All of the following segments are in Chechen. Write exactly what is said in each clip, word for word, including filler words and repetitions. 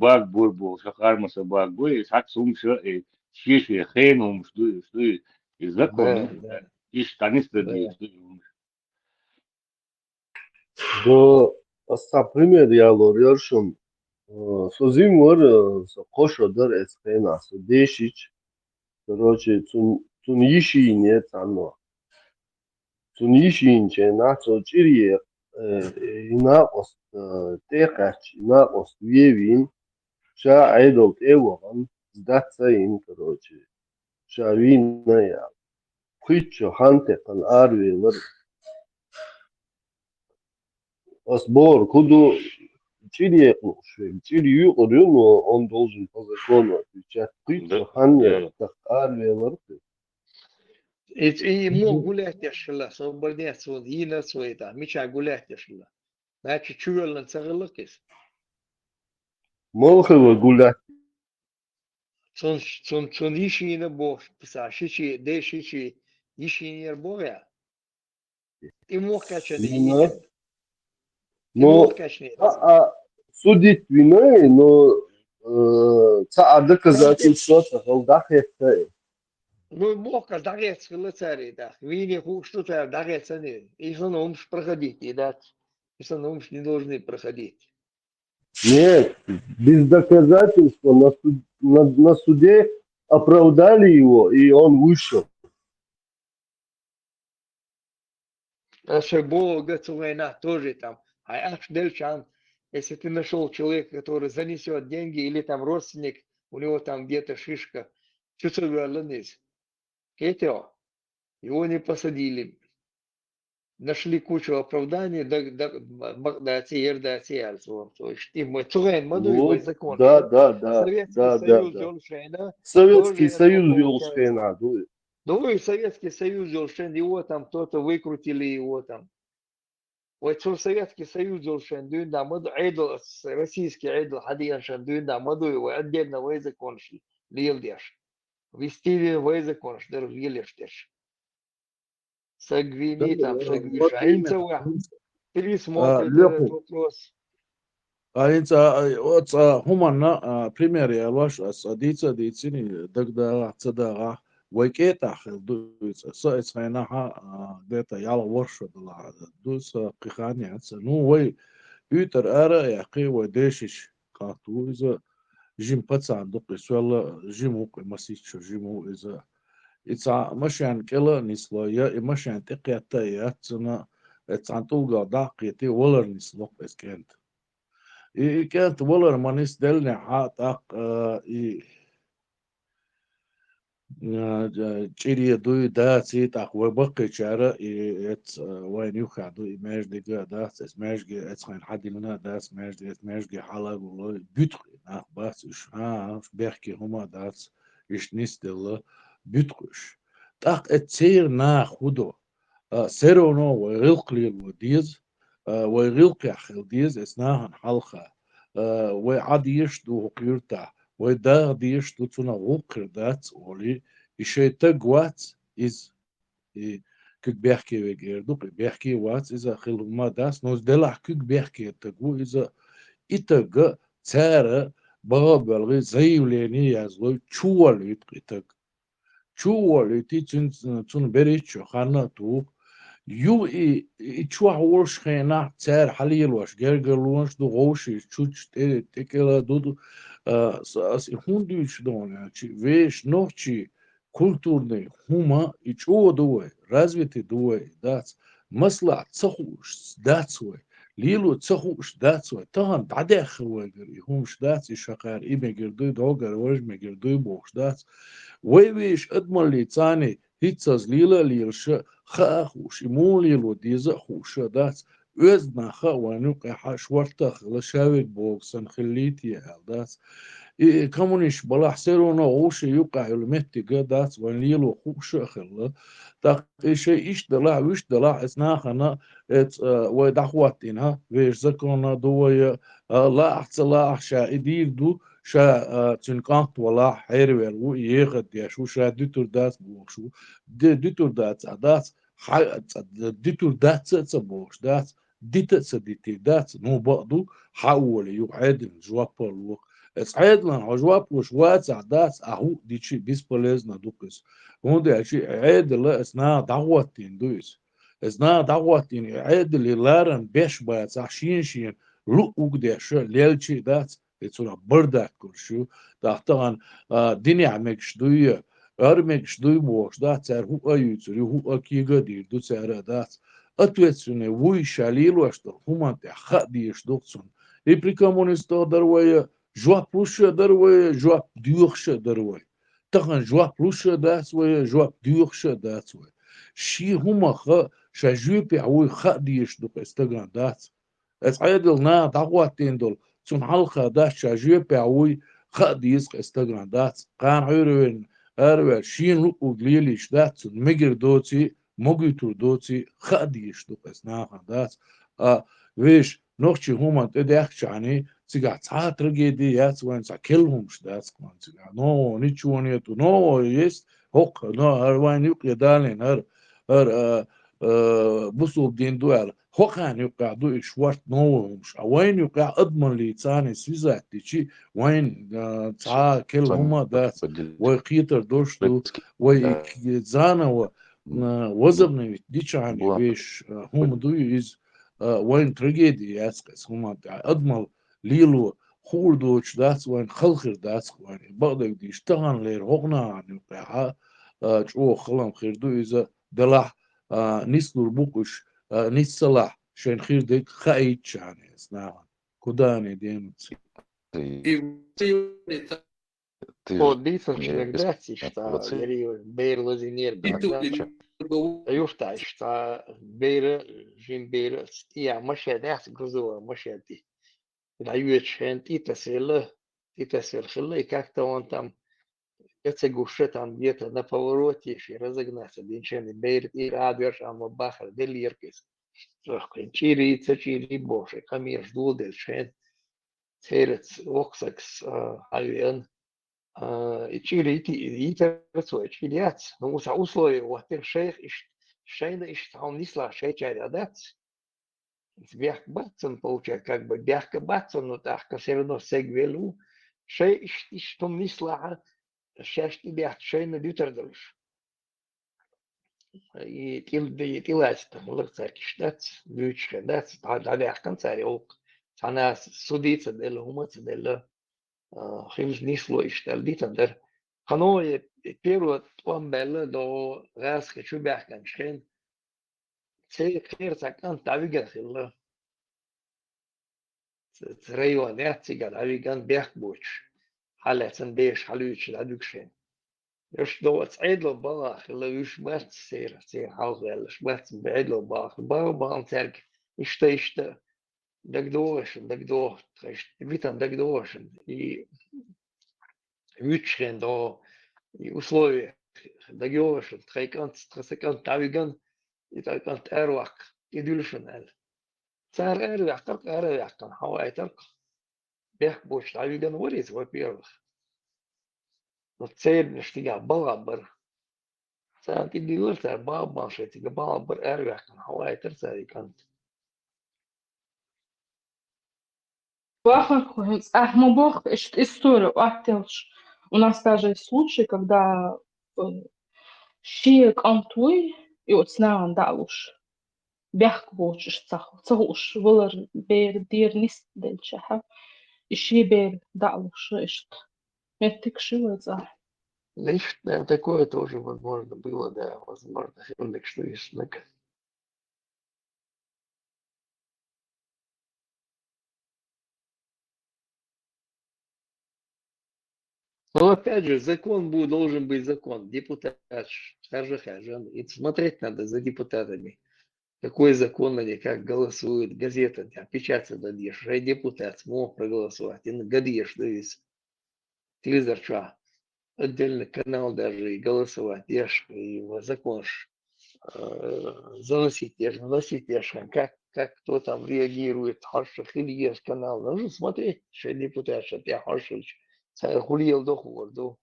бага бур бохуш, ша хармаса бага буй, и цхьацца хӀумаш, и шен-шен хенан хӀумаш ду, уьш ду, и закон, да, да, иштта дӀанисдергдий, да, уьш ду, и хӀумаш. До, аса цхьа пример ялор яр шуна. Э, со жима вар, э, со кхо шо дара эцу хенахь, со дешича, короче, цун, цун йиш йийнера цхьанна. Цун йиш йийначу хенахь цо чӀир екъна, э, и накъост, э, тӀе а кхаьчча, и накъост вен а вийна, ша Ӏедал тӀе а вахана, сдаться а йина, короче, ша вийна а яла. Пхийтта шо хан а текхна, аравелира. Ас бохург хӀун ду, чӀир екъна уьш верг, чӀир юкъур ю, но он должен по закону отвечать. Пхийтта шо хан а текхна, аравелира. И, и, и муха гулаьтташ хилла, собар де, цо йийна а, цо и тӀаккха, мичахь гулаьтташ хилла. Значит, чувоьллина ца хилла-кх иза. Мала хилла гулаьтта? Цун, цун, цун йиш йийна бохуш, писахь, шичи, дешичи йиш йийнера боху я? И муха кхаьчна, йийна. И муха кхаьчна? А, а, судить вина, но, э, цхьа а доказательство ца хилла дӀахетта. Ну, боху-кх, дӀахецна хилла цара и тӀаккха. Вийна хууш ду цара, дӀахецна и. И санна хӀумаш проходить дац. И санна хӀумаш не должны проходить. Нет, без доказательства на суд-, на, на суде оправдали его, и он вышел. Аса боху-кх цу хенахь тоже там, хьайн ахча делча, если ты нашёл человека, который занесёт деньги, или там родственник, у него там где-то шишка, чу ца воьллина иза. Кхетий хьо? Его не посадили. Нашли кучу оправданий, да, да, ма-, бакъ дац, ер дац аьлла цо. То есть, и вай цу хенахь ма дуй, вай законаш. Да, да, да, Советский Союз йолуш хенахь, Советский Союз йолуш хенахь дуй. Ну, и Советский Союз йолуш хенахь, его там кто-то выкрутили, его там. Вай цу Советский Союз йолуш хенахь дуьйна ма ду, Ӏедал, с-, российский Ӏедал хьадеана шен дуьйна ма дуй, вай отдельно вай законаш леладеш. Вистили вай законаш дара лелаш дерш. Саг вийний, там, саг вийш. А хӀинца вай пересмотр делать вопрос. А хӀинца, а, оцу, а, хӀуманна, а, пример ялош, аса дийца а дийцина, дагадагӀахь, ца дагӀахь, вай кӀетӀахь хилла ду иза. Со эцу хенахь, а, где-то ялх ворхӀ шо далахь ду, со кхин хан яц. Ну, вай уьйтӀара ара а яьккхи, вай дешича кӀант ву иза, жима пацан ду-кх и, соьлла жима ву-кх и, масийтта шо жима ву иза. И цхьа машен кӀела а нисло, я и машен тӀекхетта а яц цунна, и цхьана тӀулгах дӀа а кхетий, валар нисло-кх иза кӀентан. И, и кӀентан валар ма нисделлехь, тӀаккха, а, и, а, чӀире дуй, даций, тӀаккха вай баккхийчара и эц, а, вайна юххехь ду и маьждиг а дац, эц маьждиге эц хенахь хьадиллина а дац, маьждиг, эц маьждиге хьала а гулло, буьту-кх и нах, бац уьш, хӀан, бехке хӀума а дац, иштта нисделла, буьту-кх уьш. ТӀаккха эц церан наха хӀун до? А, всё равно вай гӀиллакх лело деза, а, вай гӀиллакхехь хила деза эц нахана хьалха. А, вай Ӏа дезаш ду хӀокху юьртахь, вай дагӀа дезаш ду, цунах гӀуллакх хир дац олий, и шайн таг вац иза. И куьг бехке верг эр ду-кх, и бехке а вац иза, хила хӀума а дац, но иза делахь куьг бехке таг ву иза. И таг цара, баха а боьлхий, заявление язлой, чуволлуьйту-кх и таг. Чуволлуьйтий, цуьнца, цунна берхӀитта шо хан а туху. Юха и, и чохь волуш хенахь цара хьалелош гергарлонаш ду, гӀовший чучу тӀе, тӀекӀела ду, ду. А, ас, ас и хӀунда дуьйцуш ду аьлча, вешан нохчийн культурный хӀума и чӀогӀа ду вай, развитый ду вай, дац. Маслахь ца хууш дац вай, лело ца хууш дац вай, тахана дӀадаьхна вайгара и хӀумаш дац, и шакхара и мегар дуй, догара важа мегар дуй бохуш дац. Вай вешан адамаллица цхьаьний хӀинццалц лела а лелаш, хаа а хууш, и муха лело деза а хууш а дац. Оьзда нах а вайна юкъахь шортта а хилла, ша верг боху санна хиллий те аьлла дац. И коммунисташ балахь, всё равно вовшийн юкъахь йолу меттиг а дац, вайна лело хууш а хилла. ТӀаккха и шайн иштта далахь, вуьшта далахь, эцу нахана, эцу, а, вай дӀахӀоттийна, вешан закон а ду вай, а, лаахь ца лаахь, ша и дийр ду, ша, а, цуьнан кӀант валахь, хьервелла ву, и ехат деш ву, ша дуьтур дац бохуш ву. Де, дуьтур дац а дац, хьа-, ца-, дуьтур дац а ца бохуш дац, дита а ца дитийр дац, ну, бакъ ду, хьан а волий, юха Ӏедална жоп а ло-кх. Эс Ӏедалан хьо жоп луш вацахь дац, а хӀуъа дичи бесполезно ду-кх иза. ХӀунда аьлча и Ӏедал эс наха дӀахӀоттийна ду иза. Эс наха дӀахӀоттийна и Ӏедале ларам беш бацахь, шен-шен луъуг деш лелча а дац, и цунах бардак гуш ю. ТӀаккха тахана, а, динехь мегаш дуй, ара мегаш дуй бохуш дац, цара хӀуъа а юьйцур ю, хӀуъа а кега а дийр ду, цара а дац. Ответственный вуй ша лелош долу хӀуманна тӀехь хаа дезаш ду-кх цунна. И при коммунистах дара вай, жоп луш а дара вай, жоп доьхуш а дара вай. Тахана жоп луш а дац вай, жоп доьхуш а дац вай. Шен хӀуманах ша жоьпехь вуй хаа дезаш ду-кх и стагана дац. Эс Ӏедал наха дӀахӀоттийна долу, цунна хьалха дац, ша жоьпехь вуй хаа деза-кх и стагана дац. Кхана хьуьйравелла, араваьлла, шена луъург лелийча дац, цунна мегар доций, могуьйтур доций хаа дезаш ду-кх эс нахана дац. А вешан нохчийн хӀуманна тӀедаьхкичхьана, цигахь цхьа а трагеди яц вайн, цхьа керла хӀумаш дац-кх вайн цигахь. Нового ничего нету, нового есть, хӀокху, но, хӀара вайн юкъе далийна, хӀара, хӀара, а, а, бусулба дин ду аьлла. ХӀокхарна юкъахь ду и шорта новый хӀумаш. А вайна юкъахь адамаллица царна связать дичи, вайн, а, цхьа а керла хӀума а дац, вай кхетар долуш ду, вай и заново, а, возобновить дичхьана вешан, а, хӀума ду иза, а, вайн трагеди яц-кх эс хӀуманна тӀехь. Адамал лело хуур доцуш дац вайн, хала хир дац-кх вайн. Бакъдерг дийцича, таханлера хӀокху нахана юкъахь а, а, чӀогӀа хала хир ду иза, делахь, а, нислур бу-кх уьш, а, нисдалахь, шайна хир дерг хаийтичхьана эс нахана. Куда они денутся? О, дийцинчу дерг дац иштта, яри бер лазийнера бер дац. Юхташ, цхьа бер, жима бер, тӀехь машен яц, грузовой машен тӀе. ДӀайоьдуш хенахь тӀе тасаелла, тӀе тасаелла хилла, и как-то он там, я ца гуш, там где-то на повороте, шен разогнаться динчу, и бер тӀера а доьжна, амма бахар деллера иза. Цох кхин чӀир йий, ца чӀир йий бохуш, и къамелаш доладелча хенахь, церан воккха стаг, а, хьавеана, а, и чӀир йитар цо, и чӀир яц. Ну, цхьа условие хӀоттийра шайх иштта, шайна иштта хьуна нислахь шайчаьрга дац. Бехк бац цунна, получается, как бы бехк бац цунна, но тӀаккха всё равно стаг велла ву, шайн иштта, иштта хӀума нислахь, шаьш тӀебаьхча шайна дуьтур долуш. И тӀил-, и тӀелаьцна хилла цаьрга иштта дац, буьйцуш хир дац, дӀа-, дӀаваьккхина цара гӀуллакх. Цхьана а суд ца делла, хӀума ца делла, а, хилла нисло иштта аьлла дитина дара. Кхано и, и первый тӀом баьлла, догӀу гӀазкхи чу баьхкинчу хенахь, церан кхера цхьа кӀант дӀавигина хилла. Ц-, ц-, район яц цигахь дӀавигина, бехк боцуш, хьалаьцна, деша хьалуьйцуш дӀадуьгуш хенахь. Уьш догӀу, цхьа Ӏедало балхахь хилла, уьш бац церан, церан хьалха ваьлларш бац, Ӏедало балхахь, балха-балхана цаьрга иштта, иштта, дагадогӀу шуна, дагадогӀу, тхайшна, витан дагадогӀу шуна, и вуьйцуш хенахь догӀу, и условия дагайогӀу шуна, тхайн кӀант, тхан сан кӀант дӀавигина, и тхан кӀант араваккха, и дуьллу шуна аьлла. Цара араваьккхира-кх, араваьккхина, хьаваийтира-кх. Бехк боцуш дӀавигина вара иза, во-первых. Но церан шайгахь балхахь бара. Царна тӀедиллира цара, балха-балха шайн цига балхахь бара, араваьккхина, хьаваийтира цара и кӀант. Вахар хӀинца ахь ма боху, иштта история Ӏоттаелча. У нас даже есть случай, когда, э, шен кӀант вуй, и оцу нахана дӀа а луш. Бехк боцуш ца, ца хууш, валар бер дера нисделчахьа, и шен бер дӀа а луш иштта. Меттиг ши вай цӀа. Иштта, да, такое тоже возможно было, да, возможно, хилла, что иштта. Но опять же, закон бу-, должен быть закон. Депутат, ш-, харжа, харжа. И смотреть надо за депутатами. Какой закон они, как голосуют, газета, там, печататься надо, что депутат смог проголосовать, и гадаешь, то есть телевизор чу отдельный канал даже и голосовать, еш, и в закон ж, э, заносить еш, вносить еш, как, как кто там реагирует, хьаша хилиеш канал, нужно смотреть, что депутат, что я хьаша, цара хулиел дохур ду.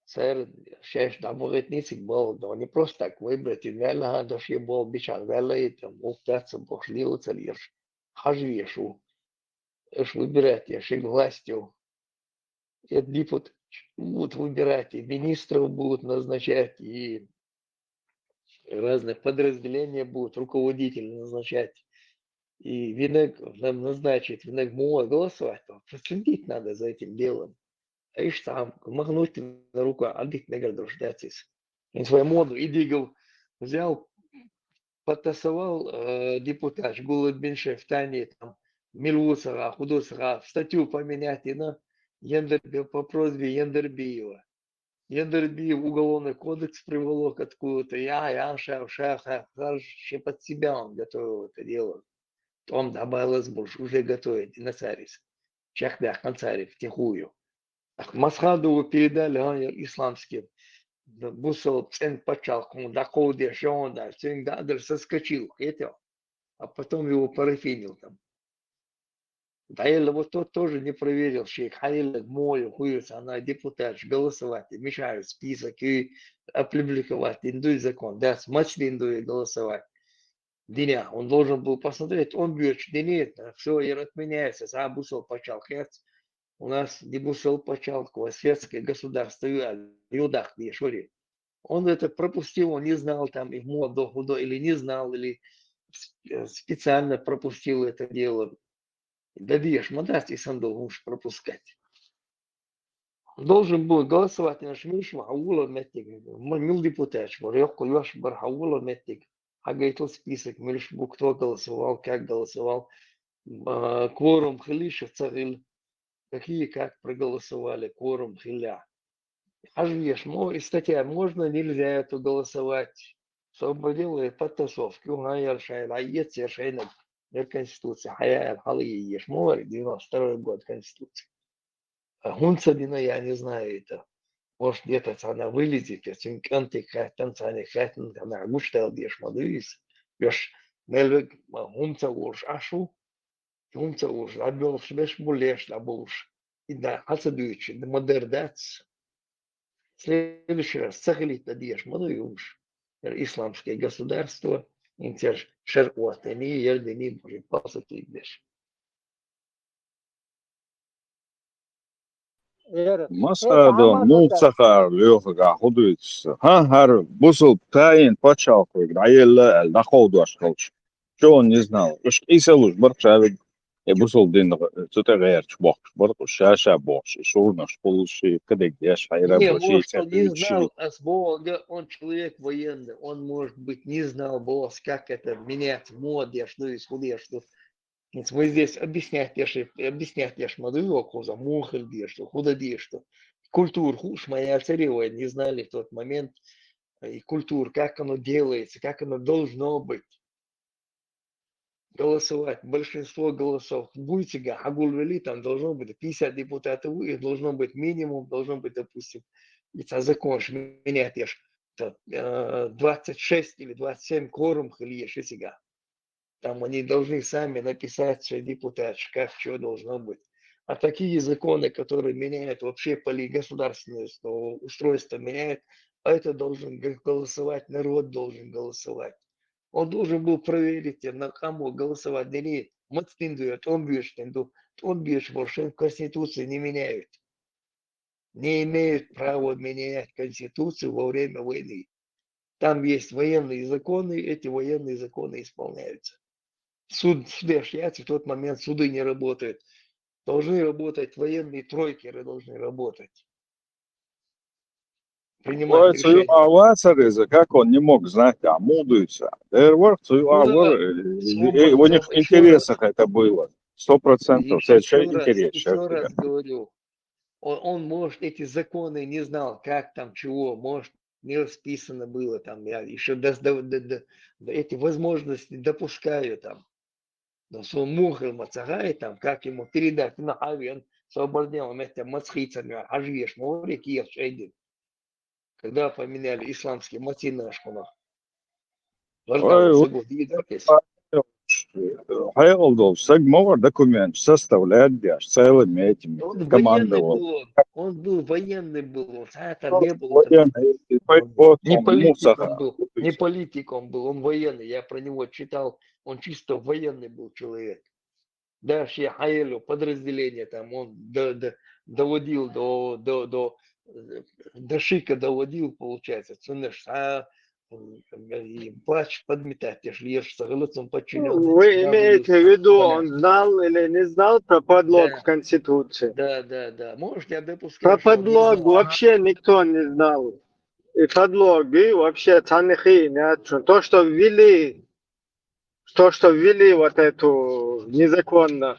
Цара шаьш дӀабахийта нициг бала, но не просто так выбрать, и ваьлла хьан доше бала бичхьана ваьлла, и там, ух, дац, бохуш, лела ца лелаш, хьажа веш ву. Аж выбирать, аж и властью. И депутат будут выбирать, и министров будут назначать, и разных подразделений будут руководители назначать. И винег нам назначить, винег мова голосовать, то проследить надо за этим делом. А ишь там, махнуть на руку, а дик негр дождаться. И свою моду, и дигл взял, подтасовал э, депутат, Гулыбин Шефтани, там, Милусова, Худосова, статью поменять, и на Яндерби, по просьбе Яндербиева. Яндербиев уголовный кодекс приволок откуда-то, я, я, шеф, шеф, шеф, шеф, под себя он готовил это дело. Он добавилось больше, уже готовит, и на царис. Чехда, канцарис, втихую. Масхадову передали, а, исламским. Бусал цен почал, он доходит, что он да, цен гадр соскочил, это. А потом его парафинил там. Да, или вот тот тоже не проверил, что Халил мой, хуется, она депутат, голосовать, мешают список и опубликовать, индуй закон, да, смысл индуй голосовать. Диня, он должен был посмотреть, он бьет, что нет, все, и отменяется, а бусал почал, хец. У нас не бусал почал, светское государство, а юдах не шури. Он это пропустил, он не знал, там, ему до худо или не знал, или сп- э, специально пропустил это дело. Да деш, мадас и сам должен уж пропускать. Должен был голосовать на Шмишма, а ула меттиг. Мил депутат, шмар, йохко, йош бар, а ула меттиг. А говорит, вот список, милш, кто голосовал, как голосовал. А, кворум хилиш, цагил. Какие как проголосовали, кворум хиля. Хажу ешмо, и статья, можно, нельзя это голосовать. Освободил и подтасовки, угаял шайла, ецер шайнак. Мер конституция, хаял, халы ешмо, девяносто второй год конституции. А Гунцадина, я не знаю это. Может, где-то она вылезет, если он кем-то хатан, цане хатан, она гуштал ешмо, дуис. Ёш, мельвек, Гунца уж ашу, Гунца уж, а бёл шмеш мулеш, а буш. И да, аца дуич, да модердац. Следующий раз, сахалит да деш, моду юмш. Исламское государство, интер шер уатени, ердени, боже, палса ты идешь. Масадо, муцахар, лёхага, худуйца. Ха, хар, бусул, таин, пачалкуй, граелла, ал, дахол дуаш колч. Чё он не знал? Уж исалуш, барк шавиг, э, бусул дин, цута гэрч бохш, барк уж шаша бохш, шурнаш, полуши, кадык деш, хайра не, боши, может, он не знал, а с Бога, он человек военный, он, может быть, не знал, бос, как это менять, мод, я что, исход, я что. Мы здесь объяснять, я же, объяснять, я ж мадуйо куза, мухаль, я что, худа, я что. Культур, хуш, моя царева, не знали в тот момент, и культур, как оно делается, как оно должно быть. Голосовать, большинство голосов, будете га, хагул вели, там должно быть пятьдесят депутатов, их должно быть минимум, должно быть, допустим, и та закон ж менять, я ж, та, э, двадцать шесть или двадцать семь корум хили, я ж, если га. Там они должны сами написать, что депутат, как что должно быть. А такие законы, которые меняют вообще поли государственное устройство, меняют, а это должен г- голосовать, народ должен голосовать. Он должен был проверить, на кому голосовать, или мацтинду, он бьешь, он бьешь, больше Конституции не меняют. Не имеют права менять Конституцию во время войны. Там есть военные законы, эти военные законы исполняются. Суд, суды ошибаются, в тот момент суды не работают. Должны работать военные тройки, должны работать. Принимать Ой, цю решения. Авацареза, как он не мог знать, а мудуется. Дервор, цю Было Авар, с э, Богом, у них ещё интересах раз. Это было. Сто процентов. Ещё Це раз, интерес. ещё раз говорю, он, он, может, эти законы не знал, как там, чего, может, не расписано было там, я еще до, до- до- до- до- эти возможности допускаю там. Но сон мухал мацагай там, как ему передать на авиан, свободнее он это мацхицами, а жиешь море, киев шейдин. Когда поменяли исламский мацинашкуна. Ой, Ой, Хайгъал дол саг мовар документ составлять дяш, целыми этими Он военный командовал. был, он, он был военный был, он сатар не был там. Военный, и по- вот Не он, политиком Мусаха. был, не политиком был, он военный, я про него читал, он чисто военный был человек. Да, шен хьаеллача подразделение, там, он д-, д-, доводил до, до, до, э, до шика доводил, получается. Цунаш са, м, и плач подметать, те ж леш сагылы цун подчинённый. Вы имеете в виду, он знал или не знал про подлог в Конституции? Да, да, да. Может, я допускаю, что он не знал. Про подлог вообще никто не знал. И подлоги вообще цанихи, нет. То, что ввели, то, что ввели вот эту незаконно,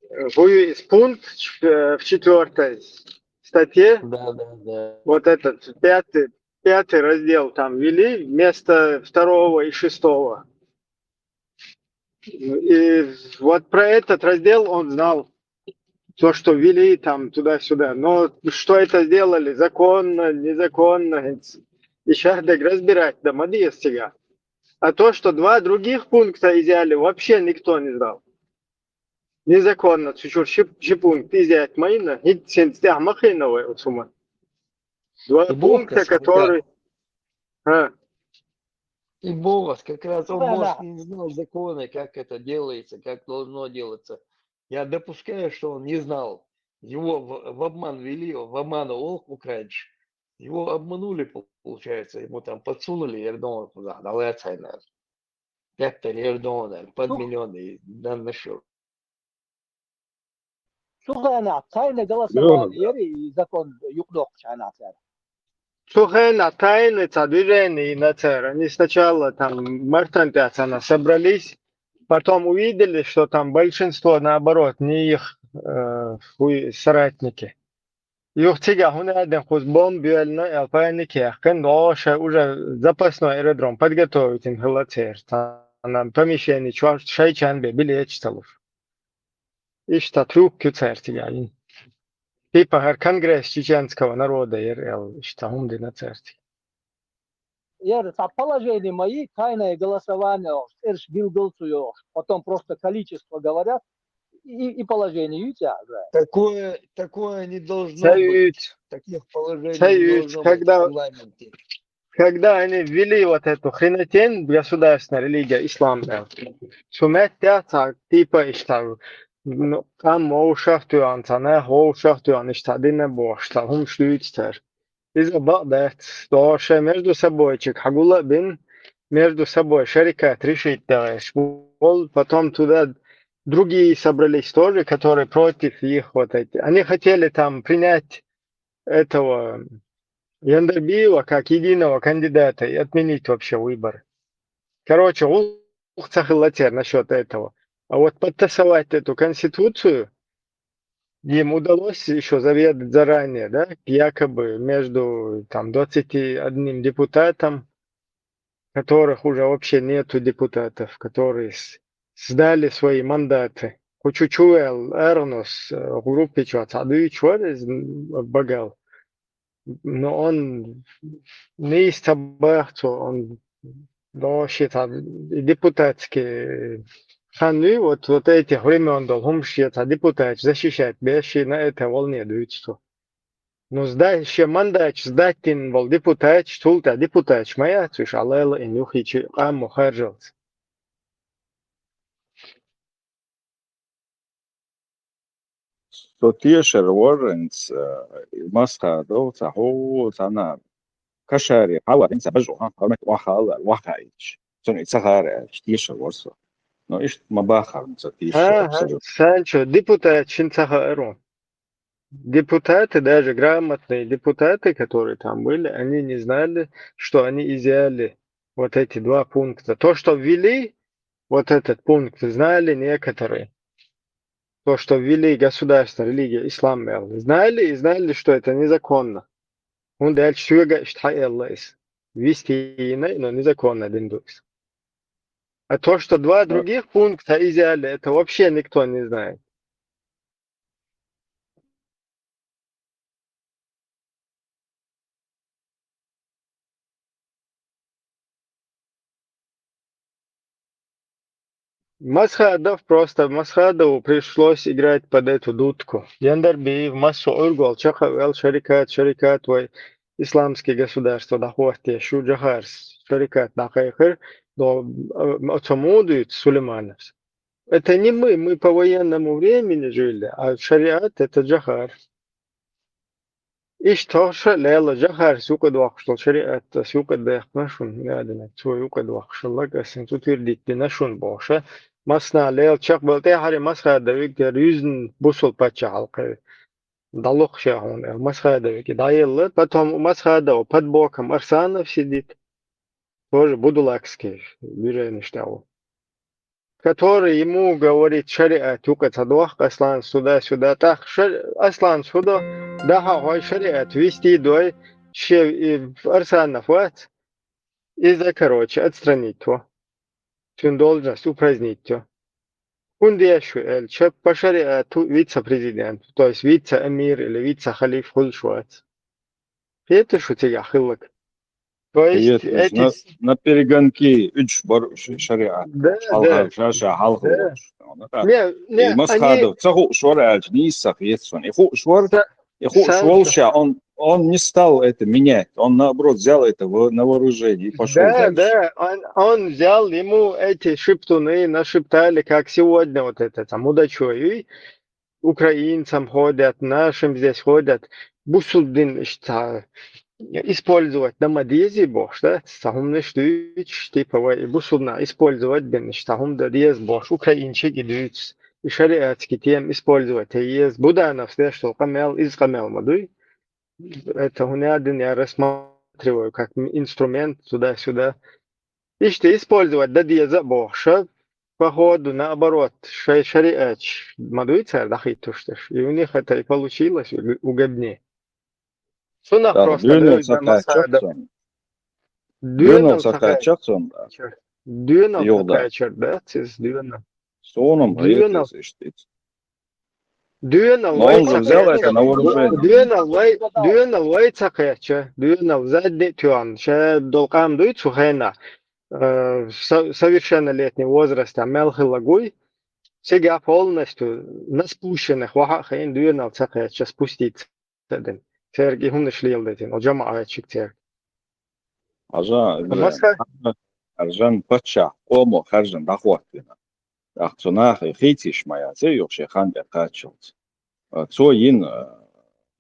э, вывели из пункт, э, в четвёртой статье, да, да, да, вот этот пятый, пятый раздел там ввели вместо второго и шестого. И вот про этот раздел он знал. То, что ввели там туда-сюда. Но что это сделали, законно, незаконно, и щас так разбирать, да, ма деза цига. А то, что два других пункта изъяли, вообще никто не знал. Незаконно, цу чура ши, ши пункт изъять ма йина, хӀинца, хӀинца тӀехьа ма хиннай вай оцу хӀуман. Два пункта, которые... А. И бог, как раз он, может, и не знал законы, как это делается, как должно делаться. Я допускаю, что он не знал. Его в, в обман ввели, в обман, олу украинцы. Его обманули, по-, получается, ему там подсунули, я думаю, куда, да, лаьцай, наверное. Пять, я думаю, наверное, под миллион и на, на счёт. Цу хенахь тайное голосование яра и закон юкъадоккхучу хенахь цара? Цу хенахь тайное цхьа движение йина цара. Они сначала там мартан тӀехь цхьана собрались, потом увидели, что там большинство, наоборот, не их, э, хуй, соратники. Юха цигахь хӀунда аьлла кхуза бомба йоьллина аьлла паника яьккхина, дӀо шайн уже запасной аэродром подготовить йина хилла церан. Цхьана помещение чохь шайчан бен билеташ ца луш. Иштта трюк ю цаьрца яьлла. Типа хӀара конгресс чеченского народа яра аьлла, иштта хӀума дина цаьрца. Яра цхьа положение ма йий, тайное голосование йохуш, цӀераш билгал ца йохуш, потом просто количество говорят, и, и положение ю цигахь? Такое, такое не должно быть. Ца юьйцу. Таких положений не должно быть в парламенте. Когда они ввели вот эту хренотень, государственная религия ислам, да. Цу меттехь цхьа, типа, иштта, ну, къам вовшах а тоьхна, цхьа нах вовшах а тоьхна, иштта дина бохуш, цхьа хӀумаш дуьйцу цара. Иза бакъ дац, догӀуш шайн между собойчик хьагула а бина, между собой шарикат решить дагӀеш волу, потом туда другие собрались тоже, которые против их вот эти. Они хотели там принять этого Яндарбиева как единого кандидата и отменить вообще выборы. Короче, гӀуллакх ца хилла церан насчёт этого. А вот подтасовать эту конституцию им удалось ещё заведать заранее, да, якобы между там двадцатью одним депутатом, которых уже вообще нету депутатов, которые с-, сдали свои мандаты. Кху чу чу ваьлла Эрнус, э, группи чохь цхьа дуьйцуш вара иза, м, багал. Но он нийса ца баха цо, он вообще цхьа и депутатский хан ю, вот, вот этих времён долу хӀумаш, шен цхьа депутаташ защищать беш, шена это волне дуьйцу цо. Ну, сда-, шен мандаташ сдать дина волу депутаташ, цул тӀаьхьа депутаташ ма яц уьш, а лайла ина юххе чу къамо харжалц. Со тешар вара хӀинца, э, Масхадов, цхьа хӀу, цхьана Кашари, хьала, хӀинца бажо, хан, хьармат, охьа хала, охьа хаийташ. Цунна и ца хара аьлча, тешар вара со. Но иштта ма баххара хӀинца тешар. Ха, ха, абсолютно. Санчо, депутат шин ца хаара вон. Депутаты, даже грамотные депутаты, которые там были, они не знали, что они изъяли вот эти два пункта. То, что ввели вот этот пункт, знали некоторые. То, что ввели государственная религия ислам, мел, знали и знали, что это незаконно. ХӀунда аьлча соьга иштта хьаэлла иза. Вистина, но незаконно дина ду иза. А то, что два других пункта изъяли, это вообще никто не знает. Масхадов просто, Масхадову пришлось играть под эту дудку. Яндарбиев массо а Ӏуьргал чекхвел шарикат, шарикат вай исламский государство дӀахӀоттеш ю, Джохарс шарикат дӀакхайкхира, до, а, оцо муха дуьйцу Сулеймановс? Это не мы, мы по военному времени жили, а шариат — это Джохар. Иштта тхо а лела Джохарца юкъадоаккхаш долу шариат, ас юкъадаьккхина шуна, Гадина, цо юкъадоаккхаш хилларг, ас хӀинца утвердить дина шуна бохуш, массанхьа лела чекхбала тӀаьхьара Масхадов вигар юьзна бусул паччахьалкхе дӀалоху ша хьуна аьлла, Масхадов вигар дӀаелла, потом у Масхадова под боком Арсанов сидит, тоже Будулакский движенеш тӀехь ву. Который ему говорит, шариат юкъа ца дохку, Аслан, сюда, сюда. ТӀаккха ша-, Аслан, сюда, дахьа хьой шариат вести дой, ше и Арсанов вац, иза, короче, отстранить во. Цуьнан должность упразднить во. ХӀунда еш шу аьлча, по шариату вице-президент, то есть вице-эмир или вице-халиф хуьлуш вац. Кхета шу цигахь хилларг? То есть Кхета, эти на, с- на перегонки уьдуш бара уьш шариат. Да, Хьалха да. Ша-ша хьалха Да. лууш. Не, не, И они Масхадов ца хууш вара аьлча, нийса ца хета суна. И хууш вара, Са- и хууш Сам- волуш ша, он, он не стал это менять. Он, наоборот, взял это в, на вооружение и пошёл Да, дальше. Да, он, он взял, ему эти шептуны нашептали, как сегодня вот это, там, удачой, украинцам ходят, нашим здесь ходят. Бусулба дин иштта использовать дан ма дезий бохуш, да? Цхьа хӀуманаш дуьйцуш, типа, вай бусулба нах использовать бина, иштта хӀума дан деза бохуш, украинчиг и дуьйцу. И шариатский тема использовать еза. Будановс деш долу къамел, иза къамел ма дуй. Это хӀунда дина я рассматриваю как м-, инструмент туда-сюда. Иштта использовать дан деза а бохуш, походу, наоборот, шайн шариаташ ма дуй цара дӀахӀиттуш дерш. И у них это и получилось у-, угоднее. Цунах Так, просто дуьйнал левза ца кхаьчча Масхадов. Цунна. Дуьйнал Дуьйнал ца ца кхаьчча кхаьчча. Цунна. Дуьйнал ца Югда. Кхаьчча, да, цуьнан дуьйнал. Суна-м Дуьйнал. Гьетта иштта. Дуьйнал Но вай он ца же взял кхаьчча. Это на вооружение. Дуьйнал вай, дуьйнал вай ца кхаьчча. Дуьйнал задний тоьхна. Ша долу къам дуй цу хенахь. Э, со-, совершеннолетний возраста мел хилла гуй. Цигахь полностью на спущенных ваха а хиъна дуьйнал ца кхаьчча, спуститься дина. Церга и хӀуманаш леладайтина, оцу жамаӀатчиг церга. Хьажа, Маска? Хьажан паччахь къомо хаьржина дӀахӀоттийна. ТӀаккха цу нахе хийцийш ма яц, юха шен хан тӀе кхаччалц. А, цо йина, а,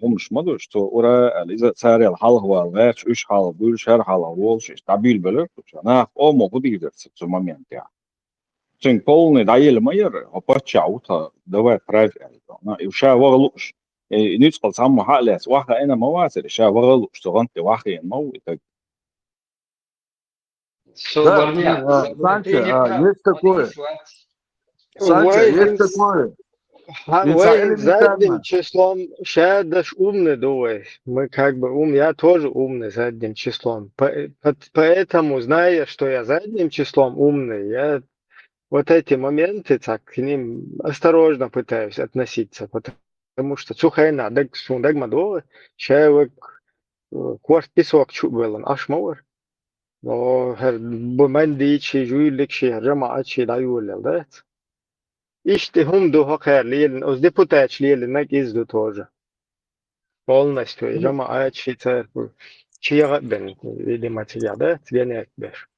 хӀуманаш ма душ, цо ура аьлла, иза царел хьалха вала гӀерташ, уьш хьалха буьйлуш, хӀара хьалха волуш, иштта дӀабуьйлабелира кху чу. Наха къомо хӀун дийр дара цу моментехь? Цуьнга полный дӀаелла ма яра, хьо паччахь ву тхан, давай правь аьлла. На, и ша ваха лууш, и, и нуьцкъала цхьаммо хьа а лаьцна, ваха хиъна ма вацара, и ша ваха лууш, цу гӀант тӀе ваха хиъна ма ву и таг. Да, а, Санчо, а, есть такое. Санчо, есть такое. Ха, и вай задним числом ша даш умный ду вай. Мы как бы ум-, я тоже умный задним числом. По-, по-, поэтому, зная, что я задним числом умный, я вот эти моменты так к ним осторожно пытаюсь относиться, потому что цу хенахь даг, суна даг ма до, ша вай, э, корта песок чу а веллан, аш ма вара. Но хӀара бу мандийчий, жуьйлигший, хӀара жамаӀатчий дӀайолаелла дац. Иштта хӀума ду хӀокхара лелина, оцу депутаташ лелинарг иза ду тоже. Полностью, и жамаӀатчий церкви чегӀа а бен, видимо, цигахь дац, генерк беш.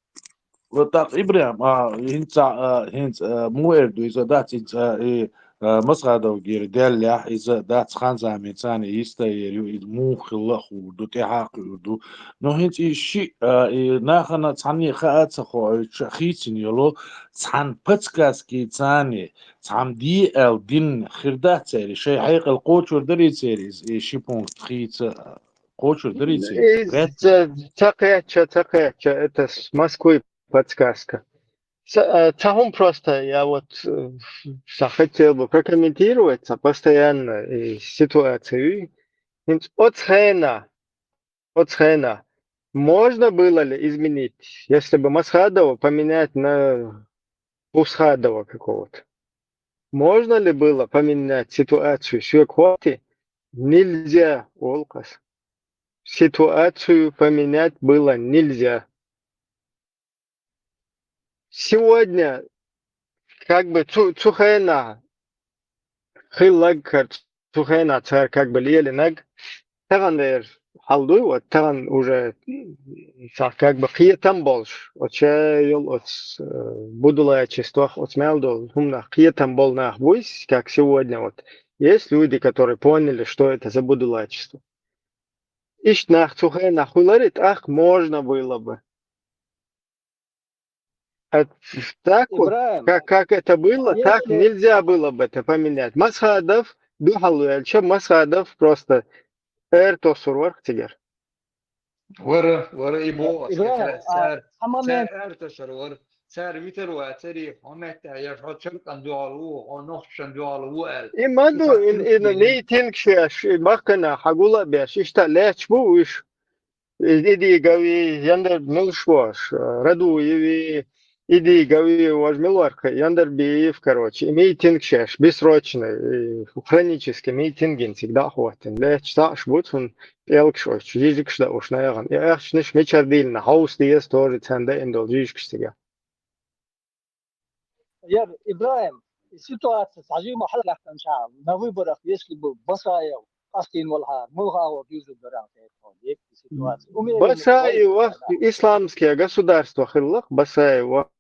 Вот так, Ибрахим, а, хӀинца, а, хӀинца, а, муха эр ду иза дац, хӀинца, а, и, а, Масхадов гира деллехь, иза дац хан замин царна йистайер ю, иза муха хилла а хуур ду, тӀаьхьа а кхуьур ду. Но хӀинца и шиъ, а, и нахана цхьанне хаа а ца хоуьйтуш, хийцина йолу, цхьана подсказки царна, цхьамма де аьлла динна хир дац церан, шайн хьекъал кхочур дарий церан иза, и ши пункт хийца кхочур дарий церан? Иза ца, ца кхаьчча, ца кхаьчча, это с Москвы подсказка. Ца, а, цхьа хӀума просто, я вот, э, ца хотел бы прокомментировать, ца постоянно, э, ситуацию. ХӀинца оцу хенахь, оцу хенахь можно было ли изменить, если бы Масхадова поменять на Пусхадова какого-то? Можно ли было поменять ситуацию? Соьга хӀотте нельзя, олу ас. Ситуацию поменять было нельзя. Сегодня, как бы, цу, цу хенахь хилларг хӀара, цу хенахь цара как бы лелинарг, тахана дера хьал дуй, вот тахан уже, м, цхьа как бы кхетам болуш, оцу шайолу оцу, э, будулайчествах, оцу мел долу хӀуманах кхетам болу нах буй, как сегодня вот. Есть люди, которые поняли, что это за будулайчество. Иштта нах цу хенахь хуьлура, и тӀаккха можно было бы. А так вот, Ибрахим, как, как это было, так если нельзя было бы это поменять. Масхадов, дуьхьал ваьлча, Масхадов просто эр тосур вара цигара. Вара, вара и боху, Ибрахим, цара, а, цара, хьан момент, цара эр тосур вара. Цара витар вац, цара хьо меттехь, я хьо чаркан дуьхьал ву, хьо нохчан дуьхьал ву аьлла. И ма ду, и, и митинг шеш, и бахкана хьагула а беш, иштта лаьтташ бу уьш. И Идигови, Яндар милш бош, Радуеви, Идигови, вож милорка, Яндарбиев, короче, и митинг шеш, бессрочный, и хронический митинг ин цига дӀа а хӀоттина. Лаьтташ цхьаъш бу цунна пӀелгаш ойтуш, жижигаш даа уьш нагӀана. И ахчанаш мичара диллина, хьовса деза тоже царна даина долу жижигаш цига. Яр, Ибрахим, и ситуация схьажима хьалахьаьхкинчхьа, на выборах, если бы Басаев къастийна валахьара, муха агӀор дуьйцур дара аьлла, тхуна, дика ситуация. Умеренный Басаев валахьара, вахт исламская государство хилла, Басаев вахт.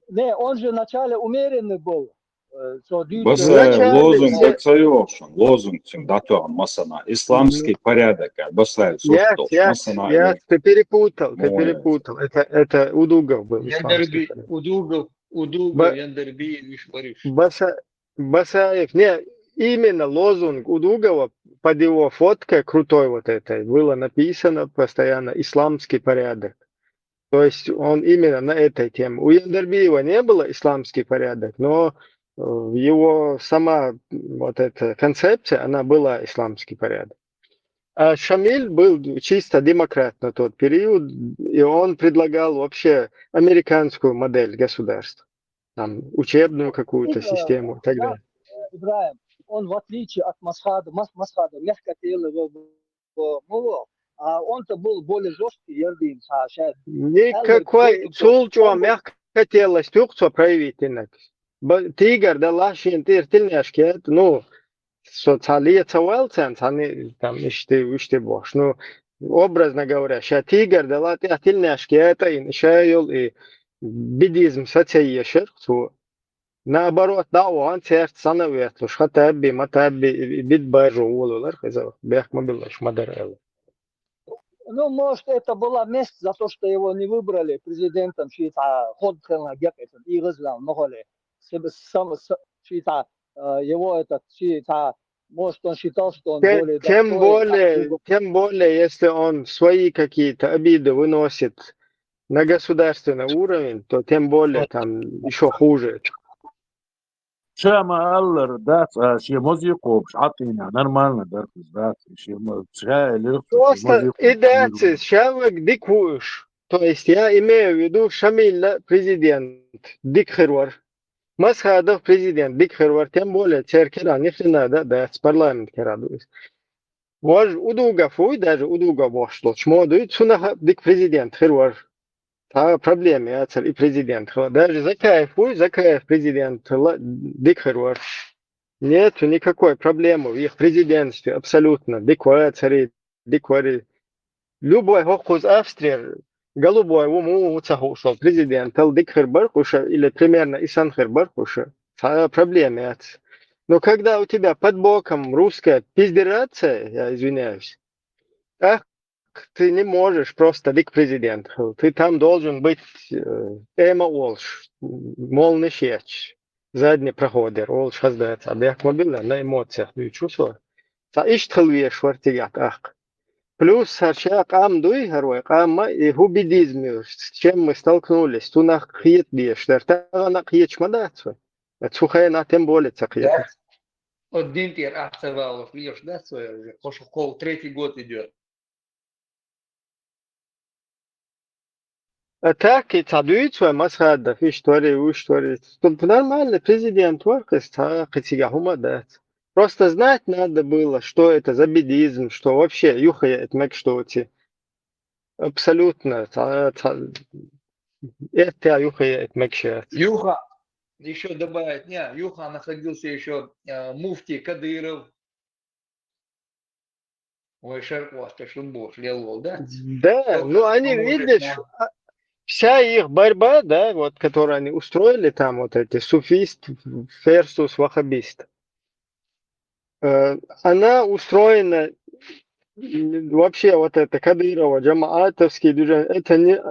Не, он же вначале умеренный был. Э, цо дуьйцу Басаев Вначале лозунг все- ца йохуш, лозунг цуьнан дӀатоьхна массарна. Исламский порядок, а Басаев Нет, сустал. нет, Массарна нет, ты перепутал, ты Ой. перепутал. Это, это Удугов был Яндарби, исламский. Удугов, Удугов, Ба- Яндарби, уьш бариш. Баса-, Басаев, не, именно лозунг Удугова под его фоткой крутой вот этой было написано постоянно «Исламский порядок». То есть он именно на этой теме. У Яндарбиева не было «Исламский порядок», но э, его сама вот эта концепция, она была «Исламский порядок». А Шамиль был чисто демократ на тот период, и он предлагал вообще американскую модель государства, там, учебную какую-то Ибра-, систему и так да, далее. Ибрахим, он в отличие от Масхада, Мас-, Масхада мягко тело его было, а он-то был более жесткий, ярдин, ша-, ша-, Никакой, цул чӀогӀа мягко телость юкъа цо проявить йинарг. Ба-, тигар далла шена тӀера тилнеш кет, ну, со цхьа ле ца ваьлла царна, цхьа ни-, там, иштта, иштта бохуш. Ну, образно говоря, ша тигар далла тӀехь тилнеш кет, и ша йолу и бедизм саца ешар цо. Наоборот, дӀа а вахана, церт санна а ветталуш, хатабби, матабби, и, и бид бажо волавелар, иза бехк ма биллалаш ма дара аьлла. Ну, может, это была месть за то, что его не выбрали президентом, ши цхьа хӀод хилла гекъа, и гӀазлан нохале. Себе сам, с-, ши цхьа, э, его этот, ши цхьа, может, он считал, что он Те-, более тем достоин, более, как его. Тем более, если он свои какие-то обиды выносит на государственный уровень, то тем более там ещё хуже. Ша ма-аллара дац, а шен мозий кхобуш, Ӏатийна, нормально дара иза дац, шен мо-, ша элира, Просто и дац иза, ша ваг дика ву уьш. То есть я имею в виду, Шамилла президент дика хир вара. Масхадов президент дика хир вара, тем более церан кара ни хрена да дац, парламент кара ду иза. Вож Удугов вуй, даже Удугов бохуш долчу мо дуй, цунах а дика президент хир вара. Цхьа проблема яцара и президент хила. Даже Закаев вуй, Закаев президент хила дика хир вара. Нету никакой проблемы в их президентстве абсолютно. Дика вацари, дика вари. Любой хӀокхуза Австрияра, голубой ву, муха ву ца хууш волу президентал дика хир бара кхуша, или примерно и сан хир бара кхуша. Цхьа проблема яц. Но когда у тебя под боком русская пиздерация, я извиняюсь, ах, ты не можешь просто дика президент хила. Ты там должен быть, э, эма олуш, молниш ечаш, задний проходер олуш хаздац. А бехк ма билла, на эмоциях дуьйцу со. Цхьа иштта хила веш вара цигахь тӀаккха. Плюс хӀара ша къам дуй, хӀара вай къамма, и хӀу бедизм ю, с чем мы столкнулись, цунах кхета дезаш дара. Тахана а кхеташ ма дац вай. Цу хенахь тем более ца кхета. От дин тӀера ахь ца валуш леш дац вай уже, кхо шу-, кхо-, третий год идёт. А так и цхьа дуьйцу вай Масхадов, иштта вари, уьш вари. Чтоб нормальный президент вара, кхин цхьа кхин цигахь хӀума дац. Просто знать надо было, что это за бедизм, что вообще юхаяйта мегаш доций. Абсолютно. Цхьа, цхьа, эттеа юхаяйта мегаш яц. Юха, ещё добавить, не, Юха находился ещё, э, муфтий Кадыров. вай шаркъотташ ду бохуш лелла волу, да? Да, ну они, видишь, а, вся их борьба, да, вот, которую они устроили там, вот эти суфист versus ваххабист, э, она устроена, м, вообще вот это Кадырова, джамаатовские движения, это не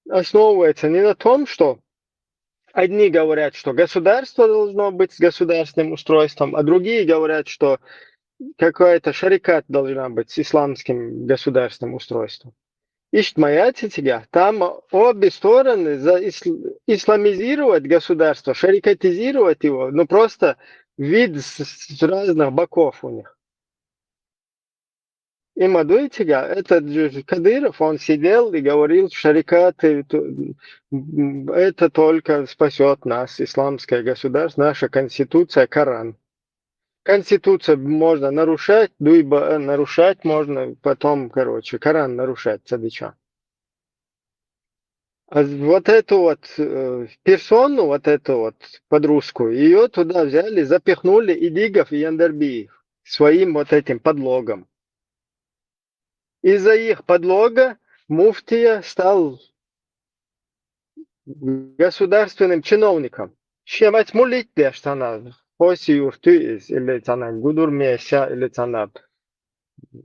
основывается ни на том, что одни говорят, что государство должно быть с государственным устройством, а другие говорят, что какая-то шарикат должна быть с исламским государственным устройством. Иштта ма яц и цигахь. Там обе стороны за ис-, исламизировать государство, шарикатизировать его, ну просто вид с, с разных боков у них. И ма дуй цигахь, этот же Кадыров, он сидел и говорил, шарикаты, ту-, м, это только спасет нас, исламское государство, наша конституция, Коран. Конституция можно нарушать, дуй ба-, э, нарушать можно, потом, короче, Коран нарушать, садича. А вот эту вот, э, персону, вот эту вот подружку, ее туда взяли, запихнули и Дигов, и Яндарбиев своим вот этим подлогом. Из-за их подлога муфтия стал государственным чиновником. Шен вац мулитдеш цана, хоси юрту из, или цана гудур меса, или цана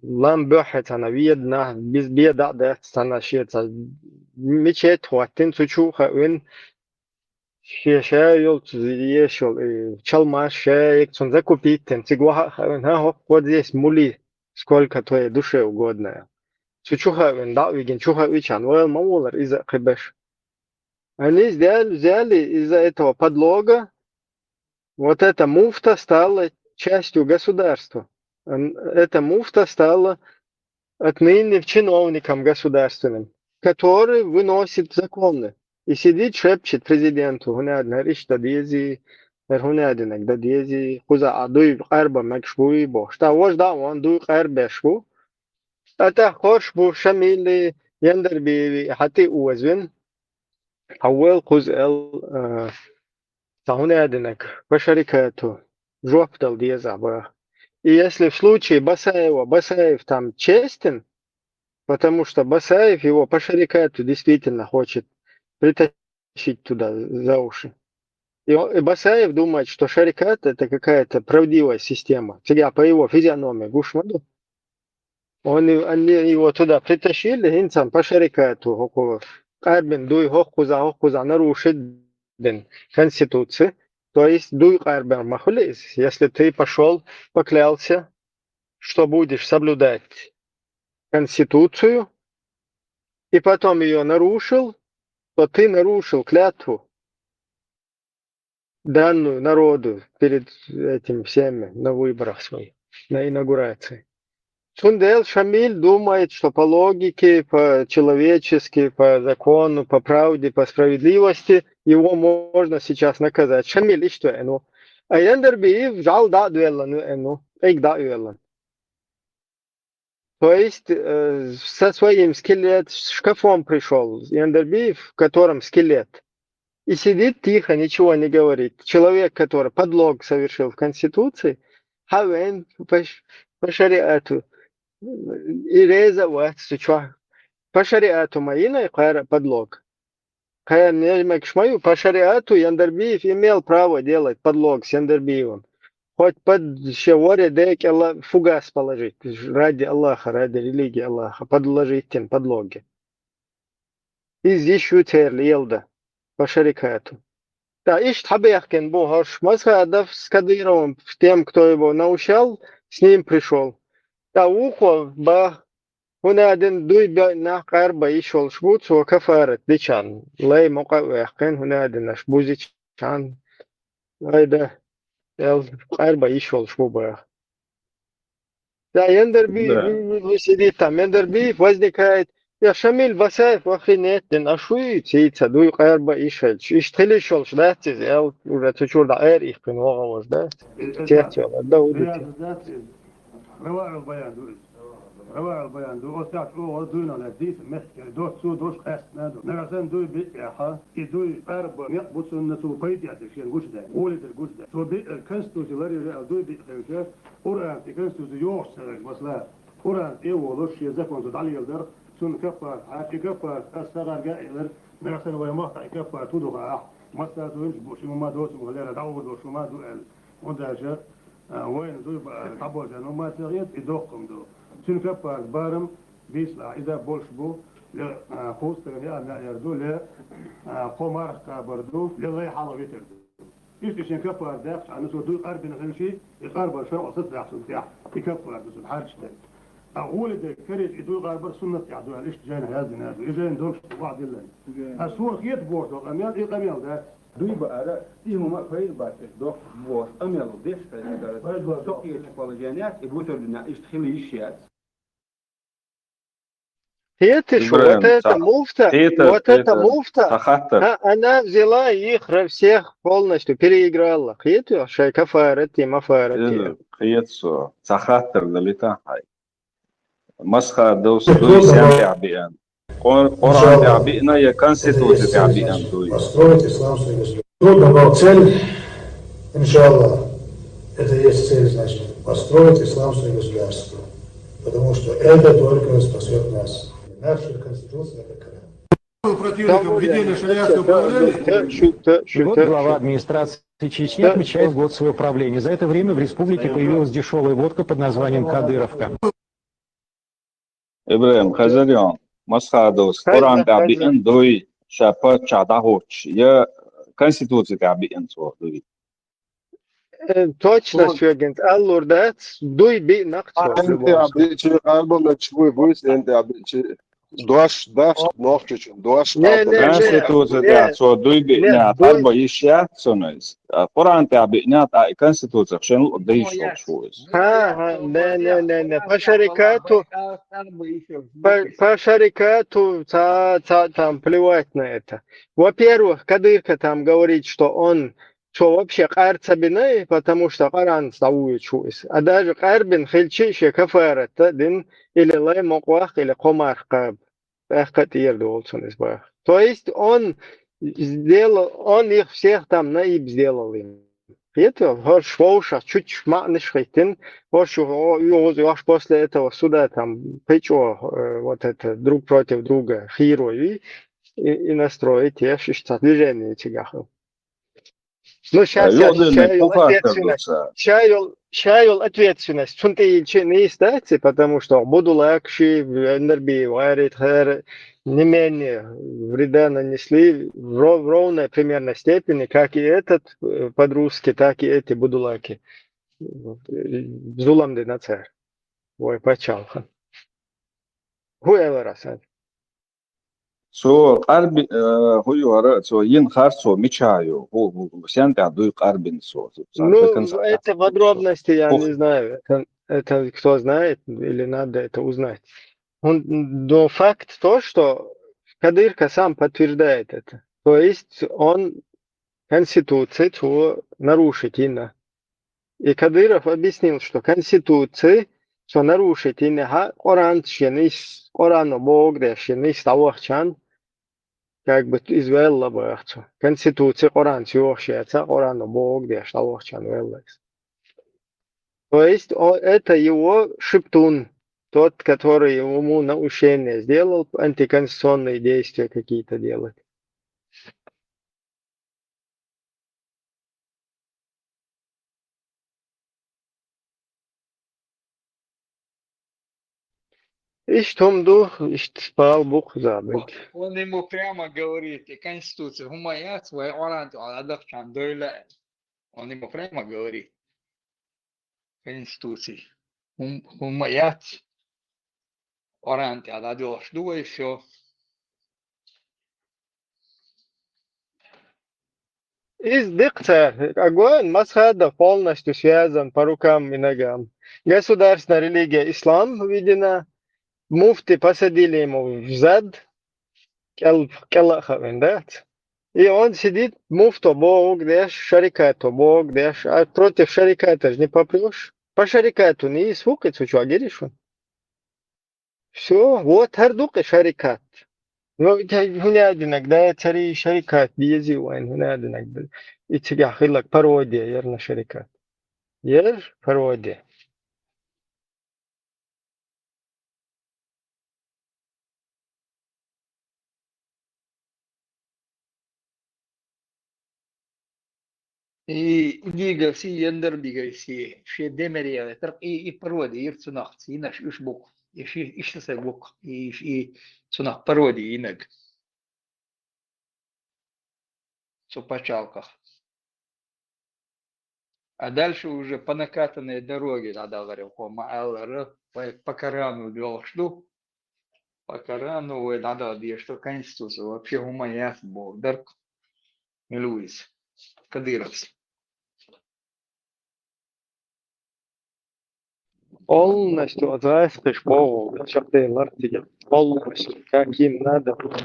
лам бохье цана ведна, биз беда дац цана шеца мечеть хваттин, цу чу хаъвин, ше ша йолчу еш йол, и чалмаш ша ек цун закупиттин, циг ваха хаъвин, ха, хӀокху здесь мули, сколько твоей душе угодно. Цу чу хаъвин, дӀа а вигин, чу хаъвичан, вайл ма волар иза кхибеш. Они взяли, взяли из-за этого подлога, вот эта муфта стала частью государства. Ан-, эта муфта стала отныне чиновником государственным, который выносит законы. И сидит, шепчет президенту, хӀунадина хӀара иштта дези, хӀара хӀунадинаг да дези, кхуза а дуй къарба мегаш буй бохуш. Та вожда а ван дуй къарбеш бу. ТӀаккха хорш бу Шамили, Яндарбиеви хьатӀе озавин. Хьаввел кхуза эл, а, цхьа хӀунадинаг, Пашарикату жоп дала деза баха. И если в случае Басаева, Басаев там честен, потому что Басаев его Пашарикату действительно хочет притащить туда за уши. И, он- и Басаев думает, что Шарикат — это какая-то правдивая система. Цигахь по его физиономии гуш ма ду. Он, они его туда притащили, хӀинца Пашарикату хӀокху къарбина дуй хӀокхуза, хӀокхуза нарушить дина Конституцию. То есть дуй къарбар ма хуьлу иза, если ты пошёл, поклялся, что будешь соблюдать Конституцию, и потом её нарушил, то ты нарушил клятву, данную народу перед этим всеми на выборах своих, на инаугурации. Цундела Шамиль думает, что по логике, по-человечески, по закону, по правде, по справедливости его можно сейчас наказать. Шамиль иштта веана ву. А Яндарбиев жӀаьла дӀа а доьллина веана ву, эг дӀа а йоьллина. То есть, э, со своим скелет, с шкафом пришёл Яндарбиев, в котором скелет. И сидит тихо, ничего не говорит. Человек, который подлог совершил в Конституции, хьавен по, ш- по шариату. И реза вац цу чохь. По шариату ма йина и кхара подлог. Кхара не мегаш ма ю, по шариату Яндарбиев имел право делать подлог с Яндарбиевым. Хоть под ше воре декӀала фугас положить, ради Аллаха, ради религии Аллаха, подложить тин подлоги. Иза йиш ю церан лелада, по шарикату. ТӀаккха иштта хьабехкина бу хӀорш Масхадов с Кадыровым, с тем, кто его наущал, с ним пришёл. ТӀаккха вукхо баха, хӀунадина дуй беъна нах къарба йиш йолуш бу, цо кафарат дичарна, лай мукъа а ваьккхина, хӀунадинаш бузичарна, айда, эл къарба йиш йолуш бу баха. Да, Яндарбиев, Да. вы, вы сидите там, Яндарбиев возникает. Я Шамиль Басаев, охренеть, дин, а шу и цица, дуй къарба йиш хилча. Иштта хила йиш йолуш дац иза, эл уже цу чуьра дӀа эр ихкхина вогӀа вожа, да? Терц йола, да, удуьту. Раваъул баян ду иза. Раваъул баян ду, оцу тӀехь чӀогӀа дуйна лаьа дийца меттигера, доццу дош къаьстина ду. Нагахь санна дуй биъ эхьа, и дуй къарба некъ бу цунна, цо пайда эцар шен гучудаьлла, гӀоле дерг гучудаьлла. Цо биъ конституци ларъяра аьлла дуй биъ хилча, Къуръан тӀе конституци йогӀуш ца хилча, масала, Къуръан тӀе а волуш, шен законца дӀалеладар, цунна каффарат хьаьрча, и каффарат ас сагӀарга а элира, нагахь санна вай махкахь и каффарат хӀун ду хаахь, массаьрца вуьнчу бу-, ши хӀума доцу хӀума лера, дӀагӀур долуш хӀума ду аьлла. ХӀунда аьлча, а, вайна дуй баара дӀабожа хӀума ца хета, и доккха хӀума ду. Цуьнан каффарат барам бийцалахь, иза болуш бу, я, а, кхузткъа стагана яа маьӀар ду, ле, а, кхо марха кхабар ду, ле лай хьалха витар ду. Иштта шен каффарат даьккхича, цо дуй къарбина хилчий, и къарбар шарӀо сацадаккха цунна тӀехь, и каффарат ду цунна хьаьрча дерг. Ткъа гӀоле дерг карийча, и дуй къарбар суннат тӀехь ду аьлла, иштта жайнахь яздина аьлла ду. И жайна долуш вахь диллина. Ткъа суна хета бохург долу къамел, и къамел дац. Дуй баара, и хӀума пайда бац, эцу доккхачу бохуш къамел деш хилча, со кхечу положенеш и бусурдина иштта хила йиш яц. Хеташ, вот это муфта, вот это муфта. Цхьа хаттар. А, она взяла их ра-, всех полностью переиграла. Хеташ, шайн кафарати, мафарати. Иза, хета со. Цхьа хаттар далита хьай. Масхадовс дуй сен тӀехь биъна? Къур-, Къуръан тӀехь биъна я Конституци тӀехь биъна дуй? Построить исламское государство. Трудно, но цель, иншаллах, это и есть цель, значит, построить исламское государство. Потому что это только спасет нас. Наша Конституция — это Коран. Противником введения шариатского положения. Глава администрации Чечни отмечает год своего правления. За это время в республике появилась дешёвая водка под названием «Кадыровка». Ибрагим, хазарйон, Масхадовс Къуръан тӀехь биъна дуй, ша паччахь дӀахӀуттуш, я Конституци тӀехь биъна цо дуй? Э, точно соьган аллур дац, дуй биъна-кх цо. Къуръан тӀехь биъчи къарбанча вуй, вуй сен тӀехь биъчи. Дош, дош, нохчичун дош. Не, не, не, Конституци тӀехь цо дуй биъна, къарба йиш яц цунна иза. А Къуръан тӀехь биъна, а и Конституцих шен луъу дайш волуш ву иза. Ха, ха, не, не, не, не. По шарикату, по, по шарикату, ца, ца, там, плевать на это. Во-первых, Кадырка там говорит, что он, цо вообще къар ца бина, потому что Къуръанца дӀавуьйцуш ву иза. А даже къарбина хилчи, шен кафарат а дина, или лай мукъаваккха, или кхо марха кхаба. ТӀаккха тӀера долу цунна иза баха. То есть он сделал, он их всех там наиб сделал им. Хетал, хӀорш вовшах чуть маънаш хӀиттина, хӀорш ю-, ю-, ю-, после этого суда там печо, э, вот это друг против друга хиро и, и, и настроить еш, иштта движение цигахь. Ну, щас я, ща йолу ответственность. Ща йолу, ща йолу ответственность. Цунна тӀе йича нийса дац, потому что будулакаши, энарби варит хера, не менее вреда нанесли в ров-, в ровной примерно степени, как и этот, э, подростки, так и эти будулаки. Зулам дина цара. Вай пачхьалкхан. ХӀун элира сан? Цо къарби-, э, хӀун ю хӀара, цо йина харцо мичахь ю? ХӀу-, хӀу-, сен тӀехь дуй къарбина цо? Ну, это подробности я не знаю. Это, это кто знает, или надо это узнать. Он, но факт то, что Кадырка сам подтверждает это. То есть он Конституцию цо нарушить йина. И Кадыров объяснил, что Конституцию цо нарушить йина хьа, Къуръанца шен ис, Къуръано бохург деш шен ис дӀавахчан, как бы иза ваьлла баха цо. Конституци Къуръанца йохуш яцахь, Къуръано бохург деш дӀавахчан ваьлла иза. То есть о-, это его шептун, тот, который ему наущение сделал, антиконституционные действия какие-то делать. Иштта хӀума ду, иштта бала бу кхузахь. Он ему прямо говорит, и Конституция, хӀума яц, вай Къуръан тӀехь дӀадахчан дойла. Он ему прямо говорит. Конституция. ХӀум-, хӀума яц. Къуръан тӀехь дӀадоьлхуш ду вай, всё. Иза дикъ цара, агоин Масхадов полностью связан по рукам и ногам. Государственная религия ислам введена, муфти посадили ему в зад, кӀел-, кӀела а хаийна дац. И он сидит, муфто бохург деш, шарикато бохург деш, а против шариката же не попрёшь. По шарикату нийса ву кхин цу чохь гири шуна. Всё, вот хӀара ду кхин шарикат. Ну, хӀун аьлла динарг, да, цари шарикат дезий вайн, хӀун аьлла динарг. И цигахь хилларг пародия яра на шарикат. Яра пародия. И, и дигал си, яндар дигай си, ши демерияла тарк, и, и пароди ир цунах цинаш уш бук, и ши, иш са бук, и, и цунах пароди инаг. Цу пачалках. А дальше уже по накатанной дороге надо говорил, хо ма аллара, по, по Корану дёлхш ду. По Корану вай надо дешта конституция, вообще хуман яс бо, дарк. Милуис. Кадыровс. Полностью отрасль школу, чакъдайлар тиги. Полностью, как им надо было.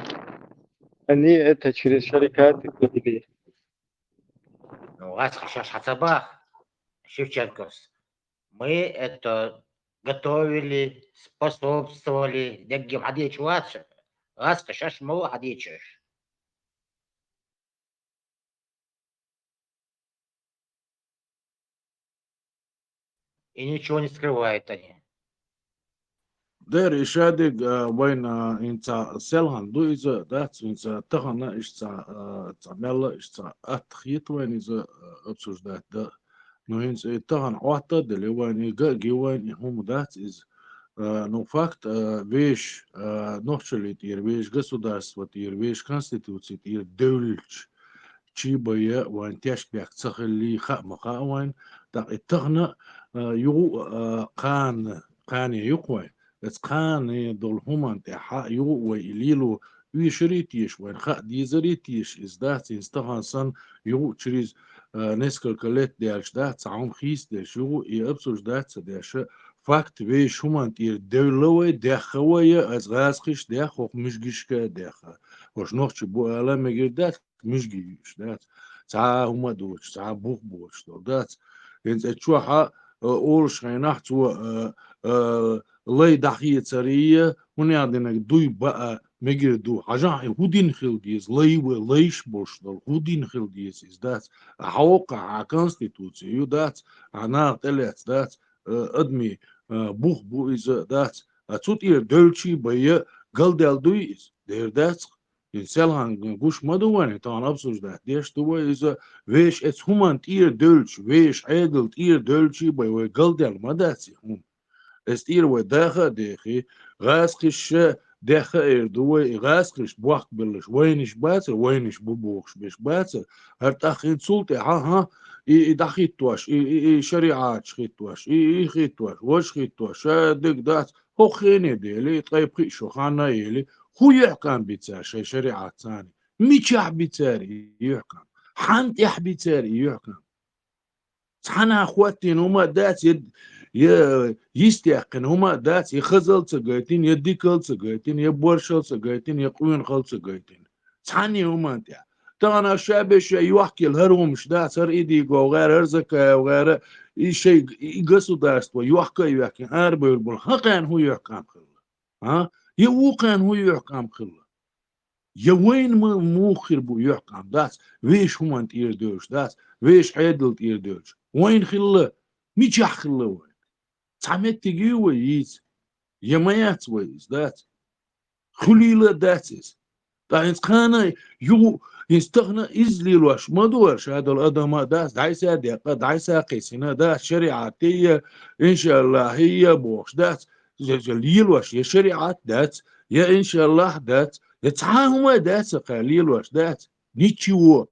Они это через шарикаты провели. Ну, гӀаскхи шаш хьацабах, Шевченковс. Мы это готовили, способствовали, деггим хьадечу вац, гӀаскхи шаш мала хьадечаш. И ничего не скрывают они. Дер, и шадиг, а, вайн, а, инца селхан ду иза, дац, инца тахана ишца, а, ца мелла ишца атхит вайн иза, а, обсуждать да. Но инца и тахан отта дели вайн и га ги вайн и хум дац из. А, ну, факт, а, веш, а, нохчалит ир, веш государство ир, веш конституцит ир, девлч. Чи бая вайн тяжкбяк цахилли ха ма ха вайн, так и тахна, а, югу, а, кан, кане юк вайн. Эц кане дол хуман тяха югу вай и лилу, вишри тиш вайн, ха дизри тиш, из дац, из тахан сан югу через, а, несколько лет дальше, да, цаун хис деш югу и обсуждаться деш. Факт веш хуман тир девлавай, дяхавай, аз газ хиш дяха, хох мишгишка дяха. Хош нохчи бу ала мегир дац, мижги юш, да? Ца хӀума доч, ца бух боч, да? ХӀинца чухьа, э, олуш хьайнахь цо, э, э, лай дахъе царийя, хӀунех динаг дуй баа мегир ду. Хьажахь, и хӀу дин хила деза, лай ва, лайш болуш долу, хӀу дин хила деза иза, дац? А хьокха, а конституция ю, дац? А наха тӀелец, дац? Э, адми, э, бух бу иза, дац? А цу тӀера девлчий байя галдел дуй иза? Дер дац? И селхан гуш ма ду вайн, тахана обсуждать деш ду вай иза, веш эц хӀуман тӀера девлча, веш Ӏедал тӀера девлчий бай вай галдел ма дац и хӀума. Эс тӀера вай даха а дехи, гӀаскхиша дехха эр ду вай, и гӀаскхиш бохк беллаш, вайниш бацар, вайниш бу бохуш беш бацар, хӀара тӀаккхин цул тӀаьхьа, хӀа, и, и дӀахиттош, и, и, и шариӀаташ хиттош, и, и хиттош, вож хиттош, ша диг дац, хӀокху хене дели, ткъе пхиъ шо ханна а ели, хӀу юьхькӀам би цара шайн шариӀат царна? Мичахь би цара и юьхькӀам? Хьан тӀехь би цара и юьхькӀам? Цхьана хӀоттийна хӀума а дац, я, я йистехкина хӀума а дац, я хазал ца гайтина, я дикал ца гайтина, я боршал ца гайтина, я къонахал ца гайтина. Цхьанне хӀуманна тӀехь. Тахана ша беш шай йохкийла хӀара хӀумаш дац, хӀара Идигов гӀера, хӀара Закаев гӀера, и шай, и государство йохка а йоьхкина, арабевр болу хӀокхарна хӀун юьхькӀам хилла? А? Я вукхарна хӀун юьхькӀам хилла? Я вайна ма-, муха хир бу юьхькӀам, дац? Веш хӀуманна тӀера девлаш, дац? Веш Ӏедал тӀера девлаш. Вайна хилла? Мичахь хилла вай? Цхьа меттиг ю вай йийца? Я ма яц вай иза, дац? Хуьлийла а дац иза. Ткъа хӀинца кхана югу, хӀинца тахана иза лелош ма ду вара, ша долу адам а дац, дӀайса декъа, дӀайса кхийсина дац, шариӀат тӀе а, иншаллахӀ, а бохуш дац, я, я лелош, я шариӀат дац, я иншаллахӀ дац, я цхьа а хӀума а дац, кхара лелош дац. Ничего.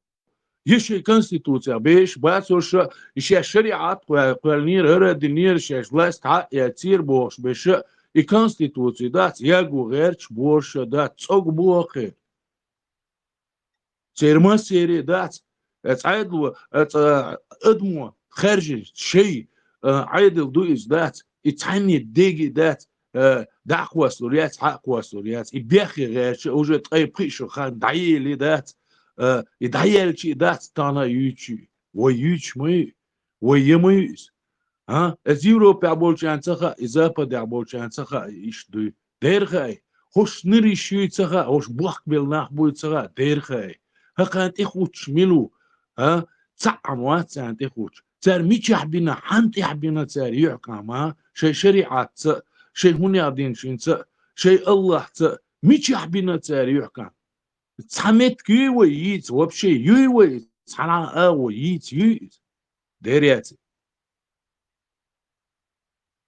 Я шайн конституциях беш бацурша, и шаьш шариӀат кхоьл-, кхоьллинера, хӀара а динера, шаьш власть хьа а эццера бохуш беша, и конституция дац, ягу гӀерташ бохуша дац, цӀогу боху хир. Церан массерий дац, э, цӀайдло, э, цӀа-, адамо хаьржина шай, э, Ӏедал ду иза дац, и цхьанне деги дац, э, дӀа а кхоссалур яц, хьа а кхоссалур яц. И беххе гӀерташ уже ткъе пхиъ шо хан дӀаели дац, э, и дӀаелчи дац, тахана а юьйцу. Вай юьйцуш ма ю, вай я ма ю иза. А? Эс Европехь болчарна ца хаьа, и Западехь болчарна ца хаьа, и иштта дуй. Дера хаьа, хӀуш нириш юй ца хаьа, хӀуш бохк белла нах буй ца хаьа, дера хаьа. ХӀокхарна тӀехуттуш мила ву? А? Цхьаъ а вац царна тӀехуттуш. Цара мичахь бина, хьан тӀехь бина цара юьхькӀам, а? Шайн шариӀатца а, шайн хӀунех динчуьнца а, шайн АллахӀца а, мичахь бина цара юьхькӀам? Цхьа меттиг юй вай йийца, вообще юй вай иза? Цхьана а агӀо йийца юй иза? Дерригаци.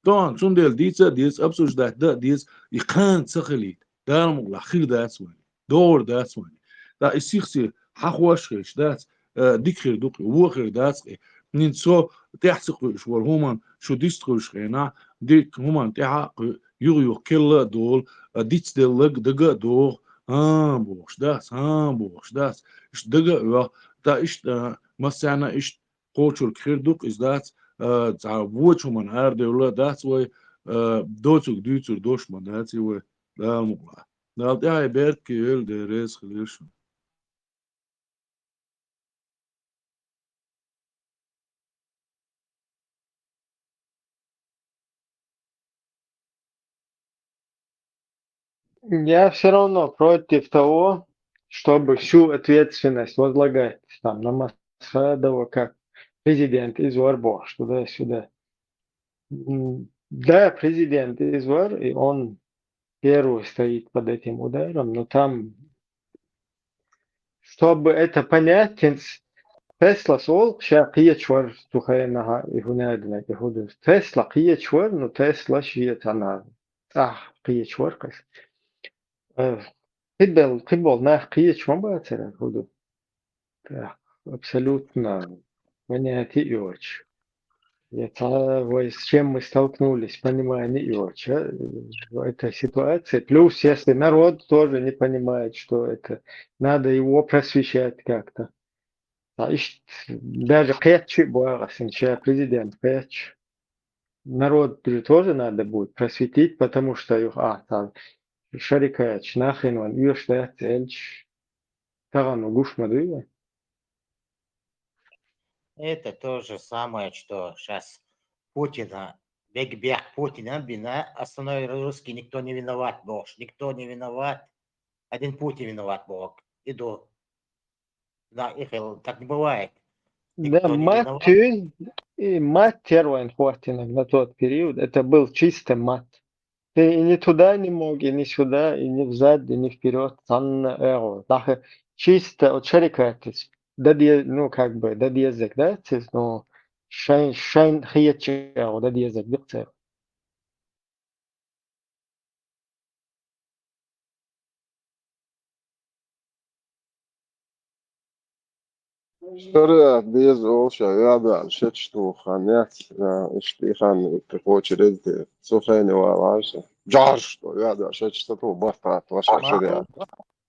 Тахана цундела дийца а деза, обсуждать да а деза, и кхана ца хилийта. Дала мукъалахь хир дац вайна, догӀур дац вайна. ТӀаккха и сих-сиха хьахош хилча дац, э, дика хир ду-кх, вон хир дац-кх. Нин со тӀехь ца кхуьуш вара хӀуманна, шу дистхуьлуш хенахь, дика хӀуманна тӀехь а кхуьу, юха-юха керла а долу, а, дицделларг дага а догӀу, хӀан бохуш дац, хӀан бохуш дац. Иштта дага а оьху, ткъа иштта, а, массарна а иштта кхочург хир ду-кх иза дац, а, цхьа вочу хӀуманна арадевлла а дац вай, а, доцург дуьйцур дош ма дац и вай, Дала мукъалахь. Дала тӀаьхье беркате йойла, Дела реза хилийла шуна. Я все равно против того, чтобы всю ответственность возлагать там на Масхадова, как президент из ВОР бохуш туда-сюда. М, да, президент из ВОР, и он первый стоит под этим ударом, но там, чтобы это понять, хӀинца Теслас олу, ша кхеча вара цу хенахь и хӀун аьлла, и хӀун ду. Тесла кхеча вара, ну, Тесла шен цхьана цӀахь кхеча вара-кх иза. Э, кхидолу, кхиболу нах кхеча ма бацара, хӀун ду. Так, абсолютно понятие йоцуш. Я цхьа вай, с чем мы столкнулись, понимание йоцуш, а, в этой ситуации. Плюс, если народ тоже не понимает, что это, надо его просвещать как-то. А иштта даже кхетчи а боху ас, ша президент кхетча. Народ же тоже надо будет просветить, потому что юха, а, цхьа шарикаташ нахана ван оьшуш дац аьлча, тахана гуш ма дуй вай? Это то же самое, что щас Путина, бег-бег Путина бина, остальной русский никто не виноват бохуш, никто не виноват, один Путин виноват боху. И ду. Да, и хил, так не бывает. Да, никто не виноват. Маттуй, и маттера вайн хӀоттийнарг на тот период, это был чисто мат. Ты и ни туда не мог, и ни сюда, и ни взад, и ни вперёд, цхьанна а агӀор. Даха чисто от шарикатис. Даде-, ну, как бы, дадезаг, да, цис, ну, шайн, шайн хетча агӀор дадезаг дикъ церан. Шариат деза олуш, ша веа беана шечу туху хан яц, а, иштта и хан кхочу реза де. Цу хене валахь ша. Джарш, что веа беана шечу ца туху, баттахь ваша шариат.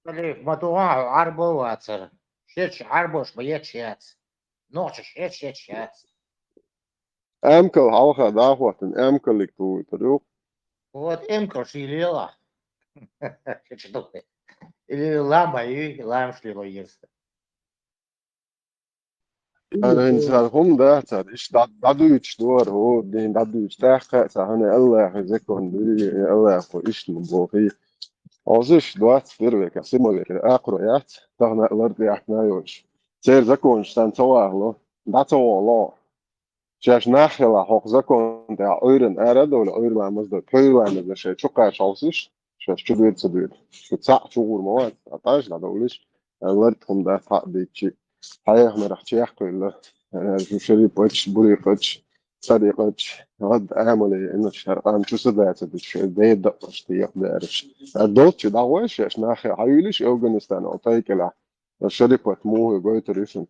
Ма ду, ма ду, а, Ӏарбо вацара. Шечу Ӏарбош ма ечу яц. Нохчаш ечу ечу яц. Эмкал хьалха дӀахӀоттина, эмкалиг тухуьйтур ю. Вот эмкал ший лела. Шечу туху. Или лама ю, ламаш лела еза. Ара хӀинца цара хӀума дац, цара иштта дӀа-, дӀадуьйцуш дара, хӀу, дийна дӀадуьйцуш тӀаккха а, цхьа хӀуна Аллахьан закон дуьйна, Аллахьо иштта ма бохий. Хьовсуш, двадцать первый века, символика, акхаро яц, тахана лар тӀехкана йолуш. Церан законаш санна ца вахало, дӀа ца вахало. Шаьш нах хилахь, хӀокху закон тӀехь Ӏуьйранна ара а довлий, Ӏуьйра ламаз до, пхьуьйра ламаз до, шайн чу кхача хьовсуш, шаьш чу дуьйр ца дуьйр. Шу цхьаъ чу гӀур ма вац, а тӀаш дӀадовлуш, лард хӀума дац хьаъ дийцчи, хьехамарах чехкхуьйла, шу шарипача, бурикъача, царикъача, гӀад Ӏамале, инача хӀара къам чу са дацар дича, шайн ден дакъашта екъа дараш. А долчу дӀагӀой шаьш нахе хьаюьйлуш Афганистан, тайкӀелахь, шарипат мухӀи гойтур ю шуна.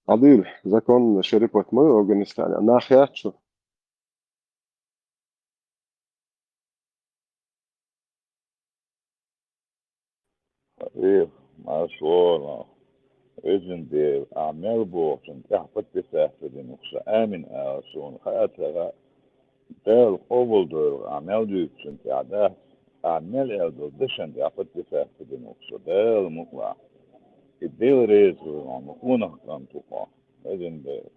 Адил, законно шерифат ма ю Афганистане, нах яц шу. Эх, маршо, везан Дела, ахь мел бохучун тӀехь подписать ца дина, ша амин ала суна хаьа ца хаьа. Дала къобалдойла, ахь мел дуьйцучун тӀехь дац, ахь мел аьлла долу дашан тӀехь подписать ца дина ву со, Дала мукъалахь. И Дела реза хуьлда хьуна, къонах кӀант ву хьо, везан Дела.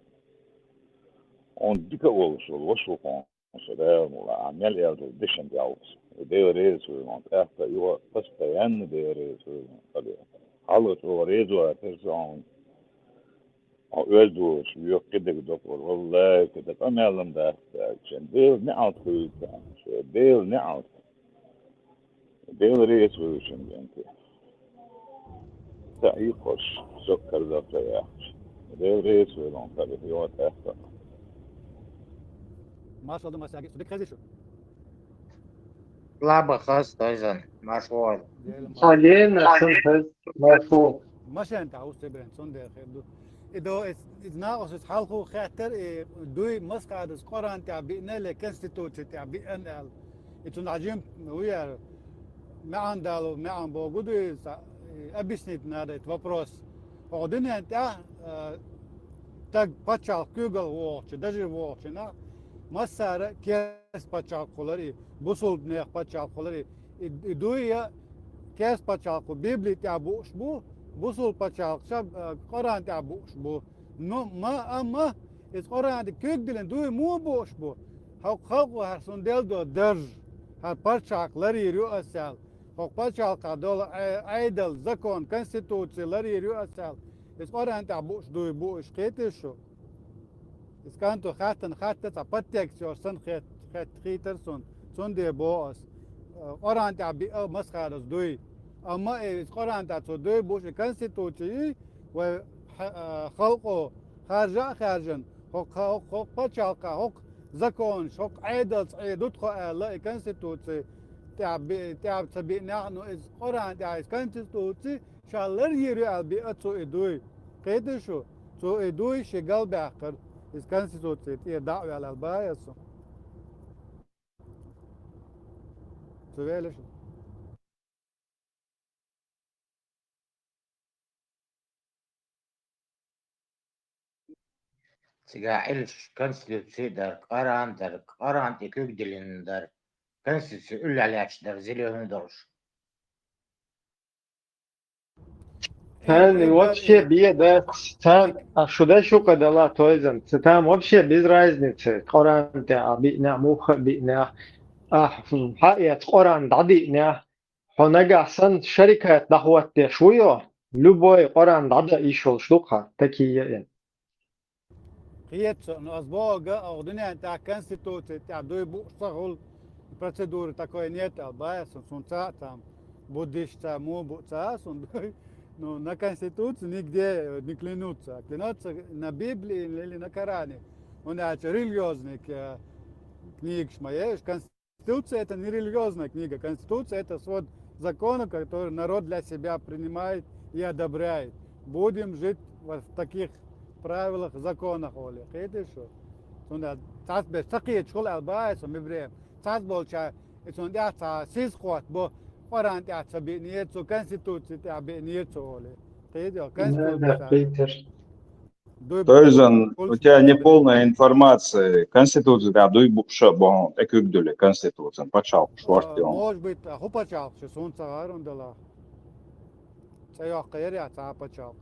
Хьуна дика а волуш волу ваша ву хьуна со, Дала мукъалахь, ахь мел аьлла долу дашан тӀехь ву со. И Дела реза хуьлда хьуна, тӀаккха а юха постоянно Дела реза хуьлда хьуна, Дела. Хьалха чӀогӀа реза вацара со хьуна. Хьо оьзда волуш, веккхи дерг доккхур, валлахӀи, кхидӀа къамел-м дац аьлча, Дела неӀалт хуьлда царна, Дела неӀалт. Дела реза хуьлда шуна, кӀентий. Ца Ӏийкхош, со карзах ца яхча. Дела реза хуьлда хьуна, хьалха йоӀ тӀехь. Маршалла ду, Масяги, цу дика хезий шу? Лаба хаз тайзан, маршалла. Дела Хьагена, маршалла. Сан хез, маршалла. Машен тӀа уьстебен, цундела хир ду. И до, из, из накъостас хьалха хаьттар, и дуй масхадас Къуръан тӀа биъна, ле Конституци тӀа биъна аьлла. И цунна хьажим вуяр, маьӀан дало, маьӀан богу дуй, са-, и объяснить надо этот вопрос. Хьо динен тӀа, э, таг паччахьалкх куьйгалла вогӀучу, дажи вогӀучу нах, массара керста паччахьалкх хулар и, бусулба нех паччахьалкх хулар и, и, и дуй я керста паччахьалкхо Библи тӀа бууш бу, бусулба паччахьалкхаша, э, Къуръан тӀа бууш бу. Но, ма, амма, иза Къуръан тӀа куьг диллина дуй муха бууш бу? Хьо халкъо хӀара суна делла долу дарж, хӀара паччахьалкх ларйийр ю ас аьлла. ХӀокху пачхьалкхехь долу Ӏе-, Ӏедал, закон, конституци ларйийр ю ас аьлла. Иза Къуръан тӀехь бууш дуй бу уьш, кхетий шу? Иза кӀанто хаьттина хатта цхьа подтекст йолуш санна хет-, хет-, хийтара суна. Цундела боху ас, э, Къуръан тӀехь биъа масхадас дуй. Амма и иза Къуръан тӀехь цо дуй бууш и конституци, вай хьа-, э, халкъо харжа а хаьржина, хӀокху, хӀокху, хӀокху пачхьалкхехь, хӀокху законаш, хӀокху Ӏедалца Ӏе ду тхо аьлла, и конституци тӀехь би-, тӀехь ца биънехь а, ну, иза Къуръан тӀехь иза конституци ша ларйийр ю аьлла биъа цо и дуй. Кхетий шу? Цо и дуй шен галбаьккхира, иза конституци тӀера дӀа а ваьлла аьлла баха аса. Цу велаш. Цигахь Ӏилш конституци дара, Къуръан дара, Къуръан тӀе куьг диллина дара, конституци уллехь лаьтташ дара, зелёный долуш. Царна вообще бен дац, царна, а, шу дай шу кхадала тойзан. Ца там вообще без разницы, Къуръан тӀе а биънехь, муха а биънехь, ахь хьаэца Къуръан дӀадиънехь, хьо нагахь санна шарикат дӀахӀоттадеш вуй хьо, любой Къуръан дӀадан йиш йолуш ду-кх хьан, такие ин. Кхета со, ну, ас бохург, оха дуьнен тӀехь конституци тӀехь дуй бууш ца хуьлу, процедуры такой нет аьлла баха ас, суна ца а там, буддистца, муха бу ца а суна дуй. Ну, на конституцию нигде не клянутся. Клянутся на Библии или на Коране. ХӀунда аьлча религиозный, э, книгаш ма еш, конституция — это не религиозная книга. Конституция — это свод законов, который народ для себя принимает и одобряет. Будем жить вот в таких правилах, законах, олий. Кхетий шу? Цундела цхьацца берш ца кхеташ хуьлу аьлла баха ас, Ибрахим. Цхьацца болчара и цунна тӀехь цхьа сиз хӀоттабо, Къуръан тӀехь ца биънера цо, конституци тӀехь биънера цо, олий. Кхетий, конституци. Дуй бу-, Тойзан, у тебя неполная информация. Конституци тӀехь дуй бу ша бохьун, тӀе куьг дуьллу конституцин, пачхьалкх шорт йолу. Может быть, а хӀун пачхьалкх шу, суна ца гӀара хӀун дала? Цхьа йоккха яра я цхьа пачхьалкх?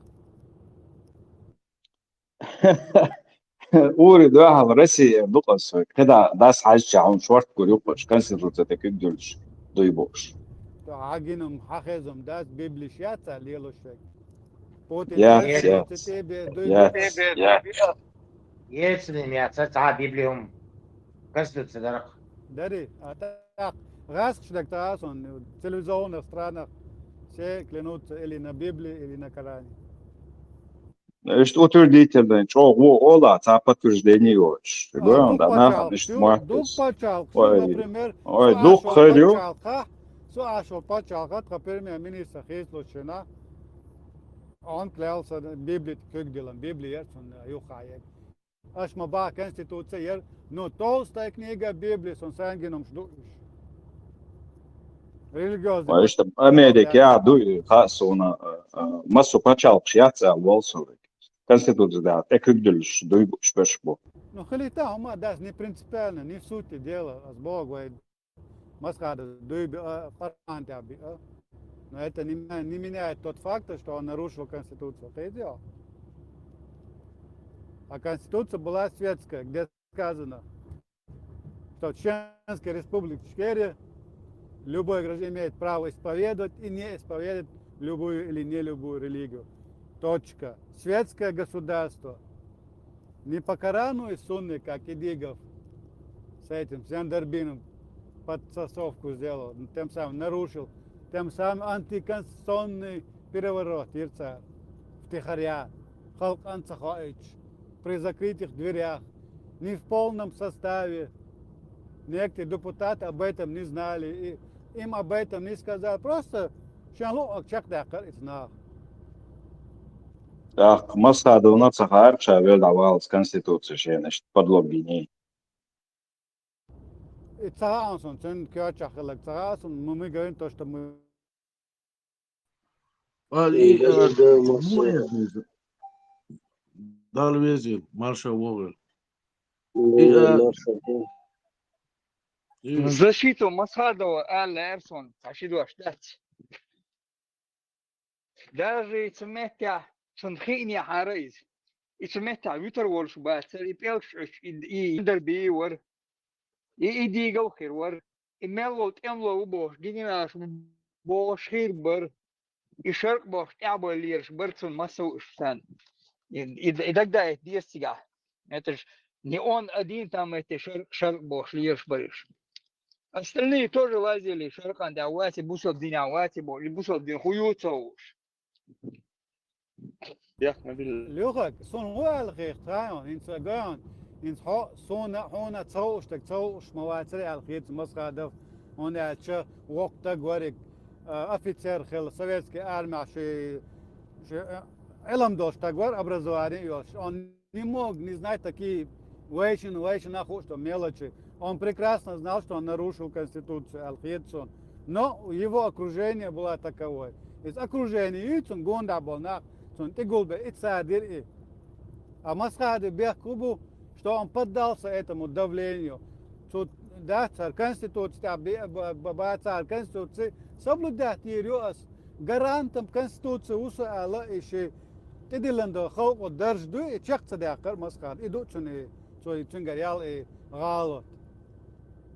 Ури дуьхьал Россия ду-кх аса, кхидӀа дас хьаьжча хьуна шорт гур ю-кх уьш, конституци тӀе куьг дуьллуш дуй бууш. Хьан гинам, хьан хезам дац, Библиш яц цара лелош век? Путин яц, яц. Яц. Яц. Ельцин яц, цхьа Библи хӀума. Конституци дара-кх. Дарий, а тӀаккха гӀаскхаш дерг ца а суна, цивилизованных странах все клянутся или на Библии, или на Коране. Иштта утвердительный, чӀогӀа вон ола, цхьа подтверждение йоцуш. А, дукха пачхьалкхаш ю, дукха пачхьалкхаш ю, например, ой, дукха хир ю. Со Ӏаш волу пачхьалкхехь, тхан премьер-министр хийцалучу хенахь, он клялся Библии куьг диллина, Библи яра цунна юххехь ерг. Аш ма баха, конституция яра, ну, толстая книга Библии, суна сайна гинамаш ду уьш. Религиозный. Ой, иштта Америка яхь ду, хаьа суна, а, а, массо пачхьалкхаш яц аьлла волу со век. Конституци тӀехь тӀе куьг дуьллуш дуй бууш берш бу. Ну, хилийта хӀума, даже не принципиально, не в сути дела, ас бохург вай масхадас дуй биа, Къуръан тӀехь биа. Но это не ме-, не меняет тот факт, что он нарушил Конституцию. Кхетий хьо? А Конституция была светская, где сказано, что в Чеченской Республике Ичкерия любой гражданин имеет право исповедовать и не исповедовать любую или не любую религию. Точка. Светское государство. Не по Корану и Сунне, как Идигов с этим, с Яндарбином подтасовку сделал, тем самым нарушил, тем самым антиконституционный переворот йира цара втихаря. Халкъан ца хоуьйтуш, при закрытых дверях, не в полном составе. Некоторые депутаты об этом не знали, и им об этом не сказали. Просто шен луъаг чекхдаьккхар иза наха. ТӀаккха Масхадовна ца хаьара ша велла дӀаваллалц конституци шена иштта подлог йиний. И ца хаьа суна, цуьнан коьртачохь хилларг ца хаьа суна, мы, мы говорим то, что мы А, и, э, Дала везде, Маршо. Муэдниз. Дала везде, Маршо вогӀур. И, э, Маршо. И Защиту Масхадова аьлла лаьара суна, цхьа ши дош дац. Даже и цу меттехь цунна хиънехьара иза. И цу меттехь вуьтур волуш бацара, и пӀелгаш Ӏуьттуш, и, и, и дар бий вара. И, и дийгал хир вара. И мел волу тӀемло ву бохуш, генералаш ву бохуш хир бара. И шаркъ бохуш тӀаьхьабойла лелаш бара цунна массо а уьш санна. И, и, и дагадайта деза цигахь. Это ж не он один там эти шар-, шаркъ бохуш лелаш бара уьш. Остальные тоже лазили шаркъан тӀехь, вац и бусалба динехь вац и бохуш, и бусалба дин хӀун ю ца хууш. Лехаг, суна хӀун аьлла хета, хьайна, хӀинца ган, хӀинца хьо, суна, хьуна ца хууш, ца хууш ма вацара аьлла хета Масхадов, хӀунда аьлча воккха стаг вара, а, офицер хилла, советский армехь ши, ши, а, Ӏилма долуш стаг вара, образование а йолуш. Он не мог не знать такие вайшин, вайшина хууш ду мелочи. Он прекрасно знал, что он нарушил Конституцию, аьлла хета суна. Но его окружение было таковое. Иза окружение ю цунна гонах болу нах, цунна тӀе гулбе и цара дира и. А Масхадов бехк хӀун бу, что он поддался этому давлению. Цу, да, цара Конституция тӀехь бе-, ба-, ба-, ба-, цара Конституция соблюдать йийр ю ас. Гарантом Конституции ву со аьлла, и ши тӀедиллина долу халкъо дарж ду, и чекх ца даьккхара Масхадов. И ду цуьнан и, цо и цуьнгара ял и гӀалат.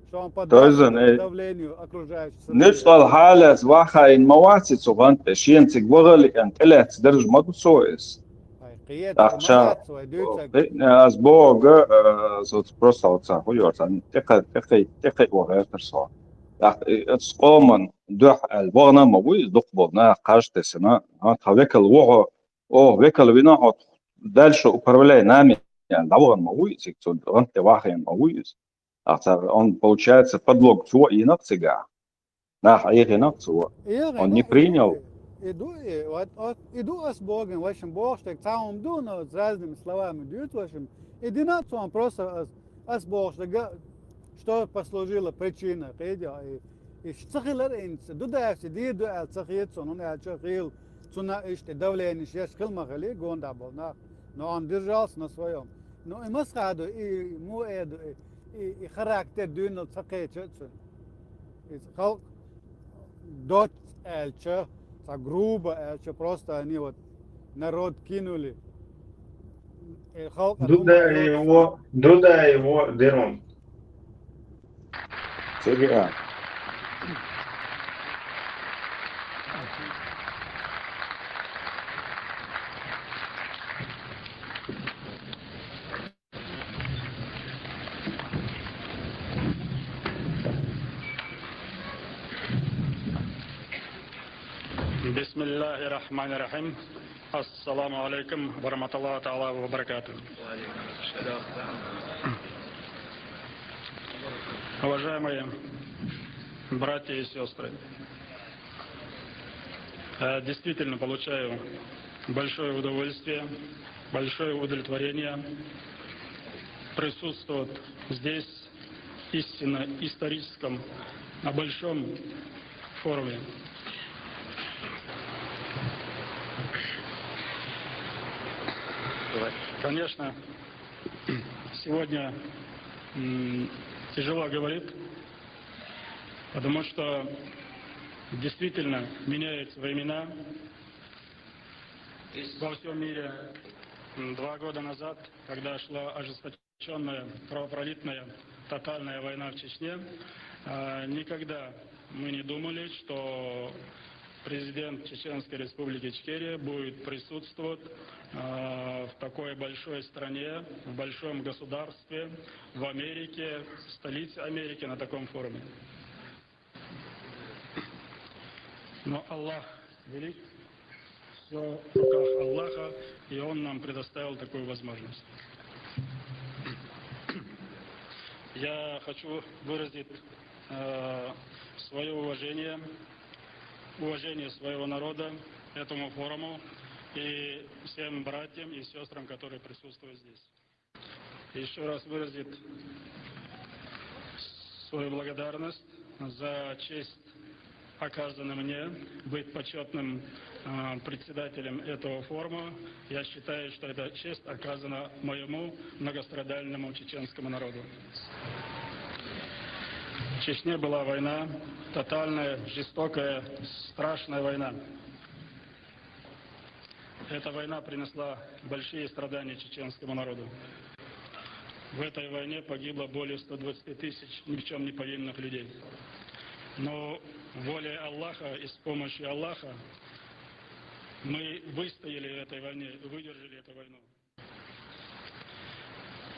Что он поддался Дойзан, э, давлению окружающих. Нуьцкъала хьалаца вахийна ма вац и цу гӀанта, шена цига ваха лиъна тӀелаьцна дарж ма ду цо иза. Ай, кхета, ТӀаккха ма ша, дац вай дуьйцург. Кхиъна аз бохург, э, со просто хьо ца хьуьйора, сан тӀекхи-, тӀекхи-, тӀекхиъна ваха гӀертара со. ТӀаккха, э, оцу къоман дуьхьа аьлла, вахана а ма ву иза, дукхахболу нах кхаж тесина, а, тхан векал ву хьо, оха векал вина хьо, дальше управляй нами аьлла, дӀавахана ма ву иза, цига цу гӀанта тӀе вахийна ма ву иза. Ахьа цара, он, получается, подлог цо а йина-кх цигахь. Нах Ӏехийна-кх цо. Он не принял. И ду, и, вот, вот, и ду ас бохург, в общем, бохуш дерг цхьа хӀума ду, но с разными словами дуьйцу, в общем, и дина цо просто ас, ас бохуш дерг, что послужило причиной, кхийтина, и, и ца хилар хӀинца, Дудаевс дийр ду аьлла ца хета суна, хӀунда аьлча хилла, цунна иштта давленеш еш хила ма хилла, гондахь болу нах, но он держался на своём. Ну, и Масхадов, и Муэду, и, и, и характер дуьйна ца кхеча а цуьнан. Иза халкъ доццу аьлча, цхьа грубо аьлча, просто они вот народ кинули. И халкъ Дудаево, Дудаево дерон. Цига. بسم الله الرحمن الرحيم. السلام عليكم ورحمة الله تعالى وبركاته. Уважаемые братья и сестры, э, действительно получаю большое удовольствие, большое удовлетворение присутствовать здесь, истинно историческом, на большом форуме. Конечно, сегодня, м, тяжело говорить, потому что действительно меняются времена во всем мире. М, два года назад, когда шла ожесточенная, кровопролитная, тотальная война в Чечне, а, никогда мы не думали, что президент Чеченской Республики Ичкерия будет присутствовать, а, в такой большой стране, в большом государстве, в Америке, в столице Америки на таком форуме. Но Аллах велик, Всё в руках Аллаха, и Он нам предоставил такую возможность. Я хочу выразить э, свое уважение, уважение своего народа этому форуму и всем братьям и сестрам, которые присутствуют здесь. Еще раз выразить свою благодарность за честь, оказанную мне, быть почетным э, председателем этого форума. Я считаю, что эта честь оказана моему многострадальному чеченскому народу. В Чечне была война, тотальная, жестокая, страшная война. Эта война принесла большие страдания чеченскому народу. В этой войне погибло более ста двадцати тысяч ни в чем не повинных людей. Но волей Аллаха и с помощью Аллаха мы выстояли в этой войне, выдержали эту войну.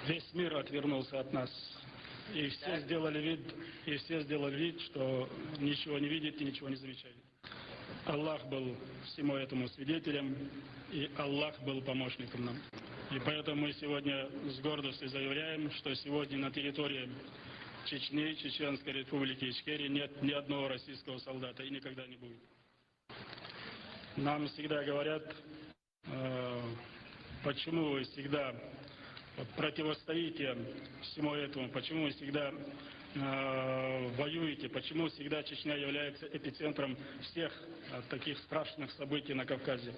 Весь мир отвернулся от нас. И все сделали вид, и все сделали вид, что ничего не видят и ничего не замечают. Аллах был всему этому свидетелем, и Аллах был помощником нам. И поэтому мы сегодня с гордостью заявляем, что сегодня на территории Чечни, Чеченской Республики Ичкерия нет ни одного российского солдата и никогда не будет. Нам всегда говорят, э, почему вы всегда противостоите всему этому, почему вы всегда э, воюете, почему всегда Чечня является эпицентром всех э, таких страшных событий на Кавказе.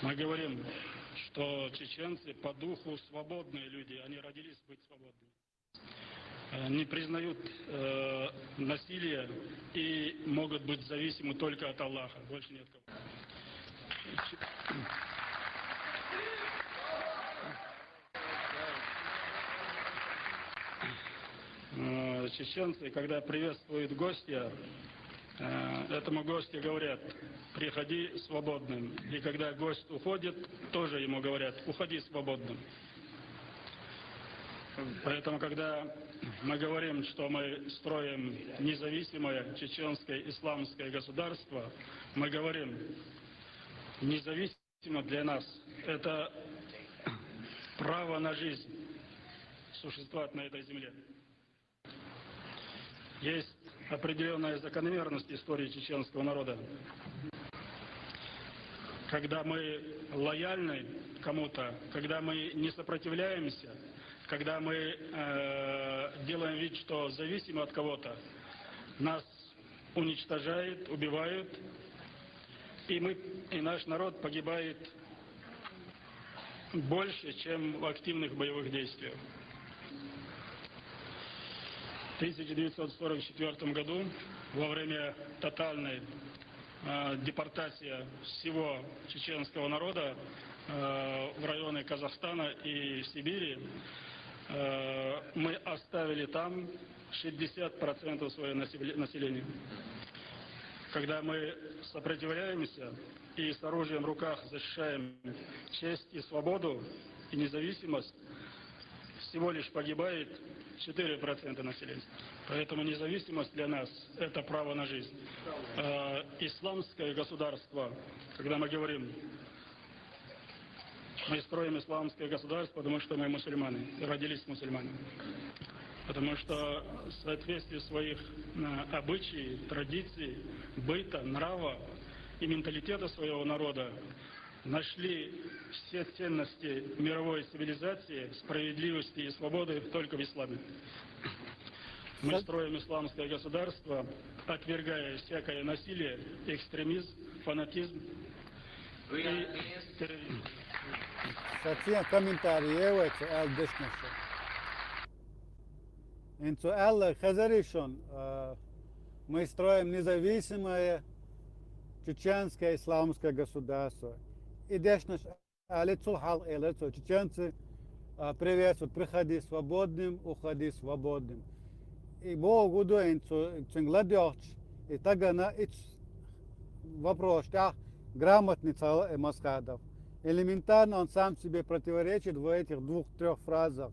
Мы говорим, что чеченцы по духу свободные люди, они родились быть свободными. Э, не признают э, насилие и могут быть зависимы только от Аллаха, больше нет кого. Э, чеченцы, когда приветствуют гостя, э, этому гостю говорят: «Приходи свободным». И когда гость уходит, тоже ему говорят: «Уходи свободным». Поэтому, когда мы говорим, что мы строим независимое чеченское исламское государство, мы говорим, независимо для нас это право на жизнь, существовать на этой земле. Есть определенная закономерность истории чеченского народа. Когда мы лояльны кому-то, когда мы не сопротивляемся, когда мы э, делаем вид, что зависимы от кого-то, нас уничтожают, убивают, и, мы, и наш народ погибает больше, чем в активных боевых действиях. В тысяча девятьсот сорок четвёртом году, во время тотальной э, депортации всего чеченского народа э, в районы Казахстана и Сибири, э, мы оставили там шестьдесят процентов своего населе- населения. Когда мы сопротивляемся и с оружием в руках защищаем честь и свободу и независимость, всего лишь погибает четыре процента населения. Поэтому независимость для нас – это право на жизнь. Э, исламское государство, когда мы говорим, мы строим исламское государство, потому что мы мусульмане, и родились мусульманами. Потому что в соответствии своих э, обычаев, традиций, быта, нрава и менталитета своего народа нашли все ценности мировой цивилизации, справедливости и свободы только в исламе. Мы строим исламское государство, отвергая всякое насилие, экстремизм, фанатизм и терроризм. Sa cien komentāri jēvai, co ēl dešnaša. Ин цо аьлар, хезарий шун, а, мы строим независимое чеченское исламское государство. И дешнаш аьле цул хьалха элар цо: чеченцы, а, приветствуют: приходи свободным, уходи свободным. И бо гудо ин цо, цуьнга ладоьгӀча, и тагана и ц- вопрос тӀехь грамотный ца хилла Масхадов. Элементарно он сам себе противоречит в этих двух-трёх фразах.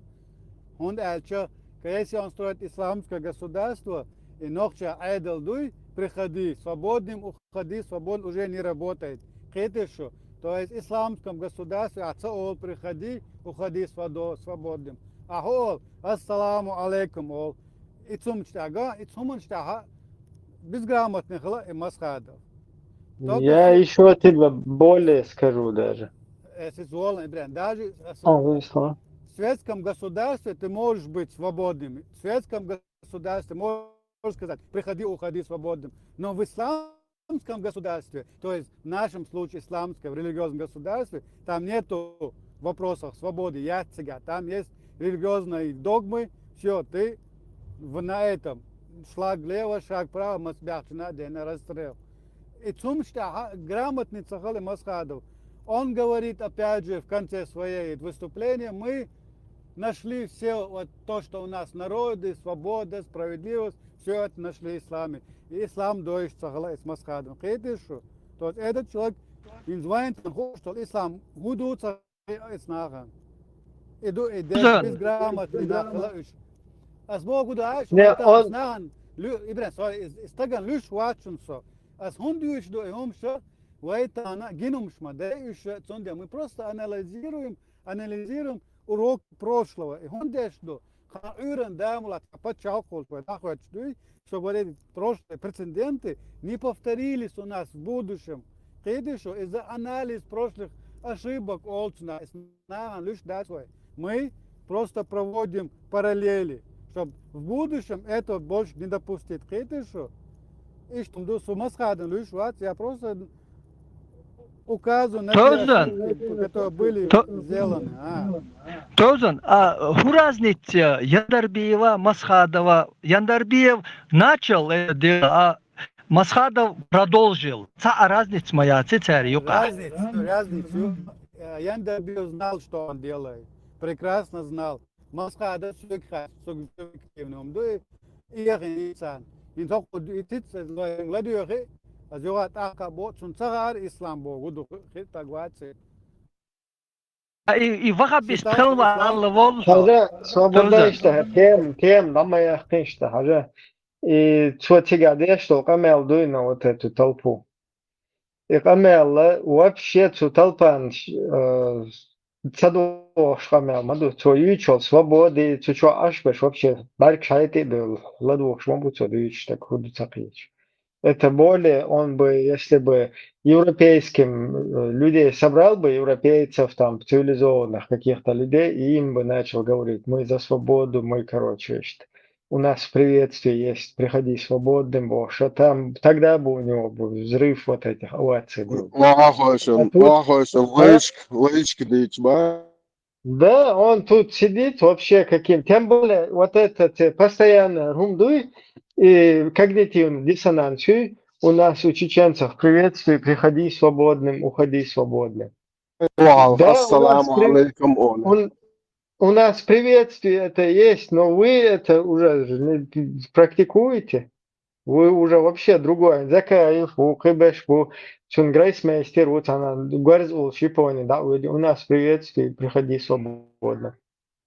ХӀунда аьлча, если он строит исламское государство, и нохча Ӏедал дуй, приходи свободным, уходи свободным, уже не работает. Кхетий шу? То есть исламском государстве ахь ца олу: «Приходи, уходи свободным». Ахь олу: «Ассаламу алейкум», олу. И цумчу тӀехь, и цуманчу тӀехь безграмотный хила и Масхадов. Я еще тебе более скажу даже. Эс иза олу, Ибрахим, даже в светском государстве ты можешь быть свободным. В светском государстве можешь сказать: «Приходи, уходи свободным». Но в исламском государстве, то есть в нашем случае исламском, в религиозном государстве, там нету вопросов свободы, яццига, там есть религиозные догмы, все, ты в, на этом, шаг влево, шаг вправо, масбяхчина дена расстрел. И цумчу тӀехь грамотный ца хила Масхадов. Он говорит, опять же, в конце своей выступления: «Мы нашли все вот то, что у нас народы, свобода, справедливость, все это нашли в исламе». И ислам дойуш ца хила и Масхадов. Кхетий шу? То есть этот человек, инзвайн тан хууш, что ислам хӀун ду ца и снаган. И ду, и деш безграмотный нах хила уьш. Ас боху ду аьш, не, он снаган, Ибрахим, сори, стаган луьш вацчун со. Ас хӀунда дуьйцуш ду и хӀумаш, вай тахана гинумаш ма дай уьш, цундела мы просто анализируем, анализируем урок прошлого. И хӀунда деш ду? Кхана Ӏуьйранна Дала ма лаца паччахьалкхалуш вай дӀахӀоьттуш дуй, чтобы вот эти прошлые прецеденты не повторились у нас в будущем. Кхетий шу, из-за анализ прошлых ошибок олу цунах, и снаган луьш дац вай. Мы просто проводим параллели, чтобы в будущем это больше не допустить. Кхетий шу? Иштта ду, со Масхадовна луьш вац, я просто указываю на те ошибки, которые были сделаны. Товзан, а хӀун разница Яндарбиева, Масхадова? Яндарбиев начал это дело, а Масхадов продолжил. Цхьа а разница ма яц церан юкъахь. Разница, разница ю. Э, Яндарбиев знал, что он делает. Прекрасно знал. Масхадов соьга хаьттича, со субъективно ду и, и яхина инсан. ХӀинца хӀокху и тица ладоьгӀи, аса юха тӀаккха боху, цунна ца хаьара ислам боху, хӀун ду, хи-, хи-, стаг вац и. И, и ваххабист хила ваьлла волу со. Хьажа, свобода иштта, тема, тема дӀа ма яьккхина иштта, хьажа. И цо цигахь деш долу къамел дуй на вот эту толпу. И къамел вообще цу толпана, э, ца догӀуш къамел ма ду. Цо юьйцуш йолу свобода, цу чохь Ӏаш берш вообще бӀаьргаш хьайти а бевлла, ладугӀуш ма бу цо дуьйцуш, так хӀун ду ца кхеташ. Это более, он бы, если бы европейским, э, людей собрал бы, европейцев, там, цивилизованных каких-то людей, и им бы начал говорить: «Мы за свободу, мы, короче, что у нас в приветствии есть: приходи свободным», бохуш, а там, тогда бы у него бы взрыв вот этих оваций был. Вахойшем, вахойшем, лайшк, лайшк дичба. Да, он тут сидит вообще каким. Тем более, вот этот, э, постоянно рундуй, и когнитивный диссонанс, и у нас у чеченцев: «Приветствую, приходи свободным, уходи свободным». Да, у нас, ассаламу алейкум, он. У нас приветствие это есть, но вы это уже не практикуете. Вы уже вообще другое. Закаев ву, кхибеш ву, цун грейсмейстер ву, цана гварз улш Япония, да, у нас приветствие: «Приходи свободно».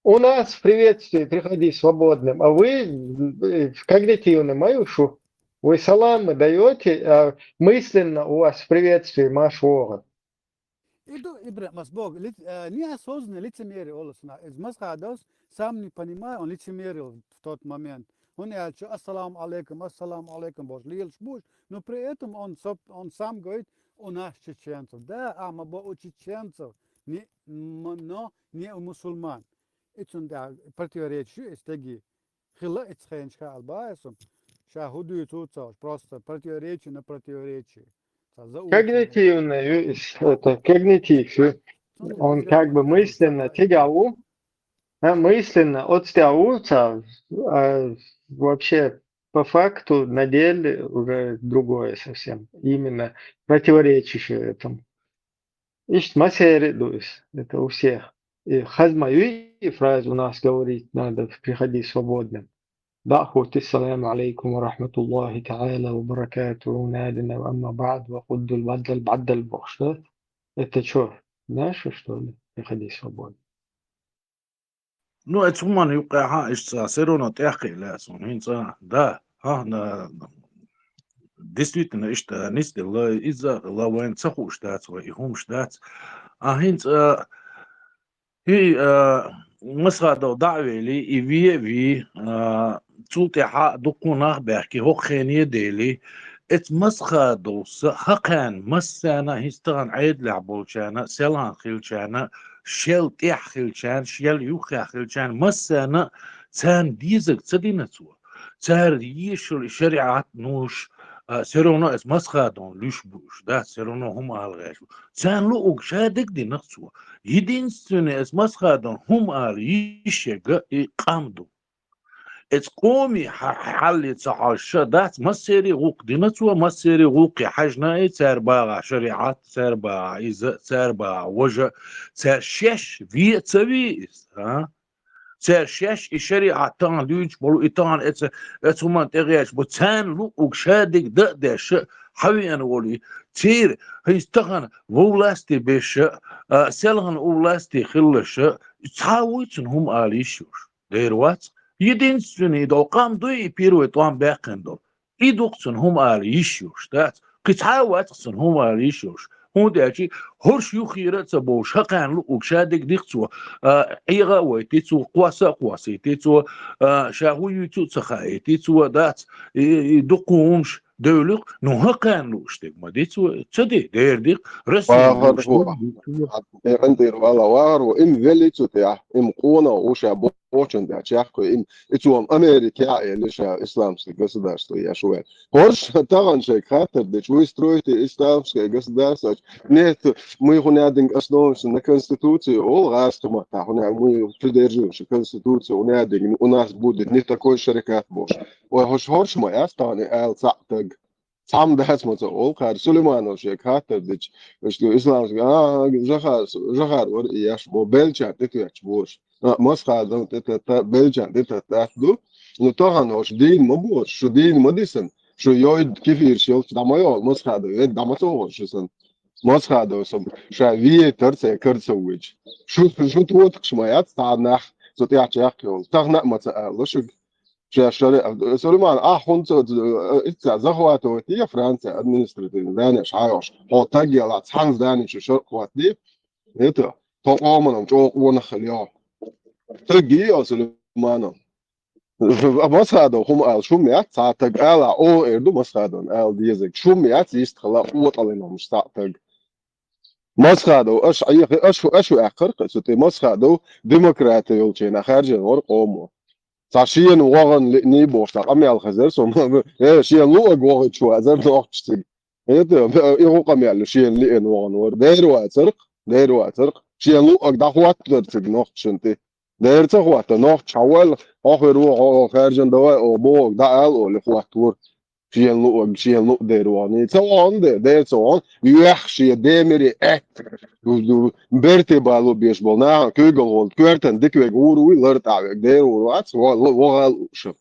У нас приветствие: «Приходи свободным». А вы, э, в когнитивном маю шу. Вы салам даёте, а мысленно у вас приветствие маш вогӀа. И ду, Ибрахим, ас боху, ли-, э, неосознанное лицемерие олу цунах. Из Масхадовс, сам не понимая, он лицемерил в тот момент. Он аьлча: «Ассаламу алейкум, ассаламу алейкум», бохуш, лелаш бу уьш, но при этом он соп-, он сам говорит: «У нас, чеченцев». Да, а ма бо у чеченцев, не, м-, но не у мусульман. И цунна тӀехь противоречие ю и стеги. Хила и цхьаьнчу хаал баьсум. Ша хӀун дуьйцу ца, просто противоречие на противоречие. Ца за у- Когнитивный, э, с-, это, когнитив, э, он как бы мысленно тигаву, а мысленно отстягивается, а вообще по факту на деле уже другое совсем, именно противоречащее этому. Иштта масери дуйс, это у всех. И хазма юй и фраза: «У нас говорить надо, приходи свободным». Да, хути: «Ассаламу алейкум ва рахматуллахи та'аля ва баракатуху», надо, амма ба'д, ва худдул баддал баддал бохуш, да? Это чё, наше, что ли? «Приходи свободным». Ну, эцу хӀуманна юккъехь а иштта цкъа, всё равно тӀехкхиъ лаьа суна, хӀинца, да, хьа, на, Действительно, иштта нисделла, иза а хилла, вайна ца хууш дац вай, и хӀумаш дац. А хӀинца, а, хӀи, а, Масхадов дӀа а вели, и ве а вий, а, цул тӀаьхьа дуккха нах баьхки, хӀокху хене а дели, эцу Масхадовс хӀокхарна массарна а, хӀинца тахана Ӏедалехь болчарна, селхана хилчарна, шел тӀехь хилчарна, шел юххехь хилчарна, массарна а царна дезарг ца дина цо. Цара ешал шариӀат нуш, а, всё равно эс Масхадовна луьш бу уьш, да, всё равно хӀума ала гӀерташ бу. Царна луъург ша дерг динарх цо. Единственное, эс Масхадовна хӀума ала йиш ерг и къам ду. Эцу къоме хьа-, хьалле ца хьожуш ша дац, массеран а гӀуллакх дина цо, массеран а гӀуллакхе хьаьжна и цара багӀа шариӀат, цара багӀа иза, цара багӀа важа, цара шаьш ве а ца вий иза, а? Цара шаьш и шариӀат тахана дуьйцуш болу, и тахана эца, эца хӀуманна тӀегӀерташ бу, царна луъург ша дерг дан а деш, хьавеана волу и. Церан хӀинца тахана во власти беш а, а, селхана во власти хилалаш а, цхьа а вуй цунна хӀума ала йиш йолуш? Дера вац. Единственный, и долу къам дуй, и первый тӀом баьккхина долу. И ду-кх цунна хӀума ала йиш йолуш, дац? Кхин цхьа а вац-кх цунна хӀума ала йиш йолуш. ХӀунда аьлча хӀорш юххера а ца бовлуш, хӀокхарна луъург ша дерг ди-кх цо, а, Ӏеха а вайти цо, кхосса а кхоссийти цо, а, ша хӀун юьйцу а ца хаийти цо, дац? И, и дуккха хӀумаш девлла-кх, ну, хӀокхарна луъуш дерг ма ди цо, ца де, дера ди-кх, Россия ВахархӀо, луъуш дерг ди цо. Э, къинтӀера вала, вахархӀо, им велли цу тӀехь, им къонах ву ша бо-, бохучун тӀехь чекхве, им, и цо Америкехь а элли ша исламский государство еш ву аьлла. ХӀорш тахана шайга хаттар дича, вы строите исламское государство, нет, мы хӀун яздинг основываемся на Конституции, олу гӀазкхийн маттахь, хӀун я, мы придерживаемся Конституции, хӀун яздинг, у нас будет не такой шариат бохуш. Ой, хӀорш, хӀорш ма яц тахана и ала цхьаъ таг. Цхьамма дац ма ца олу кхара, Сулейманов шега хаттар дича, иштта исламский, а, Жахар, Жахар вара и еш бо, беллачарна тӀетоьттуш бу уьш. А, Масхадовна тӀететта, беллачарна тӀететта аьтта ду. Ну, тахана хӀорш дийна ма бу, шу дийна ма ди сан, шу йойда кефираш йолчу дӀа ма йогӀу, Масхадов ведда дӀа ма ца вогӀу шу сан. Масхадов сан, ша вейтар цхьа кара ца вуьйчу. Шу, шу тотакхаш ма яц цхьа нах, цу тӀехь чекхйолу. Тахана а ма ца аьлла шуьга. Ша шариӀат, Сулейман, ахь хӀунда ца, э, ицца захватывать дийя Франция административный зданиеш хьайош? Хьо таг ялахь, цхьана зданиечу шо хӀоттадий? Это, тхо къоманан чӀогӀа къонах хила йо. Таг йий, Сулейманов? Масхадов хӀума ала, шу ма яц цхьа таг ала, оха эр ду Масхадовна ала дезарг. Шу ма яц йистхила къотӀаллин хӀумаш цхьаъ таг. Масхадов, аша Ӏехи, аша, аша ваьккхара кхин цу тӀе, Масхадов демократи йолчу хенахь хаьржина вара къомо. Цхьа шена вогӀана лиъний бохуш, цхьа къамел хезара со, э, шена луъург вогӀуьйтуш вацара нохчаша цига. ХӀета, и хӀун къамел ю, шена лиъна вогӀана вара. Дера вацара-кх, дера вацара-кх. Шена луъург дӀахӀоттадара цига нохчашна тӀе. Дера ца хӀотта, нохчаша хьавойла, хьо хир ву, хьо, хьо хаьржина давай, оха бохург дӀаала олий, хӀоттавора. Шена луъург, шена луъу дера вогӀана. Ца вогӀана де, дера ца вогӀана. Юьхь шен демире аьтта. Берте балу беш болу нахана куьйгалхо коьртана дика верг гӀур вуй, лар тӀехь верг дера гӀур вац, во-, во-, вогӀал уша.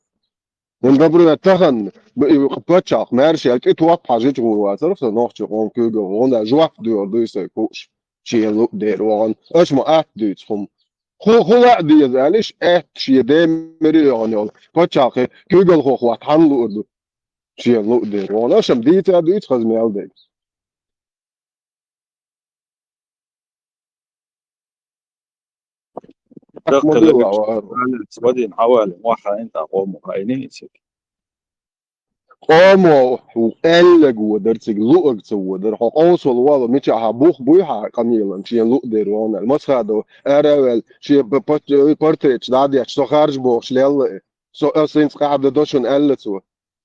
Например, тахана, б-, и пачхьалкх маьрша яьлла, тӀе топ хьажича гӀур вацара сан нохчийн къоман куьйгалхо, хӀунда аьлча жоп доьхур дуй сайн кхуъш. Шена луъу дера вогӀана. Аша ма атта дуьйцу хӀума. Ху-, хула а деза аьлла, иштта аьтта шен демире а йогӀана йолу пачхьалкхе куьйгалхо хӀотта хьанна луур ду? Шена луъу дера вогӀана. Аша-м дийца а дуьйцу хаза мел дерг. Даккхал Ма билла вара. Вадим, хьавали, ма хаийна тӀаккха къомо, хаийний цига? Къомо аьлларг воьдура цига, луург ца воьдура. Хьо къовсал вала, мичахь хьан бух буй хьан къамелан, шена луъу дера вогӀана аьлла. Масхадов ара а ваьлла, шен п-, п-, портреташ дӀа а детташ, со харжа бохуш лелла и. Со, аса хӀинца къаьхьа дан до шуна аьлла цо.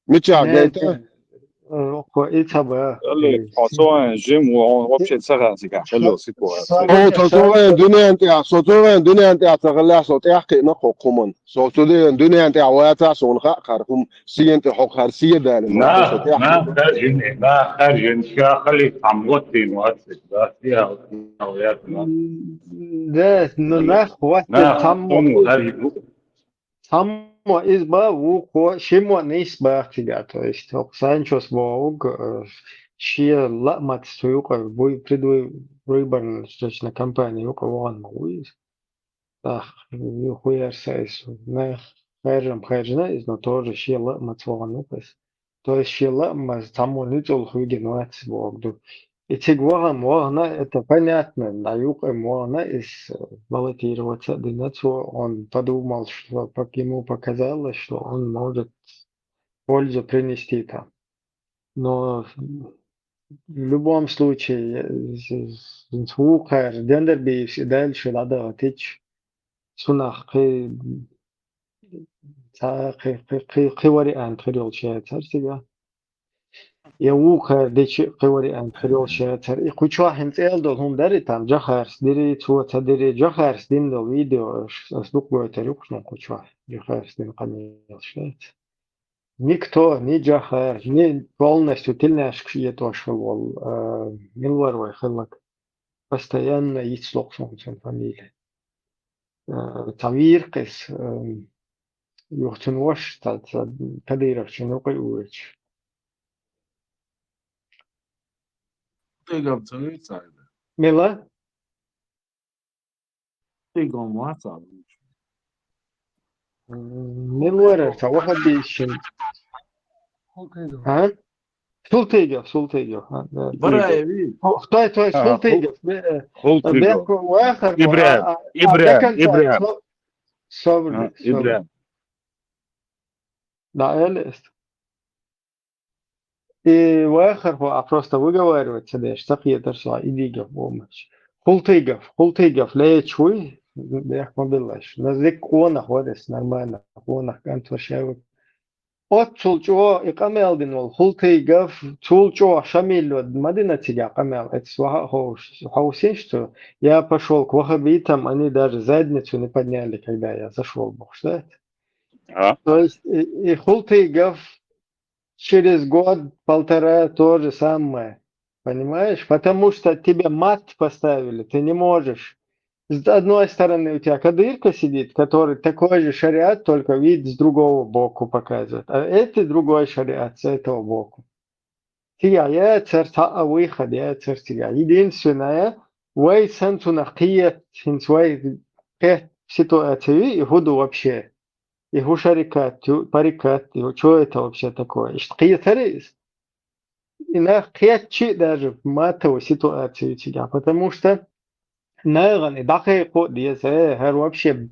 Мичахь гайта? Э, хӀокхо и ца ба. Алло, хьо со вайн жим, хьо вообще ца хаьа цигахь, хьо ситуация. Хьо со, со вайн дуьнен тӀехь, со, со вайн дуьнен тӀехь ца хилла, со тӀехь кхиъна хӀокху хӀуманна. Со, со дуьнен, дуьнен тӀехь вацахь, суна хаьа хӀара хӀума, сен тӀе хьо хӀара сен далийна. Нах, нах хаьржина, нах хаьржина, ша хилийта цхьамма гӀоттийна вац, да, я, я, я. Да, ну, нах гӀоттийна цхьамма. Цхьаммо иза бан, вукхо шиммо нийса баха цигахь, то есть хӀокху Санчос бохург, э, шен лаамаца цу юкъа вуй-, предвы-, выборная, точно, кампания юкъа вахана ма ву иза. ТӀаккха хӀун яра сан иза? Нах хаьржина-м хаьржина иза, но тоже шен лаамаца вахана ву-кх иза. То есть шен лаамаза цхьаммо нуьцкъала хьоьгуш вац бохург ду. И цига вахана, вахана, это понятно, да, юкъа вахана, иза баллотироваться а дина цо, он подумал, что пок-, ему показалось, что он может пользу принести там. Но в любом случае, э, з-, з-, вукхара Дендарбиевс и дальше дӀадахийтича, цунах кхин цхьа кхин, кхин, кхин, кхин вариант хир йолуш яцара цигахь. Я вукхара дича а кхин вариант хир йолуш яцара. И кху чохь хӀинца эл долу хӀума дара, и там Джохарс дири, цо ца дири, Джохарс дина долу видео аш, ас дукха гойтур ю-кх шуна кху чохь, Джохарс дина къамелаш яц. Никто, ни Джохар, ни полностью тилнашкаш этӀош хилла волу, а, мила вара вай хилларг. Постоянно йицло-кх суна цуьнан фамилия. Э, цхьа вийра-кх иза, э, юха цуьнан ваша, цхьа, цхьа Кадыровчун юкъа а воьдуш. Тигам ца вуьйцу айда? Мила? Тигам вац а вуьйцу. М, мила вара, цхьа ваххабийшин. А? Султыгов, Султыгов. А, да, Бараев. Султыгов. О, стой, стой, ага, Султыгов. Бе-, э, Султыгов. Бехко вахар, Ибрем, а, а, Ибрем, до конца, Ибрем. Со-, собри, а, собри. Ибрем. Да, элест. И вахар хьо, а просто выговаривать ца деш, ца кхетар со, Идигов боху маьш. Хултыгов, Хултыгов лечу вуй, бехк ма биллаш. Но дика къонах вара иза, нормально, къонах кӀант вара шаьвиг. Оццул чӀогӀа и къамел дина волу Хултыгов, цул чӀогӀа Шамило ма дина цигахь къамел, эцу ваха а ховш, хьовсийша цо, я пошёл к ваххабитам, они даже задницу не подняли, когда я зашёл, бохуш дац. А? То есть и, и Хултыгов через год, полтора то же самое. Понимаешь? Потому что тебе мат поставили, ты не можешь. С одной стороны, у тебя кадырка сидит, который такой же шариат, только вид с другого боку показывает. А это другой шариат с этого боку. Цигахь яцара цхьа а выход, яцара цигахь. Единственное, вай санна цунах кхета, хӀинца вай кхетта ситуация ю, и хӀун ду вообще? И хӀун шарикат ю, парикат ю, чё это вообще такое? Иштта кхетара иза? И нах кхетча а даже матовая ситуация ю цигахь, потому что нахана и дӀакхайкхо а деза, э, хӀара вообще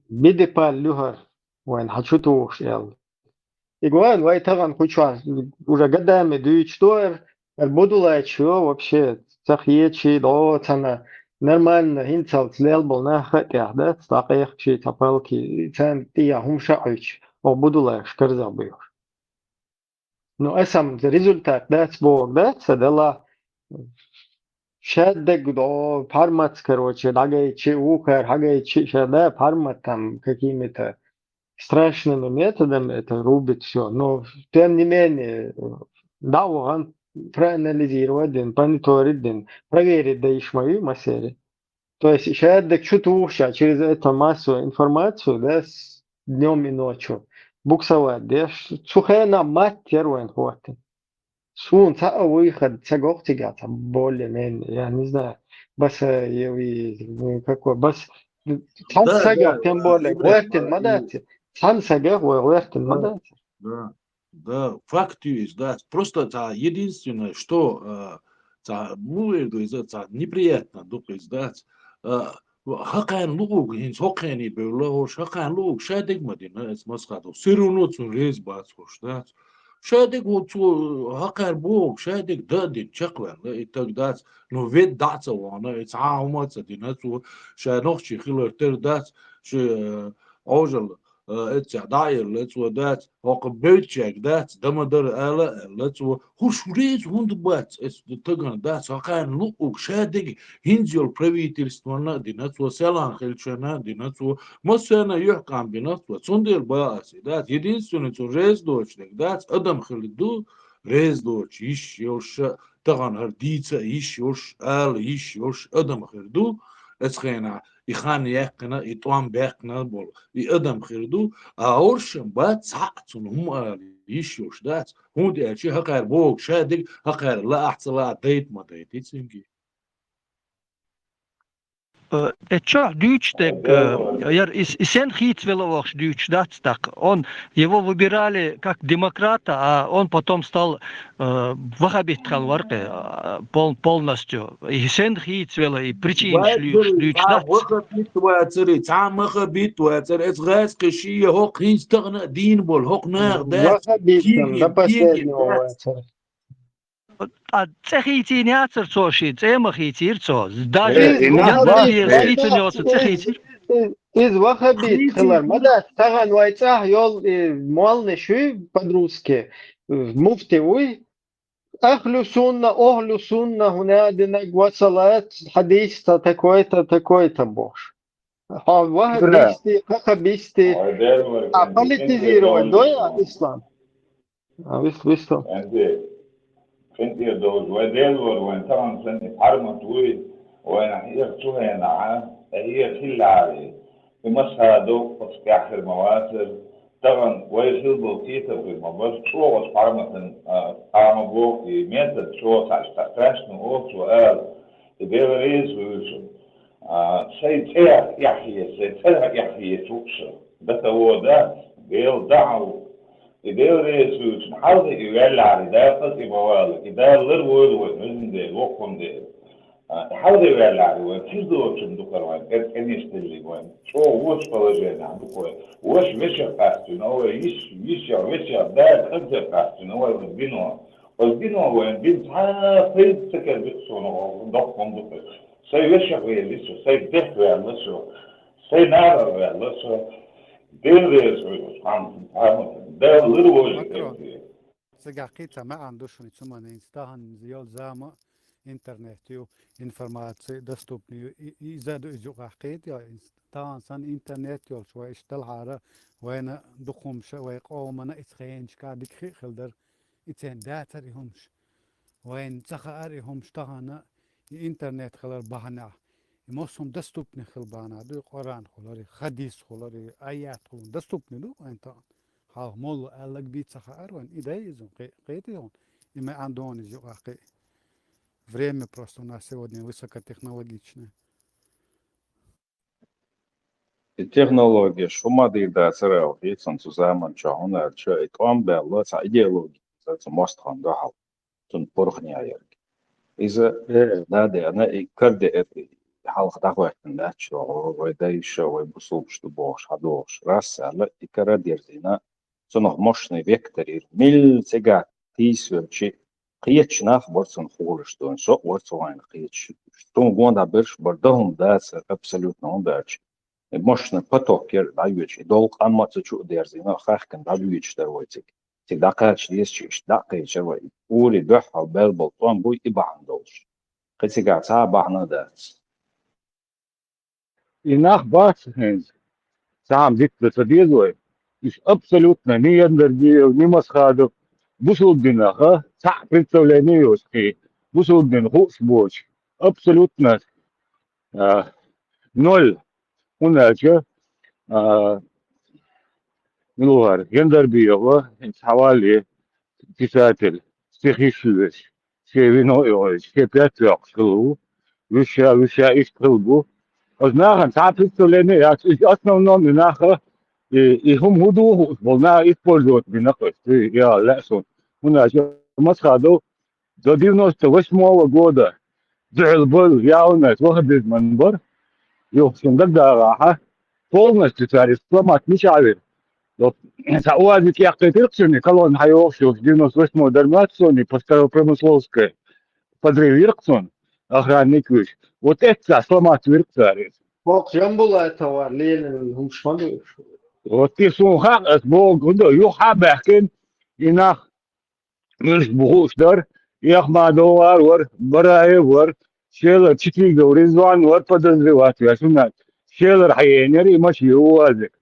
бидепаль ю хӀара, вайна хьан чу тухуш аьлла. И гой, вай тахана кху чохь уже годами дуьйцуш ду хӀара, хӀара Будулайчо вообще ца кхеташ, дӀо цхьана нормально, хӀинцалц лелла болу нах а тӀехь дац, дӀакъехкаш цхьа палки, царна тӀехь хӀума ша а Ӏуьйцуш, оха Будулайчо карзах буьйхуш. Ну, аса-м результат дац бохург дац, сан делахь, шадерг дӀо, пхьармац, короче, дӀагайчи, вукхара хьагайчи, ша да, пхьармат там какими-то страшными методами это рубит всё. Но, тем не менее, дӀа а вахана, проанализировать дина, мониторить дина, проверить дан йиш ма ю массеран. То есть шадерг чу тухуш а через эту массовую информацию, да, с-, днём и ночью буксовать деш, цу хенахь матте яра вайна хӀоттина. Суна цхьа а выход ца го-кх цигахь, цхьа более-менее, я не знаю, баса, э, и, ну, какой, бас, цхьана сага, тем более, гӀоьртина ма дац, цхьана сага вай гӀоьртина ма дац. Да, да, факт ю иза, да. Просто цхьа единственное, что, э, цхьа, ну, эр ду иза, цхьа неприятно ду-кх иза, дац. Э, хӀокхарна луъург, хӀинца хӀокхарна бевлла хӀорш, хӀокхарна луъург шадерг ма дина, эца масхадо. Всё равно цунна реза бац хӀорш, дац. Шадерг ву цо, хӀокхара бохург, шадерг дан а дина, чекхваьлла, и таг дац. Ну, ведда дӀа а ца вахана, и цхьа а хӀума а ца дина, цо ша нохчий хилар тера дац, ши, э, Ӏожалла. Э, эццехь дӀа а елла, цо дац, хӀокху бевдчаьрга дац, дан ма дара ала а аьлла, цо хӀорш реза хӀунда бац, эцу тагана дац, хӀокхарна луъург шадерг хӀинца йолу правительствана а дина цо, селхана хиллачарна а дина цо, массарна а юьхькӀам бина цо, цундела боху ас и дац, единственный цунна реза доцуш дерг дац, адам хилла ду, реза доцуш йиш йолуш а, тахана хӀара дийца а йиш йолуш, ала йиш йолуш адам хир ду, эцу хенахь и хан яьккхина, и тӀом баьккхина болу и адам хир ду, а хӀорш-м бац цхьаъ, цунна хӀума ала йиш йолуш дац, хӀунда аьлча хӀокхара бохург шадерг, хӀокхара лаахь а ца лаахь а, дайта ма дайта и цуьнга. Э, э, чохь дуьйцуш дерг, э, яр и, и сен хийцавелла вахаш дуьйцуш дац тӀаккха. Он, его выбирали как демократа, а он потом стал, э, ваххабит хилла вара-кх, э, пол-, полностью. И сен хийцавелла, и причинаш луьйш дуьйцуш дац. Ваххабит вацара, цхьа а махабит вацара, эс гӀаз кхин ши я хӀокху хӀинца тахана а дийна болу, хӀокху наха дац. Ваххабитам до последнего вацара. А цӀе хийцийна яцара цо шен, цӀе а ма хийцийра цо. Даже Э, и нах Яндар бах, деза э. Хийцина йоцу цӀе хийцийра. Иза ваххабит хилар ма дац, тахана вай цӀахь йолу и молланаш юй по-русски, муфти вуй. Ахлу сунна, охлу сунна, хӀунадинаг ва салат, хьадис та такой-то, такой-то бохуш. Хьо ваххабисти, кхахабисти, а политизировать дой а ислам? А, вис-, вистал. Энди, кхин тӀера довза, вай Дела вара, вайн тахана санна и хьармат вуй, вайна хьеха цу хенахь, хьеха хиллехьара, и масхадо оцу тӀехь хир ма вацара, тахана вай хила болу кхетам хир ма бара, чӀогӀа оцу хьарматан, а, къа ма боху, и метод чӀогӀа цхьа иштта страшно олу цо ала, и Дела реза хуьлу цунна. А, сайн цӀех эхь хеташ, сайн цӀарах эхь хеташ ву со. До того дац, Дела дӀа а ву. И Дела реза хуьлу цунна хьалха и ваьллехьара, и дакъа тӀе ма вала, и Дала лар войла вайн, везан Дела, воккхун Дела. А, и хьалха ваьллехьара вайн, хир доцург ду-кх хӀара вайн, кӀен-, кӀенеш деллиг вайн. ЧӀогӀа вочу положенехь ду-кх вай. Ваша вешех къаьстина, вай йиш, йиш я, вешех, Дала кӀантех къаьстина, вай оцу дино. Оцу дино вайн дин цхьа а пайда ца кхетар ду-кх суна, доккха хӀума ду-кх. Сайн вешех ваьлла со, сайн дех ваьлла со, сайн нахах ваьлла со. Дела реза хуьлу, Дала лар войла. Макро. Цигахь кхин а цхьа маьӀна ду шуна цу манийца, тахана йолу зама интернет ю, информаци доступна ю, и, и иза ду иза юкъахь кхета, тахана санна интернет йолуш вай иштта далахьара, вайна дукха хӀумаш а, вай къомана иза хенашка дика хи а хила дара, и церан дацара и хӀумаш. Вайна ца хаьара и хӀумаш тахана, и интернет хилар бахьанехь. И массо хӀума доступный хила бахьана ду, и Къуръан хилар, и хадис хилар, и аят хилар, доступный ду вайн тахана. Хьалха молла аьлларг бен ца хаьара вайн, и дай иза, кхе-, кхета иза, и маьӀна ду иза юкъахь кхин. Время просто у нас сегодня высокотехнологичное. И технологеш хӀума дийр дацара аьлла, хӀинца цу заманчохь, хӀунда аьлча и тӀом баьлла цхьа идеологи, цу мостагӀна дуьхьал, цунна пурхне ерг. Иза, э, да деана, и карадеара, и хьалха дӀахӀоьттина дац чӀогӀа, вай дайша, вай бусулбаш ду бохуш, хьадогӀуш. Рас аьлла, и кара дерзийна, цунах мощный вектор йира. Милла цигахь тийсавелчи, кхеташ нах бара цунна хулаш дуьйна, со а вара цу хенахь кхеташ. Цунна гонахь берш бара, дан хӀума дацара абсолютно, хӀунда аьлча и мощный поток яра дӀайоьдуш, и долу къам а цу чу а дерзийна, хаьхкина дӀабоьдуш дара вай цига. Цига дӀакхача дезачу иштта дӀа а кхечира вай. Ури дуьххьал баьлла болу тӀом буй и бахьана долуш. Кхин цигахь цхьа а бахьана а дац. И нах бац хӀинца. Цхьа а дитта ца деза вай. Уьш абсолютно ни Яндарбиев, ни Масхадов, бусулба динах а цхьа а представление йоцу кхин, бусулба дин хууш боцуш. Абсолютно, а, ноль. ХӀунда аьлча, а, мила вара, Яндарбиев а, хӀинца хьавалле, писатель, стихаш лоьцуш, шен вино а йохуьйтуш, шен пет йоккхуш хилла ву, вуьшша, вуьшша иштта хилла бу. Оцу нахана цхьа а представление яц, и основном и наха, и, и хӀума хӀун ду хууш болу наха использовать бина кхуьнца, и, и ала лаьа суна. ХӀунда аьлча Масхадов до девяносто восьмого года дуьхьал бевлла явный ваххабизман бара. Юха шуна дагадогӀахь, полностью цара сломать мичахь вира. Вот, цхьа УАЗик яьккхийтира-кх цуьнан, колонна хьайогӀуш йолуш, девяносто восьмой дара ма дац суна, по Старопромысловской подрыв йира-кх цунна, охранник вуьйш. Вот эццахь сломать вира-кх цара иза. Боккха Жамбулатова лелийна хӀумаш ма ду уьш. Вот и суна хаьа, ас боху, хӀунда юха хьа а баьхкина, и нах муьлш бу хууш дара, Эхмадов вара, Бараев вара, шелара Читигов Ризван вара подозревать веш, хӀунда аьлча шелара хьаенера и машен, УАЗик.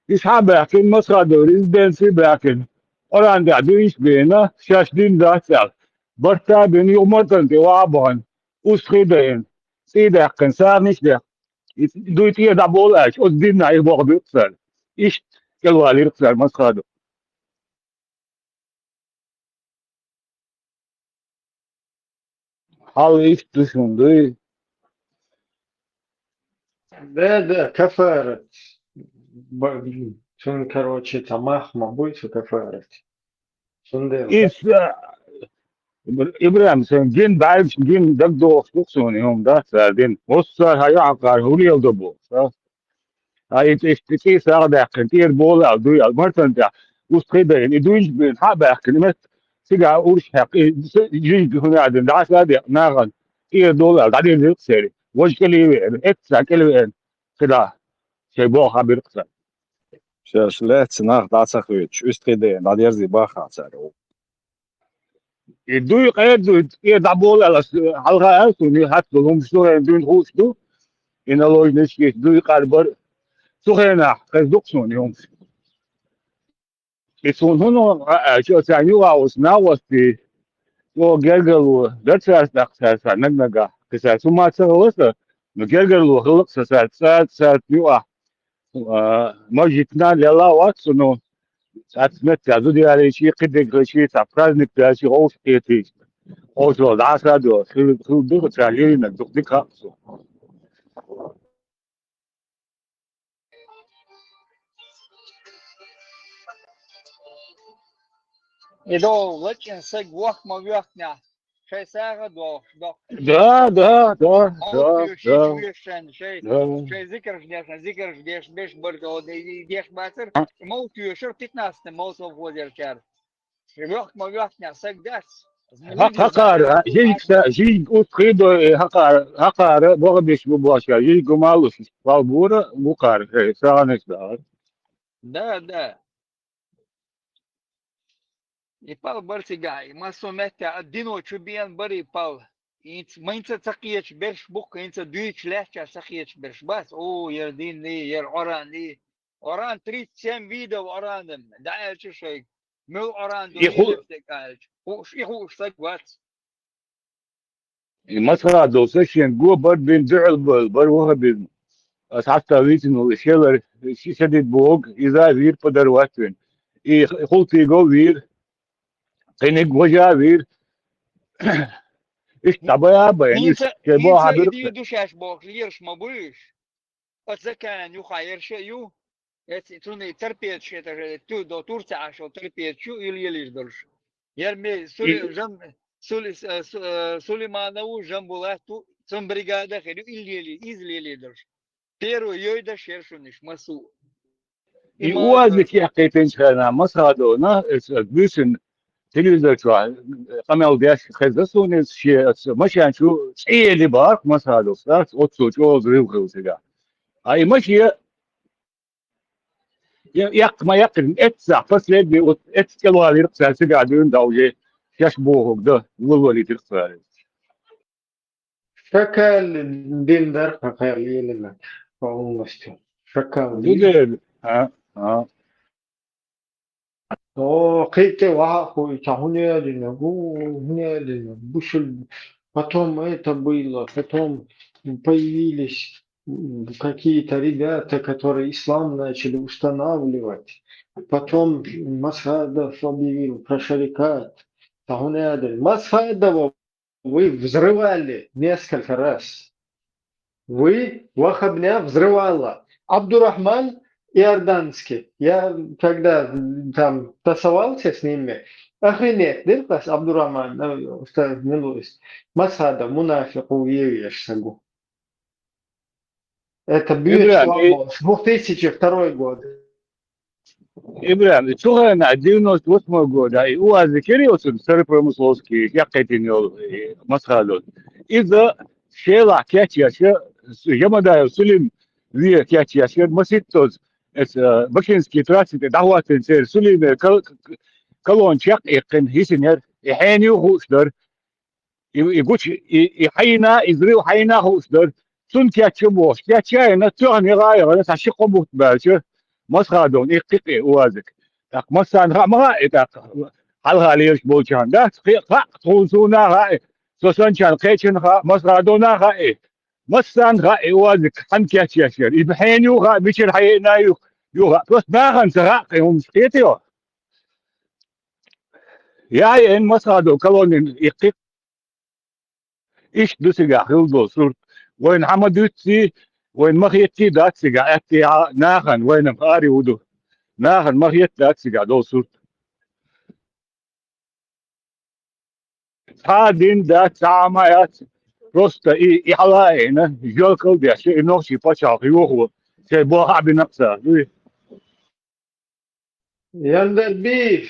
Иза хьа а баьхкина, Масхадов резиденци а баьхкина, Къуръан тӀехь дуьйш а бина, шаьш дина дац аьлла. Барт а бина, юха Мартан тӀе охьа а бахана, устагӀий а дайна, цӀий а даьккхина, сагӀанаш а даьккхина. И дуй тӀера дӀаболу аьлча, оцу динна и боху буьйцу цара. Иштта кӀелвалийра-кх цара Масхадов. Хьал иштта ду шуна дуй. Да, да, кафарат. Б-, цун, короче, тамах ма буй цу кафарат. Цундела. Ис, а, Ибр-, Ибрахим, сан гин баьлча, гин дагдохуш ду суна, и хӀума дац аьлла дин. Массара хьан йоӀ кхара хӀулел до бохуш, а? А и тӀе, тӀе, тӀе сагӀа даьккхина, тӀера болу аьлла дуй аьлла, мартан тӀехь, устхий дайна, и дуйнаш бен хьа а баьхкина, и метта цигахь урш хьаькхна, и с-, жижиг хӀума а дина, дӀаса а декъна, нахана тӀера долу аьлла, дӀадиллира церан. Важа кӀеле веана, эццахь кӀелвеана, кхидӀа, шайн болх хьабира цара. Шаьш лаьцна нах дӀа ца хьоьцуш, уьстагӀий дена дӀадерзий бахахь цара. И дуй къера дуй, тӀера дӀаболу аьлла, ас хьалха аьлла суна, и хӀаьта долу хӀумаш цу хенахь дуьйна хууш ду, и наложнички дуй къарбар, цу хенахь хеза ду-кх суна и хӀумаш. И суна хӀун аьлча, оцарна юкъахь оцу накъостий, чӀогӀа гергарло дара цаьрца тӀаккха, цаьрца наг-нагахь, кхин цаьрца хӀума ца хилла сан, но гергарло хилла-кх сан цаьрца, цаьрца, цаьрца юкъахь. А, мажитна лелла а вац со, но цхьацца меттехь зуда ялийча, кхидерг хилча, цхьа праздник даьлча, гӀовш кхетийча, гӀовшал дӀаса а до, хила, хила ду ца лелийнарг дукха дика хаьа со. И до лачкъина саг вохка ма воьхкинехь, шайн сагӀа а дохуш, дохкуш. Да, да, да, Мовт да, туьйшийча да, вешан, шайн, да. Шайн зикарш дешан, зикарш деш, беш бара, и деш бацара, А? Мовт туьйшура, пятнадцатый Мовт совхозерчара. Вохка ма воьхкинехь саг дац. Хьа-, хьакхара, жижиг са, жижиг устхий до, э, хьакхара, хьакхара, бохабеш бу бохуш, жижиг гу малуш, пал бура, гу кхара, э, сагӀанаш дара. Да, да. И пал бара цигахь, и массо а меттехь а дино чу беана бара и пал. ХӀинца, ма хӀинца ца кхеташ берш бу-кх, хӀинца дуьйцуш лаьтташ ца кхеташ берш бац. О, яра дин и, яра Ӏоран и. Ӏоран тридцать семь видов Ӏоран, дӀааьлча шайга. Муьлха Ӏоран ду, и ху- аьлча, хууш, и хууш саг вац. И масхадовса шен го бар бин дуьхьал бал, бар вахабизм. Ас хьаста вицин ву, шелар, ши садид бог, иза вир подар ватвин. И хултиго вир, кхиниг вожа вир. Ишта бая байн, ишта бо хьабир. Ду шаьш бохуш, лераш ма буй уьш. Оцу закан юха ерша а ю, эци цуни торпедаш, это же ту-, до Турция ашо торпедаш ю, ил елиш долуш. Яр ме сули-, жам-, сули-, э, су-, э, Сулейманову, Жамбулату, цун бригада хир ю, ил ели, из лели долуш. Первый йойдаш ершуниш, масу. И уазик яхкхетинчу хенахь масхадона, эс, э, буьйсин телевизор чохь, э, къамел деш хеза суна иза, шен оцу машен чу цӀели бахарх масхадос, оццул чӀогӀа зрив хилла цигахь. А и машен я-, яккха ма яккхира, эццахь, последний, вот эццахь кӀелвалийра цара цигахь дуьйна дан уже, шаьш бохург дан, валвалийтира цара. Шакал дин дара кхайла елена полностью. Шакал дин. Зудел, а, а. О, кхетте ваха хуй, ца хунелина, у, хунелина, бушуль. Потом это было, потом появились, м, какие-то ребята, которые ислам начали устанавливать. Потом Масхадов объявил про шарикат. Ца хунелина. Масхадова вы взрывали несколько раз. Вы вахабня взрывала. Абдурахман Иорданский. Я когда там тасовался с ними, охренеть, диркас Абдурахман, э, что, ну, Масхадов, мунафикъ, уевеш сагу. Это будет две тысячи второй год. Ибрахим, и цу хенахь девяносто восьмой года, и УАЗик яра оцу сарапромысловский яккхийтина йолу, и Масхадов. Иза шелахь кечъеш, Ямадаев Сулим ве кечъеш, маситтаза, эца, э, Бакинский трассе тӀе дӀахӀоттийна церан Сулимера кал-, колонна чекх а иккхина, йисинера, и хьенан ю хууш дара. И, и гучу, и, и хьайна, и взрыв хьайна хууш дара. Цунна кечъян бохуш, кечъян а йина, тоьхна яха а яхана, цхьа ши-кхо бутт баьлча, Масхадовна иккхи-кх и УАЗик. ТӀаккха массарна хаа ма хаьа и тӀаккха, хьалха лелаш болчарна, дац? Кхин а хаьа, тхуна суна а хаьа, со санначарна кхечанна хаьа, Масхадовна а хаьа и. Массарна хаьа и УАЗик хьанна кечъеш яра. И хьенан ю хаьа, мичара хьаеана ю, ю хаьа. Просто нахана ца хаьа-кх и хӀуманаш, кхетайо? Яхьъян Масхадов колоннин иккхи. Иштта ду цигахь хилла долу сурт. Вайна хьан ма дуьйцций, Вайн ма хетти дац цигахь, аьттехьа нахана, вайна ма ари ву ду. Нахана ма хетта дац цигахь долу сурт. Цхьа а дин дац, цхьа а ма яц. Просто и, и хьала а йина, жоьлкал а деш, и нохчий пачхьалкх йохо, шайн бохьа а бина а ца дуй. Яндарби,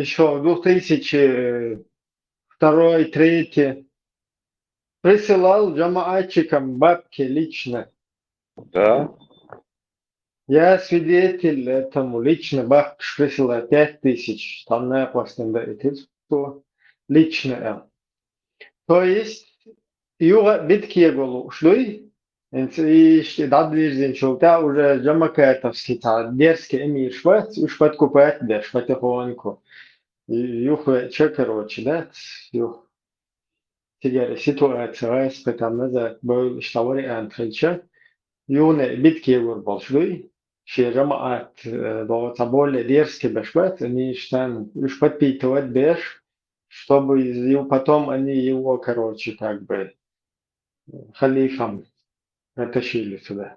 ещё в две тысячи второй, третий, присылал жамаатчикам бабки лично. Да. Я свидетель этому, лично бабки присылал, пять тысяч, там на квастен да, это что, лично, э. То есть, юха битке голу, шлюй, инц ишти дадвирзин чулта уже жамакатовский та дерзкий эмирш вац, уж подкупать деш потихоньку. И юха чекороче, да, юха. Цигара ситуация вайс, там назад был, что вариант хилча. Юна битке гур болуш дуй. Шен жамаат, э, до ца более дерзкий беш бац, они штан уж подпитывать беш, чтобы его потом они его, короче, как бы, халифом протащили сюда.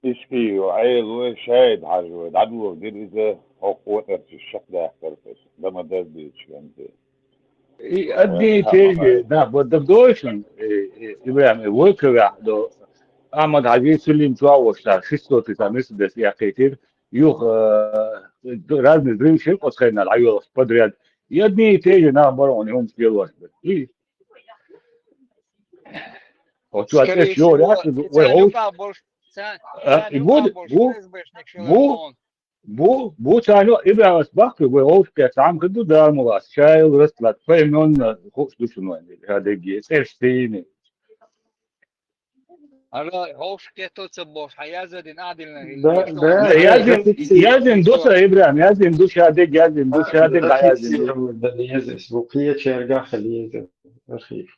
Ишкий, Ӏелой, шайда хьажой, дӀадоладира иза, хӀокху къотӀарчу шакдаккхар, дан ма даз дийцаш венза. И одни и те же, да, вот да дойшун, э, э, Ибрахим, э, Войковя, до Ахмад Хаджи Сулим Чуавошта, шестьсот там Мерседес я хетир, юх, э, разные взрывы шел, вот хай надо, а подряд. И одни и те же набор, он, он сделал. И вот что, скорее всего, вай цӀа хьовш, юкъа болуш, ца-, а, царна и юкъа бу-, болуш бу-, Ф С Б-шник шуна бу-, боху. Бу, бу царна, Ибрахимас баккхи, вай хьовш кхетта, цхьаьна хир ду, Дала мукъалахь, шайла расталат, пай мон хууш ду шуна вайн, ша дегге, цӀерш тийни. Ара, хьовш кхетта ца бохуш, хьан яздина Ӏадилна хила Да, деш да, ду. Да, яздина, да, яздина ду ца, Ибрахим, яздина ду ша дегге, яздина ду ша дегге, яздина ду. Да, леза, бу кхечаьрга хила еза, архив.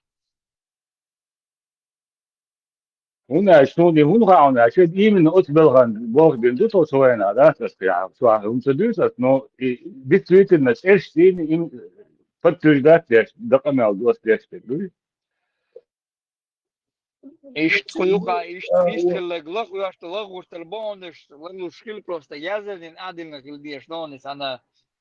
ХӀунда аьлча, суна хӀунда хаьа, хӀунда аьлча, именно оцу белхан болх бина ду со, со вайна, да, ас яхьа, со хӀунда ца дуьйцу ас, но и действительно цӀерш цӀийна им подтверждать деш, дакъа мел ду ас деш дерг дуй. Иштта кху юкъа, иштта вист хилларг лах оьшта, лах гӀуртар бохуш, ларлуш хила просто, яздина Ӏадилна хила деш, нонис ана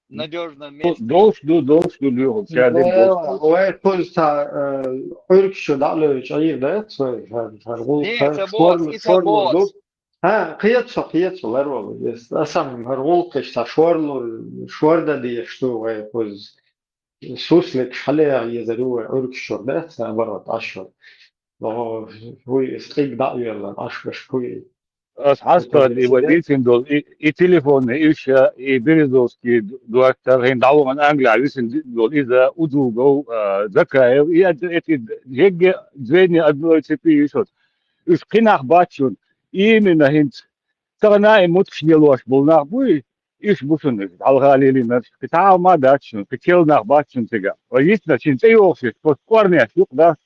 надёжном месте. Долуш ду, долуш ду, лоьху, ша дерг долуш ду. Вай кхуза ца, э, Ӏуьргаш чу дӀа а левча, Ӏийр дац вай, хӀара, хӀара гӀуллакх, не, хӀара ца боху, шорла, и ца шорла боху. Ду. ХӀа, кхета со, кхета со, ларвала. Ас, ас ам хӀара гӀуллакхаш ца шорла, шордан дезаш ду вай кхуза. Сусликаш хьалаеха езар ю вай Ӏуьргаш чуьра, дац, наоборот, Ӏаш чуьра. О, хӀуй, ас къиг дӀа а велла, Ӏаш беш хӀуй. Ас хьастагӀа и вай дийцина долу, и, и телефонный, и ша, и Березовский доктор, хӀин дӀавахана Англия висина долу иза, Удугов, а, Закаев, и ад-, эти жегге звенья одной цепи ю шуна. Уьш кхин нах бац шуна, именно хӀинца. Тахана и муткаш лелош болу нах буй, уьш бу шуна, хьалха лелийнарш, кхин цхьа а ма дац шуна, кхин кел нах бац шуна цигахь. Вай йицна шин цӀе йохуш, просто кӀорнеш юкъа дац.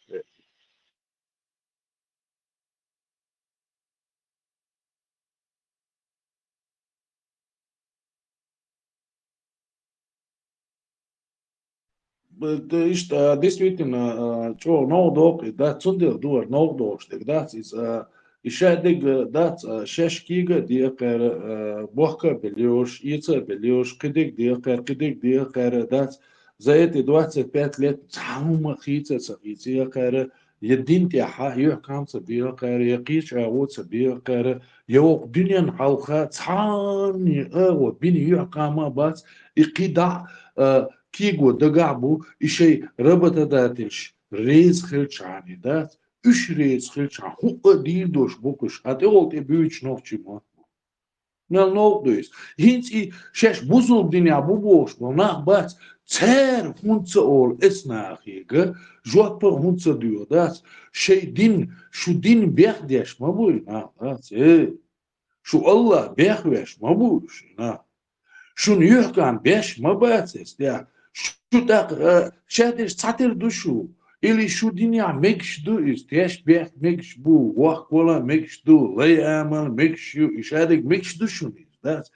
Б-, д-, иштта, а, действительно, а, чӀогӀа новкъа доккху и, да, цундела ду вара новкъа доккхуш дерг, дац иза, а, и ша дерг, а, дац, а, шаьш кийга а декхара, а, бохка а беллаш, эца а беллаш, кхидерг декхара, кхидерг декхара, дац. За эти двадцать пять лет цхьа хӀума хийца а ца хийца а кхара, я дин тӀехь юьхькӀам ца бехкара, я кхечу агӀо ца бехкара, я вокху дуьненна хьалха цхьанне а агӀо бина юьхькӀам а бац, и кхидӀа а, а, кийго дагахь а бу, и шайн работодательш реза хилчахьана дац, уьш реза хилчахьана, хӀуъа а дийр долуш бу-кх уьш, хьан тӀехула тӀе буьйцуш нохчий мотт бу. Мел новкъа ду иза. ХӀинца и шаьш бусалба динехь бу бохуш болу нах бац, цара хӀунда ца олу эцнахега, жоп а хӀунда ца доьху, дац, шайн дин, шу дин бехдеш ма бу и нах, дац, э? Шу АллахӀ бехвеш ма бу уьш и нах? Шуна юьхькӀам беш ма бац эс, тӀе? Шу тӀаккха, а, шадерш цхьатера ду шу? Или шу динехь мегаш ду иза, тешнабехк мегаш бу, вохкавала мегаш ду, лай амал мегаш ю, и шадерг мегаш ду шуна иза, дац?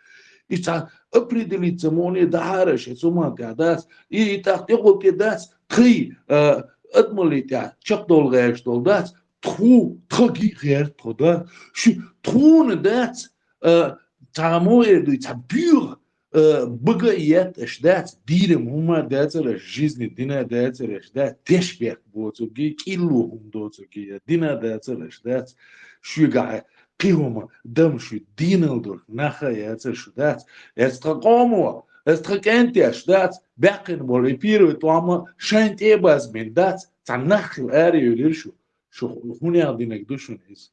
И цхьа определиться моле дахьара шен цу ман тӀехь, дац? И, и тӀаккха тӀехула тӀе, дац, тхай, а, адамалли тӀехь чекхдовла гӀерташ долу дац, тху, тхаги гӀерта тхо дац. Шу тхуна дац, а, цхьа мо эр дуй, цхьа боьха, а, бага а етта аша дац, дийрам хӀума дацар аша, жизни дина дацар аша дац, теш бехк боцурги, кӀилло хӀума доцурги, я дина дацар аша дац, шуьгахь кхин хӀума дам шу дийнал дург наха яцар шу дац. Эс тхан къомо, эс тхан кӀентеш дац, баьккхина болу и пирой тӀома шайн тӀе а базбина дац, цхьа нах хила ара йолийра шу, шу хӀунех динарг ду шуна иза.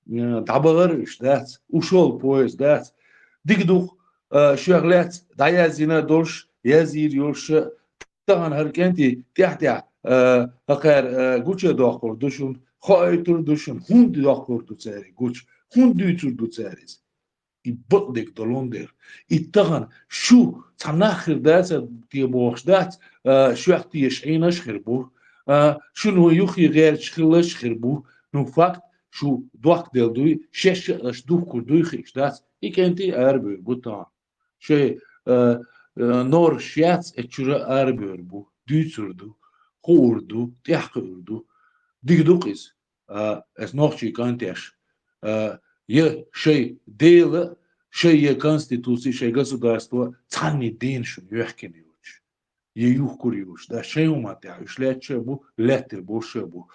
Э, дӀабахара уьш дац, ушол поезд дац. Дика ду-кх, э, шуьх лаьцна дӀаяздина долуш, язйийр йолуш, тахана хӀара кӀентий тӀаьхь-тӀаьхь, э, хӀокхара, э, гуча доккхур ду шуна, хоуьйтур ду шуна, хӀунда доккхур ду цара и гуча, хӀунда дуьйцур ду цара иза? И бакъдерг долун дела. И тахана шу цхьа нах хир дац те бохуш дац, а, шуьх теша Ӏийнаш а хир бу, а, шуна юххе гӀерташ хилалаш а хир бу. Ну, факт, шу дохкаделла дуй, шаьш а аша духкур дуй хиъаш дац, и кӀентий арабевр бу тахана. Шайн, а, а, нораш яц, эцу чуьра арабевр бу, дуьйцур ду, хуур ду, тӀаьхьакхуьур ду. Дика ду-кх иза. А, эс нохчий кӀантеш, а, я шайн Дела, шайн я конституци, шайн государство цхьанний дийна шуна йоьхкина йолуш, я юхкур йолуш, да, шайн хӀума тӀехь уьш лаьтташ а бу, лаьттар болуш а бу.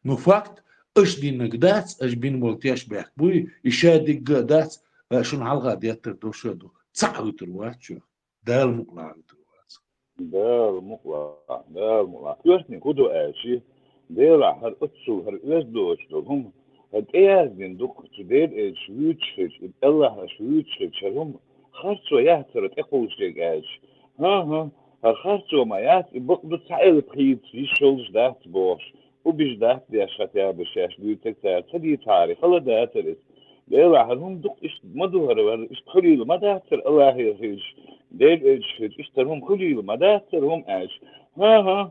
Ну, факт, аша диннарг дац, аша бина болу теш бехк буй, и ша дигга а дац, а, шуна хьалха деттар долуш а ду. Цхьаъ хуьйтур вац шух. Дала мукъалахь витар вац. Дала мукъалахь, Дала мукъалахь. Коьртаниг хӀун ду аьлчи, Делахь хӀара оццул, хӀара оьзда доцуш долу хӀума, хӀара тӀеяздина ду-кх цу Делан элча вуьйцуш хилча, и Аллахь аша вуьйцуш хилча, хӀара хӀума харцо яц хӀара тӀекхуллуш дерг аьлча. ХӀан-хӀа, хӀара харцо ма яц, и бакъ ду цхьа элп хийца йиш йолуш дац бохуш, убеждать деш, хотя бы шаьш дуьйцург цара ца дийцахьара, хала дацара иза. Делахь хӀара хӀума ду-кх, иштта ма ду хӀара, хӀара иштта хуьлийла ма дацара Аллахьера хилча, Делан элча хилча, иштта хӀара хӀума хуьлийла ма дацара хӀума аьлча. ХӀан-хӀа,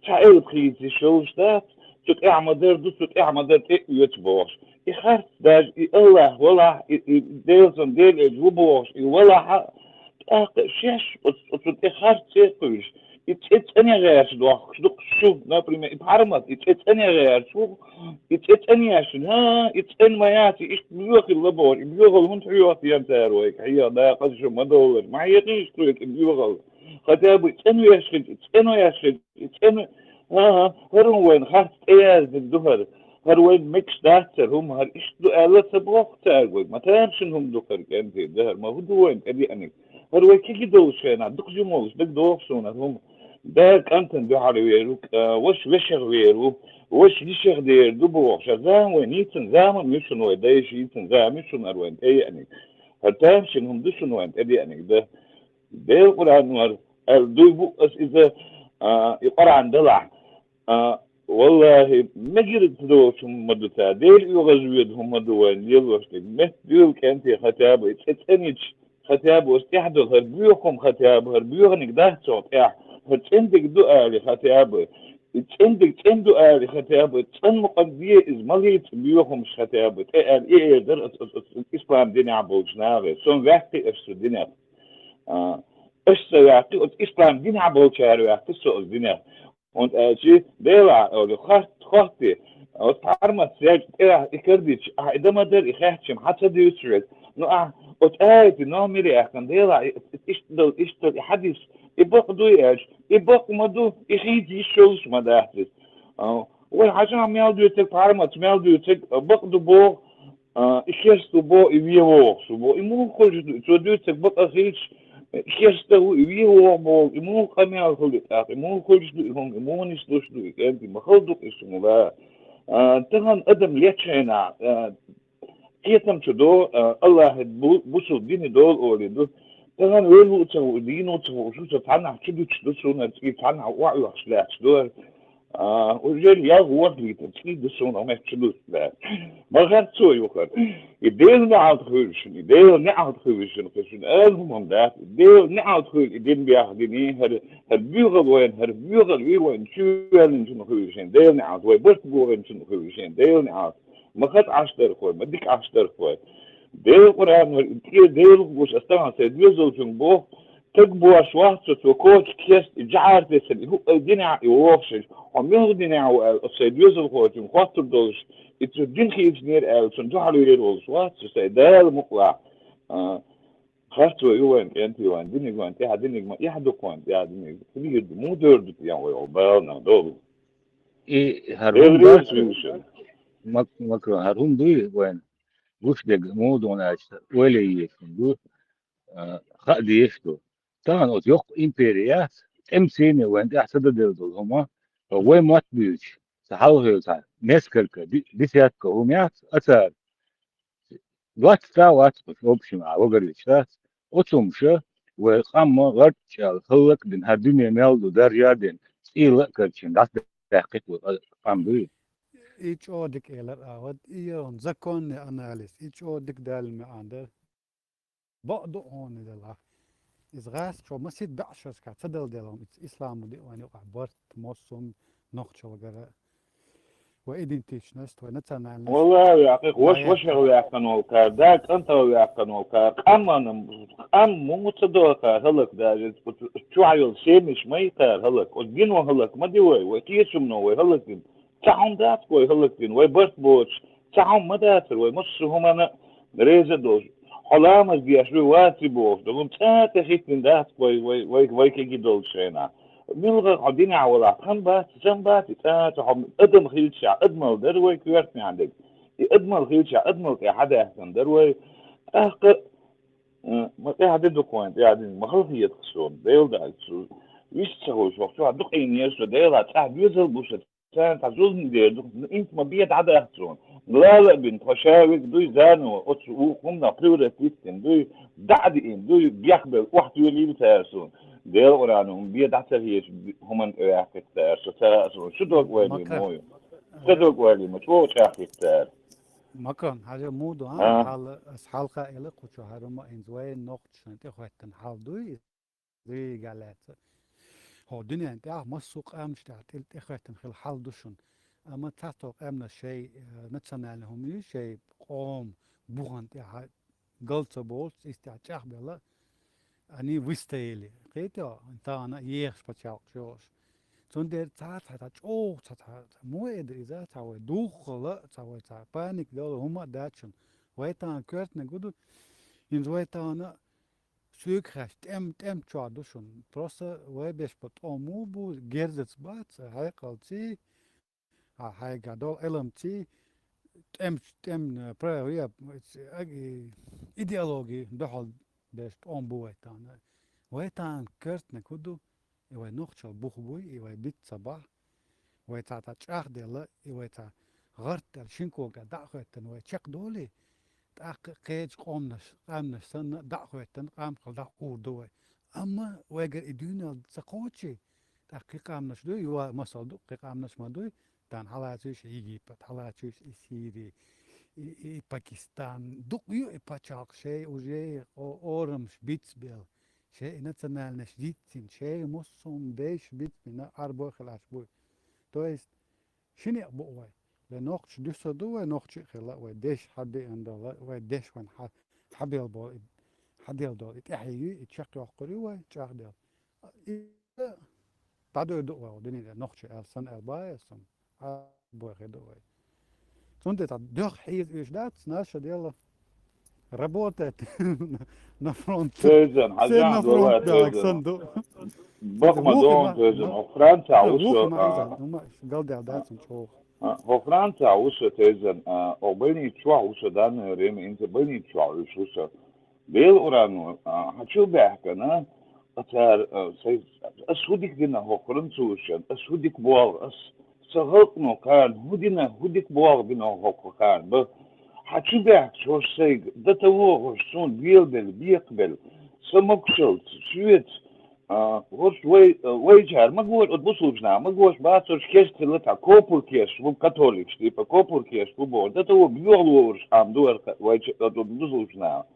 цхьа элп хийца йиш йолуш дац, цу тӀехь ма-дарра ду, цу тӀехь ма-дарра тӀе а оьцу бохуш. И харц даже и Аллахь валахь, и, и Делан сан Делан элча ву бохуш, и валахь а, тӀаккха шаьш оцу, оцу тӀе харц ца кхуьйсуш, и цӀе цӀене гӀерташ дохкуш ду-кх шу, например, и пхьармат, и цӀе цӀене гӀерташ ву, и цӀе цӀанъеш, хӀа, и цӀена ма яц, и иштта боьха хилла бохуш, и боьхалла хӀунда хьоьху ден цара вайга, хьеха дакъаза шу ма довлар, ма хьекхийша тхоьга и боьхалла. Хотя бы цӀена веш хилча, и цӀена веш хилча, и цӀена, хӀан-хӀа, хӀара хӀума вайна харц тӀеяздина ду хӀара. ХӀара вайна мегаш дац хӀара хӀума, хӀара иштта ду аьлла ца боху цаьрга вайга. Ма тамашийна хӀума ду хӀара, кӀентий, да хӀара, ма хӀун ду вайна тӀедеаниг? ХӀара вай кегий долуш хенахь, дукха жима волуш дага догӀу суна хӀара хӀума. Дала кӀантана дуьхьал вер ву, а, ваша вешех вер ву, ваша йишех дер ду бохуш. ХӀара зама вайна йийцина зама ма ю шуна, вай дайша йийцина зама ю шуна хӀара вайна тӀееаниг. ХӀара тамашийна хӀума ду шуна вайна тӀедеаниг, да. Делан Къуръан вара, аьлла дуй бу ас иза, а, и Къуръан далахь. А, валлахӀи, мегар ца доцу хӀума ма ду цара, Дела оьгӀазвоьду хӀума ма ду вайна лелош дерг. Метта дуьйла, кӀентий, хотя бы и цӀе цӀанъича, хотя бы оцу тӀехь долу хӀара боьха хӀума, хотя бы хӀара боьханиг дац цунна тӀехь, хӀара цӀена дерг ду али, хотя бы. И цӀена дерг цӀена ду али, хотя бы, цӀена мукъана де иза, ма лийца боьха хӀумаш, хотя бы, тӀе аьлла, и эр дара оцу, оцу, оцу ислам динехь болчу нахе. Со ваьккхи аш цу динех. А, аш ца ваьккхи, оцу ислам динехь болчара ваьккхи со оцу динех. ХӀунда аьлча Делахь олу, харц, хӀотте, оцу пхьармат сел тӀерахь и карадича, ахь и дан ма дара, и хаьттича-м хьан ца дуьйцу веза. Ну, ахь оцу аятан номер яьккхина, Делахь и, и, иштта долу, иштта долу и хьадис, и бакъ дуй аьлча, и бакъ ма ду, и хийца йиш йолуш ма дац иза. А, вай хьажахь мел дуьйцург, пхьарматца мел дуьйцург, а, бакъ ду боху, а, и керста ву боху, и вен вогӀуш ву боху. И муха хуьлуш ду, цо дуьйцург бакъ а хилча, и керста ву, и вен вогӀу боху, и муха къамел хуьлу тӀаккха, и муха хуьлуш ду и хӀума, и муха нислуш ду и кӀентий, ма хала ду-кх и шуна ла. А, тахана адам лечу хенахь, а, кхетам чу до, а, Аллахьа бу-, бусулба дин долу олий ду. Тахана велла ву а ца ву, дийна ву а ца ву, шу со цхьаннахь чу дуьтуш ду, суна цӀий цхьаннахь охьаоьхуш лаьтташ ду. А, уже ял ворхӀ литр цӀий ду суна, хӀумет чу дуьтуш лаьтташ. Ма харцо ю хӀара. И Делан неӀалт хуьлу шуна, и Делан неӀалт хуьлу шуна, кхин шуна ала хӀума дац, и Делан неӀалт хуьлу и дин бехк дина, хӀара, хӀара боьхалла вайна, хӀара боьхалла вий вайна чу ваьллинчунна хуьлу шен Делан неӀалт, вай барт бохийначунна хуьлу шен Делан неӀалт. Ма хаза Ӏаш дара хой, ма дика Ӏаш дара хой. Делан Къуръан вара, и тӀе Делах гуш, ас тахана сайн доьзалчунга боху, Стаг бохуш вац со, цо коча кест, и жӀар тесар, и хӀу-, и динехь и вохуш, хьо муьлха динехь ву аьлла, оцу сайн доьзалхочун хоттур долуш, и цу дин хийцинера аьлла, цунна дуьхьал йолуш вац со, сайн Дала мукъалахь. А, харцо ю вайн кӀентий, вайн диниг, вайн тӀаьхьа диниг, ма эхь ду-кх вайн тӀаьхьа диниг. Хилийр ду, муха дер ду те вай, вай баланах долу? И хӀара хӀума Элира дац, вуьйцуш. Мак-, Макрон, хӀара хӀума дуй вайн, гуш дерг муха ду аьлча, ойла е езаш ду, а, хаа дезаш ду. Тахана оцу йоккха импери яц, тӀемсийне вайн тӀехь ца дан делла долу хӀума, вай мотт буьйцуш, ца хьалхавелла цхьа несколько, ди-, десятка хӀума яц, а цара лоццуш а вац, кху общем а вагарвича дац, оцу хӀумаша вай къам гӀарчӀ чӀал хӀаллакдина, хӀара дуьне мел ду даржа а дина, цӀийла а карчийна, дӀасадаьккхина вай къам дуй. И чӀогӀа дика элира ахьа, и яхана законный анализ, и чӀогӀа дика даьлла маьӀна дара. Бакъ ду хьуна делахь. Иза гӀаьсачо масийтта баьӀшашка ца дала делахь, иза исламо диъ вайн юкъахь барт, массо а нохчалгара, вай идентичность, вай национальность. Валлахьи, ваьккхи, ваш, вай вашех ваьккхина волу кара, да, кӀантах ваьккхина волу кара, къаман, къам муха ца до кара хӀаллак даже, чохь йолу семьяш ма ю кара хӀаллак, оцу гино хӀаллак ма ди вай, вай кхечунно вай хӀаллакдина. Цхьа хӀума дац-кх вай хӀаллакдина, вай барт боцуш, цхьа хӀума ма дацара вай массо а хӀуманна реза а долуш. Хьо ламаз деш вуй, ваций бохуш, ду хӀума цкъа а тӀе хӀиттина дац-кх вай, вай, вай, вай кегий долчу хенахь. Муьлхха хьо динехь валахь, тхан бац, сан бац, и цкъа а хьо адам хилчахь, адамал дара вай коьртанехь дерг. И адамал хилчахь, адамал тӀе хьадаьхкина дара вай. ТӀаккха, м, ма тӀаьхьа де ду-кх вайн, тӀаьхьа де, ма хала хеташ суна, Дела даьлча, вист ца хуьлуш, вахча дукъийнера со, Дела, цӀахь доьзал бу сан. Царна цхьа зулам дер ду, ну, инца ма бен дӀадаьхна суна. Лала а бина, тхо ша верг дуй, заново, оцу вукху хӀуманах превратить дина дуй, дӀа а диъна дуй, бехбелла охьатоьлийла цара суна. Делан Къуръано, хӀума бен дӀа ца хеташ, хӀуманна тӀеваьккхира цара, со ца хаьа суна. Шу дог ойла ма ю. Ца дог ойла ма, чӀогӀа чӀагӀдира цара. Макрон, хьажа муха ду, а? Хьал, ас хьалха а элира кху чу, хӀара хӀума хӀинца вайн нохчашна тӀехӀоьттина хьал дуй иза? Зига лаьцна. ХӀокху дуьнен тӀехь массо а къаьмнаш тӀехь тӀе-, тӀехӀоьттина хилла хьал ду шуна. Амма цхьацца къаьмнаш шайн, э, национальный хӀума ю, шайн къоман бухана тӀехь гал ца болуш, иза тӀехь чӀагӀбелла, они выстояли. Кхетий, тахана ехаш пачхьалкхаш йолуш. Цундела цхьа, цхьа, цхьа чӀогӀа, цхьа, цхьа, цхьа, муха эдира иза, цхьа вай духхала, цхьа вай, цхьа паника дала хӀума а дац шуна. Вай тахана коьртаниг хӀун ду, хӀинца вай тахана соьга хаьттича, тӀем, тӀем чохь ду шуна. Просто вай беш бо тӀом муха бу, герзаца бац, хьекъалций, а, хьайга долу Ӏеламций, тӀем, тӀем, э, правила, э, и, идеологи дуьхьал деш тӀом бу вай тахана. Вай тахана коьртаниг хӀун ду, и вай нохчалла бух буй, и вай биц ца бахь, вай цхьа, цхьа чӀагӀделла, и вай цхьа гӀарт аьлла шина когара дӀа а хӀоьттина вай чекхдолий, тӀаккха кхечу къомнаш, къаьмнаш санна дӀа а хӀоьттина, къамкхал дӀа а ур ду вай. Амма вайгара и дуьйна ца кхочий, тӀаккха кхин къаьмнаш ду, юха масал ду, кхин къаьмнаш ма дуй, тахана хьалацийша Египет, хьалацийша и Сири, и, и Пакистан. Дукха ю и пачхьалкх шайн уже о-, орамаш бицбелла. Шайн и национальность диццина, шайн массо а дайша бицбина, Ӏарбой хилаш буй. То есть, ши некъ бу вай. Вай нохчий дуьсур ду, вай нохчий хилла, вай дайша хьадеана дала, вай дайша вайн хьа-, хьабелла болу, и хьаделла долу, и тӀаьхье ю, и чекхйоккхур ю вай, чӀагӀделла. И дӀадуьйр ду вай, дуьнен тӀе нохчий аьлла, сан аьлла бан аса, Ӏарбой хир ду вай. Цундела цхьа дуьхьа хьийза уьш дац, наша делла. Работает на фронт. Тезан, все на фронт, да, Александр. Бакма дон, тезан. О Франция, уша, галдя дацун чох. О Франция, уша, тезан. О больница чуа, уша, данное время, инца больница чуа, уша. Дела урано, хьачу бехкана, ацар, ас худик дина хохран цушан, ас худик бог, ас Ца халкъно кхарна хӀун дина, хӀун дика боху бина хӀокху кхарна бан? Хьан чу баьхкача хӀорш сайга, дан ца вогӀуш, суна белабелла, бекхабелла, сан могушалца, шоьца, а, хӀорш вай, а, вайчара ма гора, оцу бусулбачу наха ма гора, бацарш кешта хилла цхьа копур кеш, ву католикаш, типа копур кеш ву боху, дан ца вогӀу, боьхалворуш, ам дора вайча-, оцу бусулбачу наха.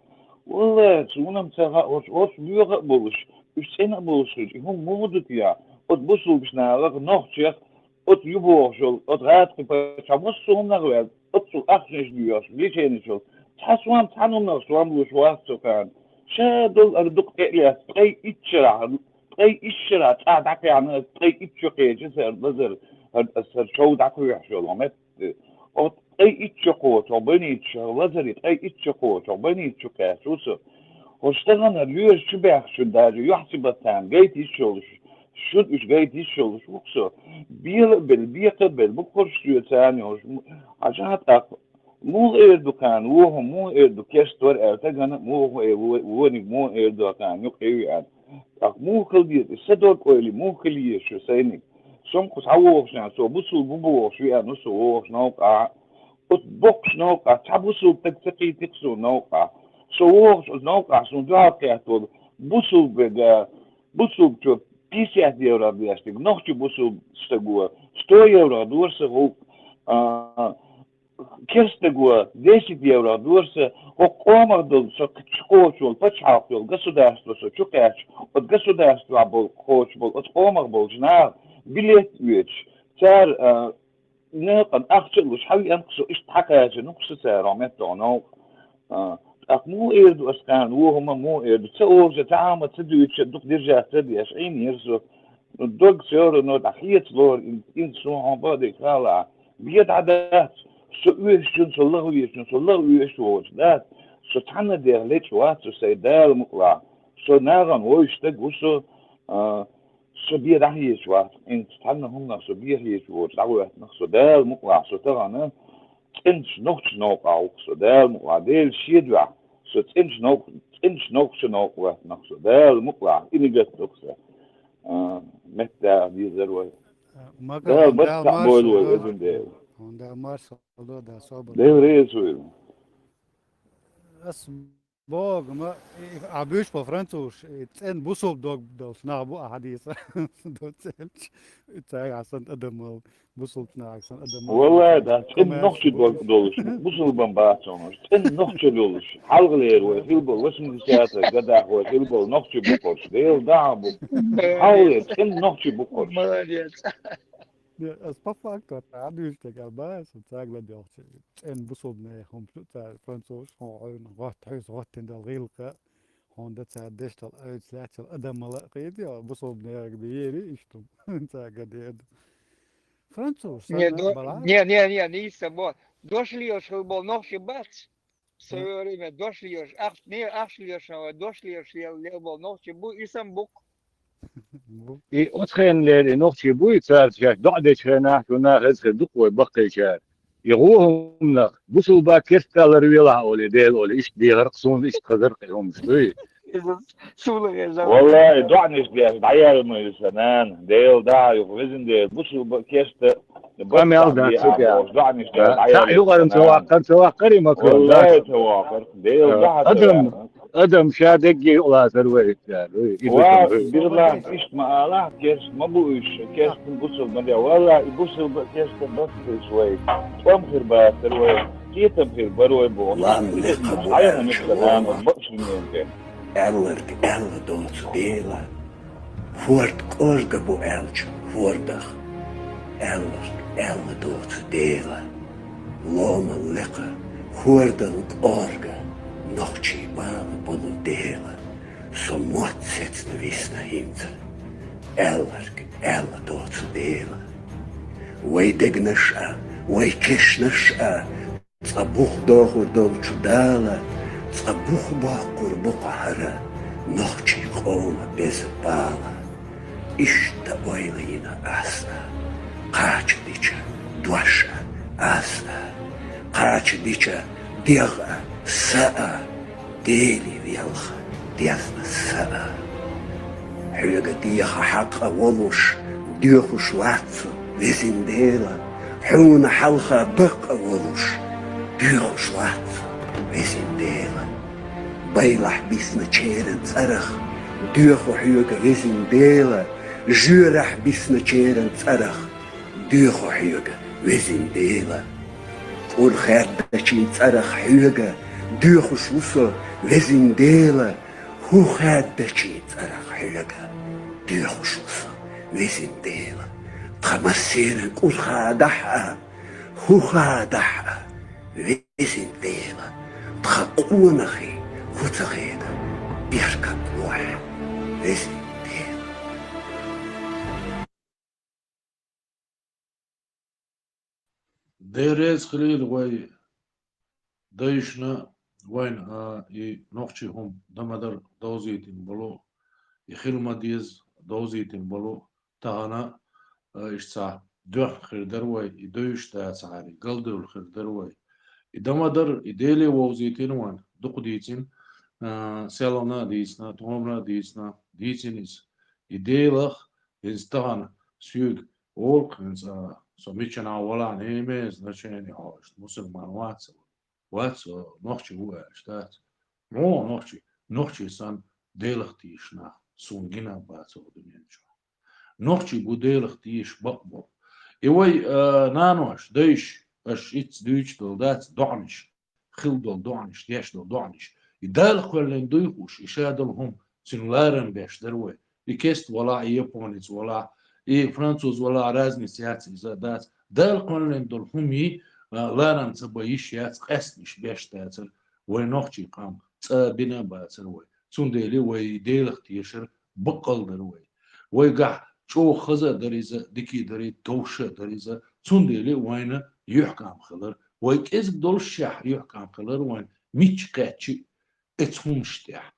Валлахи, суна-м ца хаьа, хӀорш, хӀорш боьха а болуш, уьш цӀена а болуш хилча, и хӀума муха ду те, оцу бусулбачу нахах, нохчех, оцу ю бохуш йолу, оцу гӀазкхийн паччахь массо а хӀуманах а ваьлла, оццул ахчанаш доьхуш, леченеш йолу. Цхьа сом, цхьана хӀуманах сом луш вац цу кхарна. Ша долу ара дукха тӀе а лаьцна, ткъе итт шарахь, ткъе итт шарахь цӀа дӀакхаьхьна, ткъе итт шо кхеча сара лазар, хӀара, хӀара шов дӀакхоьхьуш йолу метта. Оцу ткъе итт шо кхочу, хӀокху больницаш, лазаре ткъе итт шо кхочу, хӀокху больницаш чу кхаьчна ву со. ХӀорш тахана лоьраш чу баьхкичун даже юьхь ца бац царна гайта йиш йолуш, шуна уьш гайта йиш йолуш ву-кх со. Бела а белла, бекха а белла, бу-кх хӀорш соьца царна йолуш. Хьажахьа тӀаккха, муха эр ду кхарна, вон хӀума муха эр ду, керста вара аьлла, тахана а муха э, во-, вониг муха эр ду кхарна, юкъа веана. ТӀаккха муха хила деза, и са дог-ойла муха хила еза шу сайниг? Со-м кху схьавогӀуш веана, со бусулба ву бохуш веана ву со вогӀуш новкъахь. Оцу боккхачу новкъахь цхьа бусулба стаг ца кхийти-кх суна новкъахь. Со вогӀуш оцу новкъахь суна дуьхьал кхетта волу бусулба верг, бусулбачо пятьдесят евро деш дерг, нохчи бусулба стаго сто евро дора сан гӀуллакх, а, керста стаго десять евро дора сан, хӀокху къомах долу, со чу кхочуш волу пачхьалкх йолу государство со чу кхаьчча, оцу государствехь болу кхочуш болу, оцу къомах болчу наха билет а оьцуш, цара, а, некъан ахча а луш, хьавеана-кх со, иштта хьакхачийна-кх со цара хӀокху меттехь новкъа. А, тӀаккха муха эр ду ас кхарна, вон хӀума муха эр ду? Ца олуш а, цхьа хӀума ца дуьйцуш а, дукха держаться ца деш, Ӏийнера со. Дог всё равно дӀахеца лору, ин-, инза суна хьуна бакъдерг хаалахь. Бен дӀа дац, со оьшучун, со лаха везачун, со лаха оьшуш воцуш дац. Со цхьанна дегӀ лечкъа вац со сайн, Дала мукъалахь. Со нахана вевзаш стаг ву со, а, со бен дӀахезаш вац, инза цхьанна хӀуманах со бен хезаш воцуш дӀахӀоьттина-кх со, Дала мукъалахь, со тахана цӀеначу нохчийн новкъахь ву-кх со, Дала мукъалахь, Делан шен дуьхьа, со цӀеначу новкъа-, цӀеначу нохчийн новкъа хӀоьттина-кх со, Дала мукъалахь, и нигат ду-кх сан, а, меттаха дезар вай. Дала барт цхьаъ бойла вай, везан Дела. Дела реза хуьлда. Ас боху, ма, и, а, буьйш бо французаш, и цӀена бусулба дог долуш нах бу ахьа дийца. До цӀенча. Цаьрга санна адам мала, бусулба нахага санна адам мала. Валлай, да, цӀена нохчи дог долуш, бусулбан бац хьуна. ЦӀена нохчи долуш, хьалхалера вай хилла болу, восьмидесятых годах вай хилла болу нохчи бу-кх хӀорш. Дела дагахь бу. Хьалхалера цӀена нохчи бу-кх хӀорш. Молодец. Ас по факту, а, дуьйцу дерг ала бац, цаьрга ладоьгӀча, цӀена бусулбанех хӀума шу цара, французаш, хьуна гӀоьнна, гӀотта хьуьйсу гӀоттина долу гӀиллакх, хьуна дан цара деш долу ойца лаьцна йолу адам мала а кхийда, бусулбанех бен ери иштта хӀума, цаьрга дер ду. Французаш санна бала? Не, не, не, не, нийса бо. Дош лелаш хилла болу нохчи бац. Со веврий ме дош лелаш, ахча, не, ахча лелаш, а, дош лелаш лел, лел болу нохчи бу, и санна бу-кх. И оцу хенахь лерина нохчий буй, цара шаьш доӀа дечу хенахь, цунах хеза хир ду-кх вай баккхийчара. И гӀо хӀуманах, бусулба керста ларвелахь олий, Дела олий, иштта дехар-кх суна, иштта хазар-кх и хӀуманаш дуй. Иза суна хеза. Валлай, доӀанаш деш дӀаяьлла ма ю сан нана, Дела дагахь ю-кх, везан Дела, бусулба керста къамел дац цу тӀехь. Цхьаъ юкъарна ца ваккхар, ца ваккхар и Макрон, дац? Валлай, ца ваккхар. Дела дагахь ца ваккхар. Адам ша дегге юкъа лацар вай иштта. Ва, Берлан, иштта ма алахь, керста ма бу уьш, керста бусулба ма де. Валлай, и бусулба а, керста а бац уьш вай. ТӀом хир бацар вай, кхетам хир бар вай боху. Лам лекха бу аьлча, аьлларг аьлла доцу Дела. ХӀорд кӀорга бу аьлча, хӀордах аьлларг аьлла доцу Дела. Ломал лекха, хӀордал кӀорга, нохчий бала болу Дела. Со мотт сецна висна хӀинца, аьлларг аьлла доцу Дела. Вай дегнаш а, вай кешнаш а, цкъа бух дохур долчу Дала, цкъа бух боккхур бу-кх хӀара нохчий къоман беза бала. Иштта ойла йина ас а, кхача дича дош а ас а, кхача дича дегӀ а, са а, Деле велха дезна са а. Хьоьга деха хьакъ а волуш, доьхуш вац со, везин Дела, хьуна хьалха бакъ а волуш, доьхуш вац со, везин Дела. Байлахь бисначеран цӀарах доьху хьоьга, везин Дела, жоьрахь бисначеран цӀарах доьху хьоьга, везин Дела. КӀур хаьддачийн цӀарах хьоьга доьхуш ву со, везин Дела, хӀу хаьддачийн цӀарах хьоьга доьхуш ву со, везин Дела. Тхан массеран кӀур хадахь а, хӀу хадахь а, везин Дела, тхан къонахий хӀу ца хеда. Эх, какое! Весь пир. Дерригаш хилийла вай дайшна вайна, а, и нохчий хӀума дан ма дарра довзийтина болу, и хила ма деза довзийтина болу, тахана, а, иштта цхьа доьхна хир дара вай, и дайш дацахьара, и галдевлла хир дара вай. И дан ма дарра, и Деле вовзийтина вайна, дукха дийцина, а, селхана а дийцина, тховрана а дийцина, дийцина иза. И Делах, хӀинца тахана соьга олу-кх, хӀинца, а, со миччанхьа валахь, не имеет значения, хьо иштта мусульман вац, вац, а, нохчи ву аьлча, дац. Муха нохчи, нохчи санна Делах тешаш нах суна гина бац оха дуьнен чохь. Нохчий бу Делах тешаш бакъ болу. И вай, а, нанош, дайш, аша итца дуьйцуш долу дац, доӀанаш, хила долу доӀанаш, деш долу доӀанаш. И Дала кхоьллина дуй хууш, и ша долу хӀума цуьнан ларам беш дара вай. И кест валахь, и японец валахь, и француз валахь, разница яц иза, дац. Дала кхоьллина долу хӀумий, а, ларам ца бан йиш яц, къаьсташ беш дацара вай нохчий къам, цӀа бина а бацара вай. Цундела вай Делах тешар баккъал дара вай. Вайгахь чӀогӀа хаза а дара иза, дика а дара, товш а дара иза, цундела вайна юьхькӀам хилар. Вай кӀезиг долушшехь юьхькӀам хилар вайна, мичча кхаьччи а, эцу хӀумаш тӀехь.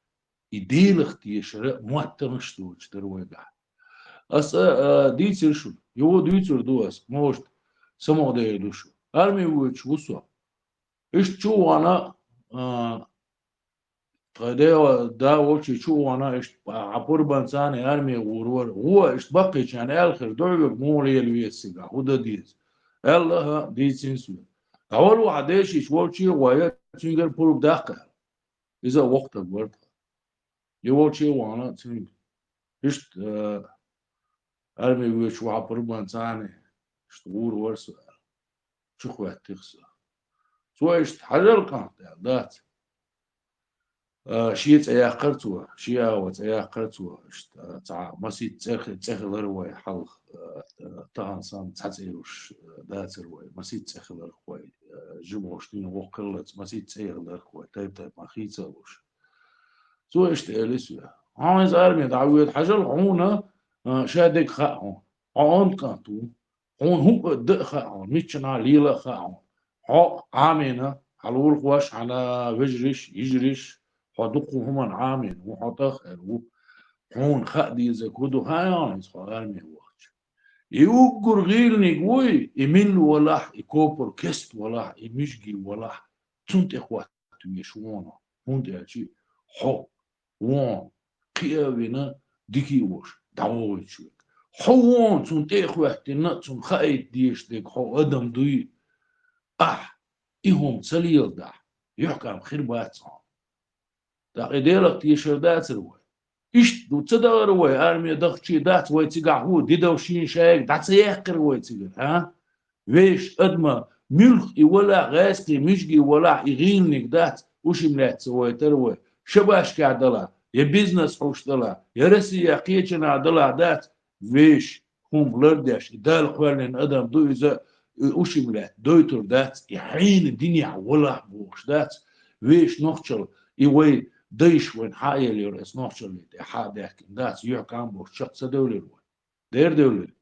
И Делах тешара моттанаш доцуш дара вайгахь. Аса, а, дийцира шуна, юха дуьйцур ду аса, может, самукъадер ду шу. Арме воьдуш ву со. Иштта чу а вахана, а, тхан дела да волчу чу а вахана, иштта Ӏа пурбанца арме гӀур вара. Вон иштта баккхийчарна аьлла хир ду, хьоьга муха лела веза цигахь, хӀун дан деза? Аьлла, хӀа, дийцина соьга. ДӀавала вахьа дешича волчу а гӀой, цуьнгара пурба даккха аьлла. Иза а воккха стаг вара тхан. И волчу а вахана цуьнга. Иштта, а, арме воьдуш вахьа пурбанца арме, иштта гӀур вара со аьлла. Чу хӀоьттира со. Цо иштта хьажал кӀант аьлла, дац. А, шен цӀе яьккхира цо, шен агӀо цӀе яьккхира цо, иштта, а, цхьа масийтта цӀе хи-, цӀе хилар вай хьалха, а, а, тахана санна цхьа цӀе йолуш, а, дацара вай, масийтта цӀе хиларх вай, а, жимахошна воккха хиллалц, масийтта цӀе хиларх вай, тайп-тайпана хийцалуш. Цо иштта элира соьга: «Хьо хӀинца арме дӀавоьду, хьажал хьуна, а, ша дерг хаьа хьуна. Хьо онда кӀант ву. Хьуна хӀуъа дан а хаьа хьуна, миччанхьа лела а хаьа хьуна. Хьо Ӏамийна, хьан лулахоша, хьан вежарша, йижарша, хьо дуккха хӀуманна Ӏамийна ву, хьо тӀахъаьлла ву. Хьуна хаа дезарг хӀун ду хаьа хьуна иза хьо арме вахча. И уггар гӀийланиг вуй, и милла валахь, и копар кест валахь, и мижги валахь, цунна тӀе хӀотта веш ву хьуна, хӀунда аьлча хьо вон кхиа а вина, дика а волуш, дӀавогӀуьйтуш верг. Хьо вон цунна тӀе а хӀоьттина, цунна хаийта дезаш дерг хьо адам дуй, ахь и хӀума ца леладахь, юьхькӀам хир бац хьуна». ТӀаккха и Делах тешар дацара вай? Иштта ду ца дахара вай, арме дахчий дац вай цигахь хӀу, дидал шийна шайга дӀа ца яьккхира вай цигара, а? Вешан адама муьлхха и валахь, гӀаьскхий мижги валахь, и гӀийланиг дац, ушим лаьцна вайтара вай. Шабашкахь далахь, я бизнес хьуш далахь, я Россия кхечанахь далахь дац, вешан хӀума лардеш, и Дала кхоьллина адам ду иза, и ушим лаьтта дойтур дац, и хьенан динехь валахь бохуш дац, вешан нохчалла, и вай дайша вайна хьа а еллера, аса нохчалле тӀе хьа а даьхкина дац, юьхькӀам бохуш чекх ца девлира вай. Дера девлира.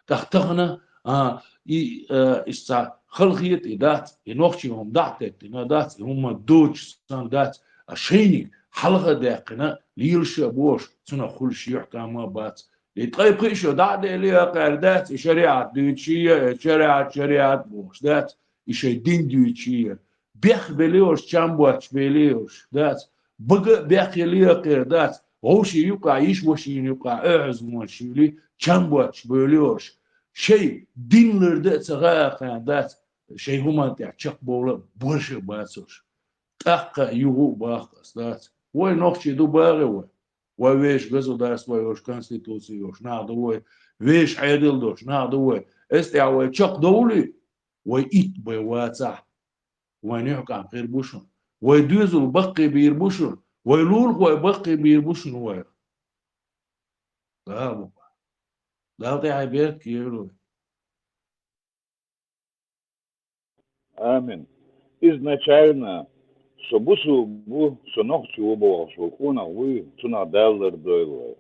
ТӀаккха тахана, а, и, а, иштта цхьа халахета и дац, и нохчий хӀума дӀа а теттина дац, и хӀума доцуш санна дац, а шайниг хьалха а даьккхина, лелаш а бохуш, цунах хуьлуш юьхькӀам а бац. И ткъе пхи шо дӀа а делла а кхаьра дац, и шариӀат дуьйцуш а, и шариӀат, шариӀат бохуш дац, и шайн дин дуьйцуш а. Бехк белла йолуш, чам боцуш белла йолуш дац. Бага а бехк елла а кхаьра дац. Вовшийн юкъахь, йиша-вешийн юкъахь, оьгӀазвонаш йолий, чам боцуш белла йолуш. Шайн дин лардан а ца хаьа кхаьра дац. Шайн хӀуманна тӀехь чекхбовла а борша а бацалуш. ТӀаккха а юха а боху аса, дац. Вай нохчий ду багӀий вай? Вай вешан государство йолуш, конституци йолуш нах ду вай? Вешан Ӏедал долуш нах ду вай? Эс тӀехь вай чекхдовлий, вай итт бен вацахь, вайн юьхькӀам хир бу шуна. Вай доьзал баккхий бийр бу шуна. Вай лулахой баккхий бийр бу шуна вайх. Дала бу. Дала тӀаьхье беркат кхийра вай. Амин. Изначально Со бусулба ву, со нохчо ву бохуш волу къонах вуй, цунах Дала лардойла вай.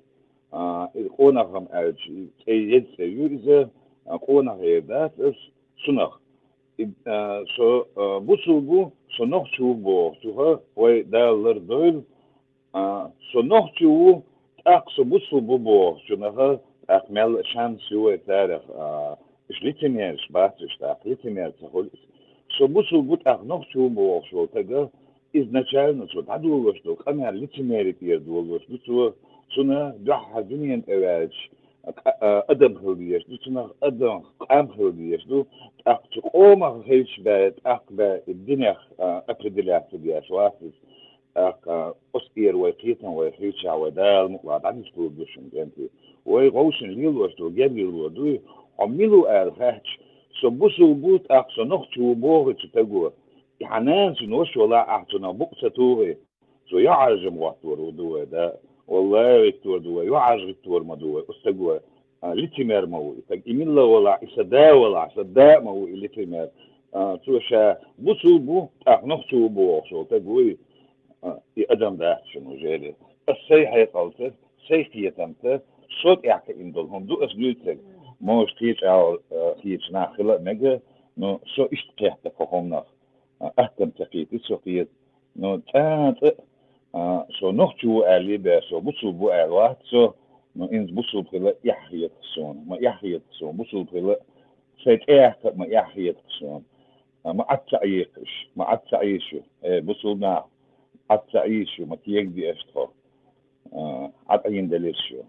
А, и къонах-м аьлча, и цӀе еза цӀе ю иза, а, къонах эр дац ас цунах. И, а, со, а, бусулба ву, со нохчо ву бохучух вай Дала лардойла. А, со нохчо ву, тӀаккха со бусулба ву бохучунах, тӀаккха мел шанс ю вай царах, а, уьш лицемераш бац уьш, тӀаккха лицемер ца хуьлу иза. Со бусулба ву, тӀаккха нохчо ву бохуш волу стага, изначально цо дӀадолош долу къамел лицемери тӀера долош ду цо, цунна дуьххьара дуьненна тӀеваьлча, а, къа-, а, адам хила дезаш ду, цунах адам къам хила дезаш ду, тӀаккха цу къомах хилча бен, тӀаккха бен и динех, а, определяться деш вац иза. ТӀаккха оцу тӀера вай кхетам вай хилчахь, вай Дала мукъалахь дӀадуьйцур ду шуна, кӀентий. Вай вовшийн лелош долу гергарло дуй, хьо мила ву аьлла хаьттича, со бусулба ву, тӀаккха со нохчо ву боху цу стаго. И хьан нана цуьнан ваша валахь, ахь цунах букъ ца тухий. Цо юьхьӀаьржа ма гӀоттор ву ду вай, да? Валлахи, гӀиттор ду вай, юьхьӀаьржа гӀиттор ма ду вай. Оцу стаго, а, лицемер ма ву и стаг. И мила валахь, и сан да валахь, сан да а ма ву и лицемер. А, цо ша бусулба ву, тӀаккха нохчо ву бохуш волу стаг вуй. А, и адам дац шуна уже. Ас сайн хьекъалца, сайн кхетамца, со тӀехь кхиъна долу хӀума ду ас дуьйцург. Может, кхечу агӀор, а, кхечу нах хила а мега, но со иштта кхетта кху хӀуманах. А, аттам ца кхийти со кхета. Но цкъа а, а, со нохчо ву аьлла бен, со бусулба ву аьлла вац со, но иза бусулба хила эхь хета суна. Ма эхь хета суна, бусулба хила сайн тӀехь а ма эхь хета суна. А, ма Ӏад ца Ӏийша, ма Ӏад ца Ӏийша, э, бусулба нах, Ӏад ца Ӏийша, ма кегадеша тхо. А, Ӏад Ӏийна делира шу.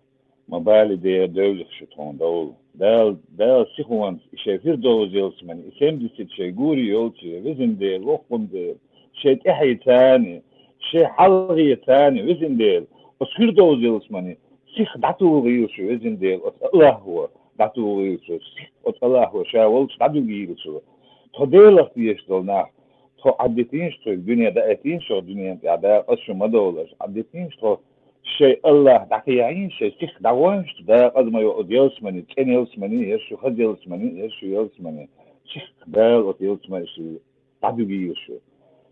Ма бали дера девллих шу тхуна довла. Дала, Дала сихонца и шайн Фирдовс-ялсамани, и семьдесят шайн гури йолчу, везан Дела, воккхун Дела, шайн тӀаьхье царна, шайн хьалхе царна, везан Дела, оцу Фирдовс-ялсамани сих дӀатухийла шу, везан Дела, оцу Аллахо дӀатухийла шу, сих оцу Аллахо ша волчу дӀадуьгийла шу. Тхо Делах дезаш долу нах, тхо Ӏадитийша тхоьга, дуьне даийтийша шух дуьненан тӀехь, Дала, ас шу ма довлаш, Ӏадитийша тхо, шайн Аллах дӀакхехьийша, шайн сих дӀагӀойша тхо, Дала, къаза ма йо оцу ялсамани, цӀена ялсамани яра шу, хаза ялсамани яра шу, ялсамани. Сих Дала оцу ялсамани шу дӀадуьгийла шу.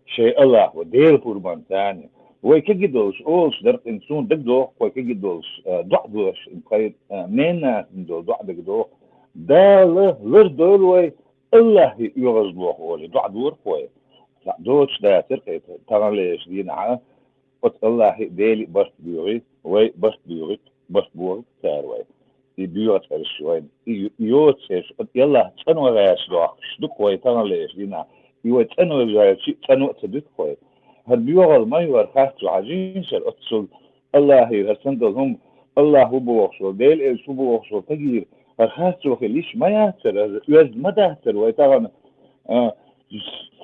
Шайн Аллахо, Дела пурбанца царна. Вай кегий долуш, олуш дара-кх, суна дагадогӀу-кх вай кегий долуш, а, доӀа доьшу, тхайн, а, ненан долу доӀа дагадогӀу. Дала лардойла вай, Аллахе оьгӀазло олий, доӀа дора-кх вай. Цхьаъ доцуш дацара-кх и таханлерчу дийнахь, оцу Аллахе а, Деле а барт боьхий, вай а барт боьхий, барт боху-кх цара вай. И боьха цӀераш вайн, и йо-, йоцу цӀераш, оцу Аллах цӀано гӀерташ дохкуш ду-кх вай таханлерчу дийнахь. И вай цӀано гӀерташ, цӀано а ца дуьту-кх вай. ХӀара боьхалла ма ю, хӀара харцо хьажийша хӀара оццул Аллахе, хӀара санна долу хӀума, Аллах ву бохуш волу, Дела элча ву бохуш волу стагера хӀара харцо хила йиш ма яцара, хӀара оьзда ма дацара вай тахана, а,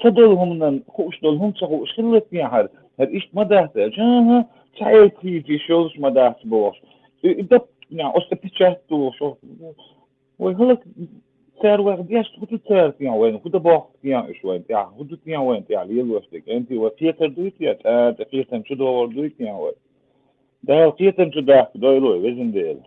ца долу хӀуманан хууш долу хӀума ца хууш хилла те хӀара, хӀара иштта ма дац аьлча, хӀан-хӀа, цхьа элп хийца йиш йолуш ма дац бохуш. И, и дап-, ня, оцу тӀе печать тухуш, вай хӀаллак цара вайх деш, хӀун ду цара те вайна, хӀун дан бохку те уьш вайна тӀехь, хӀун ду те вайна тӀехь лелош дерг, кӀентий, вай кхетар дуй те, цара тӀе кхетам чу догӀур дуй те вай. Дала кхетам чу даккха дойла вай, везан Дела.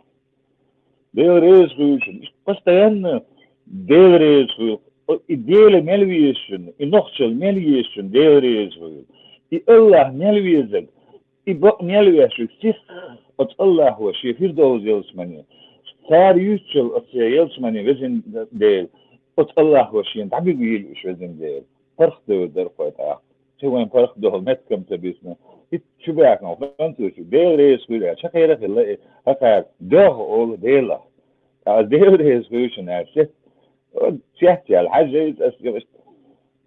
Дела реза хуьлда шуна. Иштта постоянно Дела реза хуьлда. И Дела мел веза шуна, и нохчалла мел еза шуна, Дела реза хуьлда. И Аллах мел везарг, и бакъ мел везарг сих оцу Аллахо шен Фирдовс-ялсамани, цара юьйцучалла оцу ялсамани, везан Дела, оцу Аллахо шена дӀабуьгийла уьш, везан Дела. ПаргӀатдевр дара-кх вай тӀаккха. Кхин вайн паргӀатдовла меттиг-м ца бисна. ХӀинца чубаьхкина французчу, Дела реза хуьлда аьлча, хӀокхеран а хилла и, хӀокхара доьху олу Делах. Ткъа аса Дела реза хуьлда шуна аьлча, цецъяьлла хьаьжжа иза аса,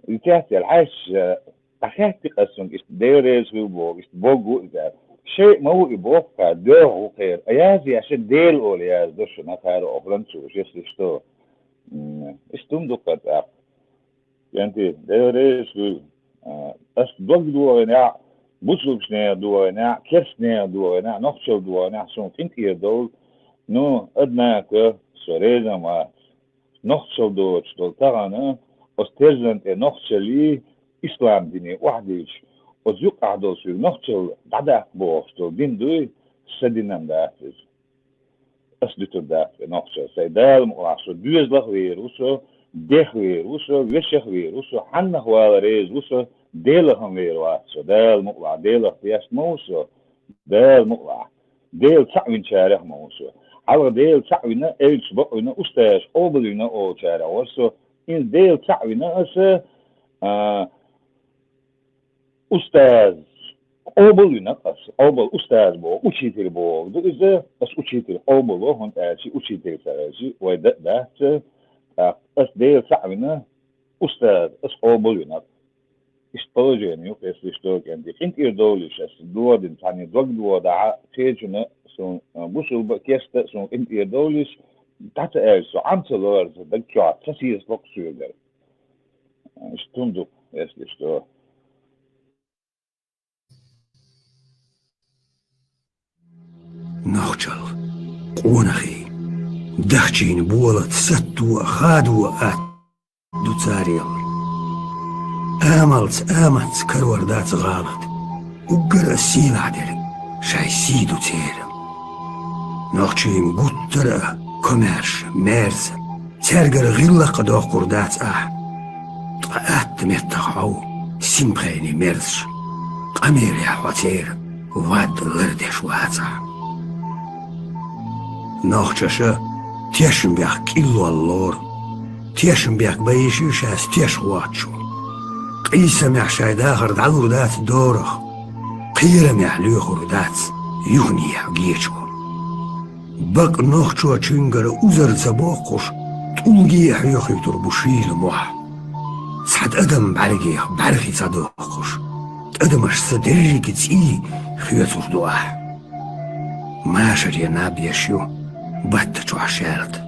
и цецъяьлла хьаьжча, дӀахаьттира аса цуьнга, иштта Дела реза хуьлда боху, иштта богу иза аьлла. Шайъ ма ву и боху-кх, доьху ву кхеран. А язъеш Дела олу яздо шуна хӀокхара оха французчу, если что. М, иштта хӀума ду-кх тӀаккха. КӀентий, Дела реза хуьлда. А, ас дог догӀинехь, бусулбанех догӀинехь, керстанех догӀинехь, нохчалла догӀинехь, суна къинтӀера довла. Ну, однако, со реза ма вац. Нохчалла доцуш долу тахана, оцу терзан тӀе нохчаллий, ислам диний охьадиллича, оцу юккъехь долу соьга нохчалла дӀадаккха бохуш долу дин дуй, сан дин-м дац иза. Ас дуьтур дац и нохчалла. Сайн Дала мукъалахь, со доьзалах а вер ву со, дех а вер ву со, вешах а вер ву со, хьаннах вала реза ву со, Делах-м вер вац со, Дала мукъалахь, Делах тешна ма ву со, Дала мукъалахь, Дела цхьаъ винчарех ма ву со. Хьалха Дела цхьаъ вина, элча бакъвина, устазаш къобалвина олучарех вар со. Иза Дела цхьаъ вина аса, а, устаз къобалвина ас, къобал устаз боху, учитель боху ду иза, ас учитель къобало, хӀунда аьлча учитель ца хилча вай дан а дац, тӀаккха ас Дела цхьаъ вина, устаз ас къобалвина. Иштта положение ю, если что, кӀентий. КъинтӀера довлийша, ас додина цхьанне дог додахьа, кхечунна суна, а, бусулба а, керста а суна къинтӀера довлийша, дӀа ца аьлча, со Ӏам ца лорза, даг чохь ца сесалуш соьгара. Иштта хӀума ду, если что. Нохчалла, къонахий, дахчийна болат сатто а, хадо а атта ду царел. Амалца, аматца карор дац гӀалат. Уггар а сийлахь дерг шайн сий ду церан. Нохчийн гуттара а комаьрша, маьрса, цаьргара гӀиллакх а доккхур дац ахь. Ткъа атта меттах хьо ву синпхений мерзаш, къамелехь хьо церан вад лардеш вацахь. Нохчаша тешнабехк кӀиллол лору, тешнабехк бан йиш ю шаьш теш хӀоттачо. Къийсамехь шайн дахар дӀалур дац дорах, кхерамехь лоьхур дац юханехьа гечо. Бакъ нохчочуьнгара узар ца боккхуш, тӀулге а хьоьхуьйтур бу шийла мохь. Цхьа тӀадам бӀаьргех бӀаьрхи ца доккхуш, тӀадамашца дерриге цӀий хоьцур ду ахь. Машаре наб еш ю батта чохь шаьлта.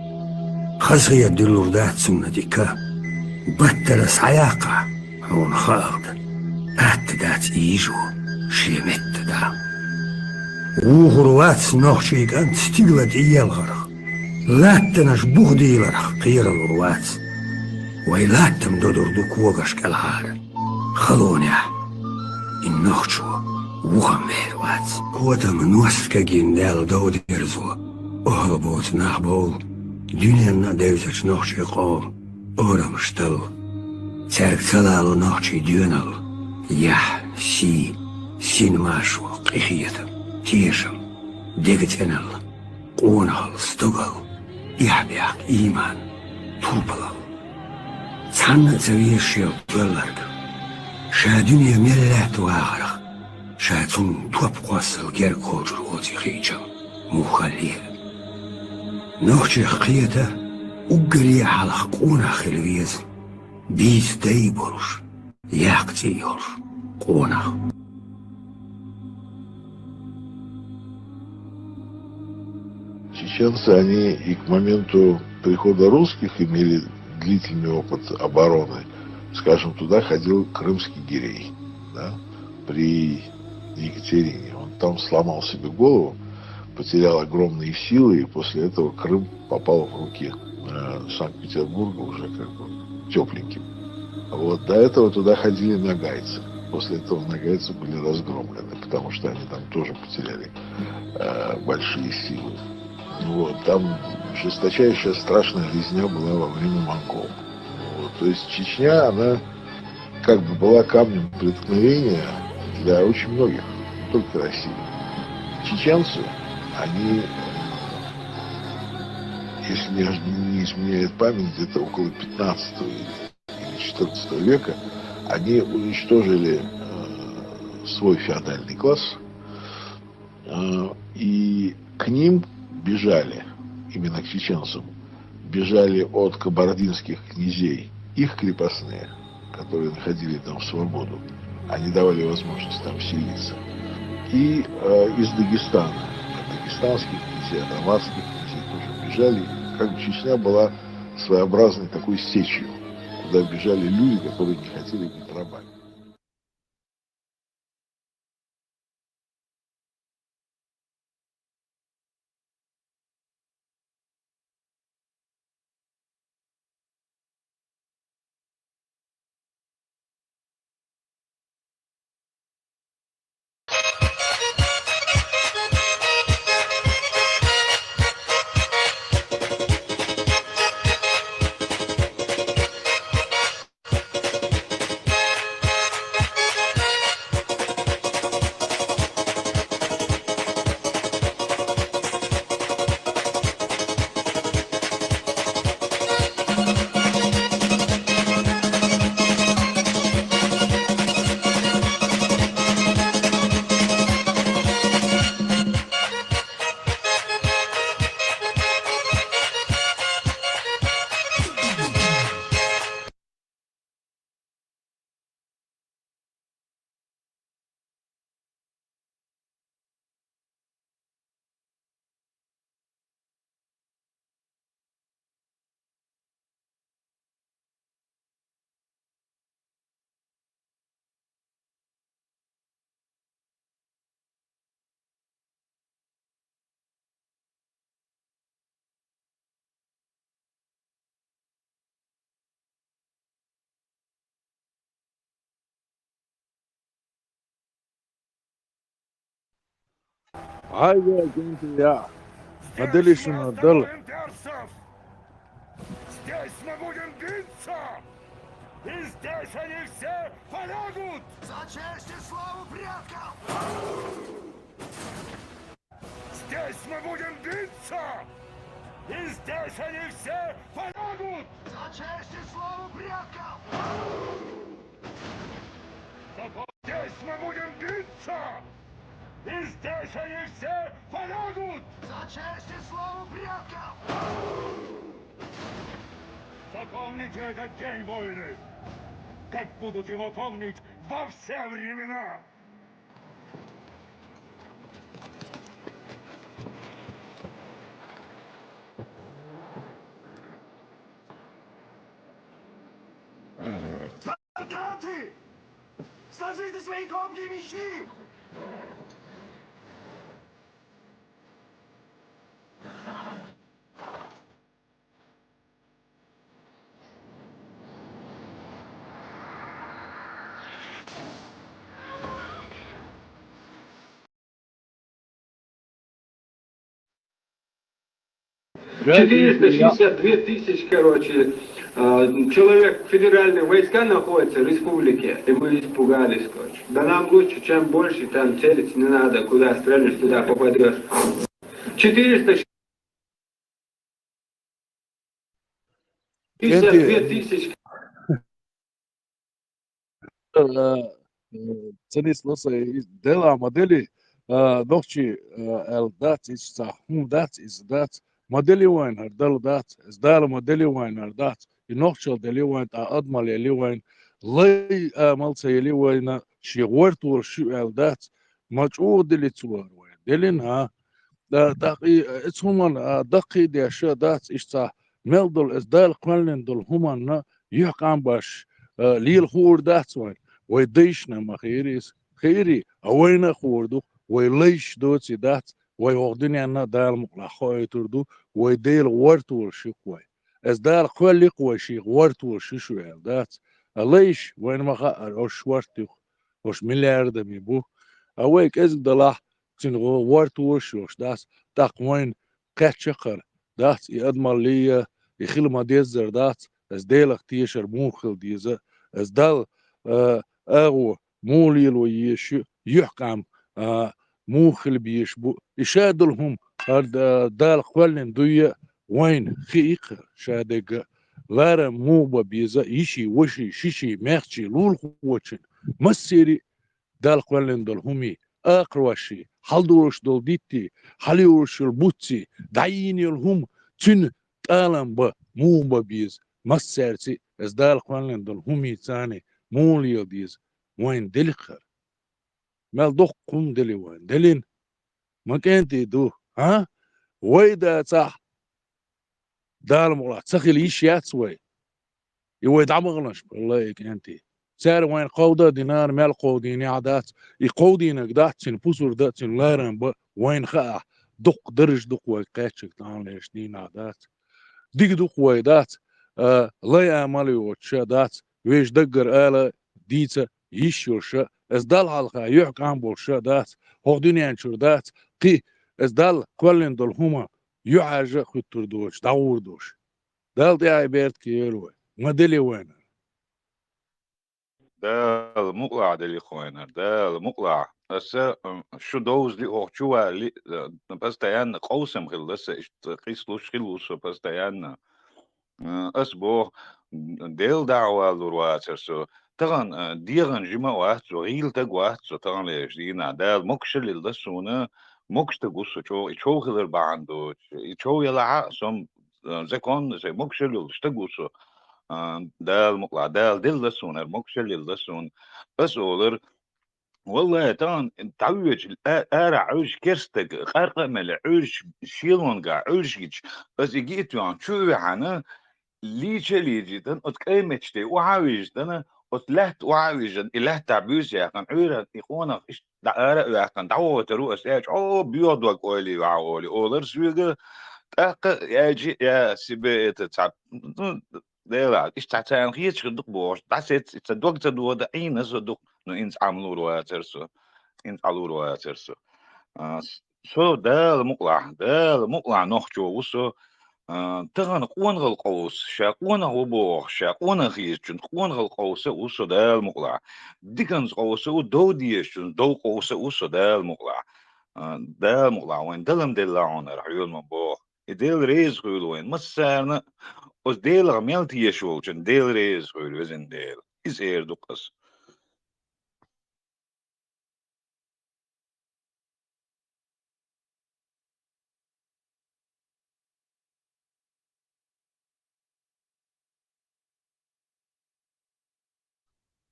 Хазахета дуьллур дац цунна дика. Баттара схьаяккхахь, хьуна хаалда, атта дац ийжо шен метта да. Вухур вац нохчийн кӀант стигала тӀеелхарх, латтанаш бухдийларх кхералур вац. Вай латтам додур ду когаш кӀелхьара. Халонехь и нохчо вухам вер вац. Котам ност кагийна даьлла дов дерзо, охьал боцу нах бовла, дуьненна а девзачу нохчийн къоман орамаш талла. Цаьрга ца лало нохчийн доьналла, яхь, сий, син машо, къинхетам, тешам, дега цӀеналла, къонахалла, стогалла, эхь-бехк, ийман, турпалалла. Цхьанна а ца веза шел тоьлларг, ша дуьне мел лаьтта вахарх, ша цунна топ кхоссал герга кхочур оций хиъчалла муххаллера. Нохчех кхета, уггаре а хьалха къонах хила веза, бийца дай болуш, яккха цӀий йолуш къонах. Чеченцы, они и к моменту прихода русских имели длительный опыт обороны. Скажем, туда ходил крымский гирей, да, при Екатерине. Он там сломал себе голову, потерял огромные силы, и после этого Крым попал в руки, э, Санкт-Петербурга уже как бы тёпленьким. Вот, до этого туда ходили ногайцы. После этого ногайцы были разгромлены, потому что они там тоже потеряли, э, большие силы. Вот, там жесточайшая, страшная резня была во время монгол. Вот, то есть Чечня, она как бы была камнем преткновения для очень многих, не только России. Чеченцы, они, э, если мне не изменяет память, где-то около пятнадцатого или, или четырнадцатого века, они уничтожили, э, свой феодальный класс, э, и к ним бежали, именно к чеченцам, бежали от кабардинских князей их крепостные, которые находили там свободу. Они давали возможность там селиться. И, э, из Дагестана, от дагестанских князей, от аварских князей тоже бежали. Как бы Чечня была своеобразной такой сечью, куда бежали люди, которые не хотели быть рабами. Гьай, я, кӀентий, я. Ма делий шуна, дала. Здесь мы будем биться! И здесь они все полягут! За честь и славу предков! Здесь мы будем биться! И здесь они все полягут! За честь и славу предков! Здесь мы будем биться! И здесь они все полягут! За честь и славу предков! Запомните этот день, воины! Как будут его помнить во все времена! Солдаты! Сложите свои копья и мечи! Четыреста шестьдесят две тысячи, короче, э, человек, федеральные войска находятся в республике, и мы испугались, короче. Да нам лучше, чем больше там целиться не надо, куда стрелишь, туда попадешь. Четыреста шестьдесят две тысячи. Э, э, цӀанис ласа, и дела ма дели, э, нохчи, э, эл дац, иш ца хӀун дац, из дац, ма дели вайн хӀар дала дац, из дала ма дели вайн хӀар дац, и нохчал дели вайн, тӀа адмал ели вайн, лай, э, мал ца ели вайна, ши гӀортур шу эл дац, ма чӀугӀа дели цуар вайн. Делин, а? Э, тӀаккха и, э, эц хӀуман, э, даккхий деша дац, иш ца мел дол, эс дала кхоьллин дол хӀуманна, юьхькъам баш, э, лела хуур дац вайн. Вай дайшна ма хийри из. Хийри, а вайна а хуур ду, вай лайш доций дац, вай хӀокху дуьненна а Дала мукъалахь хоуьйтур ду, вай Дела гӀортур шух вай. Эс Дала кхоьлликх вай шийх гӀортур шу шу аьлла дац. А лайш, вайна ма хаъара, ош шорт юх, ош миллиардами бу. А вай кӀезиг далахь, цуьнан гӀо-, гӀортур шу йош дац, тӀаккха вайна кхеччакхар дац, и адамаллий а, и хила ма-деззар дац, эс Делах тешар муха хила деза, эс Далла, э, агӀо муха лело еза шу, юьхькъам, а, муха хила безаш бу. И ша долу хӀума, хӀара да-, Дала кхоьллина дуй а вайна хи иккха ша дегга, ларам муха бан беза, йиший, воший, шиший, мехчий, лулахочун, массерий Дала кхоьллина долу хӀумий, акхарошший, хьалдолуш долу диттий, хьалйолуш йолу буцций, дӀайийна йолу хӀума, цуьнан тӀалам бан, муха бан беза, массаьрций, эс Дала кхоьллина долу хӀумий царний муха лела деза, вайна деликхара. Мел доккха хӀума дели вайна, делина. Ма кӀентий ду, хьа? Вай дацахь, Дала мукъалахь, ца хила йиш яц вай. И вай дӀа ма гӀаланаш, валлай, и кӀентий. Цара вайна кховда а динара, мел кховдийна а дац. И кховдийнарг дац, цуьнан пусар дан а, цуьнан ларам бан а вайна хаахь, дуккха дарж ду-кх вай кхеччиг таханлерчу дийнахь дац. Дика ду-кх вай дац, а, лай а мала йоцуш а дац, вешан даггара ала дийца йиш йолуш а, эс Далла хьалха юьхькъам болуш а дац, хӀокху дуьнен чуьра дац, кхин, эс Далла кхоьллина долу хӀума юьхьӀаьржа а хуьттур доцуш, дӀагӀур доцуш. Далла тӀаьхье беркате йойла вай. Ма дели вайна. Дала мукъалахь дели кхойнара, Дала мукъалахь. Аса, м, шу довзали оха чу валли, э, постоянно къовсам хилла аса, иштта къийсалуш хилла ву со постоянно. Э, ас боху, Делан дагӀа валлур вацара со. Тахана, э, дегӀан жима а вац со, гӀийла стаг вац со таханлерчу дийнахь. Дала могушалла лилла суна, могуш стаг ву со чӀогӀа, и чов хилар бахьана доцуш. И чов елахь а, со-м, э, законно сайн могушалла йолуш стаг ву со. А, Дала мукъалахь, Дала делла суна, хӀара могушалла лилла суна. Ас олар, валлай, тахана дӀавоьдуш а-, ара Ӏуьйраш керстаг, къаркъа а мелла, Ӏуьйраш шелонгахь, Ӏуьйраш гича, ас и гита веана, чу а ваьхьана, лийча а лийжийтина, оцу кӀайн меттан тӀе охьа а вижийтина, оцу лаьтта охьа а вижина, и лаьттахь буьйса яьккхина, Ӏуьйранна и къонах иштта дӀа ара а ваьккхина, дӀавахийтар ву ас, аьлча, о, боьха дог ойла ваьхьа олий, олар соьга, тӀаккха аьлча, я себе это цхьа, ну, Делахь, иштта цхьа царна хеташ хир ду-кх бохуш, дӀасецна, ца дог ца дода, Ӏийна со ду-кх, ну, инца Ӏамалур вацара со, инца Ӏалур вацара со. А, с-, со Дала мукъалахь, Дала мукъалахь нохчо ву со, а, тахана къонахал къовса, ша къонах ву бохуш, ша къонах хетачун къонахал къовса а ву со Дала мукъалахь. Диканца къовса а ву, дов дезачунца дов къовса а ву со Дала мукъалахь. А, Дала мукъалахь, вайн далам делла хьуна хӀара хьоьлу ма боху. И Дела реза хуьлу вайн массарна, оцу Делах мел теша волчун Дела реза хуьлу, везан Дела. Иза эр ду-кх ас.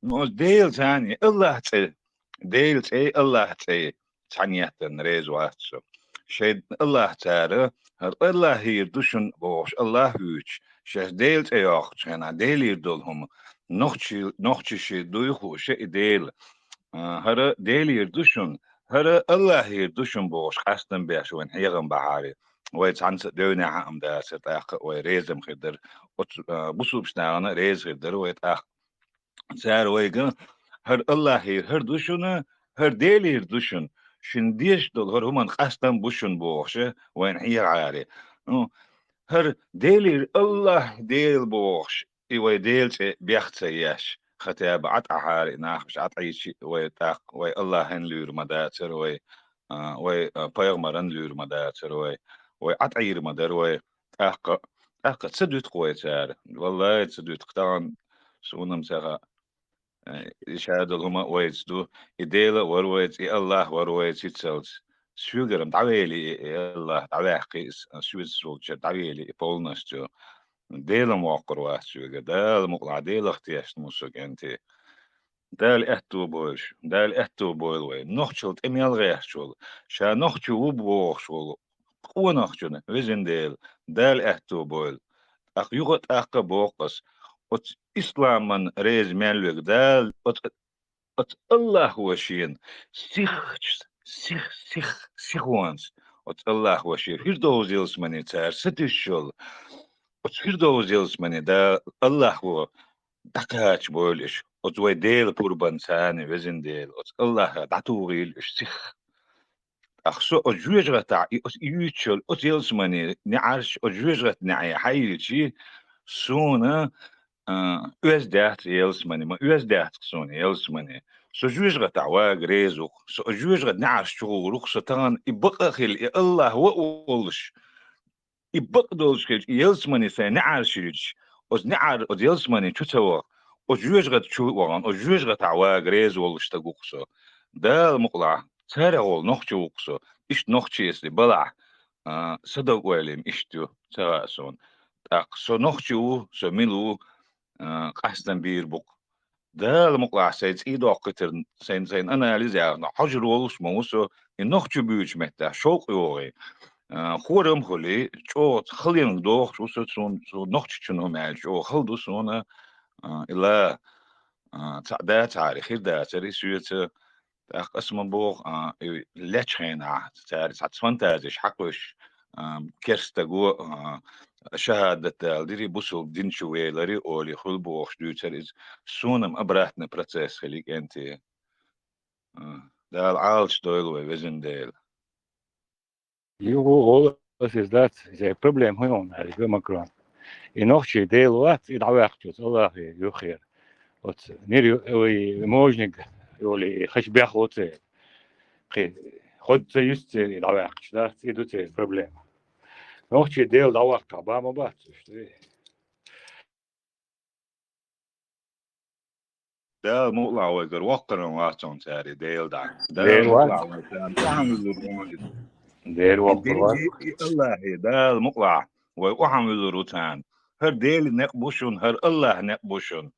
Ну, оцу Делан цӀе, Аллахь цӀе, Делан цӀе, Аллахь цӀе цхьаьна еттарна реза вац со. Шайн Аллахь цара, хӀара Аллахьера ду шуна бохуш, Аллахь вуьйцуш, шаьш Делан цӀе йоккхучу хенахь, Делера долу хӀума, нохчи-, нохчаши дуй хууш и Дела. А, хӀара Делера ду шуна, хӀара Аллахьера ду шуна бохуш, къастам беш вайн хьехам бахьара. Вай цхьаьнца девнехь а ам дацара, тӀаккха а вай реза ма хир дара. Оцу, а, бусулбачу нахана а реза хир дара вай тӀаккха. Цара вайга: «ХӀара Аллахьера хӀара ду шуна, хӀара Делера ду шуна, шуна дезаш долу хӀара хӀуманна къастам бу шуна», – бохуша, вайна хьехаре. Ну, хӀара Делера Аллахь Дела бохуш, и вай Делан цӀе бех ца еш, хотя бы Ӏа тӀаьхьара и нах, уьш Ӏа тӀаийчи, вай тӀаккха, вай Аллахьана луьйр ма дацара вай, а, вай, а, пайхамаран луьйр ма дацара вай, вай Ӏа тӀаийр ма дара вай. ТӀаккха, тӀаккха ца дуьту-кх вай цара. Валлай, ца дуьту-кх, тахана суна-м ца хаьа. Э, и шадолу хӀума а вайца ду, и Дела а вара вайца, и Аллахь вара вайца хӀинццалц. Соьгара-м дӀавели и, и Аллахь, дӀаваьккхи и, соьца волчуьра дӀавели и полностью. Дела-м воккхур вац соьгара, Дала мукъалахь, Делах тешна ву со, кӀентий. Дала аьтто бойла шу, Дала аьтто бойла вай. Нохчалла тӀе мел гӀерташ волу, ша нохчо ву бохуш волу къонахчунна, везан Дела, Дала аьтто бойла. ТӀаккха юха а, тӀаккха а боху ас, оцу исламан реза мел верг Дала, оцу, оцу Аллахьо шена сиххачу, сих, сих, сихонца, оцу Аллахьо шен Фирдовс ялсамане цара сатуьйсуш йолу, оцу Фирдовс ялсамане Дала, Аллахьо дӀакхача бойла уьш, оцу вай Делан пурбанца, везан Дела, оцу Аллахьа дӀатухийла уьш сих. Ахьа со оцу жоьжахатахь, и оцу, и юьйцуш йолу оцу ялсамане неӀарш, оцу жоьжахатан неӀе хьайийчи, суна, а, оьзда дац ялсамане, ма оьзда дац-кх суна ялсамане. Со жоьжахатахь вага реза ву-кх, со оцу жоьжахатан неӀарш чу гӀур ву-кх, со тахана и бакъ а хилла, и Аллахь ван а волуш, и бакъ долуш хилча, и ялсамане сайн неӀарш йиллича, оцу неӀар, оцу ялсамане чу ца ваха, оцу жоьжахати чу вахана, оцу жоьжахатахь вага реза волуш стаг ву-кх со. Дала мукъалахь, царах волу нохчо ву-кх со, иштта нохчо если балахь, а, сан дог-ойла-м иштта ю, ца хаьа суна. ТӀаккха со нохчо ву, со мила ву, а, къастам бийр бу-кх. Дала мукъалахь, сайн цӀий доккхуьйтур, сайн, сайн анализ яхана, хьожур волуш ма ву со, и нохчо буьйцучу меттехь шовкъ йогӀий. А, хорам а хуьлий, чӀогӀа халониг дохуш ву со, суна, суна нохчочун хӀума аьлча, чӀогӀа хала ду суна, а, ила, а, цхьаъ дацахьара, хир дацара и соьца. ТӀаккха ас ма боху, а, и лечу хенахь, цара цхьацца фантазеш хьакхуьйсуш, а, керстаго, а, шахӀадат даладирий, бусулба дин чу веларий олий хуьлу бохуш дуьйцура иза. Суна-м обратный процесс хили, кӀентий. А, Дала Ӏалашдойла вай, везан Дела. Юха гӀо ас иза дац, иза проблема хӀун ю, аьлла Макрон. И нохчий Дела вац, и дӀаваьккхича оцу Аллахьера юххера. Оцу нир ю-, ой, можниг йолий, хаш бехло церан. Кхин, хӀод ца юьсу церан и дӀаваьккхича, дац, и ду церан проблема. Нохчий Дела дӀаваккхахь, бан ма бац уьш, дай. Дала мукъалахь, вайгара воккхур-м вац цунна цара и Дела дӀа. Дала Дера вац. Мукъалахь, вай царна охьавуьллур ву иза. Дера И воккхур Дела, вац. И, и Аллахь, Дала мукъалахь, вай охьавуьллур ву царна. ХӀара Делан некъ бу шуна, хӀара Аллахьан некъ бу шуна.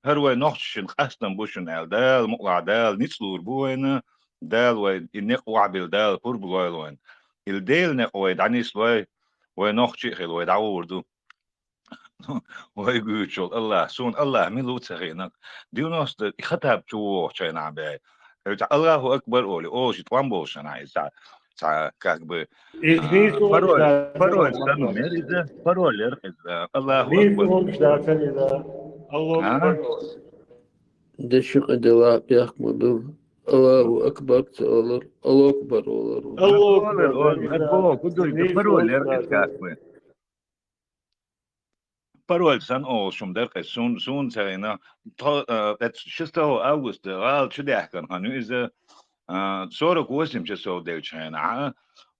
ХӀара вай нохчашна къастам бу шуна аьлла, Дала мукъалахь, Дала ницкъ лур бу вайна, Дала вай и некъ охьабилла, Дала пурба лойла вайна. Ила Делан некъ вай дӀанислой, вай нохчий а хила, вай дӀагӀур ду. Вай гуьйцуш волу Аллахь, суна Аллахь мила ву ца хиъна-кх. Девяносто и хатаб чу вогӀучу хенахь бен. Хьуьца Аллаху акбар олий, олуш и тӀом болуш хенахь иза цхьа, цхьа, как бы, Иза а, нийса волуш пароль, дац, пароль Аллаху санна акбар. Яра иза, пароль яра иза, Аллаху Нийса акбар. Волуш дац иза. Аллаху А? Акбар. Деши къа дела бехк ма ду. Аллаху акбар ца олар, Аллаху акбар олар. Аллаху акбар, олар, олар, да. Аллаху акбар, да, пароль, да, да. Пароль сан олшум дар къе, сун, сун царина, то, э, это шестого августа гӀала чу даьхкан хана иза, э, сорок восемь часов делча хьена, а,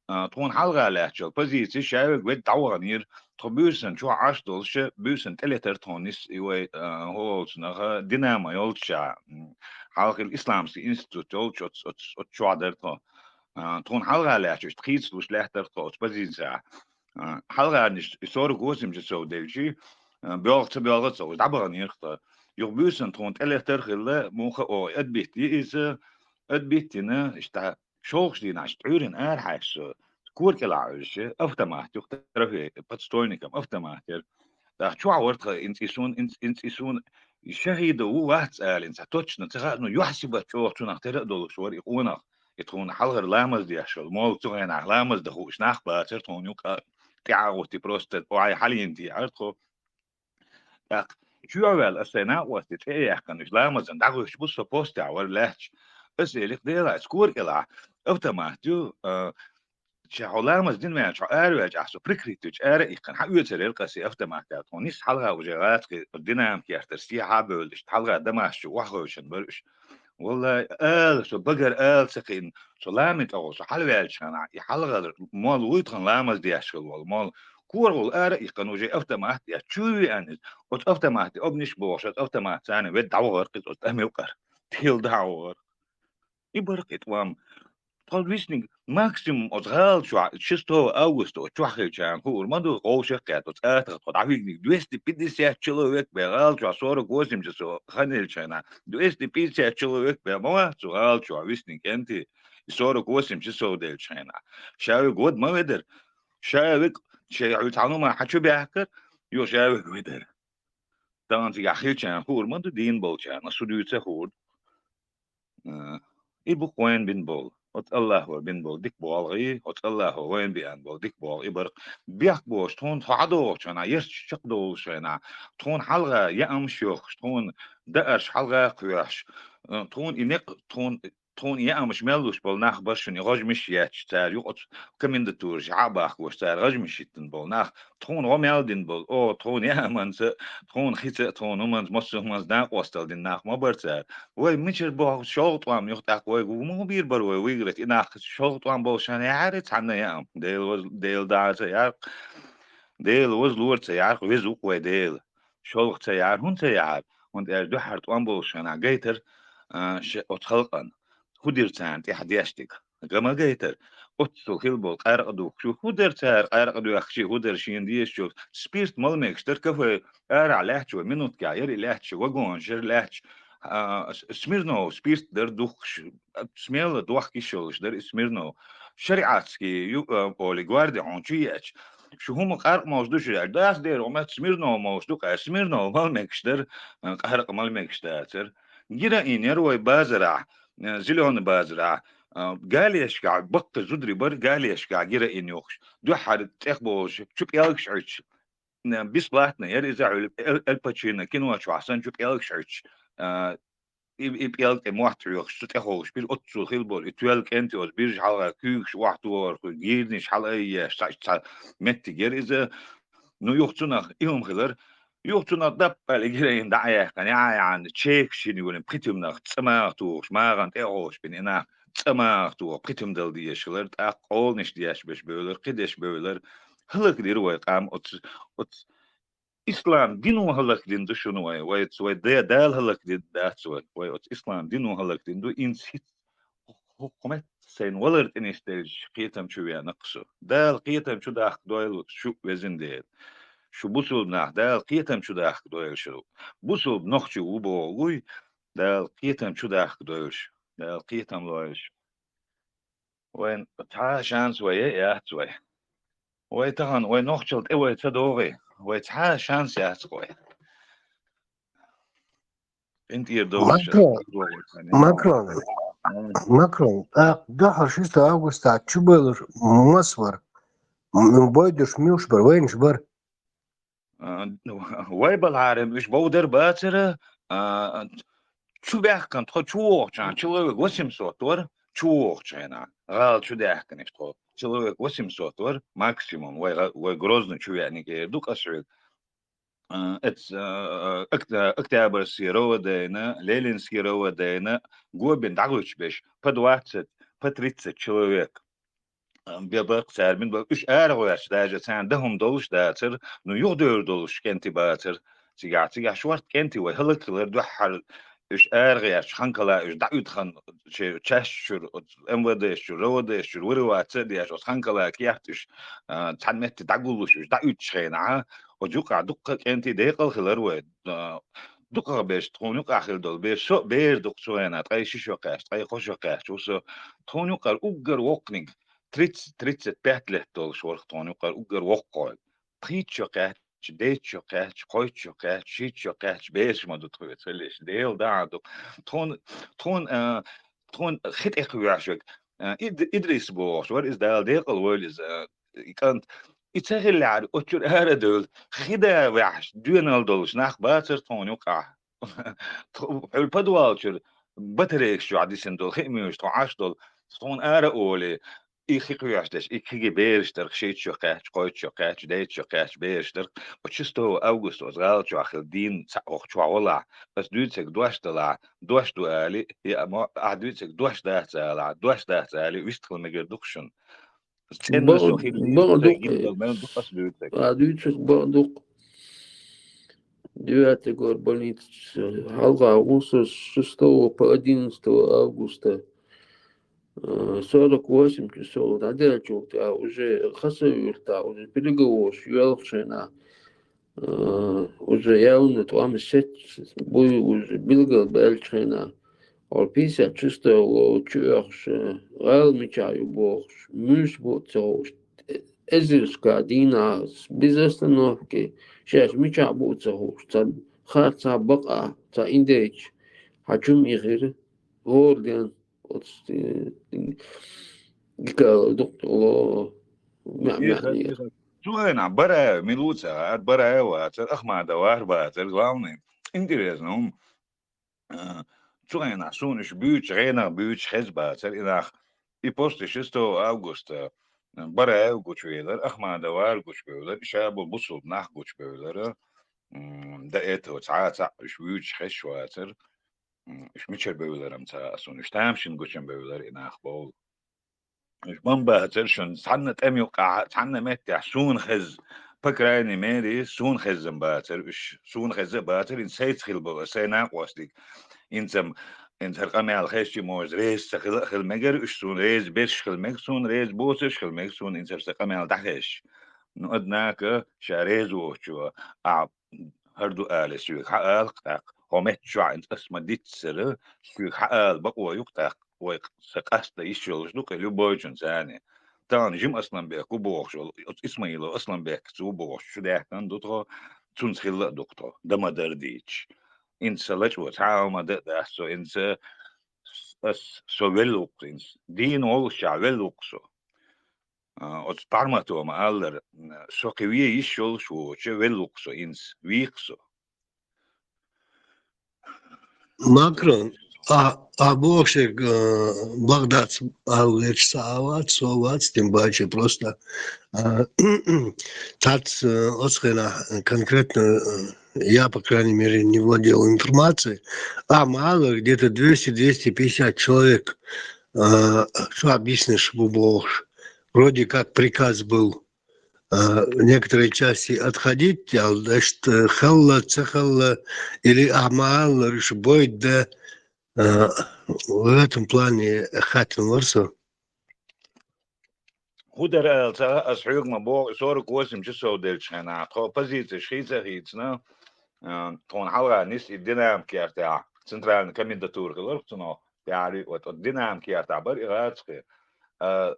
а, тхуна хьалха лаьттачул позиция шаверг вед дӀаваханийра, тхо буьйсан чу Ӏаш долуша, буьйсан тӀелетар тхуна нис и вай, а, хӀолцунаха, Динамо йолча, м, хьалхил исламский институт йолча, оц, оц, оц чохь дара тхо. А, тхуна хьалха лаьтташ, тхийцалуш лаьттара тхо оц позицехь. А, хьалхарниш и сорок восемь часов делчи, а, боьлха ца боьлха ца хууш, дӀабаханийра тхо. Юха буьйсан тхуна тӀелетар хилла, муха оха, отбить йи иза, отбить йина, иштта, шолгӀачу дийнахь, иштта, Ӏуьйрана арахьаьжча со, кора кӀелахь Ӏуьллуш, автомат, юха трофей, подствольником автомат яра. ТӀаккха чохь вара тхан, инца и суна, инца, инца и суна, и шахӀида ву вац ала, инца точно ца хаьа, ну, юьхь-сибат чӀогӀа цунах тера а долуш вара и къонах. И тхуна хьалхара ламаз деш йолу, молла цу хенахь ламаз дан хууш нах бацара тхуна юкъа, тӀаьхьа гӀоттий просто, ой, хьалийна тӀе Ӏара тхо. ТӀаккха чоьхьа ваьлла аса сайн накъостий цӀе а яьккхина, уьш ламазан дӀагӀуьттуш бу, со постехь вара лаьтташ. Аса элира: «Дела, аса кора кӀелахь, автомат ю, а, ша хьо ламаз дина ваьлча, хьо араваьлча ахь со прикрыть йича ара а иккхина, хьан оьцур яра аса и автомат», — аьлла тхуна. Нисса хьалха уже гӀатакхи динамки яртар сехьа а бевлла, иштта хьалха Дамасчу охьахевшина бара уьш. Валлай, ала, со багара ала ца кхиъна, со лами тӀехула, со хьалаваьллачхьана, и хьалхара молла вуй тхан ламаз деш хила волу, молла. КорагӀула ара а иккхина, уже автомат а эцна, чу а веана иза. Оцу автоматан обниш бохуш, оцу автомат царна вед дӀавахара кхин оцу тӀамил къара. Тила дӀавахара. И бара кхин тӀом. Тхо висниг максимум оцу гӀала чохь шестого августа оцу чохь хилчарна хуур ма ду, вовшах а кхетта, оцу атагӀа тхо дӀавигниг двести пятьдесят человек бен гӀала чохь, сорок восемь часов хан хилча хьайна, двести пятьдесят человек бен ма вац цу гӀала чохь висниг кӀентий, и сорок восемь часов делча хьайна. Ша вег вада ма ведара. Ша вег, шайн хьуьйцу хьан хӀума хьан чу баьхкара, юха ша вег ведара. Тахана цигахь хилчарна хуур ма ду, дийна болчарна, ас шу дуьйцу а хуур ду. А, и бу-кх вайна бина болу. Оцу Аллахо бина болу дика болу гӀий, оцу Аллахо вайна биъна болу дика болу гӀий бара-кх. Бехк бохуш, тхуна тхо хьадогӀучу хенахь, ерш чекхдолуш хенахь, тхуна хьалха яамаш йохуш, тхуна даарш хьалха кхоьхьуш, а, тхуна и некъ, тхуна, тхуна яамаш мел луш болу нах бара шуна, и гӀожмиш етташ, цара юкъа оцу комендатураш хьа а бахкош, цара гӀожмиш йиттина болу нах, тхуна гӀо мел дина болу, оха тхуна яаманца, тхуна хица, тхуна хӀуманца, массо а хӀуманца накъосталла дина нах ма бара цара. Вай мичара боху, шолгӀа тӀом юха тӀаккха вайга муха бийр бара вай выиграть? И нах шолгӀа тӀом болуш хан яхьара цхьанна яам. Дела ваз-, Дела дӀа ца яхьара-кх. Дела вазлора ца яхьара-кх, веза ву-кх вай Дела. ШолгӀа ца яхьара, хӀунда ца яхьара? ХӀунда аьлча дуьххьара тӀом болуш хенахь гайтара, а, ше-, оцу халкъана. ХӀун дира царна тӀехь деш дерг? ГӀа ма гайтара. Оццул хила болу къаьркъа духкуш, хӀун дара цара къаьркъа доьхкуш, хӀун дара шена дезачух? Спирт мала мегаш дара кафе, арахь лаьтташ вай, минуткехь яра и лаьтташ, вагонаш яра лаьтташ, а, с-, Смирнов спирт дара духкуш, смело дохка йиш йолуш дара и Смирнов. ШариӀатский ю-, а, олий, гварди хьуна чу еача, шу хӀума къаьркъа молуш ду шу аьлча, дас дера, хӀума Смирнов молуш ду-кх аьлла, Смирнов мала мегаш дара, а, къаьркъа мала мегаш дацара. Героин яра вай базарахь, э, зелёный базарахь, э, галешкахь баккхий зударий бара, галешкахь героин йохуш. Дуьххьара тӀехболуш, чу пӀелгаш Ӏуьттуш. Э, бесплатно яра иза хьуьлу, Эль-, Эль Пачино кино чохь санна чу пӀелгаш Ӏуьттуш. Э, и, и пӀелг тӀе мотт хьоьхуш, цу тӀехула бира оццул хила болу. И тоьлла кӀентий оцу биржа хьалха куьйгаш охьатохархой, гирнаш хьалаайеш, цхьа, цхьа меттиг яра иза. Ну, юха цунах и хӀума хилар. Юха цунах даппа аьлла героин дӀа а яьккхина, яхьа-яхьана чекаш йина йолу пхи тимнах цӀа магӀа тухуш, магӀана тӀе а хьошбина и нах, цӀа магӀа тухуш, пхи тим дала дезаш хилар, тӀаккха къоланаш деш берш бевлар, кхидерш бевлар. ХӀаллакдира вай къам оцу, оцу ислам дино хӀаллакдина ду шуна вай, вай, вай Де-, Дала хӀаллакдина дац вай, вай оцу ислам дино хӀаллакдина ду, инца хӀиц хӀу-, хӀу-, хӀу-, хӀу-, мет сайн валар тӀе нисделча кхетам чу веана-кх со. Дала кхетам чу дахка дойла шу, везан Дела. Шу бусулба нах, Дала кхетам чу дахка дойла шу. Бусулба нохчи ву боху вуй, Дала кхетам чу дахка дойла шу. Дала кхетам лойла шу. Вайн цхьа а шанс вай яц вай. Вай тахана, вай нохчалла тӀе вай ца догӀий, вай цхьа а шанс яц-кх вай. КъинтӀера довлуш Макрон, Макрон, Макрон, тӀаккха дуьххьара шестого августа чубевлларш масса вара? М-, бойдуш муьлш бара, вайнаш бара? А, вай балхьара уьш бовдар бацара, а, чу баьхкан тхо чу вогӀуча хана человек восемьсот вар, чу вогӀуча хана. ГӀала чу даьхканаш тхо. Человек восемьсот вар, максимум, вай гӀа-, вай Грозный чу веаниг эр ду къасвел. А, эц-, а, а, окт-, а, Октябрьский РОВД-на, Ленинский РОВД-на, гобин дӀагӀуьттуш беш, по двадцать, по тридцать человек. А, бе-, бакъ цаьрмин ба, уьш арагӀоьрташ даже, царна даха хӀума долуш дацар, ну, юхадевр долуш кӀентий бацар. Цигахь, цигахь шорта кӀентий вай хӀаллакхилар дуьххьара, уьш арагӀоьрташ, ханкала уьш дӀауьйту хан, че-, часть чуьра, оцу МВД-с чуьра, РОВД-с чуьра, вара ваца а деш, оцу ханкала кехат уьш, а, цхьана метте дӀагуллуш уьш дӀауьйтуш хенахь, оцу юкъахь дуккха а кӀентий декъал хилар вай. А, дукхах берш, тхуна юкъахь хила долу берш, со а бер ду-кх цу хенахь, ткъе ши шо кхаьчча, ткъе кхо шо кхаьчча ву со. Тхуна юкъара уггар воккханиг, тридцать, тридцать пять лет долуш вара-кх тхуна юкъара уггар воккхахой. Пхийтта шо кхаьчча, дейтта шо кхаьчча, кхойтта шо кхаьчча, шийтта шо кхаьчча бераш ма ду тхоьца, ца леш, Дела дӀа а ду. Тхуна, тхуна, а, тхуна хи тӀе кхоьхьуш верг, а, Ид-, Идрис бохуш вара иза, Дала декъал войла иза, а, и кӀант. И ца хиллехьара, оцу чуьра ара а девлла, хи да ваьхьаш, доьналла долуш нах бацара тхуна юкъахь. Тхо-, хьуьлла подвал чуьра батарейкаш чохь дисина долу хи а муьйлуш тхо Ӏаш долу, тхуна ара а олий, и хи кхоьхьуш дерш, и кхиге бераш дара-кх, шийтта шо кхаьчча, кхойтта шо кхаьчча, дейтта шо кхаьчча бераш дара-кх. Оцу шестого августа оцу гӀала чохь хилла дийна цхьаъ хӀокху чохь волахь, ас дуьйцург дош далахь, дош ду али, я мо-, ахь дуьйцург дош дац алахь, дош дац али, вистхила мегар ду-кх шуна. ЦӀена со хилла, бакъ ду-кх, гина мел ду-кх ас дуьйцург. А дуьйцург бакъ ду-кх. Девятый горбольница, хьалха ву со с шестого по одиннадцатого августа, э, сорок восемь часов дӀадаьллачул тӀаьхьа уже Хасавюртахь, уже переговорш йоьлхучу хенахь, э, уже явно тӀом сецна буй, уже билгалбаьллачу хенахь, хьо пятьдесят шестой лов чу оьхуш, э, гӀала мичахь ю бохуш, муьлш бу а ца хууш, эзаршка дийнахь без остановки, шаьш мичахь бу а ца хууш, цхьа харцахь, бакъахь, цхьа индейчу хьан чу ма ихира, хӀора ден оцу, э, гикала дукъ ло, меӀ-, меӀ-, Цу хенахь Бараев мила ву ца хаьа, Бараев вацара, Ахмадов вар бацара, главный. Интересно, хӀума. А, цу хенахь суна уьш буьйцуш, гӀенах буьйцуш хеза бацара и нах. И после шестого августа, а, Бараев гучувелара, Ахмадов вар гучувелара, и ша бу бусулба нах гучубевлара. М, до этого цхьа а цхьаъ уьш вуьйцуш хезаш вацара. М, уьш мичара бевларам ца хаьа суна, уьш тамашийна гучун бевлара и нах бовла. Уьш ма бацара шуна, цхьанна тӀем юкъахь, цхьанна меттехь суна хезна, по крайней мере, суна хезна бацара уьш, суна хезна а бацара, хӀинца сайца хилла болу, сайн накъостиг. ХӀинца-м, хӀинца хӀара къамел хезча, может, реза ца хила а хила мегара уьш суна, реза берш хила мега суна, реза боцурш хила мега суна, хӀинца хӀара сан къамел дӀахезча. Ну, однако, ша реза воцучо, ахь хӀара ду алий соьга, хьаала-кх тӀаккха, хьо меттачохь хӀинца ас ма диццара, соьга хьаала бакъо ю-кх тӀаккха, вай сан къаста йиш йолуш ду-кх и любойчунца цхьаьна. Тахана Жима Асланбек ву бохуш волу, оцу Исмаилов Асланбекца ву бохуш, чу даьхкина ду тхо, цунца хилла а ду-кх тхо, дан ма дара дийцча. ХӀинца сан лачкъо цхьа а хӀума дан а дац со, хӀинца ас, со велла ву-кх хӀинца. Дийна воллушехь велла ву-кх со. А, оцу Парматова ма-аллара, м, со кхин вен йиш йолуш воцуча велла ву-кх со хӀинца, вий-кх со. Макрон, а, а бохуш, э, Багдадаца ала везаш ца а вац, со а вац, тем паче просто, а, цац, э, оцу хенахь конкретно, э, я, по крайней мере, не владел информацией. А мало, где-то двести, двести пятьдесят человек, э, что объяснишь, бу бохуш. Вроде как приказ был, э, некоторой части отходить, а, значит, э, хала, ца хала, или а мало, уьш бойда, э, в этом плане хаттина вара со. ХӀун дара ала ца хаьа, ас хьоьга ма боху, сорок восемь часов деллачу хенахь, тхо позицеш хийца а хийцина, а, тхуна хьалха нис и Динамо кертахь, центральный комендатура хиларх цунах, тӀаьхьарий, вот, вот Динамо кертахь бара и гӀазкхи. А,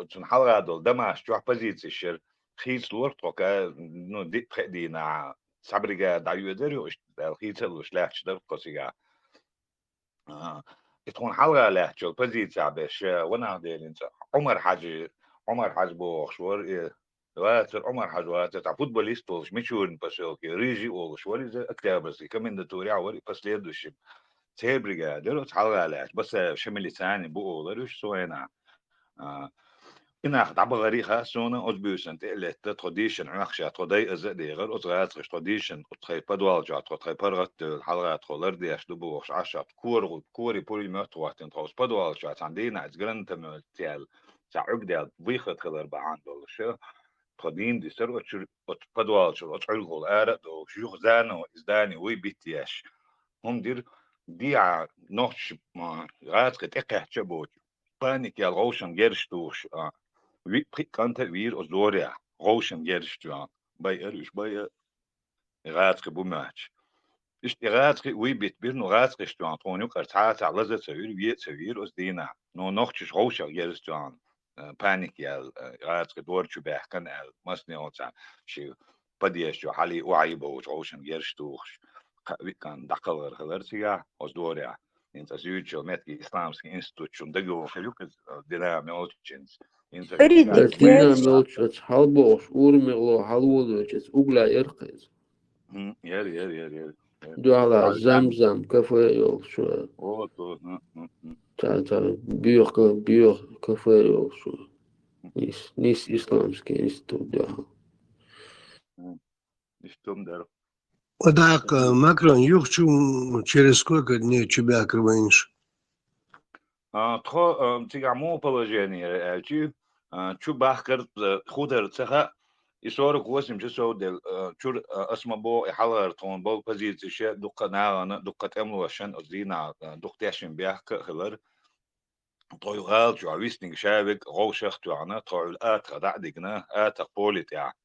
цунна хьалха долу Дамаск чохь позицеш яра, хийцалора тхо, ка-, ну, диъ-пхи дийнахь, цхьа бригада дӀайоьдара ю, иштта, хийца а луш, лаьтташ дара тхо цигахь. А, и тхуна хьалха лаьттачу позицехь берш, э, ванах делинца, Ӏумар-Хьажи, Ӏумар-Хьажа бохуш вара, и вацара, Ӏумар-Хьажа вацара, цхьа футболист волуш, Мичурин посёлке, Рыжий волуш вара иза, Октябрьский комендатурехь вара и последующий. Цербригадир оцу хьалха лаьтташ, Басаев Шамилица бу олар уьш со вайна. А, и нах дӀабахари хаа суна, оцу буьйсанна тӀе а летта, тхо дийшина Ӏохкуш, тхо дайа а дехар, оцу гӀазкхаша тхо дийшина, тхайн подвал чохь, тхо тхайн паргӀат а девлла, хьалха тхо лардеш ду бохуш, Ӏаш, кора, кори пулемёт хӀоттийна тхо оцу подвал чохь, цхьана дийнахь иза гранатомёт цаьрла, цхьа Ӏуьрг даьлла, выход хилар бахьана долуш. Тхо дийна дисар оцу чуьра, оцу подвал чуьра, оцу Ӏуьргахула ара а дохуш, юха заново и здани вуй битта еш. ХӀума дира, дехьа нохчаша, ма, гӀазкхий тӀекхаьчча а боцуш, паника яьлла, гӀовшан герзаш тухуш, а, ви-, пхи кӀант а вийра оцу дворе, гӀовшан герзаш чу, а, байар уьш, байа, и гӀазкхий бу моьттуш. Иштта и гӀазкхий вуй битта бира, ну, гӀазкхаша чу, тхуна юкъара цхьа а цхьа лаза а ца вира, ве а ца вийра оцу дийнахь. Ну, нохчаша гӀовшах герзаш чу, а, паника яьлла, а, гӀазкхий двор чу баьхкина аьлла, массане а цхьа ши подъезд чу хьалий охьа бовлуш, гӀовшан герзаш тухуш, кхаа-виъ кӀант дӀакхалхар хилар цигахь, оцу дворе. ХӀинца аса юьйцучу метте исламский институт чу дагавогӀуш хир ю-кх иза, а, Динам йолчу хӀинца. ХӀинца Эр иза цигахь. Динам йолчу оцу хьалабохуш, урамехло хьалаволавелчу оцу угла яра-кх иза. ХӀм, яра, яра, яра, яра, яра. Дуьхьал Ай, Зам-Зам кафе йолуш. Вот, вот, хӀм, хӀм, хӀм. Цхьа, цхьа боьха, боьха кафе йолуш. Нийс, нийс исламский институт дуьхьал. ХӀм. Иштта хӀума дара. ТӀаккха, Макрон, юха чу через сколько дней чу баьхкира вайнаш? А, тхо, а, цигахь муха положение яра аьлча, а, чу бахкар, а, хӀун дара ца хаьа, и сорок восемь часов делла, а, чуьра, а, аса ма боху, и хьалхара тхуна болу позицеш а дуккха а нахана, дуккха а тӀемалошна, оцу дийнахь, а, дукха тешна бехк а хилар. Тхо гӀала чохь висниг ша верг гӀовшах а тоьхна, тхо Ӏуьллу атагӀа дӀа а дигна, атагӀа поле тӀехь.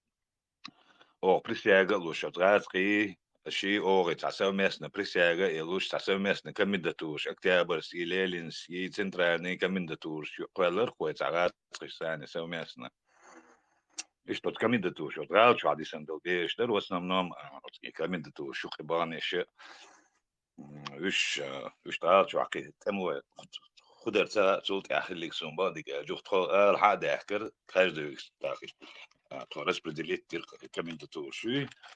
Оха присяга а луш, оцу гӀазкхий, ши, оха цхьа совместно присяга а луш, цхьа совместно комендатураш, Октябрьский, Ленинский, центральный комендатураш кхоьллира-кх вай цхьа гӀазкхашца совместно. Иштта оцу комендатураш, оцу гӀала чохь дисина долу бераш дара, в основном, а, оцу комендатураш юккъе баханаш а. М, уьш, а, уьш тӀала чохь кхин тӀемалой хӀун дара ца хаьа, цул тӀаьхьа хиллиг суна бакъдерг аьлча, юха тхо ала хьа а даьхкира, каждый, так, а, тхо распределить дира комендатураш,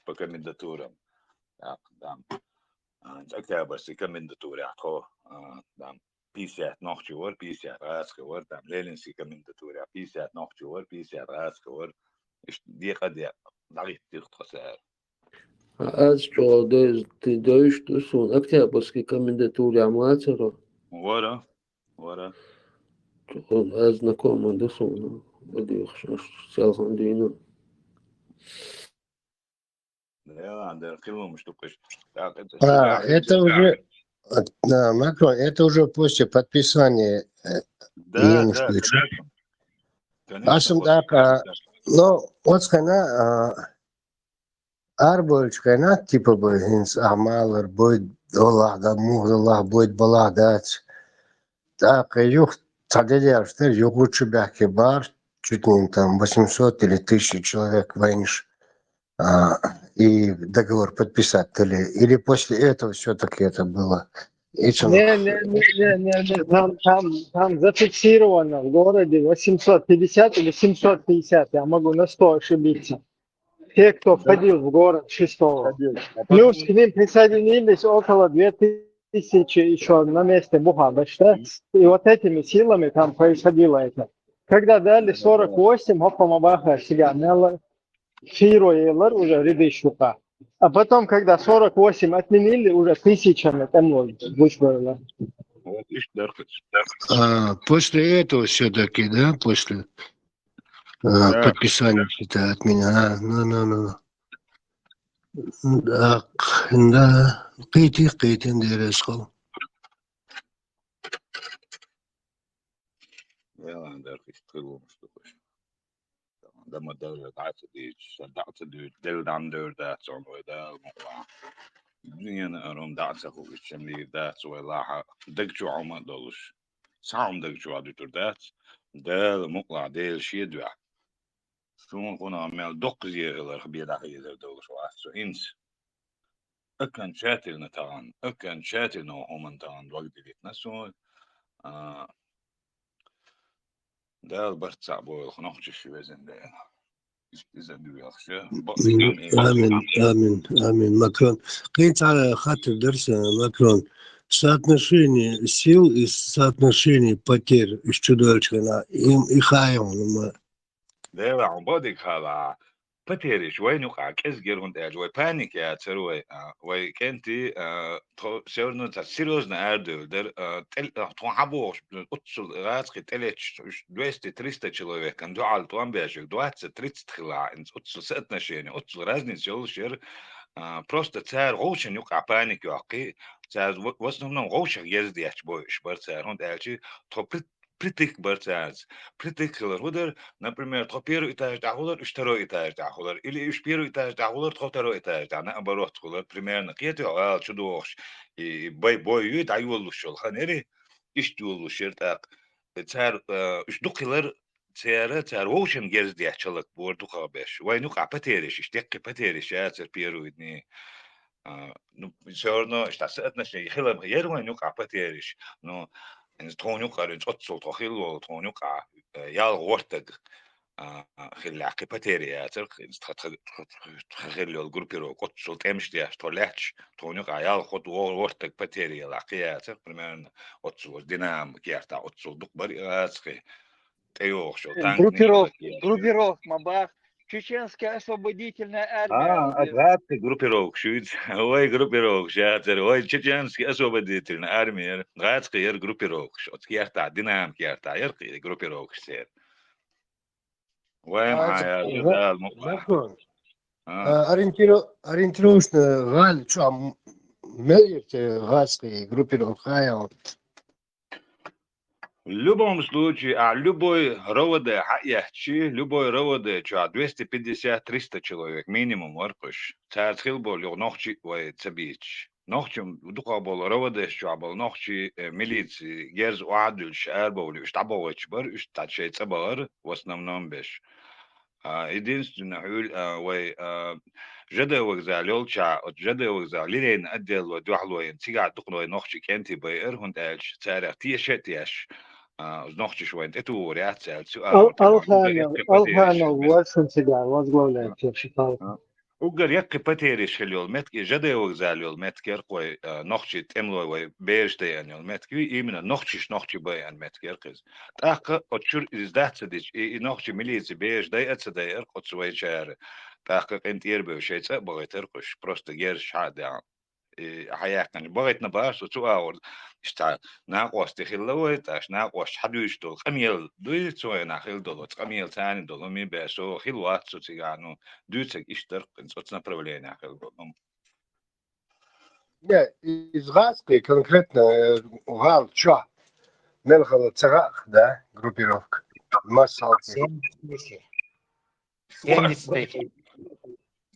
по комендатурам. Так, там, а, Октябрьский комендатурехь тхо, а, там, пятьдесят нохчий вара, пятьдесят гӀазкхий вара, там, Ленинский комендатурехь пятьдесят нохчий вара, пятьдесят гӀазкхий вара. Иштта декъа а декъа дӀахӀиттира тхо цара. Аз чӀогӀа дойз-, ди-, дойуш ду суна, Октябрьский комендатурехь ма вацара? Вара, вара. ЧӀогӀа аз знакомый ду суна, бадуьйхуш, аш селхана дуьйна. Делан дара, кхин хӀумаш ду-кх уьш. ТӀаккха А, это уже, а, Макрон, это уже после подписания, э, Да, да, конечно. Конечно, Ас ма после даккха, подписания. Ну, оцу хенахь, а, арабевллачу хенахь, типа, бай, хӀинца ахь ма аллара, бойд олахь да, муха далахь, бойд балахь дац. ТӀаккха юха цхьа де дерш дара, юха чу баьхкина бара, чуть ли не там восемьсот или тысяча человек вайнаш, а, и договор подписать дали. Или после этого всё-таки это было? И чё? Не, не, не, не, не, не. Там, там, там зафиксировано в городе восемьсот пятьдесят или семьсот пятьдесят, я могу на сто ошибиться. Те, кто Да. Входил в город шестого. Входил. А Плюс потом к ним присоединились около две тысячи ещё на месте Бухабаш, да? И вот этими силами там происходило это. Когда дали Да, да, да. сорок восемь, хӀокху ма баха, сига мелла, шийро елар уже рядиш юкъа. А потом, когда сорок восемь отменили, уже тысячами там вот гучбарла. Вот, ишт дархац. А, после этого всё-таки, да, после, а, Да. подписания счета отменили. А, ну, ну, ну, ну. Да, да. Кхетий, кхетий, дереш хал. Делан дархац, кхин хӀумаш ду-кх уьш. Дама Дала дӀа ца дийцича, сан дӀа ца дуьйцу, Дела дӀа ма девр дац хьуна вай Дала мукъалахь. Дуьненан арум дӀа ца хуучу, чан дийр дац вай лахьа, даг чу хьума а долуш. Цхьа хьума даг чохь дуьтур дац, Дала мукъалахь, Дела шен дуьхьа. Суна кхунах мел доккха зен хиларх бен дӀахьийзар долуш вац со хӀинца. Окончательно тахана, окончательно хӀуманна тахана дог дилитина суна. А, Дала барт цхьаъ бойла нохчаш, везан Дела. Иза дуьйхьа. Амин, амин, амин, Макрон. Кхин цхьа хаттар дара сан, Макрон. Соотношение сил и соотношение потерь. Уж чу доьлчу хенахь, им и хаайо хьуна ма. Дела, хьуна боху дика хала. Потеряш вайна юкъахь кӀезиг яра, хӀунда аьлча вай паника яцара вай, а, вай кӀентий, а, тхо всё равно цхьа серьёзно арадевлла дара, а, тӀе-, а, тхуна хьан бохуш, оццул гӀазкхий тӀелеташ, уьш двести-триста человекан дуьхьал тӀом беш, двадцать-тридцать хилла, оццул соотношение, оццул разница йолуш яра, а, просто цара гӀовшан юкъахь паника йоккхий, цара в-, в основном гӀовшах герз детташ бойуш бара цара, хӀунда аьлча тхо при-, притык бара цаьрца. Притык хилар хӀун дара, например, тхо первый этаж тӀехь хуьлар, уьш второй этаж тӀехь хуьлар, или уьш первый этаж тӀехь хуьлар, тхо второй этаж тӀехь, наоборот, хуьлар, примерно. Кхетий хьо, гӀала чу догӀуш, и бай бой ю, дӀайолалуш йолу хан яра, иштта йолалуш яра тӀаккха. Цара, э, уьш дукха хилар, цара, цара вовшийн герз детташ хӀаллак бора дукхах берш. Вайна юкъахь потеряш, иштта яккхий потеряш яцара первый дни. А, ну, всё равно, иштта соотношение хилар яра вайна юкъахь потеряш. Ну, хӀинца тхуна юкъара хӀинца оццул тхо хилла волу, тхуна юкъахь, э, ялх-ворхӀ стаг, а, хилла кхин потеря яцара, хӀинца тха, тха, тха, тха хилла йолу группировка оццул тӀемаш деш, тхо лаьтташ, тхуна юкъахь ялх-ворхӀ стаг потеря елла кхин яцара, примерно оццул Динамо кертахь, оццул дукха бара и гӀазкхий тӀейогӀуш йолу танк. Группировка, группировка ма бах. Чеченская освободительная армия. А, аса гӀазкхий группировкаш ю иза. Вай группировкаш яцара. Вай чеченский освободительная армия яра. ГӀазкхий яра группировкаш. Оцу кертахь, Динамо кертахь яра кхин группировкаш церан. Вай ма яра, Дала мукъ лахь. А, ориентиро-, ориентировочно гӀала чохь м-, мел яра те гӀазкхий группировка хаайо? В любом случае, а, любой РОВД хьаэцчи, любой РОВД чохь двести пятьдесят, триста человек минимум вара кхуьш. Цаьрца хилла болу юха нохчий вай ца бийцаш. Нохчий дукха болу РОВД чохь болу нохчий, э, милици герз охьадуьллуш арабовлуш, уьш дӀабохуьйтуш бара, уьш цхьа шайн цӀа бахара, в основном беш. А, единственное, хьуьл-, а, вай, а, ЖД вокзал йолча, оцу ЖД вокзал линейный отдело дуьхьало йина, цигахь дукха вай нохчий кӀентий байар, хӀунда аьлча царах теша а тешаш, а, нохчаш вайна тӀетухур яц аьлла, цу агӀор тӀе Алханов, Алханов вара шун цигахь возглавляет. А. Уггар яккхий потеряш хилла йолу меттиг, и ЖД вокзал йолу меттиг яра кху вай, а, нохчий тӀемалой вай бераш дайъина йолу меттиг ю, именно нохчаш нохчий байъина меттиг яра кхуза. ТӀаккха оцу чуьра иза дац ца дича, и, и нохчий милици бераш дайа а ца дайара оцу вайчара. ТӀаккха къинтӀера бевлла шайн цӀа а бахийтара кхуьш, просто герзаш хьа а даьхна. И хьаяьккхина бахийтина бахара со цу агӀор. Иштта накъостий хилла вай, тӀаккха накъосташа хьадуьйцуш долу къамел дуй, цу хенахь хилла долу, оцу къамел царна долу, ми бен со хилла вац со цигахь, ну, дуьйцург иштта дара, оцу направленехь хилла долу. Не, иза гӀазкхий конкретно, э, гӀала чохь мел хала ца хаьа, да, группировка? Массалц. Семьдесят тысяч.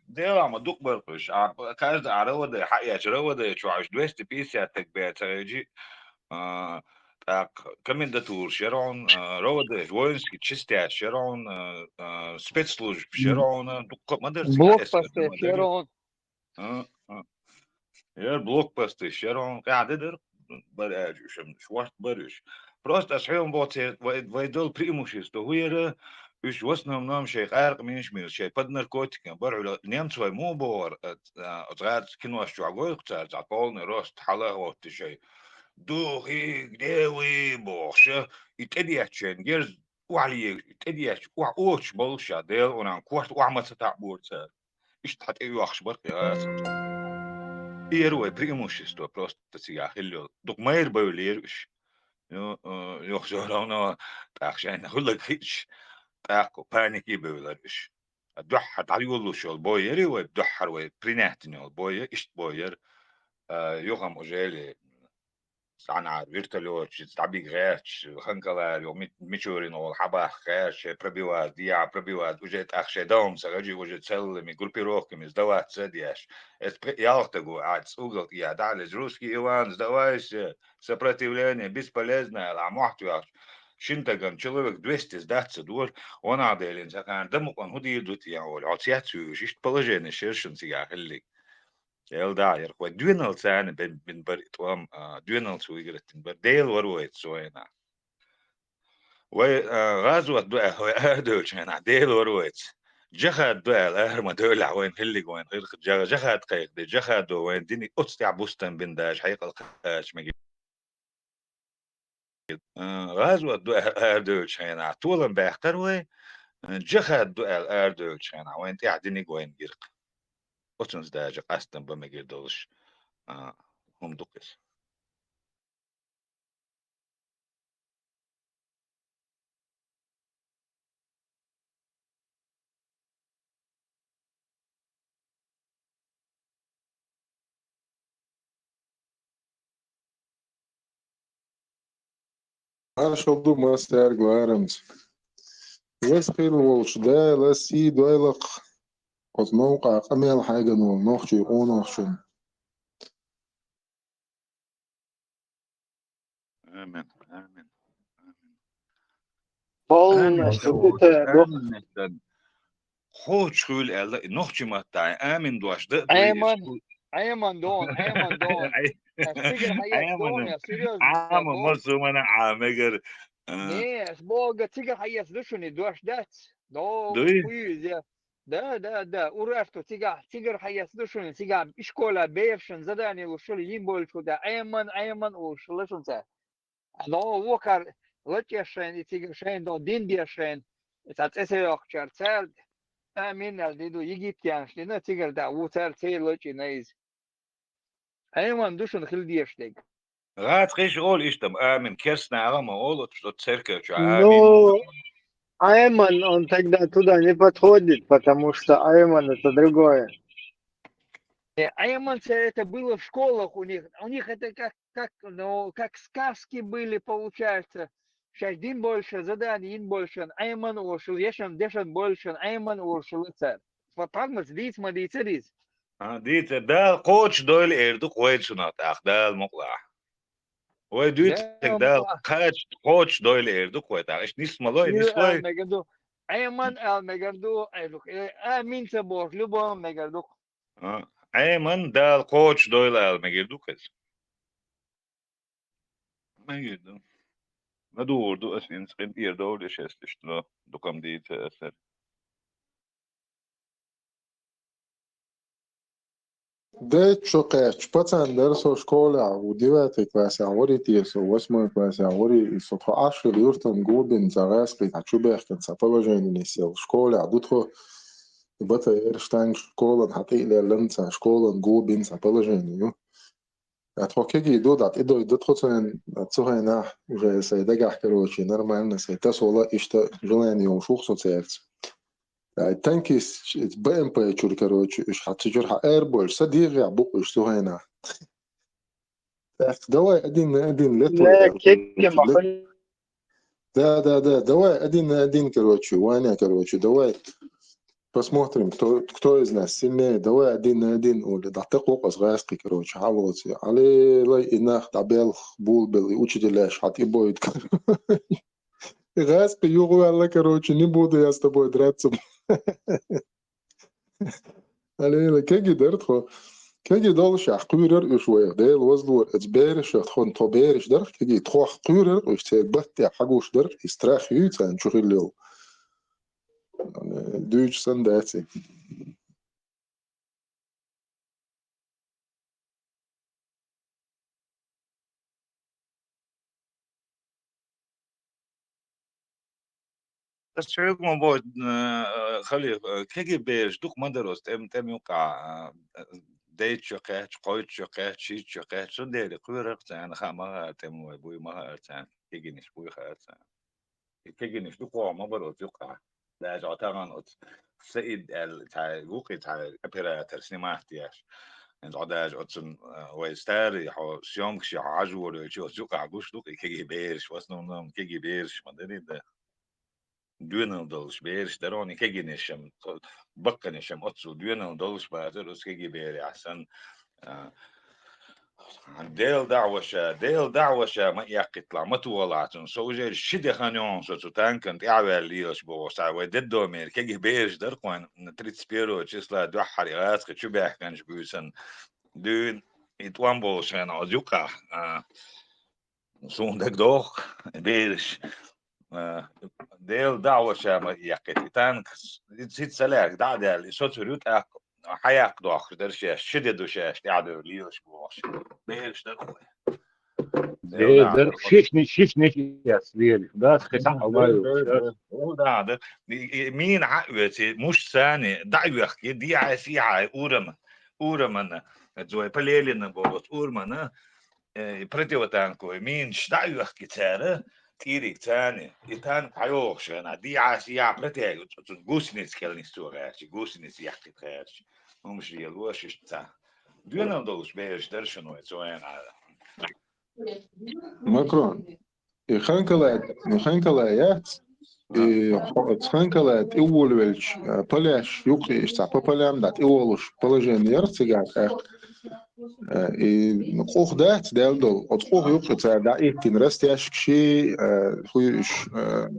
Дела ма дукха бара кхуьш. А, каждый а РОВД, хьаэцча РОВД чохь уьш двести пятьдесят стаг бен ца хилча, а, тӀаккха комендатураш яра хьуна, а, РОВД, воинский частяш яра хьуна, а, а, спецслужбаш яра хьуна, дуккха ма дара цигахь эскар, блокпосташ яра хьуна. А, а. Яра блокпосташ яра хьуна, къаьхьа де дара, бара аьлча уьш, ворхӀ бара уьш. Просто аса хьоьгу боху, церан вай, вай долу преимущество хӀун яра, уьш в основном шайн къаркъа мешамеш, шайн под наркотиками бара, хьуьлла немцой муха бохура, а, а, оцу гӀазкхийн кинош чохь гой-кх цара, цхьа полный рост хьала а хӀоттий шайн. Духи, где вы бохуш, и тӀедетташ шайна герз охьале, тӀедетташ, охьа оцуш болуш ша, Делан урамна корта охьа ма ца таӀбора цара. Иштта хьан тӀеоьхуш бара кхин аса. И яра вай преимущество просто цигахь хилла йолу. Дукха майра бевллера уьш. Ю-, э, юха всё равно тӀаккха шайна хӀуллаг хиъча, тӀаккха панике бевллера уьш. А дуьххьара дӀайолалуш йолу бой яра вай, дуьххьара вай принять йина йолу бой яра, иштта бой яра. А, юха-м уже цхьанхьара вертолётчица дӀабига гӀерташ, Ханкалара юха Ми-, Мичурина гӀолла хьабаха гӀерташ, шайн пробивать, дехьа пробивать, уже тӀаккха шайн давам ца хилча, уже целыми группировками сдаваться а деш. Эцу пхи-, ялх стага, а, цу угол тӀехь дӀа а леза, русский Иван, сдавайся, сопротивление бесполезно, аьлла, ахь мохь тоьхча, шина стагана человек двести сдаться дора, ванах делина цхьа кхана дан мукъана хӀун дийр ду те олий, хьо цец вуьйш, иштта положение шершина цигахь хиллиг. Эл да, яра вай доьналлица бен-, бина бара и тӀом, а, доьналлица выиграть дина бара. Дела вара вайца цу хенахь. Вай, а, гӀазот ду аьлла, вай арадевллачу хенахь, Дела вара вайца. Жахад ду аьлла, ара ма доьллехь, вайна хилларг вайна гӀирх жа-, жахад кхайкхаде, жахадо вайна диниг оцу тӀехь бустам бина даже хьекъал кхача мегар. А, гӀазот ду аьлла арадевллачу хенахь, толам баьккхира вай, а, жахад ду аьлла арадевллачу хенахь, вайна тӀехь диниг вайна гиркх. Оцунца даже къастам бан мегар долуш, а, хӀума ду-кх иза. Маршалла ду массаьрга ларамца. Веза хилла волчу Дала сий дойла-кх оцу новкъахь къамел хьегна волу нохчийн къонахчунна. Амин, амин, амин. Полностью. Амин, амин. Кхочуш хуьлу аьлла, и нохчийн маттахь амин дош дан а Ӏеман, Ӏеман дон, Ӏеман дон. Ай, ас цигара хьаэцна Ӏеман дон, я серьёзно, Ӏама, дон. Мосумана Ӏа мегар. А. Не, ас боху, цигара хьаэцна ду шуна и дош дац. Дон, дуй? Хуьйза. Да, да, да, Урарту цигахь, цигара хьаэцна ду шуна, цигахь ишкола берашна задание луш шуна йина болчу тӀе, Ӏеман, Ӏеман олуш шуна цара. Ало, вокхар лачкъеш шайна, и цигара шайна дон дин деш шайна, и цхьа цӀе ца йоккхучара цара, амин аьлла дин ду, египтянаш дина, цигара да, ву цара церан лачкъийна иза. Ӏеман ду шуна хила дезаш дерг. ГӀазкхаша олу иштта, амин, керстанаша ма олу, что церковь чу, амин. Ну, Айман, он тогда туда не подходит, потому что Айман это другое. Э, Айман, это было в школах у них. У них это как, как, ну, как сказки были, получается. Шаьш дин болчу, задание йина болчу, Айман олуш, ешан, дешан болчу, Айман олуш цара. Ва пармас дийца ма дийцара иза. А, дийца, Дала кхочуш дойла эр ду-кх вай цунах тӀаккха, Дала мукъалахь. Вай дуьйцург Дала кхочуш, кхочуш дойла эр ду-кх вай тӀаккха. Иштта нис ма лой, нис лой. Айман ала мегар ду, Айман ала мегар ду, э, амин ца бохуш, любой мегар ду. А, Айман Дала кхочуш дойла ала мегар ду-кх иза. Мегар ду. Ма духур ду ас, хӀинца къинтӀера довлуш эсташ, но дукхам дийца аса. Дейтта шо кхаьчча, пацан дара со школехь, ву девятый классехь варий те со, восьмой классехь варий, и со тхо Ӏаш йолу юьртан гулбина цхьа гӀаьскхий, цхьа чубехкина цхьа положение нисъелла. Школехь ду тхо, и батайра штанга школан хьан тӀе а леллина цхьа, школан гулбина цхьа положение ю. Ткъа тхо кегий ду, дӀа тӀедойду тхо царна, цу хенахь уже сайн дагахь, короче, нормально сайн тасо вала, иштта желание йолуш ву-кх со цаьрца. Ткъа танкист, Б М П чуьра, короче, уьш хьан цу чуьра хьан эр болуш, са дегӀехь бу-кх уьш цу хенахь. ТӀаккха давай один на один летвой. Да, да, да, давай один на один, короче, Ваня, короче, давай посмотрим, кто, кто из нас сильнее, давай один на один, олий, дӀатакхо-кх аса гӀаьскхий, короче, хьалоций. Алелай, и нах дӀабелха, булбелла, и учителяш хьан тӀе бойду, короче. И гӀаьскхий юхаваьлла, короче, не буду я с тобой драться. Алейла, кегий дара тхо. Кегий долуш ахь кхуьйрара уьш вайх, Дела возлора, эца берашах тхо, тхо бераш дара кегий, тхох кхуьйрара уьш, церан батте хьагуш дара, и страх юй царна чу хилла йолу. Дуьйцу санна дац и. Ас чуьйга ма бо, э, халиф, э, кегий бераш дукха ма дара оцу тӀем-, тӀем юкъахь, э, дейтта шо кхаьчча, кхойтта шо кхаьчча, шийтта шо кхаьчча, цундела кхуьйрара царна хаа ма хаара тӀем вай буй, ма хаара царна, кегийнаш буй хаара царна. И кегийнаш дукха ма бара оцу юкъахь. Даже хьо тахана оцу Саид аьлла, цхьа вукхи цхьа оператор снимать деш. ХӀинца хьо даже оцун, а, вай старый, хьо съёмкаш, хьо хьажа волавелча, оцу юкъахь гуш ду-кх и кегий бераш, в основном кегий бераш ма дарий, да. Доьналла долуш бераш дара хьуна, и кегийнаш-м, баккхийнаш-м оццул доьналла долуш бацара оцу кегий берехь санна, а, Дела дӀа а ваша, Дела дӀа а ваша, ма эккхийталахь, ма тохалахь цунна. Со уже ши де хан ю хьуна со цу танкана тӀаьхьаваьлла лелаш бохуш, цхьа вай детдомера кегий бераш дара-кх вайн, тридцать первого числа дуьххьара и гӀазкхий чубаьхкинчу буьйсанна дуьйна, и тӀом болуш хенахь оцу юкъахь, а, суна дагадогӀу-кх, бераш, а, Дела дӀа а ваша ма яьккхийта. И танк, и цица ца лаьрга дӀа а даьлла, и соцур ю тӀаккха, хьаяккха дохкуш дара шаьш, ши де ду шаьш, тӀаьхьадевр лелаш бохуш. Бераш дара вай. Дела дӀа а дара, шишни-, шишнаш яц лелаш. Дас кхин цхьа хьалма ю. Дела дӀа а дара. И, и мина хьа а оьций, муш цани, дӀа а йоьхкий, дехьа-сехьа, урама, урамана, зой, Полелина бохуц, урамана, э, противотанковый минаш дӀа а йоьхкий цара, тӀийриг цани, и танк хьайогӀуш хана, дехьа-сехьа протягивать, цу гусеница кӀел нисса гӀерташ, гусеница яьккхийта гӀерташ. ХӀумаш лелош иштта цхьа. Доьналла долуш бераш дара шуна вай, цу вайна. Макрон. И Ханкалай, ну, Ханкалай яц. И хо-, Ханкалай тӀе волавелча, а, поляш юккъе иштта цхьа по полям дӀа тӀе волуш положение яра цигахь тӀаккха. Э, и, ну, къух дац, Дела долу. Оцу къух юккъе цара дӀаиттина растяжкаш, э, фуй уьш, э,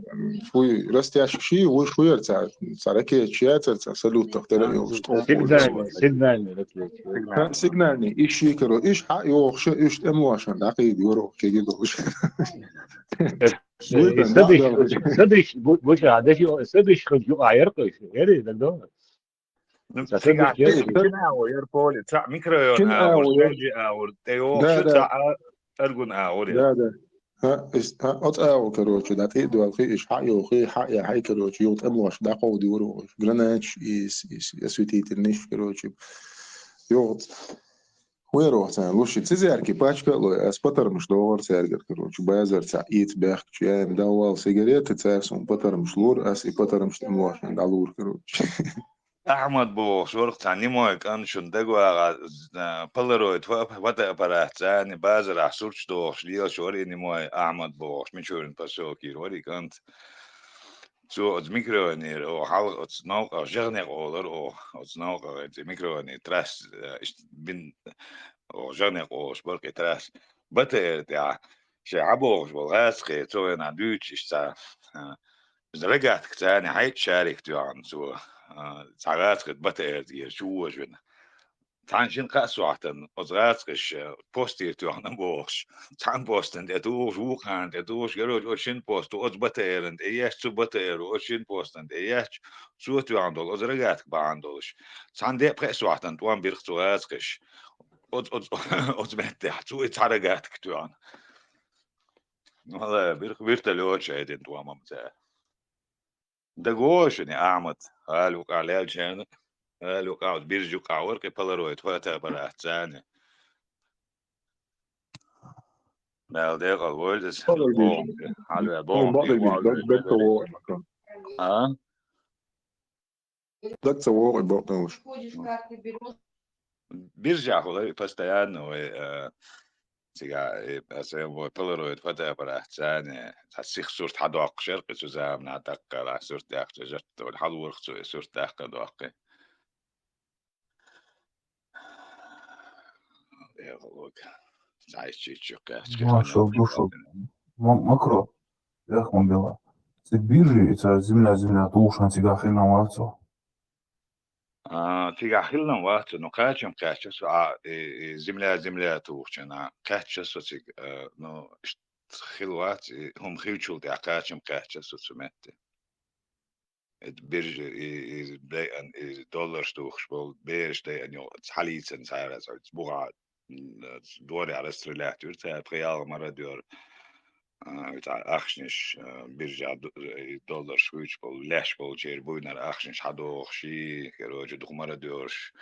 фуй растяжкаш, вуй шу яра цара, цара ракеташ яцара, цара салютах тера а йолуш, тӀе Сигнальный, сигнальный ракеташ. Ха, сигнальный, иш ши каро, иш хьа а йогӀуш, уьш тӀемлошна дӀакхийда юра, кегий долуш. Э, Вуй э, бен, садиш, дӀа а долуш. Садиш, бу-, бу-, ша, даши, садиш хилча юкъахь яра кхуьш, яра, даг догӀу. Ну, цигахь цигахь тӀе, цигахь тӀе, цигахь агӀо яра поле, цхьаъ микрорайон цигахь агӀор, агӀор. Бежи агӀор, тӀе йогӀуш, да, да. Цхьаъ Аргун агӀор яра. Да, да. Ха, ис-, ха, оцу агӀо, короче, дӀа тӀе а доьлхий, иш хьа а йохий, хьа а яхьий, короче, юха тӀемлошна дӀакховда юра, гранаташ, ис, ис, осветительныйш, короче, йогӀу. Вера вахана луши. Цизерки пачка а лой, ас патармаш догӀура цаьргара, короче, базар цхьаъ ийца баьхкича, яйна дӀавала сигареты, цара суна патармаш лора, ас и патармаш тӀемлошна дӀалора, короче. Ахьмад бохуш вара цхьа немой кӀант, шуна дагавагӀа, а, полароид фо-, фотоаппарат цани, базарахь сурташ дохуш лелаш вара и немой Ахьмад бохуш, Мичурин посёлкера вара и кӀант. Цо оцу микрорайонера, оха хьалха оцу новкъах ЖагӀнекъ олура оха, оцу новкъах, оцу микрорайонера трасса, э, иштта бин, оха ЖагӀнекъ олуш бара кхин трасса. БТР тӀехь шайн хьабогӀуш болу гӀазкхи, цу вайнахь дуьйцуш иштта цхьа, э, иза рогатка цани хьайча шарик тоьхна цо, э, цхьа гӀазкхи БТР тӀера чу вожавина. Цхьана шина-кхаа сохьтана оцу гӀазкхаша, э, постера тоьхна бохуш, цхьана постана тӀе тухуш, вукхарна тӀе тухуш, короче, оцу шина посто оцу БТР-ан тӀе еш, цу БТР-о оцу шина постана тӀе еш, цо тоьхна долу оцу рогатка бахьана долуш. Цхьана декъа-пхеа сохьтана тӀом бира цу гӀазкхаша. Оцу, оцу, оцу меттехь цо и цхьа рогатка тоьхна. Вала, бир-, вертолёташа айдина тӀом-м цара. ДагавогӀу шуна, Ахьмад, ала юкъахь лелчарна, ала юкъахь, оцу биржа юкъахь вара кхин полароид фотоаппарат цани. Мел декъал войла иза. Хьалве боху. Хьалве боху. Бакъдерг, даг, даг ца вогӀу, Макрон. А? Даг ца вогӀу, бакъдерг. Биржа хуьлу постоянно вай, э, Цигахь, э, аса вай полароид фотоаппарат цани, цхьа сиха сурт хьадоккхуш яра кхин цу заманахь, даккхалахь сурт даккха, жаттал хьалурах цо и сурт даккха доккхи. Эхалог. Цхьа иччи чу кхаьччи. Ма, шо, ду, шо. Ма-, Макро. Эх, ма бела. Ци биржи, и ца земля, земля, тушан цигахь хилла вацо. А, цигахь хилла вац, ну, кхачам кхаьчча со, а, и, и, земля, земля тухучун, а, кхаьчча со цига, э, ну, ш-, хилла вац, и, хӀума хилчул тӀаьхьа кхачам кхаьчча со цу метте. Эт биржа, и, и, бейан, и, долларш тухуш болу, бераш дайан йо-, хьалийцан цара, цхьа бугӀа, м, дорехь расстрелять вира цара, пхи-ялх мародёр, а, цхьа ахчанаш, а, биржа ду-, э, долларш хуьйцуш болу, леш болчеран буйнара ахчанаш хьадохуш, и, короче, дукха мародёраш,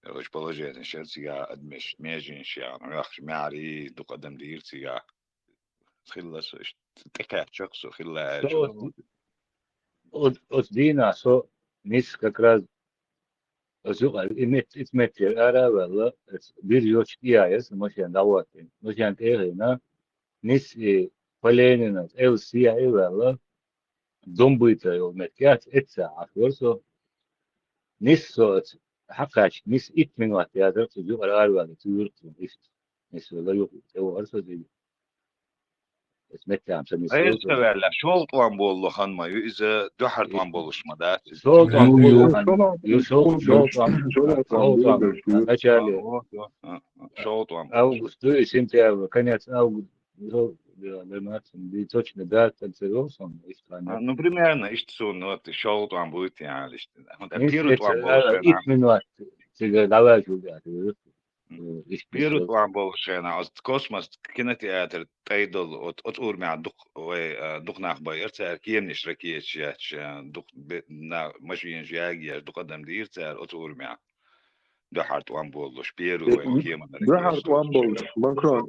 короче, положение шер цигахь адамаш, меженаш яхна, вехаш маьхьарий, дукха адам дийра цигахь. Хилла со иштта, тӀекхаьчча со хилла аьлча. Оцу, оцу дийнахь со нис как раз оцу юкъара, и мет-, ицу меттера ара а ваьлла, оцу биржа йолчу тӀе яьлла, сан машена дӀахӀоттийна. Машена тӀе а хиъна, нис и Поленина, Эл Сиа а ваьлла, Домбыта йолу меттиг яц, эццахь Ӏаш вара со. Нис со оцу хьакхаьчча, нис итт минот яцара, цу юкъара ара ваьлла, цу юьртахь иштта. Нис вала юха тӀе вахара со цига. Эс меттехь ца нисса. Айса ваьлла, шолгӀа тӀом болу хан ма ю, иза дуьххьара тӀом болуш ма дац иза. ШолгӀа тӀом ю, ю, ю, шолгӀа, шолгӀа тӀом. ШолгӀа тӀом. ШолгӀа тӀом. Начале. ШолгӀа тӀом. Август ду и, сентябрь, конец августа. Ну, да, да, Максим, да и точно, да, так всё равно, если она А, ну, примерно, иштта суна, вот, шолгӀа тӀом буй те аьлла, иштта. ХӀунда Миш первый тӀом болуш вайна. Итт минут цига дӀаваьлча вугар, э, М. иштта Первый суна. ТӀом болуш вайна, оцу космос кинотеатр тӀай долу, оц-, оцу урамехь дукха вай, а, дукха нах байира цара, кеманаш ракеташ етташ, а, дукха бе-, на-, машинаш ягош, дукха адам дийра цара оцу урамехь. Дуьххьара тӀом болуш, первый вай кеманна ракеташ етташ. Дуьххьара тӀом болуш, Макрон,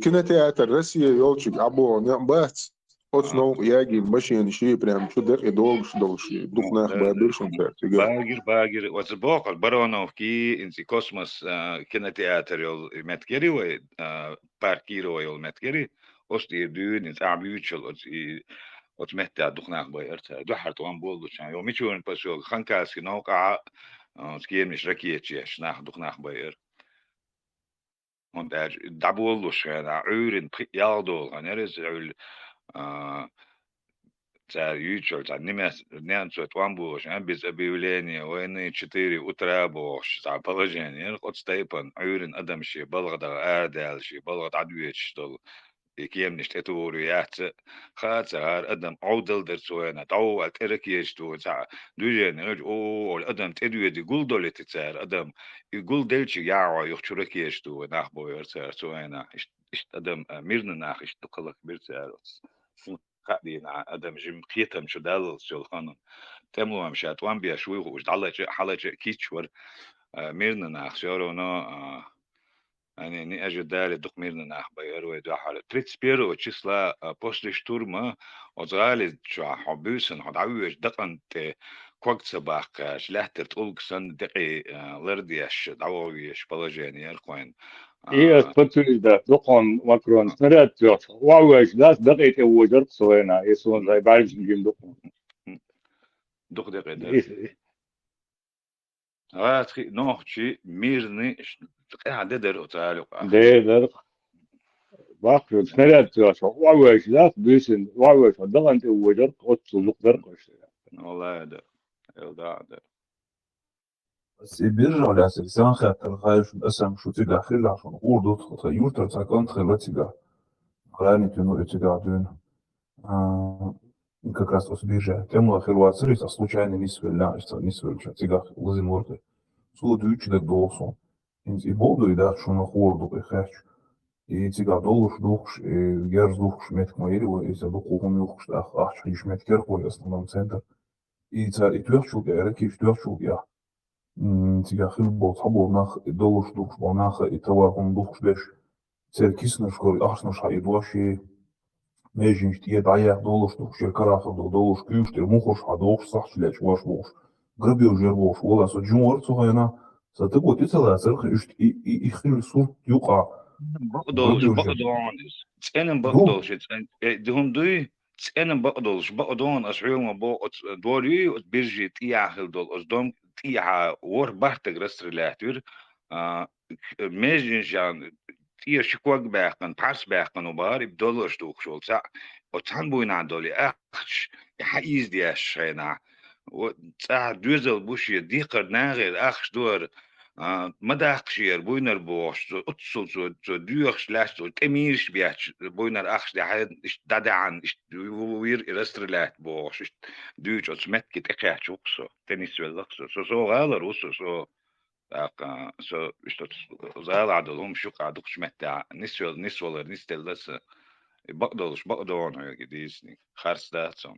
кинотеатр Россия йолчуьнга ӀабогӀу некъ бац, оцу А. новкъа ягийна машинаш, прям чу декъе догуш долуш, дукха нах Э, бабира шуна цара цига. Багира, багира. Оцу боху Бароновки, инца и космос, а, кинотеатр йолу меттиг яра вай, а, парк Кирова йолу меттиг яра, оцу тӀера дуьйна, цӀахь буьйцуш йолу оцу и, оцу меттехь дукха нах байира цара. Дуьххьара тӀом боллучхьана. Йо, Мичурин посёлка, Ханкальский новкъахь, а, оцу кеманаш ракеташ етташ, нах, дукха нах байира. ХӀунда аьлча дӀаболалуш хенахь, Ӏуьйранна пхиъ-ялх долу хан яра иза, Ӏуьллу, а, цара юьйцуш йолу цхьа немец-, немцойн тӀом бохуш, а, без объявления войны четыре утра бохуш, цхьа положение яра, оцу тайпана Ӏуьйранна адам шен балха даха арадаьлла, шен балха дӀадоьдуш долу и кеманаш тӀетухур ю, яц а, хаа ца хаар, адам Ӏовдал дара цу хенахь, дӀо аьлла тӀе ракеташ туху, цхьа движение хилча, о, олу адам тӀедоьду, гулдолуьйту цара, адам и гулделча яхьо юхачу ракеташ туху, нах бохура цара цу хенахь. Ишт-, иштта адам, а, мирный нах иштта дукха лахбира цара оцу. Шуна хаа дийна, адам жима кхетам чу даллалц йолу ханна. ТӀемалойн ша тӀом беш вуй хууш, дӀалача а, хьалача а кийча вара, а, мирный нах, всё равно, а, Они не ожидали, дукха мирный нах байира вай дуьххьара. Тридцать первого числа, а, после штурма, оцу гӀали чохь хьо буьйсанна, хьо дӀавоьдуш дакъана тӀе ког ца баккхаьрча, лаьттара тӀулг санна декъий, а, лардеш, дӀаваха везаш положение яра кхойн. И А, ас подтверждать, дукха Макрон А. снаряд тоьхча, вовваьлча дац, дакъий тӀе вожарх со вайна, и суна зай баьржина гина дукха. Дукха декъий дара. И, и, ГӀазкхи нохчий мирный ш-, къаьхьа де дара оцу гӀали юкъахь. Де дара. Баккхар, снаряд тоьхча, вовваьлча дац, буьйсанна, вовваьлча дакъана тӀе вожарх, оццул дукха дара кхуьш. Валлай дара. Эл даа дара. Ас и биржа лаьцна сан хаттар хайшна, аса шу цигахь хилла шуна хуур ду, тхан юртара цхьа кӀант хилла цигахь. Гранит вину и цигахь дуьйна. А, как раз оцу биржа. ТӀемалой хир вацара, иза случайно нисвелла, иза нисвелла, цигахь лазийна вара те. Цо дуьйцу дага догӀу суна. ХӀинца и богӀу ду, и дац шуна хуур ду, и хетча. И цигахь долларш духкуш, и герз духкуш меттиг ма яра вай, иза дукха хӀума юхкуш, тӀаккха ахча хьийзаш меттиг яра вай, основном центр. И цара и тоьхчул тӀе, ракеташ тоьхчул тӀе. М, цигахь хилла болу цхьаболу нах, и долларш духкуш болу нах, и товар хӀума духкуш берш, церан киснашкара ахчанаш хьаийдош, и меженаш тӀе дӀаяьхна долларш духкуш, шеран карахь долу долларш куьйгаш тӀера мухӀарш хьадохуш, сахьташ лечкъош бохуш, грабеж яр бохуш, валлай, со жима вара цу хенахь, сан таго тӀе ца лацара, иштта и, и, и хилла сурт юкъахь. Бакъдолуш, грабеж яр. Бакъдолуш, цӀена бакъдолуш, цӀен-, э, ди хӀума дуй? ЦӀена бакъдолуш, бакъдолуш, ас хьоьга ма боху, оцу дор юй, оцу биржи тӀехьа хилла долу, оцу дом тӀехьа ворхӀ бархӀ стаг расстрелять вира, а, меженашна тӀера ши ког баьккхина, пхьарс баьккхина ву бахара, и долларш духкуш волу цхьаъ, оцу цхьана буйнахь долу и ахча, и хьаийзадеш шайнахь. О, цӀахь доьзал бу шен, декхар нахера ахча ду хӀара, А, ма даккха шера буйнар бохуш, цо, оццул цо, цо доьхуш лаьцна, цо тӀе мийраш бетташ, буйнар ахча даьхьна, иштта дӀадаьхьна, иштта ву-, ву-, ву-, вир и расстрелять бохуш, иштта дуьйцу оцу метте тӀекхаьчча ву-кх со, тӀе нисвелла-кх со. Со, со гӀалара ву со, со, тӀаккха, со, иштта оцу гӀалахь долу хӀума шуьгахь дукхачу меттехь нисвел-, нисвалар, нисделла сан. И бакъдолуш, бакъдолу хьоьга и дийцинарг. Харц дац хьуна.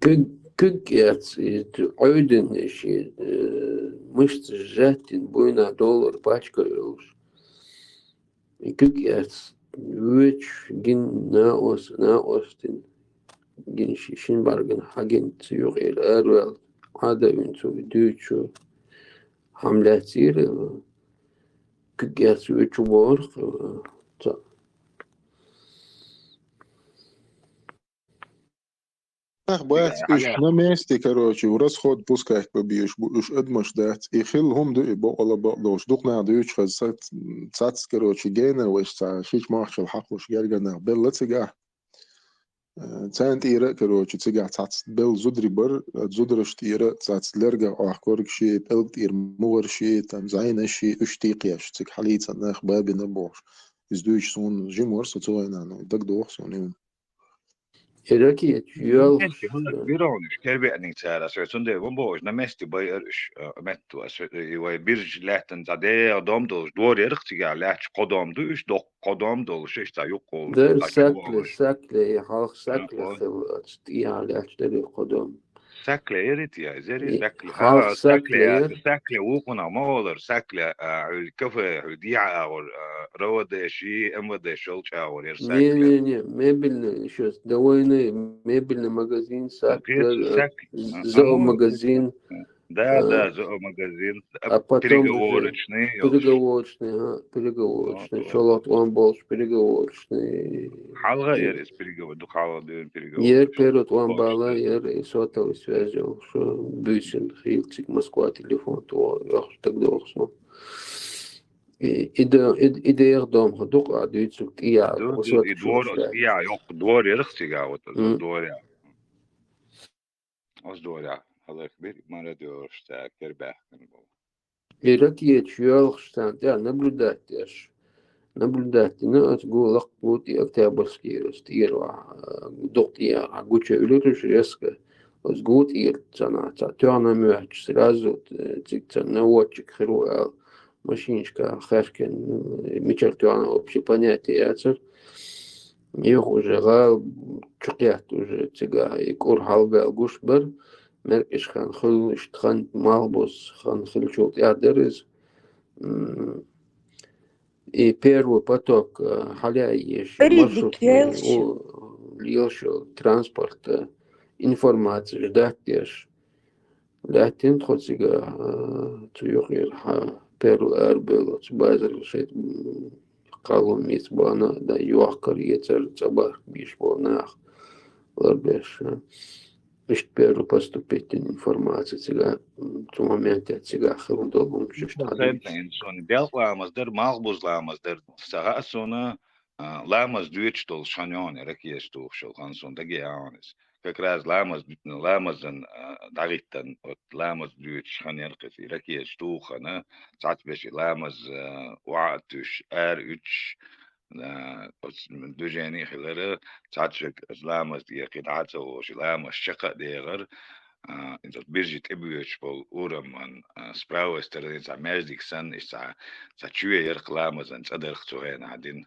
Куьг, куьг эцна, иза Ӏуьйдина шен, э, мышцаш жаттина, буйнахь доллар пачка йолуш. И куьг эцна, воьдуш, гина наос-, наостина, гина ши-, шина бӀаьргана хьагина, цу юкъера араваьлла, Ӏадавина цо дуьйцу, хьама лаьцна йира, куьг эцна воьдуш ву бохура, цо. Нах бац, уьш на месте, короче, в расход пускать бан безаш бу, уьш адамаш дац. И хилла хӀума ду, и бакъала бакъдолуш. Дукха нах дуьйцуш хаза, цац, короче, генара вайша цхьа шича махчал хьакхуш гергара нах белла цигахь. Э, царна тӀера, короче, цигахь цац белла зударий бара, э, зудараш тӀера цац лергах Ӏохкорг ши, пӀелг тӀера мугӀар ши, там, зӀенаш ши, уьш тӀекхаьчча, цига хьалийца нах бабина бохуш. Иза дуьйцуш суна жима вара со цу хенахь, ну, дагадогӀу суна юна. И ракеташ йоьлхуш. Бирон уьш, кербеъниг цара, со цундела вон бохуш, на месте байар уьш, а, метто, ас, и вай биржа лаьттан цхьа дегӀа дом долуш, дворерах цигахь лаьтташ кхо дом ду уьш, доккха кхо дом долуш, иштта цхьа юккъе. Дер сакле, сакле, и хьалха сакле хилла, аца тӀехьа лаьтташ дерриг кхо дом. Сакле ярит я, изери сакле. Хьалха сакле яр. Сакле вукхунах ма олар, сакле, а, хьуьлу кафе, хьуьлу дехьа агӀор, а, РОВД ши, МВД шолчу агӀор яр сакле. Не, не, не, мебельный, ещё до войны мебельный магазин, сакле, зоомагазин. Да, да, зоомагазин. А потом переговорочный. Переговорочный, ага, переговорочный. ШолгӀа тӀом болуш переговорочный. Хьалха яр иза переговор, дукха хьалха дуьйна переговорочный. Яр первый тӀом бала, яр и сотовый связь йолуш, буьйсина хилла цига Москва телефон тоха, йохуш дагадогӀу со. И, и де-, и, и дегӀа дом хӀа дукха а дуьйцург тӀехьа. Ду, ду, и двор оцу тӀехьа, йоккха двор ярах цигахь, вот оцу дворехь. Оцу дворехь хьалхбира, мара доьраш цара кербаьхкина болу. И ракеташ йоьлхуш царна тӀехь наблюдать деш. Наблюдать дина оцу гу лакха гу тӀе Октябрьский оцу тӀера вахьа, дукха тӀе а гуча уьлуьйтуш резко. Оцу гу тӀера царна цхьа тоьхна моьттуш сразу, э, цига царна наводчик хир ву аьлла. Машинашка хаьшкина, ну, мичара тоьхна вообще понятие яцара. Юха уже гӀала чукхетта уже цигахь и кӀур хьалабаьлла гуш бара. Меркиш хан хуьлу, иштта хан малхбуза хан хиллачул тӀаьхьа дара иза. М, и первый поток, э, хьалаьа езаш маршрутный, лелаш йолу транспорт, э, информаци ждать деш. Лаьттина тхо цигахь, а, цу юкъера хьан первый арабевлла цу базарал шайн, м, кхалло мица бахана а, дан йохкар, ецар, цӀа бахка бийш болу нах ларбеш, а. Иштта первый поступительный информация цигахь, м, цу моментехь цигахь хилла долу хӀумнаш иштта хьадуьйцу. Делкъа ламаз дара, малхбуза ламаз дара. Ца хаьа суна, а, ламаз доьдуш долуш хан йогӀу, ракеташ тухуш йолу хан суна даге а йогӀу иза. Как раз ламаз, ламазан, а, дӀахӀиттан, вот ламаз доьдуш хан яра кхин, и ракеташ туху хана, цхьацца беш и ламаз, а, охьа а туьйсуш, ара уьттуш, а, оцу движение а хилара, цхьацца шег ламаз тӀера кхин дӀа а ца волуш, и ламаз чекх а дехар, а, иза биржи тӀебоьдуш болу ураман, а, с правой стороны цхьа маьждиг санна, иштта цхьа, цхьа чоь яра кхин ламазан цӀа дара кхин цу хенахь дина.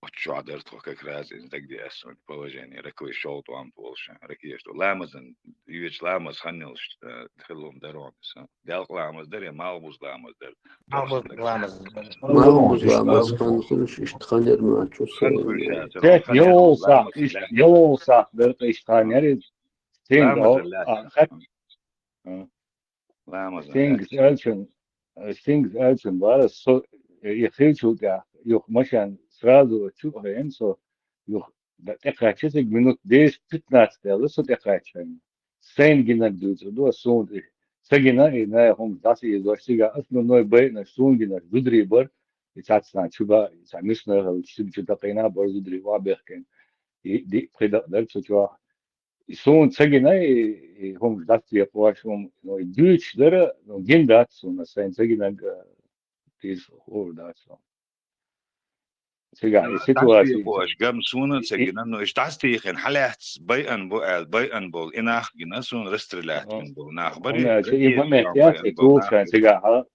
Оцу чохь дара тхо как раз иза дагадеа суна положение, раквай шолгӀа тӀом волуш, ракеш ду. Ламазан, йоьдуш ламаз хан йолуш, э, хилла хӀума дара хьуна иза. Делкъа ламаз дара я малхбуза ламаз дара? Малхбуза ламаз. Малхбуза ламаз хан хуьлуш иштта хан яра ма чу. Хан хуьлуш яра. Тек йолу сахь, иштта йолу сахь дара, иштта хан яра иза. Стенга, а, хат. Ламазан Стингс аьлла. Аьлчун, Стингс аьлчун бара, со, э, и хилчул тӀаьхьа, юха машен сразу чу а хӀеъна со, юха д-, тӀекхаьчча цига минут десять-пятнадцать даьлла, со тӀекхаьчча хӀеъна. Сайна гинарг дуьйцур ду ас, суна и ца гина, и наха хӀума дӀасаийзош цигахь, основной байинарш суна гинарш зударий бара, и цхьацца цхьана чу баа, и цхьа миссанара хилча, цигахь чу даккхийна бара зударий охьабехкина. И диъ-пхи дакъа дара цу чохь. И суна ца гина, и, и хӀумаш дӀасаекъош, хӀума, ну, и дуьйцуш дара, ну, гина дац суна, сайна ца гинарг, а, иза хуур дац суна. Цигахь и ситуация. ДӀасаекъош гам суна ца гина, ну, иштта дӀасатийхина, хьалаьцна байъан бу аьлла, байъан болу, и нах гина суна, расстрелять бина болу нах бара. И момент яц, и тухучу хенахь цигахь,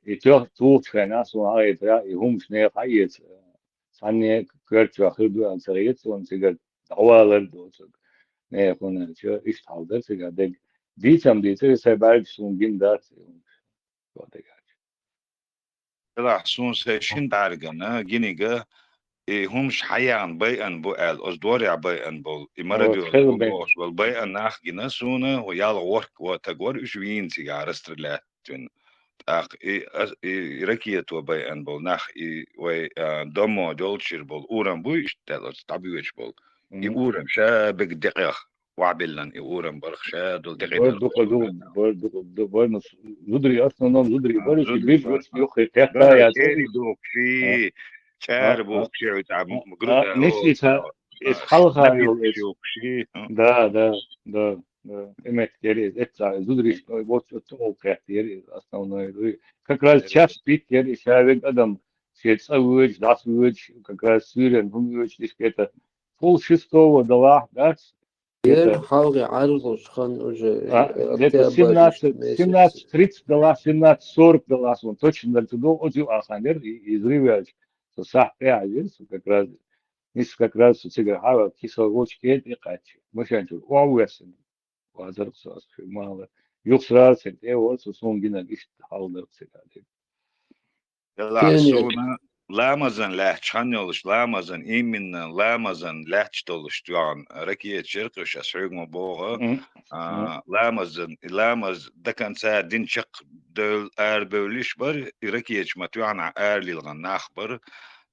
и тухучу хенахь суна хьаэцара, и хӀумаш нехан хьаэца. Цхьанне коьртачохь хир ду аьлла ца хета суна цигара дӀавалар доцург. Нехан хӀунда аьлча, иштта хьал дара цигахь дерг. Дийцам дийцира, сайн бӀаьргаш суна гина дац. Делахь суна сайн шина бӀаьргана гиниг, и хӀумаш хьаяхна байъан бу аьлла, оцу дворехь байъан болу, и марадиолаш бохуш болу байъан нах гина суна, ялх ворхӀ стаг вара, уьш вийна цигахь, расстрелять вина. ТӀаккха и, а, и ракето байъан болу нах, и вай, а, домо долчуьра болу урам буй, иштта оцу дӀабоьдуш болу. И урам ша бега декъех охьабиллина, и урам барх ша долу декъе. Бар дукха ду, бар дукха ду, бар, ну, зударий, основном зударий бар, и биржа юххе кхетта яц. ЧӀери духкуш, чӀара бухкуш, а, нисица, иза хьалха йолу иза. Да, да, да. Эмет яра иза, эцца зударий, вот, вот, вот, кхетта яра иза, основной. Как раз час пит яра иза, ша вега адам Че цӀа воьдуш, дӀасавоьдуш, как раз суьйренна хӀума воьдуш, дишка это пол шестого далахь, дац? Ер Это, хьалхе ӀаргӀуш хан уже, а, э, где-то октябрь, семнадцать, месяц. Семнадцать тридцать далахь, семнадцать сорок далахь, он точно дар ца догӀу, оцу юкъа хан яр, и, и взрыв яьлча, со сахь тӀехьажира, со как раз, низ как раз со цигара хьавар, кислородчик кхета и кхаьчча, машен чуьра охьавоьссина. Вазарх со ас хи мала. Юхсрал сен тӀе вол со сун гинаг иштта хьалдарх сен тӀе. Яла Кенир. Суна ламазан лаьтташ хан йолуш, ламазан, именно ламазан лаьтташ долуш тоьхна ракеташ яр кхуьш, ас хьоьга ма боху. Мгм. А, Мгм. ламазан, ламаз до конца дин чекх девл-, арабевллиш бара, и ракеташ ма тоьхна аралилгӀан нах бара.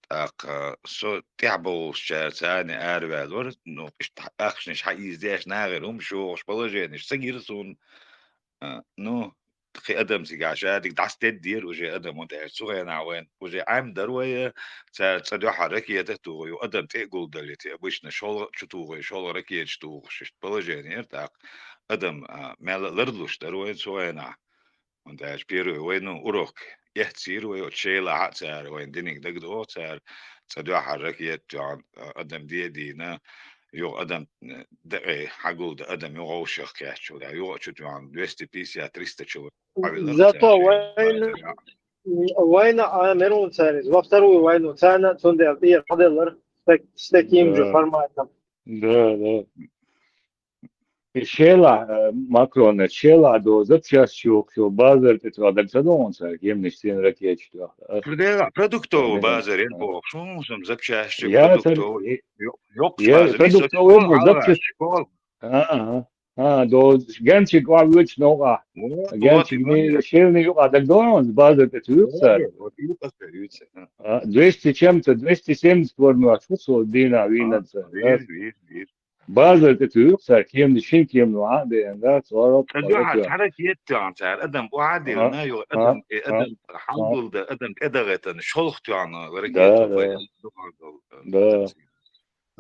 ТӀаккха со тӀаьхьабовлучара царна араваьлла вара, ну, иштта ахчанаш хьаийзадеш, нахера хӀумаш йохуш, положенеш ца гира суна. А, ну, кхин адам цигахь ша дика дӀасадеддера уже адам, хӀунда аьлча цу хенахь вайн уже Ӏаьмда дара вай, цара цӀа дуьхьа ракета а тухуш, ю адам тӀе а гулдалийта, обычно шолгӀа а чу тухуш, шолгӀа ракеташ тухуш, иштта положение яра тӀаккха. Адам, а, мел а ларлуш дара вайн цу хенахь. ХӀунда аьлча первый вай, ну, урок эццийра вай, оцу шелахь а цара вайна диниг дагадогӀу, цара цӀа дуьхьа ракета тоьхна, а, адам де а дийна, юха адам, э, дакъе хьагулда адам юха вовшах кхаьччул, я юха а чу тоьхна двести пятьдесят, триста человек хьавилар Зато цара вайна, шайна. Вайна а мер ву цара иза, во вторую войну, царна а цундела тӀера хьаделлар с так-, с таким же Да. форматом. Да, да. И шелахь, э, Макрона, шелахь до запчастьчух, шо базар тӀе тоьхна даг ца догӀу цара, кеманаш сен ракеташ тоьхна. Ас Продукто-, продуктовый Да. базар яр боху, шун сам запчастьчу Я, продукто-, цар-, ё-, йоккхуш я, базар, продуктовый йисо бу, школа запчасть. Школа. А, а, а, до генчиг ва вуьч новкъа. Вот, вот, Генчиг именно. Ми шелни юкъа даг догӀу, базар тӀе туьйху цара. Вот, вот, юкъа ца юьйцу, а. А, двести чем-то, двести семьдесят формулаш, фу со дийна А, вийна цара. Вир, вир, вир. Базар тӀе туьйху цара, кеманаш, шин кеманаш, а, беан, да, цара. Ца дуьхьа, цара ракета тоьхна цара, адам охьадиллина, А, ю а, адам, э, а, адам а. хьалгулда, адам тӀедагӀийтина, шолгӀа тоьхна, Да, ракета да. вай, Да.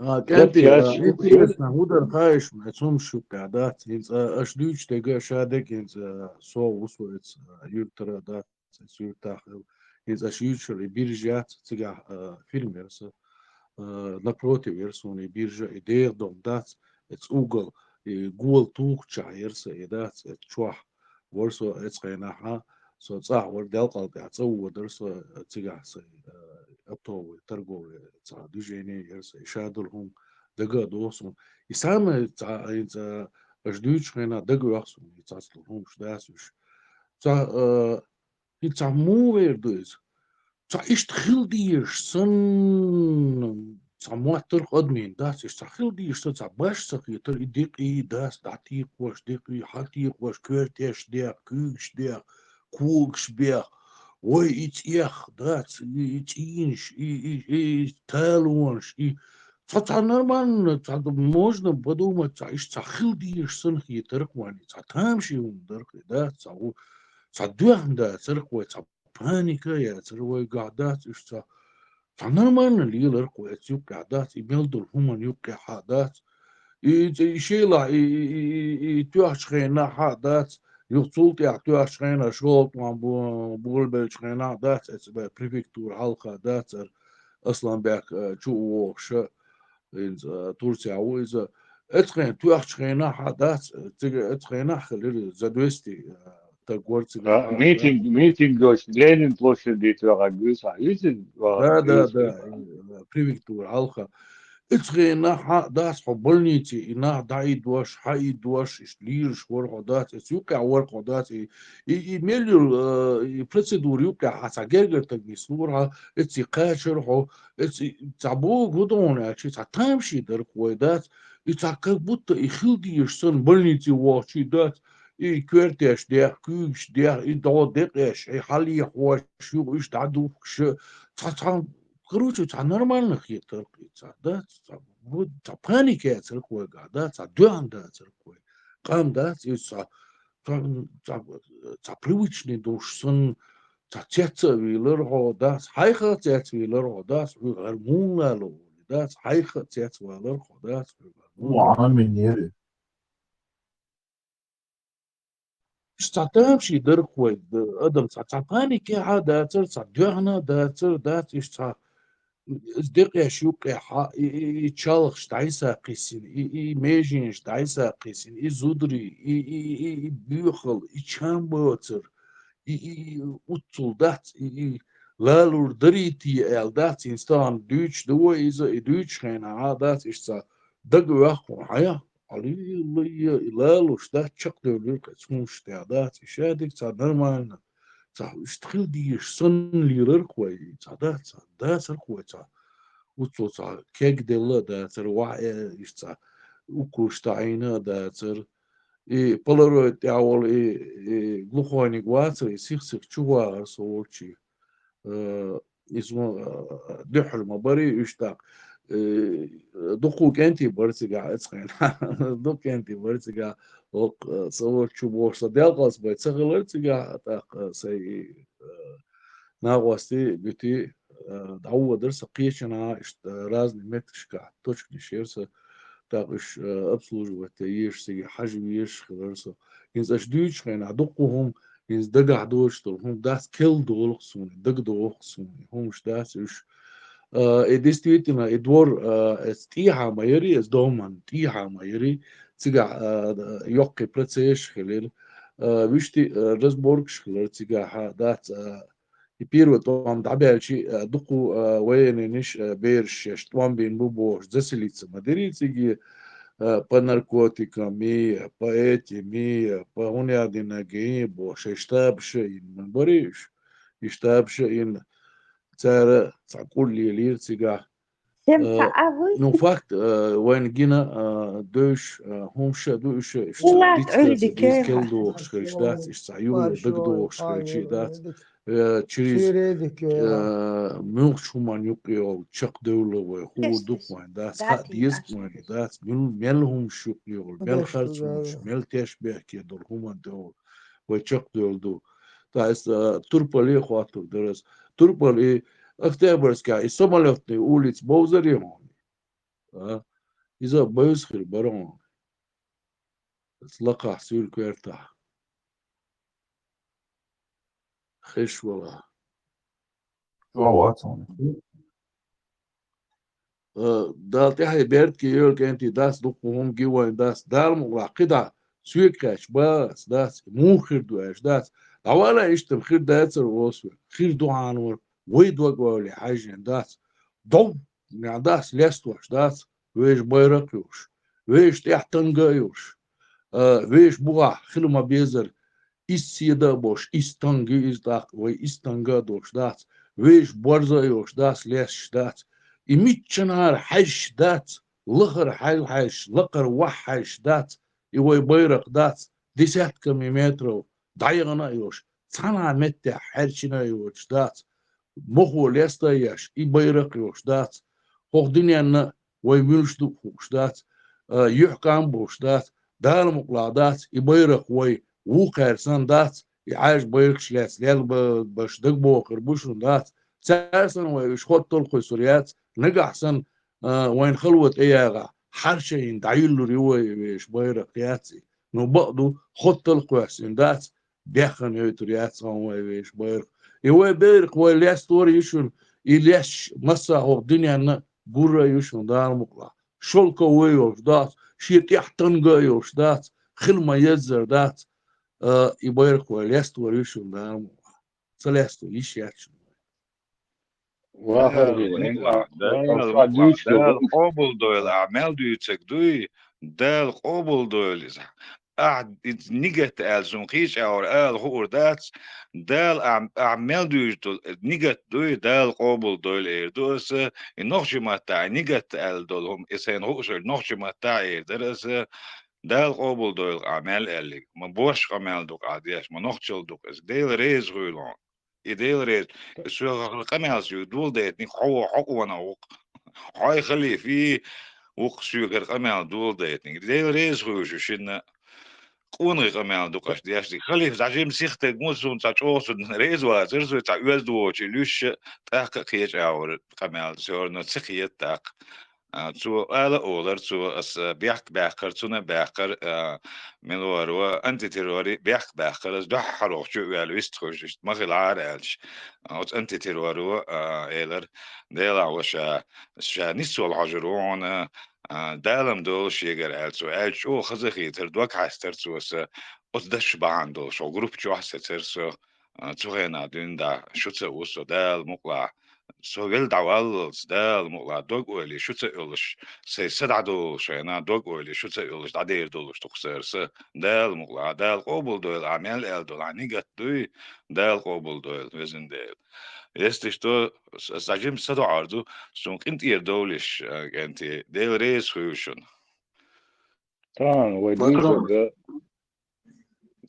А, кӀентий, Запчасть. а, интересно, хӀун дара хаийша, ма цум шуьгахь дац, хӀинца, а, аша дуьйцу дега, ша дега хӀинца, а, со ву со эца, а, юьртара дац, эца юьртахь хила. ХӀинца аша юьйцуш йолу и биржа яц, цигахь, а, фильм яра сан, а, напротив яра суна и биржа, и дегӀан дом дац, эца угол, и гола тухучохь яра сан, и дац, эца чохь. Вара со эца хенахь, со цӀахь вара, делкъал тӀехь цӀа водара со, цигахь сайн, э, оптовый, торговый цхьа движение яра сайн, ша долу хӀума дага а догӀу суна. И самое цхьа, хӀинца аша дуьйцучу хенахь дага а йоккху суна, и цхьацца долу хӀумаш дац уьш. Цхьа, э, и цхьа муха вер ду иза? Цхьа иштта хила дезаш санна, цхьа моттарх адамийн дац, иштта цхьа хила дезаш санна, цхьа баш ца хетара, и декъий дац, дӀатекхош, декъий, хьатекхош, коьртеш дех, куьйгаш дех, когаш бех, вай, и цӀех дац, и, и цӀийнаш, и, и, и талонаш, и цхьа, цхьа нормально, цхьа можно подумать, цхьа иштта цхьа хила дезаш санна хетарх вайна, цхьа тамашийна хӀума дарх и дац, цхьа ву-, цхьа доьхна дацарх вай, цхьа паника а яцара вайгахь дац, уьш цхьа, цхьа нормально лелара кху эца юккъехь дац, и мел долу хӀуманна юккъехь а дац. И, и, и шелахь, и, и, и, и, и тоьхчу хенахь а дац, юха цул тӀаьхьа тоьхчу хенахь, шолгӀа тӀом бу-, болабеллачу хенахь а дац, эца бе-, префектура хьалха дац, ара Асланбек, а, чу а вогӀуш, а, хӀинца, а, Турцехь ву иза. Эцхен тоьхчу хенахь а дац, цига эцхенахь хилира за двести, а, таг вара цига. А, митинг, митинг йолуш, Ленин площаде тоьхна гуьйсу, а, иза, а, Да, да, гуьйсу. Да, и, а, префектура хьалха. Эцхенахь а дац хьо больнице, и нах дӀаийдош, хьаийдош, иштта лийраш вара хьо дац, эца юккъехь вара хьо дац, и, и, и мел йолу, а, и процедура юккъехь хьан цхьа гергара таг нислора хьан, эцций кхачара хьо, эцций цхьа богу хӀун ду хьуна аьлча, цхьа тамашийна дарх вай дац, и цхьа как будто и хила дезаш санна больнице вогӀучий дац, и коьртеш дех, куьйгаш дех, и дӀо декъеш, и хьалехьош, юха уьш дӀадухкуш, цхьа, цхьа, короче, цхьа нормально хетарх и цхьа, да, цхьа, вот, цхьа паника яцарх вайгахь, да, цхьа доьхна дацарх вай. Къам дац, и цхьа, цхьа, цхьа, цхьа привычный долуш санна, цхьа цец а вийлар хьо, дац, хьайха а цец вийлар хьо, дац, хьуьгара муха лало, дац, хьайха а цец валар хьо, дац, хьуьгара муха. Амин, ери. цхьа тамашийна дара-кх вай, д-, адам цхьа, цхьа панике хьа дацар, цхьа доьхна дацар, дац иштта цхьа, из декъеш юккъехьа, и, и, и чалхаш дӀайса кхиссина, и, и меженаш дӀайса кхиссина, и зударий, и, и, и, и боьхал, и чам боцар, и, и, и уццул дац, и, и лалур дарийте аьлла дац, хӀинца тахана дуьйцуш да вай иза, и дуьйцучу хенахь а дац, иштта цхьа дага ваьккхина хьан, Аллилуйя, и лалуш дац, чекхдевлира кхин хӀумаш тӀехь дац, и шадерг цхьа нормально, цхьа иштта хила дезаш санна лелар-кх вай, цхьа дац, цхьа дацар-кх вай, цхьа уццул цхьа кегделла а дацар, ваха э, иштта цхьа укуш таӀийна а дацар. И полароид тӀехь волу и, и глухойниг вацара, и сих-сиха чу вахара со волчу. Э, иза ма, э, дуьххьал ма барий уьш тӀаккха. Э, дуккха кӀентий бара цигахь оцу хенахь. Дукха кӀентий бара цигахь. Оккха, э, со волчу бохуш, сан делкъалц бен ца хилар цигахь, тӀаккха, э, сайн, э, накъостий, буьтий, э, дӀаводара сан кхечанхьа, иштта, э, разный меттигашкахь точканаш яра сан, тӀаккха уьш, э, обслуживать ян езаш, цига хьажа везаш хилара со. ХӀинца аша дуьйцучу хенахь дуккха хӀума, хӀинца дагахь доцуш долу хӀума дац, керла долу-кх суна, дага догӀу-кх суна, хӀумаш дац уьш. Э, и действительно, и двор, э, эца тӀехьа ма яри, эца доман тӀехьа ма яри, цигахь, э, йоккхий процессаш хилира. Э, вуьшта, э, разборкаш хилира цигахь, дац, э, и первый тӀом дӀабаьлча, а, дукха, а, военныйнаш, а, бераш шаьш тӀом бина бу бохуш, заселиться ма дирий цига, а, по наркотикам, и, по этим, и, по хӀунда аьлла динарг, и бохуш, шайн штабаш а йина ма барий уьш. И штабаш а йина, цара цхьа кӀур лелийра цигахь. Э, ну, факт, э, вайна гина, э, девзаш, э, хӀумаш а ду уьш, уьш ца дицлар ца деза, керла догӀуш хилча дац, уьш цхьа юхайо дага догӀуш хилча дац. Э, через, э, муьлххачу хӀуманна юккъе йолу чекхдевлла вай, хуур ду-кх вайна, дац, хаа деза-кх вайна, дац, мел, мел хӀумаш юккъе йолу, мел харц хӀумаш, мел тешнабехке долу хӀуманна тӀе йолу вай чекхдевлла ду. Ткъа иза, э, турпале а хоттур дара аса. Турпал и Октябрьская, и Самолётная улица бовзарий хьуна? А? Иза бевза хир бара хьуна. Аса лакхахь суьйла коьртахь. Хиш вала. Чо вац хьуна? Э, Дала тӀаьхье беркате йойла, кӀентий, дац, дуккха хӀума ги вайна, дац, Дала мукъалахь, кхидӀа соьга кхаьчча, бац, дац, муха хир ду аьлча, дац. ДӀавала, иштта хир дацара, осу, хир ду хьан вара, вай дог вале хьаьжжина, дац. Дов, дац, лестош, дац, вешан байракх а йолуш, вешан тӀехь танга а йолуш, э, вешан бухахь хила ма безара, Исс седа а болуш, исс танга ю иза тӀаккха, вай исс танга а долуш дац, вешан борза а йолуш дац, лесташ дац. И миччанхьара хьаьжча дац, лахара хьаьжча, лакхара ваха хьаьжча дац, и вай байракх дац, десятками метров дӀаяхана а йолуш, цхьана а меттехь хьаьрчина а йоцуш дац, мохо леста а еш, и байракх а йолуш дац, хӀокху дуьненна вай муьлш ду хууш дац, а, юьхькӀам болуш дац, Дала мукъалахь дац, и байракх вай вукхаьрсан дац, и Ӏаьржа байракхаш лаьцна лелба-, баш дагабохур бу шуна дац. Цара санна вай уьш хоттал кхуьйсур яц, нагахь санна, а, вайна хало тӀеягӀахь, хьаршайна дӀайиллур ю вай вешан байракх яц и. Ну, бакъ ду, хоттал кхоьссина дац, беххан йойтур яц хьуна вай вешан байракх. И вай байракх вай лестор а ю шуна, и лесташ массахь хӀокху дуьненна гур а ю шуна Дала мукъалахь. Шелковый йолуш дац, шен тӀехь танга а йолуш дац, хила ма-еззара дац, а, и байракх вай лестор а ю шуна Дала мукъалахь. Ца лесто йиш яц шуна. Дала мукъалахь, Дала къобалдойла ахь мел дуьйцург дуй, Дала къобалдойла иза. Ахь и нигат аьлла суна кхечу агӀор ала хуур дац, Дала ахь, ахь мел дуьйцуш долу нигат дуй, Дала къобалдойла эр ду аса, и нохчийн маттахь и нигат аьлла долу хӀума, и сайна хууш йолу нохчийн маттахь эр дара аса, Дала къобалдойла ахь мел аьллиг, ма божа къамел ду-кх ахь деш, ма нохчалла ду-кх иза, Дела реза хуьйла хьуна. И Дела реза. И соьгара къамел соьга доладайтинарг хьо ву, хьо къонах ву-кх. Хьо и халифа ву-кх, соьгара къамел доладайтинарг. Дела реза хуьйла шу шинна. Къонахий къамел ду-кх аш деш дерг. Халифа цхьа жима сихтаг ву, суна цхьа чӀогӀа цунна реза вацара, со цхьа оьзда воций луьйш, тӀаккха а кхечу агӀор къамел всё равно ца кхета тӀаккха. А, цо ала олар, цо ас, а, бехк баьккхар, цуна баьккхар, а, милоро антитеррори бехк баьккхар, ас дуьххьарогӀчу ваьлла вистхуьш, иштта ма хилара аьлча. А, оцу антитерроро, а, элар, Делахь ваша, ша нисвала хьожур ву хьуна, а, Дала-м долу шегара аьлла цо, аьлча чӀогӀа хаза хийтар, дог хьаьстар цо сан, оцу дашша бахьана долуш, хьо группа чохь сецар со, а, цу хенахь дуьйна дӀа, шу ца ву со, Дала мукъалахь. Со велла дӀаваллалц, Дала мукъалахь, дог-ойла шу ца оьлуш, сайн са дӀадолуш хенахь, дог-ойла шу ца оьлуш, дӀадер долуш ду-кх сара са, Дала мукъалахь, Дала къобалдойла, ахь мел аьлла долу ахь нигат дуй, Дала къобалдойла, везан Дела. Если что, с-, сан жима са доӀар ду, суна къинтӀера довлиш, а, кӀентий, Дела реза хуьлда шуна. Тахана вай Макрон. Дуьйцург,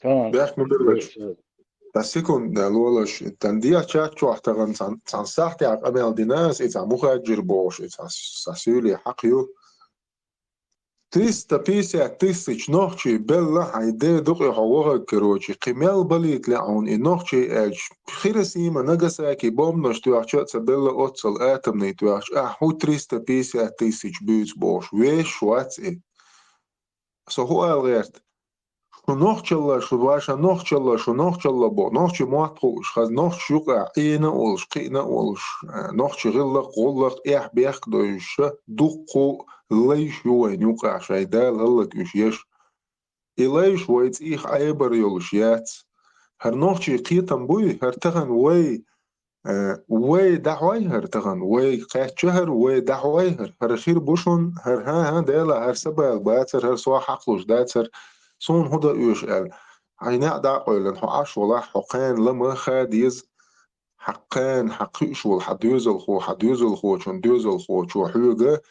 тахана Бехк ма биллалаш. Цхьа секунда лолаш, тан дехьа чат чохь тахана цхьан, цхьан сахьтехь къамел дина ас, и цхьа мухаджир бохуш, и цхьа с-, сан суьйле хьакха ю. Триста пятьдесят тысяч нохчий белла хьайн де дукъе хьо вахарг, короче, кхин мел балийта лаьа хьуна и нохчий аьлча, Хиросима, Нагасаки бомбанаш тоьхча а ца белла оццал атомный тоьхча, ахь хӀун триста пятьдесят тысяч буьйцу бохуш, вешаш вац и. Со хӀун ала гӀерта? Шу нохчалла, шу ваша нохчалла, шу нохчалла бо, нохчий мотт хууш, хаза нохчаш юкъахь Ӏийна а волуш, кхиъна а волуш, э, нохчий гӀиллакх, гӀуллакх, эхь-бехк дойуш, дуккха а лайш ю вайна юкъахь, шайн Дала хӀаллаквеш еш. И лайш вай цӀийх Ӏебар йолуш яц. ХӀара нохчий кхетам буй, хӀара тахана вай Э, вай дӀахьой хӀара тахана, вай кхаьчча хӀара, вай дӀахьой хӀара, хӀара хир бу шуна, хӀара, хӀан-хӀа, Дела, хӀара са бала бацара, хӀара сох хьакхалуш дацара, суна хӀун дан оьшу аьлла. Хьайн неӀ дӀа а къевлина, хьо Ӏаш валахь, хьо кхана лама ха деза, хьан кхана, хьан кхуьуш волу хьан доьзалхо, хьан доьзалхочун доьзалхочо хьоьга,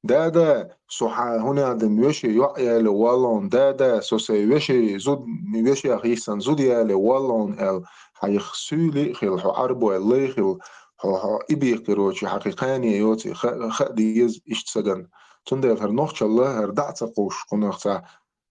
«Да-да, со хьан хӀунех дина вешин йоӀ яле валлон, да-да, со сайн вешин зуда, вешех йисина зуда яле валлон», аьлла, хьайх суьйли а хила, хьо Ӏарбой лай хила, хьо, хьо и бийх, короче, хьан кхин кхане йоций, ха, ха а деза иштта сагана. Цундела хӀара нохчалла, хӀара дӀа а ца кхуссуш, кхунах цхьа,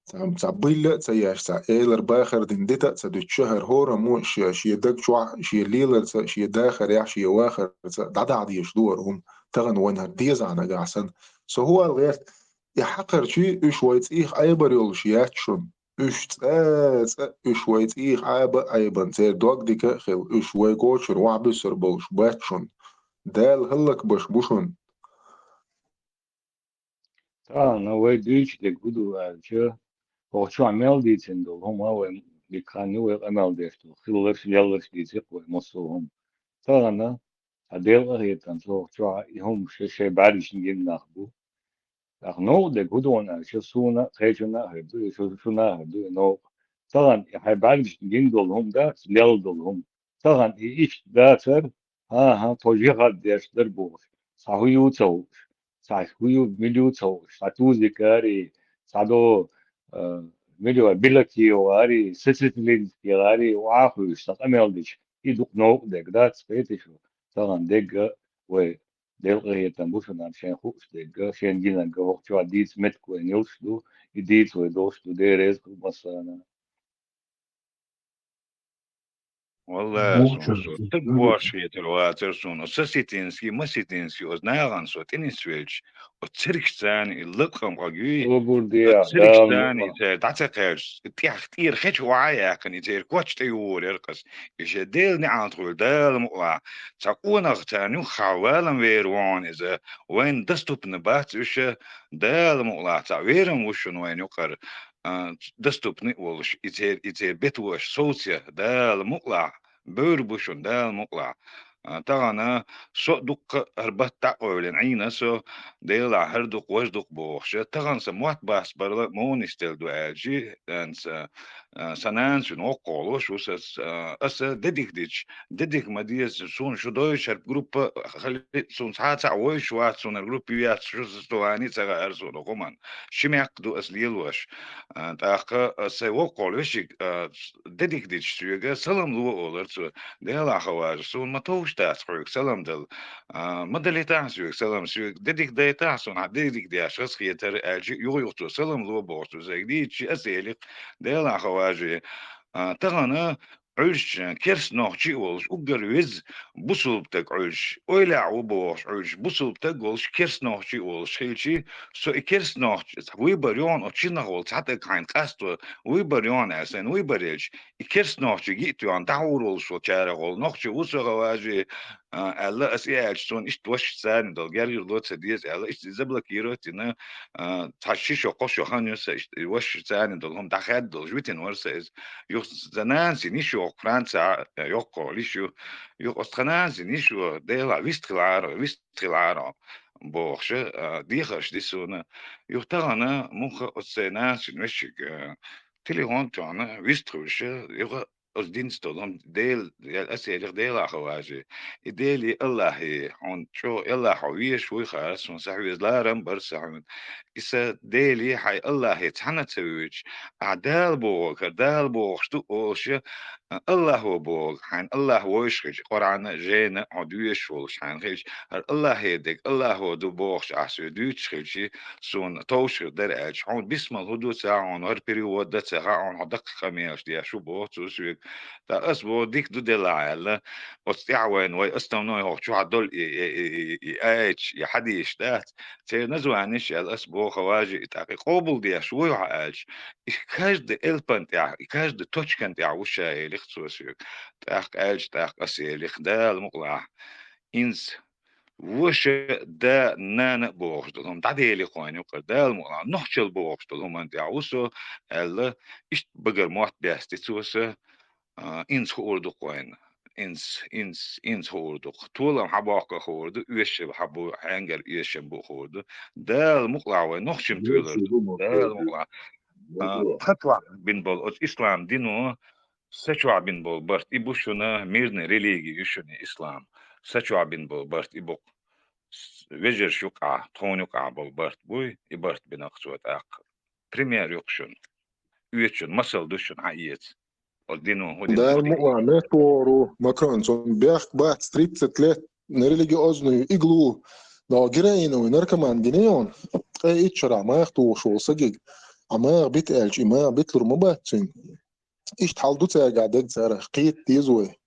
цхьа, цхьа буьлла а ца еш, цхьа элар бахар дина дита а ца дуьтуш, хӀара хӀораммо шен, шен даг чохь, шен леларца, шен дахарехь, шен вахарца дӀадахьа дезаш ду хӀара хӀума. Тахана вайна хӀара дезахь нагахь санна. Со хӀун ала гӀерта? И хьакхарчий уьш вай цӀийх Ӏебар йолуш яц шуна. Уьш цӀа, цӀа, уьш вай цӀийх Ӏаба а Ӏебан, церан дог дика а хила, уьш вай кочара вахьбуьссур болуш бац шуна. Дала хӀаллакбеш бу шуна. Тахана вай дуьйцуш дерг хӀун ду аьлча, хӀокху чохь мел дийцина долу хӀума вай дика хан ю вай къамел деш долу. Хилларш, лелларш дийцира вай массо а хӀума. Тахана, цхьа Делан къахетамца хӀокху чохь и хӀума шайн, шайн бӀаьргашна гина нах бу. ТӀаккха новкъа дерг хӀун ду аьлча, суна а, кхечунна а хир ду, и шу, шуна а хир ду и новкъа. Тахана и хьайн бӀаьргашна гина долу хӀума дац, лелла долу хӀума. Тахана и иштта дацара, хӀан-хӀа, тхо жихӀад деш дара бохуш, цхьа хӀу ю ца хууш, цхьа хӀу ю, мила ю ца хууш, цхьа тузик гӀари, цхьа до, а, мила ю, Билакиев гӀари, Сесетлинский гӀари, охьа а хуьйшуш, цхьа къамел дича, и дукха новкъа дерг дац, кхетий шу, тахана дерг а вай Делан къахетам бу шуна, шайн хууш дерг а, шайна гинарг а, хӀокху чохь дийца меттиг вайна йолуш ду, и дийца вай долуш ду, Дела реза хуьлда массарна. Валлахь, Вовча, суна со стаг бохуш хетар вацара суна. Оцу Ситинский, Маситинский, оцу нахана со тӀе нисвелча, оцу цергашца и лакхам къагуьй, Собар де, оцу цергашца Дала и церан дӀа ца кхаьчча, тӀех тӀера хеча охьа а яьккхина, и церан коч тӀе юхур яра-кх ас. И шен Делан неӀалт хуьлу, Дала мукъалахь. Цхьа къонах царна юххехь валам вер ву хьуна иза, вайна доступна бац уьш, Дала мукъалахь. Цхьа верам ву шуна вайна юкъара, а, доступный а волуш, и церан, и церан бетош совцъян, Дала мукъалахь, бевр бу шуна, Дала мукъалахь. А, тахана со а дуккха а хӀара батта дӀа а къевлина Ӏийна со, Делахь хӀара дукха, важа дукха бохуш. Тахана сан мотт бац бара, муха нисделла ду аьлча, а, сан нанас вина воккхах волуш ву сан, а, аса де дика дича, де дика ма деза, суна шу дойчу хӀара группа, хали, суна цхьа а цхьаъ вовзуш вац, суна хӀара группа ю яц, шу сатовани а ца хаьара суна хӀуманна. Ши мехка ду ас лелош. А, тӀаккха аса сайн воккхах волу вешиг, а, де дика дича соьга, салам ло олура цо. Делахь, хӀаважа, суна ма товш дац хьоьга салам дала. А, ма далийтахьа соьга салам, соьга де дика дайтахьа, суна хьан де дика деш хазахетара аьлча, юха-юха цо салам ло бохуш цо сайга дийцича, аса элира-кх, Делахь, хӀаважа, а, тахана Ӏуьллуш, керста нохчий а волуш, уггар веза бусулба стаг Ӏуьллуш, ойла а ву бохуш Ӏуьллуш, бусулба стаг а волуш, керста нохчий а волуш хилчий, со и керста нохчий, выбор йогӀу оцу шиннах волу цхьа стаг хьайна къасто, выбор йогӀу аьлла, сайна выбор елча, и керста нохчий гиъта йогӀу дӀахьур волуш волчарах волу нохчо ву со, хан важа, а, аьлла, ас и аьлча, суна иштта ваша царна долу гергарло ца деза аьлла, иштта заблокировать дина, а, цхьа ши шо, кхо шо хан ю сан иштта и ваша царна долу хӀума дӀахаьдда долуш витина вара сан иза. Юха сан нанас йина йиш йогӀу Францехь, йоккхо лиш ю. Юха оцу тхан нанас йина йиш йогӀу, Делахь вистхилахьара, вистхилахьара бохуш, а, дехарш ди суна. Юха тахана муха оцу сайн нанас йина вешиг, а, телефон тоьхна вистхуьлуш, юха оцу динца долу хӀума Дела, я ас элира Делахь, хан важа. И Делий, Аллахьий, хьуна чӀогӀа Аллахь хьо везаш вуй, хара суна са хьоьза ларам бара сан хьуна. И сан Делий, хьайн Аллахьий цхьаьна ца воьдуш, ахь Дала бохург, хӀара Дала бохуш ду олуш, Аллахьо бохург, хьайна Аллахь вовзаш хилча, Къуръана, жайна хьо доьшуш волуш хьайна хилча, хӀара Аллахьера дерг Аллахьо ду бохуш ахь соьга дуьйцуш хилчий, суна товш хир дара аьлча, хьуна бисмал хӀун ду ца хаьа, хьуна хӀара перевод дан ца хаьа, хьуна хьо даккхий къамелаш деш ву боху цо соьга. Ткъа ас боху, дика ду делахь аьлла, оцу тӀаьхьа вайна вай основной хӀокху чохь долу и, и, и, и, и аяташ, и хьадисаш дац, церан названеш аьлла, ас боху, хан важа, и тӀаккха и къобалдеш вуй хьо аьлча, и каждый элпан тӀехь, и каждый точкан тӀехь ву ша, элира цо соьга. ТӀаккха аьлча, тӀаккха ас элира, Дала мукъалахь, инца ваша, да, нана а бохуш долу хӀума дӀаделира кхойна юкъара, Дала мукъалахь, нохчалла бохуш долу хӀуманна тӀехь ву со, аьлла, иштта багара мотт баьсти цо сан, а, инца хуур ду кхойна. Инца, инца, инца хуур ду. Толам хьабоккха а хуур ду, оьшшам хьабу, хьенгара оьшшам бу а хуур ду. Дала мукъалахь вай нохчийн туьйлар ду. Дала мукъалахь. А, тхан чохь бина болу оцу ислам дино, сан чохь бина болу барт, и бу шуна, мирный религия ю шуна ислам. Сан чохь бина болу барт и бу-кх. С-, вежарша юкъахь, тхуна юкъахь болу барт буй, и барт бина-кх цо тӀаккха. Пример ю-кх шуна. Оьцу шуна, масал ду шуна, хьаэца. Оцу дино хӀун дина Дала мукъалахь, меттахӀора ву, Макрон, цунна бехк бац, тридцать лет на религиозную иглу, но героиновый наркоман гина йона, ткъе итт шарахь маха тухуш волу сагиг, а маха бита аьлча, и маха битлур ма бац цуьнга. Иштта хьал ду цаьргахь дега царах, кхета деза вай.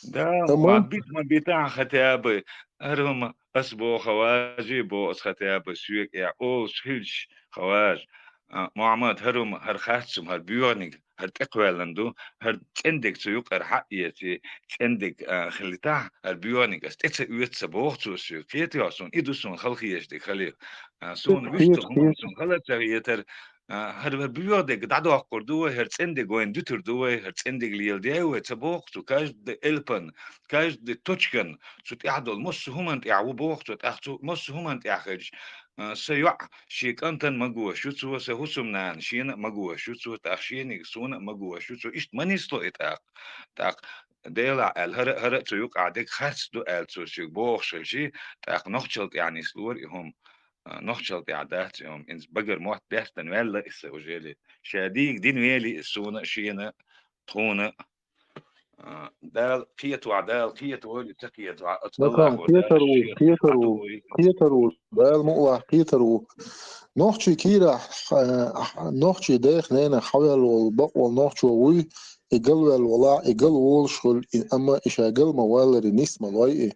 Да, амма ма бит, ма бита, хотя бы, хӀара хӀума ас боху, хан важа, боху ас, хотя бы соьга эхь олуш хилча, хан важа. А, Мухьаммад, хӀара хӀума, хӀара харц хӀума, хӀара боьгӀаниг, хӀара тӀекхоьллина ду, хӀара цӀендиг цу юкъара хьаэций, цӀендиг, а, хилийтахь, хӀара боьгӀаниг ас тӀе ца оьцу ца боху цо соьга. Кхетий хьо суна, и ду суна хала хеташ дерг, хали. А, суна вуьшта хӀуманна суна хала ца хетара, а, хӀара, хӀара боьгӀа дерг дӀадоккхур ду вай, хӀара цӀендиг вайна дуьтур ду вай, хӀара цӀендиг леладе вай ца боху цо, каждый элпан, каждый точкан, цу тӀехь долу массо а хӀуманна тӀехь ву боху цо, тӀаккха цу массо а хӀуманна тӀехь хилча, а, сан йоӀ шен кӀантана магош ю цо, сан хӀусамнана шена а магош ю цо, тӀаккха шениг суна а магош ю цо, иштта ма нисло и тӀаккха. ТӀаккха Делахь аьлла, хӀара, хӀара а цу юкъахь дерг харц ду аьлла цо соьга бохуш хилчий, тӀаккха нохчалла тӀехь нислора и хӀума. А, нохчалла тӀехь дац и хӀума. Иза багара мотт баьстина ваьлла иза уже. Ша дийга дина вели иза суна а, шена а, тхуна а. А, Дала кхетавахь, Дала кхетавойла, ца кхетавахь, оцу Аллахо Дала кхетар ву, шен кхетар ву, кхетар ву, Дала мукъалахь кхетар ву. Нохчий кийрахь, а, нохчий дех, ненах хьаваьлла волу, бакъволу нохчо вуй, и галваьлла волахь, и гал волуш хуьлу, и, амма и ша гал ма валларе нис ма лой и.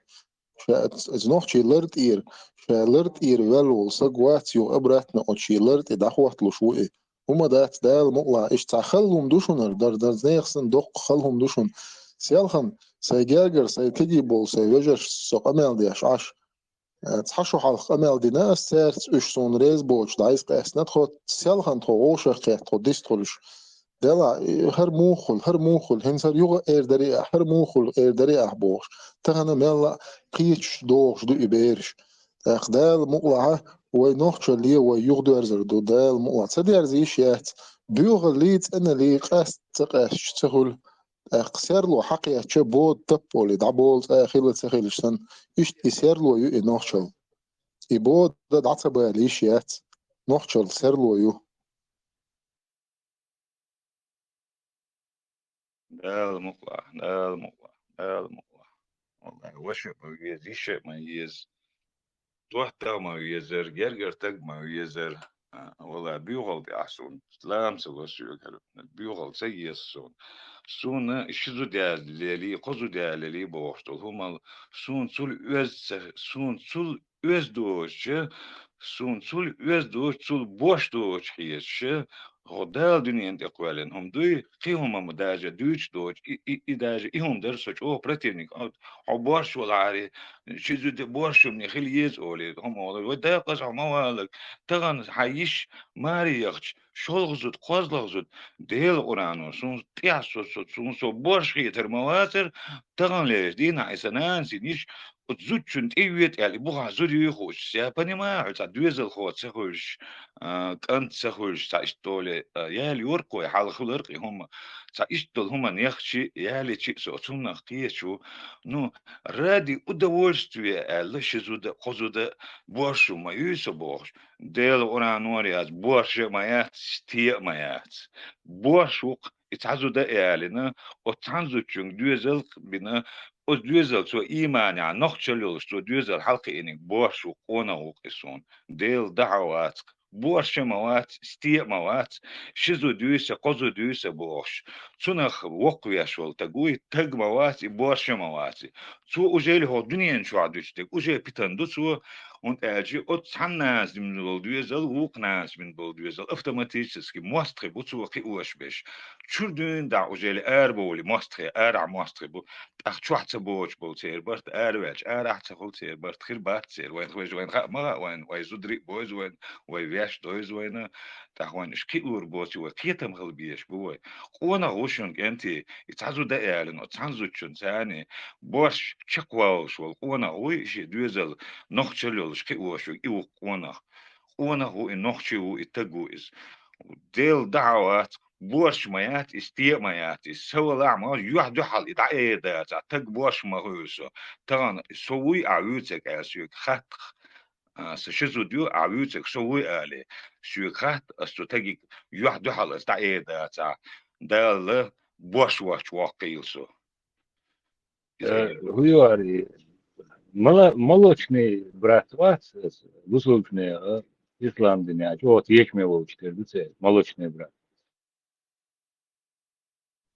Ша, иза нохчий лар тӀера, ша лар тӀера ваьлла волу саг вац, юха обратно оцу шен лар тӀе дӀахӀотталуш ву и. ХӀума дац, Дала мукъалахь, иштта цхьа хала хӀума ду шуна, дар, дар нехан санна доккха хала хӀума ду шуна. Селхана, сайн гергара, сайн кегий болу сайн вежаршца со къамел деш Ӏаш, э, цхьа шо хьалха къамел дина ас цаьрца, уьш суна реза боцуш дӀа иза къаьстина тхо, селхана тхо вовшах кхетта тхо дистхуьлуш. Дела, и хӀара муха хуьлу, хӀара муха хуьлу, хӀинца хӀара юха эр дарий ахь, хӀара муха хуьлу, эр дарий ахь бохуш. Тахана мелла а кхеташ догӀуш ду и бераш. ТӀаккха Дала мукъалахь, вай нохчалле вай юхадоьрзур ду, Дала мукъалахь. Ца дерза йиш яц, боьхаллий, цӀеналлий, къаста ца къаьсташ ца хуьлу. ТӀаккха серло хьакхетча, бода таппа олий, дӀаболу цӀа хила ца хилча санна, иштта и серло ю и нохчалла. И бода дӀа ца бала йиш яц, нохчалла серло ю. Дала мукъалахь, Дала мукъалахь, Дала мукъалахь. Валлахьи, ваша а ма веза, йиша а ма еза. ТӀоттагӀа а ма везара, гергара стаг а ма везара. А, валлахӀи, боьхалла тӀехь суна, лам ца ло соьгара, боьхалла ца еза суна. Суна ши зуда лелий, кхо зуда лелий бохуш долу хӀумал, суна цул оьзда ца, суна цул оьзда доцуш, суна цул оьзда доцуш, цул боьрша доцуш хеташ, хӀокху Дала дуьненна тӀе кхоьллина хӀума дуй, кхин хӀума ма даже дуьйцуш доцуш, и, и, и даже и хӀума дара со чӀогӀа противник. Хьо боьрша валахьара, ши зуда боьрша хӀумане хила еза олий, хӀума олий, вай дакъаза хьо ма валалаш, тахана хьан йиш маре яхча, шолгӀа зуда, кхозлагӀа зуда, Делан Къуръано, суна тӀехь со, со, суна со боьрша хетар ма вацара, таханлерчу дийнахь и сан нанас йина йиш, оцу зудчунна тӀеоьцу аьлла, и бухахь зуда юй хууш, я понимаю, хьо цхьа доьзалхо ца хуьлуш, а, кӀант ца хуьлуш, цхьа иштта долу, а, ял йоркхой, хьалха хиларх и хӀума, цхьа иштта долу хӀуманна яхча, ялийча а со оцу хӀуманах кхеташ ву. Ну, ради удовольствия аьлла, ши зуда, кхо зуда, боьрша ма юй со бохуш. Делан Къуръано яц, боьрша а ма яц, стен а ма яц. Боьрша ву-кх, и цхьа зуда а ялийна, оцу цхьана зудчуьнга доьзал а бина, оцу доьзал цо ийманехь нохчалла йолуш, цо доьзал хьалакхиийнарг боьрша ву-кх, къонах ву-кх и суна. Делан дуьхьа вац-кх. Боьрша а ма вац, стен а ма вац, ши зуда юй сан, кхо зуда юй сан бохуш. Цунах воккхавеш волу стаг вуй, стаг ма вац и, боьрша а ма вац и. Цо уже хӀокху дуьнен чохь дуьтуш дерг, уже питана ду цо, хӀунда аьлча оцу цхьана нанас йина долу доьзал вукху нанас йина долу доьзал автоматически мостагӀий бу цо кхиош берш. Чуьра дуьйна дӀа уже арабовлий мостагӀий, арахь мостагӀий бу. ТӀаккха чохь ца боцуш болу церан барт араваьлча, арахь ца хуьлу церан барт, хир бац церан. Вайна хӀун вайна хаьа ма хаьа вайна, вай зударий а бовза вайна, вай ваьш дойза вайна. ТӀаккха вайна уьш кхиор боций, вай кхетам хила безаш бу вай. Къонах ву шуна, кӀентий, и цхьа зуда а ялийна, оцу цхьана зудчунна царний, боьрша чекхвалуш волу къонах вуй, и шен доьзал нохчалла йолуш кхиош верг, и ву-кх къонах. Къонах ву и, нохчи ву и, стаг ву иза. Делан дуьхьа вац, боьрша ма яц и, стен а ма яц и. Со валахь ма, юьхь-дуьхьал и дӀаэр дацахь, стаг боьрша ма хуьлу со. Тахана со вуй ахь вуьйцург аьлла соьга хатта-кх. А, сан ши зуда ю, ахь вуьйцург со вуй алий, соьга хатта, ас цу стагиг юьхь-дуьхьал ас дӀаэр дацахь, Дала боьрша воцчу воккхийла со. Э, хӀун ю ари, мала-, молочный брат вац аса, бусулбанеха, ислам динехь, чӀогӀа тешаме волчу тера ду церан, молочный брат.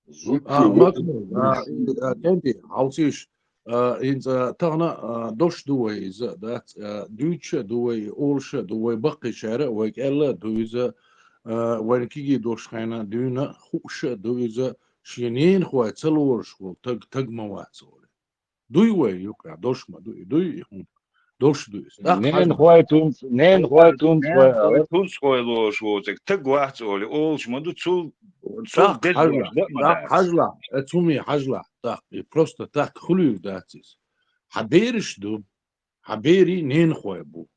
А, зудчо ву-, макнул, а, и, а, кӀентий, хьовсийша, а, хӀинца тахана, а, дош ду вай иза, дац, а, дуьйцуш а ду вай, олуш а ду вай, баккхийчара а вай кӀел а ду иза, а, вайна кегий дош хьайна дуьйна хууш а ду иза, шен ненахой ца лоруш волу стаг, стаг ма вац олий. Дуй вай юкъахь, дош ма дуй, дуй и хӀума. Дош дуй. ТӀаккха хьажа. Ненахой тунц, ненахой тунц вай, ненахой ала. Тунцхой лоруш воцург стаг вац олий, олуш ма ду, цул, цул деза хьажа, дош дан а ма дац. ТӀаккха хьажа, э, цуме хьажа, тӀаккха и просто так хуьлуьйтур дац иза. Хьан бераш ду, хьан берийн ненахой бу.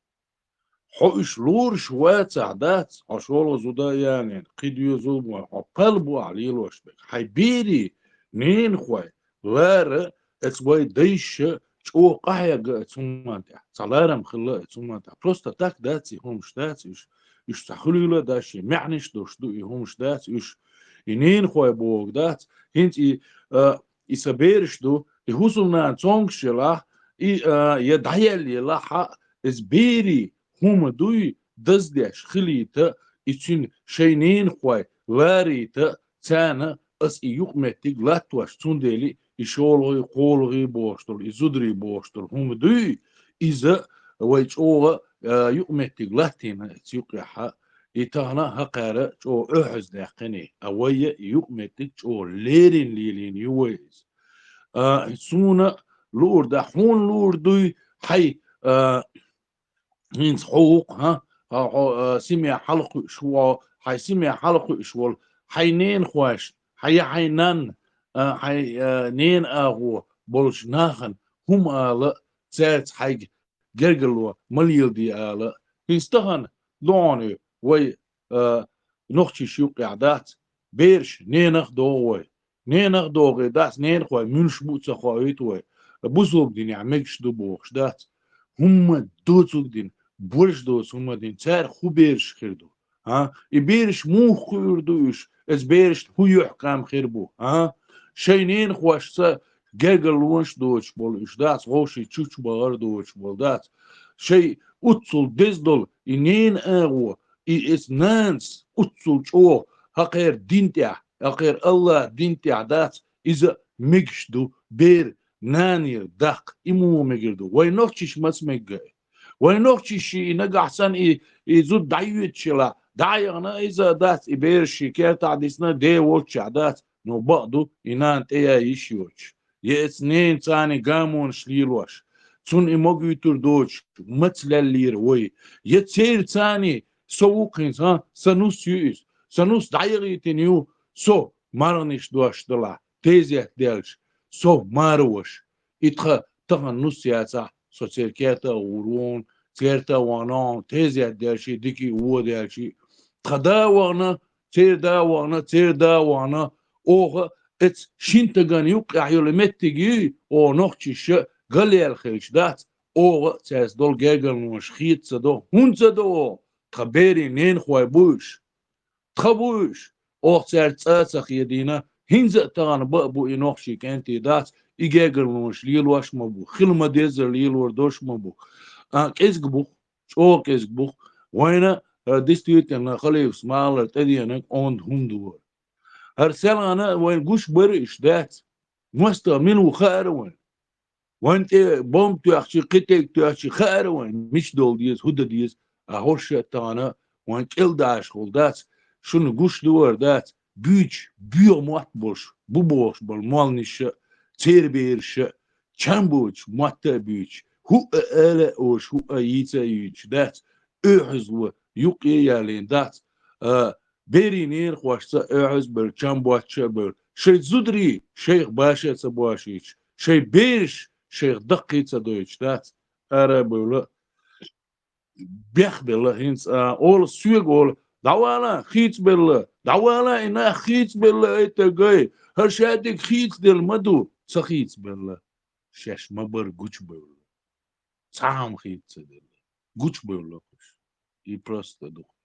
Хьо уьш лоруш вацахь дац, хьо шолгӀа зуда а ялийна, кхин доьзал бу, хьо пал бу ахь лелош берг. Хьайн берийн ненахой лара, оцу вай дайша чӀогӀа къахьега оцу хӀуманна тӀехь. Цхьа ларам хилла оцу хӀуманна тӀехь. Просто так дац и хӀумаш, дац уьш. Уьш цхьа хуьлийла а дац, шен маьӀнаш долуш ду и хӀумаш, дац уьш. И ненахой бохург дац. ХӀинца и, а, и сан бераш ду, и хӀусамнана цомгуш елахь, и, а, я дӀаелла елахь, иза берийн хӀума дуй, даздеш хилийта, и цуьнан шайн ненахой ларийта, царна ас и юкъаметтиг латтош, цундела и шолгӀий, кхоалгӀий бохуш долу, и зударий бохуш долу хӀума дуй, иза вай чӀогӀа, а, юкъаметтиг латтийна оцу юкъехь, и тахана хӀокхара чӀогӀа оьхьаздаьккхина, а вай а и юкъаметтиг чӀогӀа леррина лелийна ю вай иза. А, суна луур дац, хьуна луур дуй, хьайн, а, хӀинца хьо ву-кх, хьан? Хьо, хьо, а, семья хьалакхуьуш ву, хьайн семья хьалакхуьуш волу, хьайн ненахойшна, хьан я хьайн нанна, а, хьайн, а, ненан агӀо болчу нахана хӀума ала, цаьрца хьайга гергарло ма леладе ала. ХӀинца тахана лоӀане вай, а, нохчийн юккъехь дац, бераш ненах а догӀу вай. Ненах а догӀий дац, ненахой муьлш бу а ца хоуьйту вай. Бусулба динехь мегаш ду бохуш дац. ХӀумма доцург дина, борш доцу хӀумма дина, цаьрга хӀун бераш хир ду? А? И бераш муха кхуьур ду уьш? Иза берашна хӀун юьхькӀам хир бу? А? Шайн ненахошца гергарлонаш доцуш болу уьш дац, вовшийн чучча бахар доцуш болу дац. Шайн уццул деза долу и ненан агӀо И эс нанас уццул чӀогӀа хьакхер дин тӀехь, хьакхер Аллах дин тӀехь дац, иза мегаш ду, бер нанера даккха, и муха мегар ду. Вай нохчиш маца мегга? Вай нохчиш и нагахь санна и, и зуда дӀайоьдучела, дӀа а яхана иза дац, и бераш ши кертахь дисна, де волччехь дац, но бакъ ду, и нана тӀе яй йиш йоцуш. Я эца ненацани гамонаш лелош, цунна и могуьйтур доцуш, маца леллера вай? Я церацани со ву-кх хӀинца, хӀа, сан нус ю иза, сан нус дӀаяхийтина ю, со марханаш дош далахь, тезет даьлча, со мараваш. И тхан тахана нус яцахь, со церан керта а гӀур ву хьуна, церан керта а вахана ву хьуна, тезет даьлчий, дика а, вон даьлчий. Тхан да а вахана, церан да а вахана, церан да а вахана, оха эца шин тагана юккъехь йолу меттиг юй, оха нохчиша галъяьлла хилча дац, оха цаьрца долу гергарлонаш хета ца до, хӀунда ца до оха? Тхан берийн ненахой бу уьш. Тхан бу уьш. Оха цаьрца цӀа а ца хедийна, хӀинца а тахана баа бу и нохчий кӀентий дац, и гергарлонаш лелош а ма бу, хила ма-деззара лелор долуш а ма бу. А, кӀезиг бу-кх, чӀогӀа кӀезиг бу-кх. Вайна, а, действительно, Халифас ма-аллара, тӀедеанарг онда хӀума ду хӀара. ХӀара селхана вайна гуш бара уьш, дац? МостагӀа мила ву хаьара вайна? Вайн тӀе бомба тоьхча, кхин тӀе тоьхча хаьара вайн, мича довла деза, хӀун дан деза, а хӀорш а тахана вайн кӀел дашхула дац, шуна гуш ду хӀара, дац, буьйцуш, боьха мотт болуш, бу бохуш болу молланаша а, церан бераша а, чам боцуш мотта а буьйцуш, хӀуъа ала а олуш, хӀуъа йийца а йийцуш, дац, оьхьазло юккъе а яьллина, дац, а, берийн ненахошца а оьхьаз а бевлла, чам боцуш а бевлла, шайн зударий шайх баша а ца бошуьйтуш, шайн бераш шайх даккхий а ца дойтуш, дац, ара а бевлла, бехбелла хӀинца, а, олу соьга олу: «ДӀавала, хийцабелла, дӀавала, и нах хийцабелла, ай тагай, хӀара шадерг хийцаделла ма ду». Ца хийцабелла, шаьш ма-барра гучубевлла. Цхьа хӀума хийца ца делла. Гучубевлла уьш. И просто ду-кх.